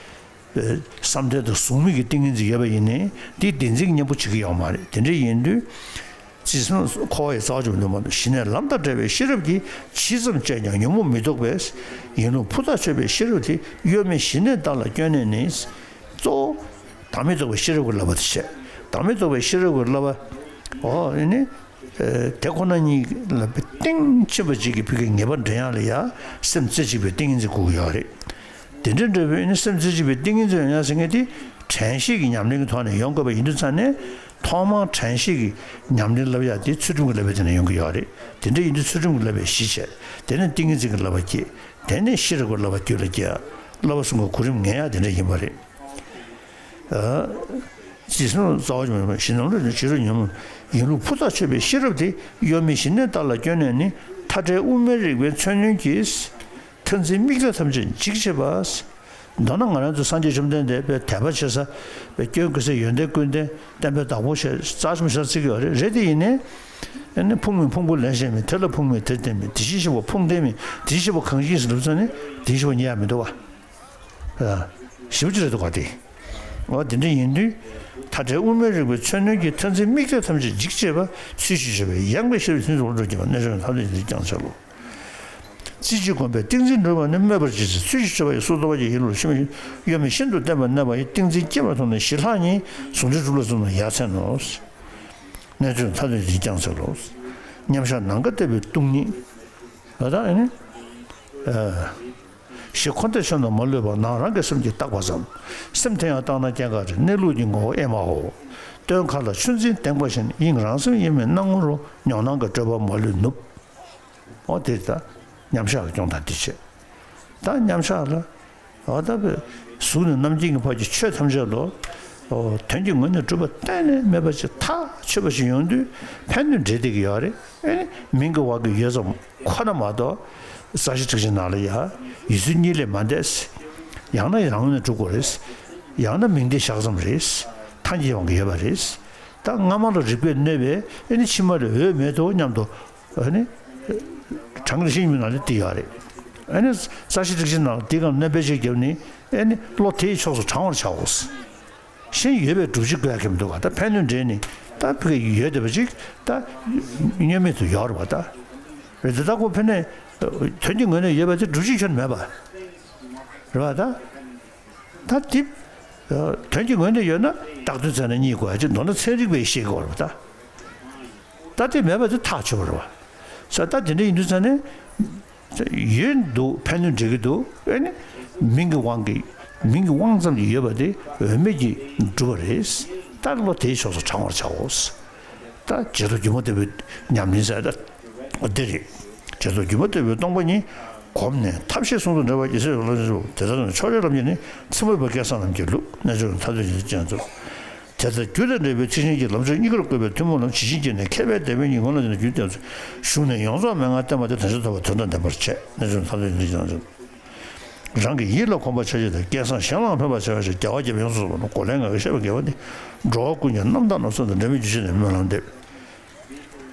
བསམ་གཏན་དང་གཟུགས་མེད་ཀྱི་ཏིང་ངེ་འཛིན་ཡོད་པ་ཡིན་ནའི་འདིས་བདེན་འཛིན་གྱི་གཉེན་པོ་བྱེད་ཀྱི་ཡོད་མ་རེད། དེ་འདྲ་ཡིན་དུས། རྩིས་སུ་འཁོར་བ་ཡི་རྩ་བ་གཅོད་པའི་ནུས་པ་མ་མཐོང་། ཞི་གནས་ལམ་དང་བྲལ་བའི་ཤེས་རབ་ཀྱིས། ཇི་ཙམ་སྤྱད་ཀྱང་ཉོན་མོངས་མི་ལྡོག་པས། ཡིན་ལུགས་ཕུ་ཐག་ཆོད་པའི་ཤེས་རབ་དེ། གཡོ་མེད་ཞི་གནས་ལྟ་ལ་བསྐྱོན་ནས་ནི། གཙོ་བོ་བདག་མེད་རྟོགས་པའི་ཤེས་རབ་ཀྱི་བསླབ་པ་དེ་བྱས། བདག་མེད་རྟོགས་པའི་ཤེས་རབ་ཀྱི་བསླབ་པ། འོ་ཨེ་ནི། དེ་ཁོ་ན་ཉིད་ལ་གཏིང་ཆེན་པོ་ཅིག་གིས་ཕ་གིའི་ངེས་པ་འདྲེན་ཡག་ལ་ཡ་སེམས་རྩེ་གཅིག་པའི་ཏིང་ངེ་འཛིན་དགོས་ཀྱི་ཡོད་རེད། དེ་འདྲ་འདྲ་བོའི་ནི་སེམས་རྩེ་གཅིག་པའི་ཏིང་ངེ་འཛིན་ཡོང་ཡག་ཟེར་མཁན་དེ་དྲན་ཤེས་ཀྱི་ཉམས་ལེན་གྱི་ཐོག་ནས་ཡོང་དགོས་པ་ཡིན་དུས་ཙང་ནས། ཐོག་མར་དྲན་ཤེས་ཀྱི་ཉམས་ལེན་བསླབ་ཡག་དེ་ཚུལ་ཁྲིམས་ཀྱི་བསླབ་པའི་སྟེང་ནས་ཡོང་གི་ཡོད་རེད། དེ་འདྲ་ཡིན་དུས་ཚུལ་ཁྲིམས་ཀྱི་བསླབ་པའི་གཞི་བྱས། དེ་ནས་ཏིང་ངེ་འཛིན་གྱི་བསླབ་པ་སྐྱེས། དེ་ནས་ཤེས་རབ་ཀྱི་བསླབ་པ་རྒྱུད་ལ་སྐྱེ་ཡག་བསླབ་པ་གསུམ་གྱི་གོ་རིམ་ངེས་ཡག་དེ་འདྲ་ཡིན་པ་རེད། རྩིས་སུ་རྩ་བ་གཅོད་པའི་ནུས་པ་མ་མཐོང་ཞིང་། ལམ་དུ་བྲལ་བའི་ཤེས་རབ་ཀྱིས། ཡིན་ལུགས་ཕུ་ཐག་ཆོད་པའི་ཤེས་རབ་དེ། གཡོ་མེད་ཞི་གནས་ལྟ་ལ་བསྐྱོན་ནས་ནི། མཐའ་བྲལ་དབུ་མའི་རིག་པའི་མཚོན་རྣོན་གྱིས། མཐར་འཛིན་དམིགས་གཏད་ཐམས་ཅད་འཇིག་བྱེད་པ། མདོར་ན་ང་རང་ཚོ་སངས་རྒྱས་བཅོམ་ལྡན་འདས་དཔེ་དད་པ་བྱེད་ས། དཔེ་སྐྱོན་ཀུན་ཟད་ཡོན་ཏན་ཀུན་ལྡན་བསྟན་པའི་བདག་པོ་ཞེས་རྩ་ཆེན་པོ་ཞིག་བརྩི་གི་ཡོད་རེད། རེད་དེ་ཡིན་ནའི། ཨ་ནི་ཕུང་མིན་ཕུང་པོ་ལེན་ཤེས་མིན། དེ་ལ་ཕུང་མིན་དེར་བརྟེན་མིན། དེ་བཞིན་གཤེགས་པ་ཕུང་ལྡན་མིན། དེ་བཞིན་གཤེགས་པ་གང་ཞིག་ཡིན་ཟེར་ལབ་ཙང་ནི་དེ་བཞིན་གཤེགས་པ་རྙེད་ཡག་མི་འདུག་བ། ཞེ་པོ་ཅིག་རེད་འདུག་ག་དེ། འོ་དེ་འདྲ་ཡིན་དུས། མཐའ་བྲལ་དབུ་མའི་རིག་པའི་མཚོན་རྣོན་གྱིས། མཐར་འཛིན་དམིགས་གཏད་ཐམས་ཅད་འཇིག་བྱེད་པ། ཚུལ་བཞིན་སྤྱོད་པས་ཡངས་པའི་ཤེས་རབ་ཀྱིས། ཕྱིན་ཅི་ལོག་འགྲོ་བསྐྱེད་པ། རྣལ་འབྱོར་མཐར་ཐུག་ཡོངས་སུ་བསྐྱང་བྱ་ལོ། རྩེ་གཅིག་བསྒོམས་པས་ཏིང་འཛིན་གྲུབ་པ་ནི། སྨོད་པར་བྱེད་ཚེ་ཚུལ་བཞིན་སྤྱོད་པ་ཡིས། སོ་སོར་རྟོག་པ་ཡིས་ཡིད་བློ་ལ་ཞེན་པ་ཡིན། གཡོ་མེད་ཤིན་ཏུ་བརྟན་པར་གནས་པ་ཡིས། ཏིང་འཛིན་སྐྱེ་བར་མཐོང་ནས་ཞི་ལྷག་ཉིད། ཟུང་འབྲེལ་གྲུབ་ལ་བརྩོན་ན་ཡ་མཚན་ནོ། རྣལ་འབྱོར་མཐར་ཐུག་ཡོངས་སུ་བསྐྱང་བྱ་ལོ། མཉམ་བཞག་ནམ་མཁའ་ལྟ་བུའི་སྟོང་ཉིད། ད་ཨ་ནི། ཞེས་འཁོར་འདས་ཕྱོགས་རྣམས་མ་ལུས་པ། ནང་རང་གི་སེམས་ཀྱིས་བརྟགས་པ་ཙམ། སེམས་དེ་ཡང་བརྟགས་ན་སྐྱེ་འགག་བྲལ། གནས་ལུགས་ཀྱི་ངོ་བོ་ཨེ་མའོ། སྟོན་མཁའ་ལ་ཆུ་འཛིན་དེངས་པ་བཞིན། དབྱིངས་རང་སེམས་དབྱེར་མེད་སྣང་ངོ་རུ། མྱོང་སྣང་གི་སྤྲོས་པ་མ་ལུས་ནུབ། འོ་དེ་ད་མཉམ་བཞག་གི་སྐྱོང་སྟངས་དེ་བྱས། ད་མཉམ་བཞག་ལ། འོ་ད་བས་གཟུགས་ནས་རྣམ་མཁྱེན་གྱི་བར་གྱི་ཆོས་ཐམས་ཅད་ལ། འོ་དོན་གྱི་ངོས་ནས་གྲུབ་པ་གཏན་ནས་མེད་པ་ཅིག་ཐག་ཆོད་པ་ཞིག་ཡོང་དུས་ཕན་གནོད་འབྲེལ་བསྡད་ཀྱི་ཡོད་རེད། ཨེ་ནི་མིང་གི་དབང་གིས་ཡོད་ཙམ་ཁོ་ན་མ་གཏོགས། རྩ་ཤེ་ཊཱིཀ་ཆེན་ནང་ལ་ཡ། ཡུལ་ཚུལ་གཉིས་ལས་མ་འདས། ཡང་ན་རང་ངོས་ནས་གྲུབ་དགོས་རེད། ཡང་ན་མིང་དེ་བཞག་ཙམ་རེད། ཐལ་འགྱུར་དབང་གིས་ཡོད་པ་རེད། ད་སྔ་མ་ལ་རིགས་པས་གནོད་པས་ཨེ་ནི་ཕྱི་མ་ལ་འོས་མེད་དོ་སྙམ་དུ། ཨེ་ནི། གྲངས་ཀྱི་ཤེས་ཉམས་ནང་ལ་དེ་ཡོད་རེད། ཨེ་ནི་རྩ་ཤེ་ཊཱིཀ་ཆེན་ནང་ལ་དེ་གང་གནོད་པའི་ཆེད་བརྒྱབ་ནས་ཨེ་ནི་བློ་དེའི་ཕྱོགས་སུ་དྲང་བར་བྱའོ། གཞན་ཡོད་པའི་སྒྲུབ་བྱེད་དགོས་ཡ་གང་ཡང་མི་འདུག་ག་ད་ཕན་གནོད་འབྲེལ་ནི་ད་ཕ་གི་ཡོད་བསྡད་པ་ཅིག་ད་བསྙོན་མེད་དུ་ཡོད་རེད་བ་ད། རེད་དེ་ད་ཁོ་ཕན་ནས་དོན་གྱི་ངོས་ནས་ཡོད་པ་དེ་སྒྲུབ་བྱེད་ཁྱོན་མེད་པ་རེད་བ་ད། ད་དེ་དོན་གྱི་ངོས་ནས་ཡོད་ན་བཏགས་དོན་བཙལ་ན་རྙེད་དགོས་ཡ་ཅིག་མདོར་ན་ཚན་རིག་པས་ཤེས་དགོས་རེད་བ་ད། ད་དེ་མེད་པ་དེ་ཐག་ཆོད་པ་རེད་བ། ས་ད་དེ་འདྲ་ཡིན་དུས་ཙང་ནས། ཡོད་འདུག་ཕན་གནོད་འབྲེལ་གྱི་འདུག་ཨེ་ནི། མིང་གི་དབང་གིས། མིང་གི་དབང་ཙམ་གྱིས་ཡོད་པ་དེ་འོས་མེད་ཀྱིས་གྲུབ་པ་རེད། ད་བློ་དེའི་ཕྱོགས་སུ་དྲང་བར་བྱའོ། ད་བྱེ་བྲག་སྒྱུ་མ་ལྟ་བུའི་ཉམས་ལེན་ཟེར་ད། འོ་དེ་རེད། བྱེ་བྲག་སྒྱུ་མ་ལྟ་བུའི་སྟོང་པ་ཉིད། གོམས་ནས་ཐབས་ཤེས་ཟུང་དུ་འབྲེལ་བར་བགྱི། ཟེར་བའི་ལམ་ཞུགས་དེ་ལྟར་ན་ཕྱོགས་རིས་ལམ་གྱི་ནི། ཚིམ་པ་སྐལ་བཟང་རྣམས་ཀྱི་ལུགས། རྣལ་འབྱོར་མཐར་ཐུག་ཡོངས་སུ་བསྐྱང་བྱ་ལོ། དེ་ལྟར་རྒྱུ་དང་འབྲས་བུའི་ཚིག་ཆེན་གྱིས། ལམ་སྲོལ་གཉིས་ཀར་བཀོད་པའི་ཐུན་མོང་ལམ། ཇི་བཞིན་བསྐྱེད་ནས་མཁས་པའི་དེད་དཔོན་གྱིས། ངོས་ལ་འདི་ནི་རྒྱུན་བསྟན་ཚུལ། ཞུགས་ནས་ཡོངས་རྫོགས་མན་ངག་བསྟན་པ་དེ། དོན་ཆེན་ཐོབ་པར་དོན་དམ་བདེན་པར་བྱེད། རྣལ་འབྱོར་མཐར་ཐུག་ཡོངས་སུ་བསྐྱང་བྱ། རང་གི་ཡིད་ལ་གོམས་པ་ཆ་བཞག་དང་། སྐལ་བཟང་གཞན་ལའང་ཕན་པར་བྱ་བའི་ཕྱིར། རྒྱལ་བ་དགྱེས་པ་ཡོངས་སུ་རྫོགས་པ་ནི། གོ་ལའི་ངང་གིས་བཤད་པ་དགེ་བ་འདི། འགྲོ་བ་ཀུན་གྱི་རྣམ་དག་རྣམ་གསུམ་དུ། འབྲལ་མེད་རྒྱུད་ཆེན་ནས་སྨོན་ལམ་འདེབས།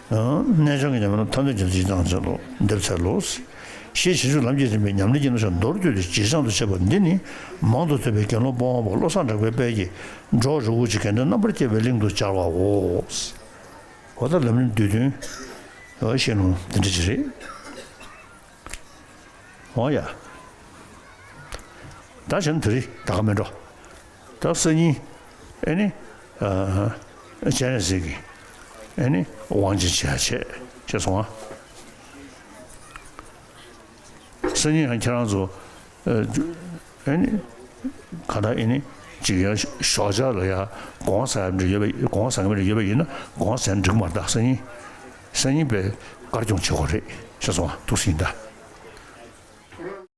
རྣལ་འབྱོར་གྱི་ཉམས་ལེན་ཐམས་ཅད་ཀྱི་སྤྱི་དང་ཆེན་པོ་འདེབས་འཚལ་ལོ། ཞེས་བྱང་ཆུབ་ལམ་གྱིས་ཟིན་པའི་ཉམས་ལེན་གྱི་རྣམ་གཞག་མདོར་བསྡུས་ཏེ་ཇི་བཞིན་དུ་བྱེད་པ་འདི་ནི། མང་དུ་ཐོས་པའི་དགེ་སློང་སྤོང་བ་པོ་བློ་བཟང་གྲགས་པའི་དཔལ་གྱིས། འགྲོ་བ་རིགས་དྲུག་གི་དགེ་འདུན་རྣམ་པར་དཔྱད་པའི་གླིང་དུ་སྦྱར་བའོ། འོ་ད་ལམ་རིམ་བསྡུས་དོན། འོ་ཤེས་ལུང་འདི་འདྲ་ཅིག་རེད། འོ་ཡ། ད་གཞན་དེ་རིང་ད་ག་མེད་འགྲོ། ད་སང་ཉིན། ཨེ་ནི། ཨ། སྤྱན་རས་གཟིགས་ཀྱི། ཨེ་ནི། དབང་ཆེན་བྱེད་ཡ་བྱས། བྱས་སོང་ཨ། སང་ཉིན་ཡང་ཁྱེད་རང་ཚོ། ཨ། ཨེ་ནི། ག་ད་ཨེ་ནི། ཅིག་ཡ་ཞོགས་ཇ་ལ་ཡ་དགོང་ཟ་ཡ་འདྲ་ཡོད་པ། དགོང་ཟ་ཡ་འདྲ་ཡོད་པ་ཡིན་ན་དགོང་ཟ་ཡ་འགྲིག་མ་རེད། ད་སང་ཉིན། སང་ཉིན་པའི་དཀར་སྐྱོང་བྱེད་དགོས་རེད། བྱས་སོང་ཨ། ཐུགས་སྲིད་ད།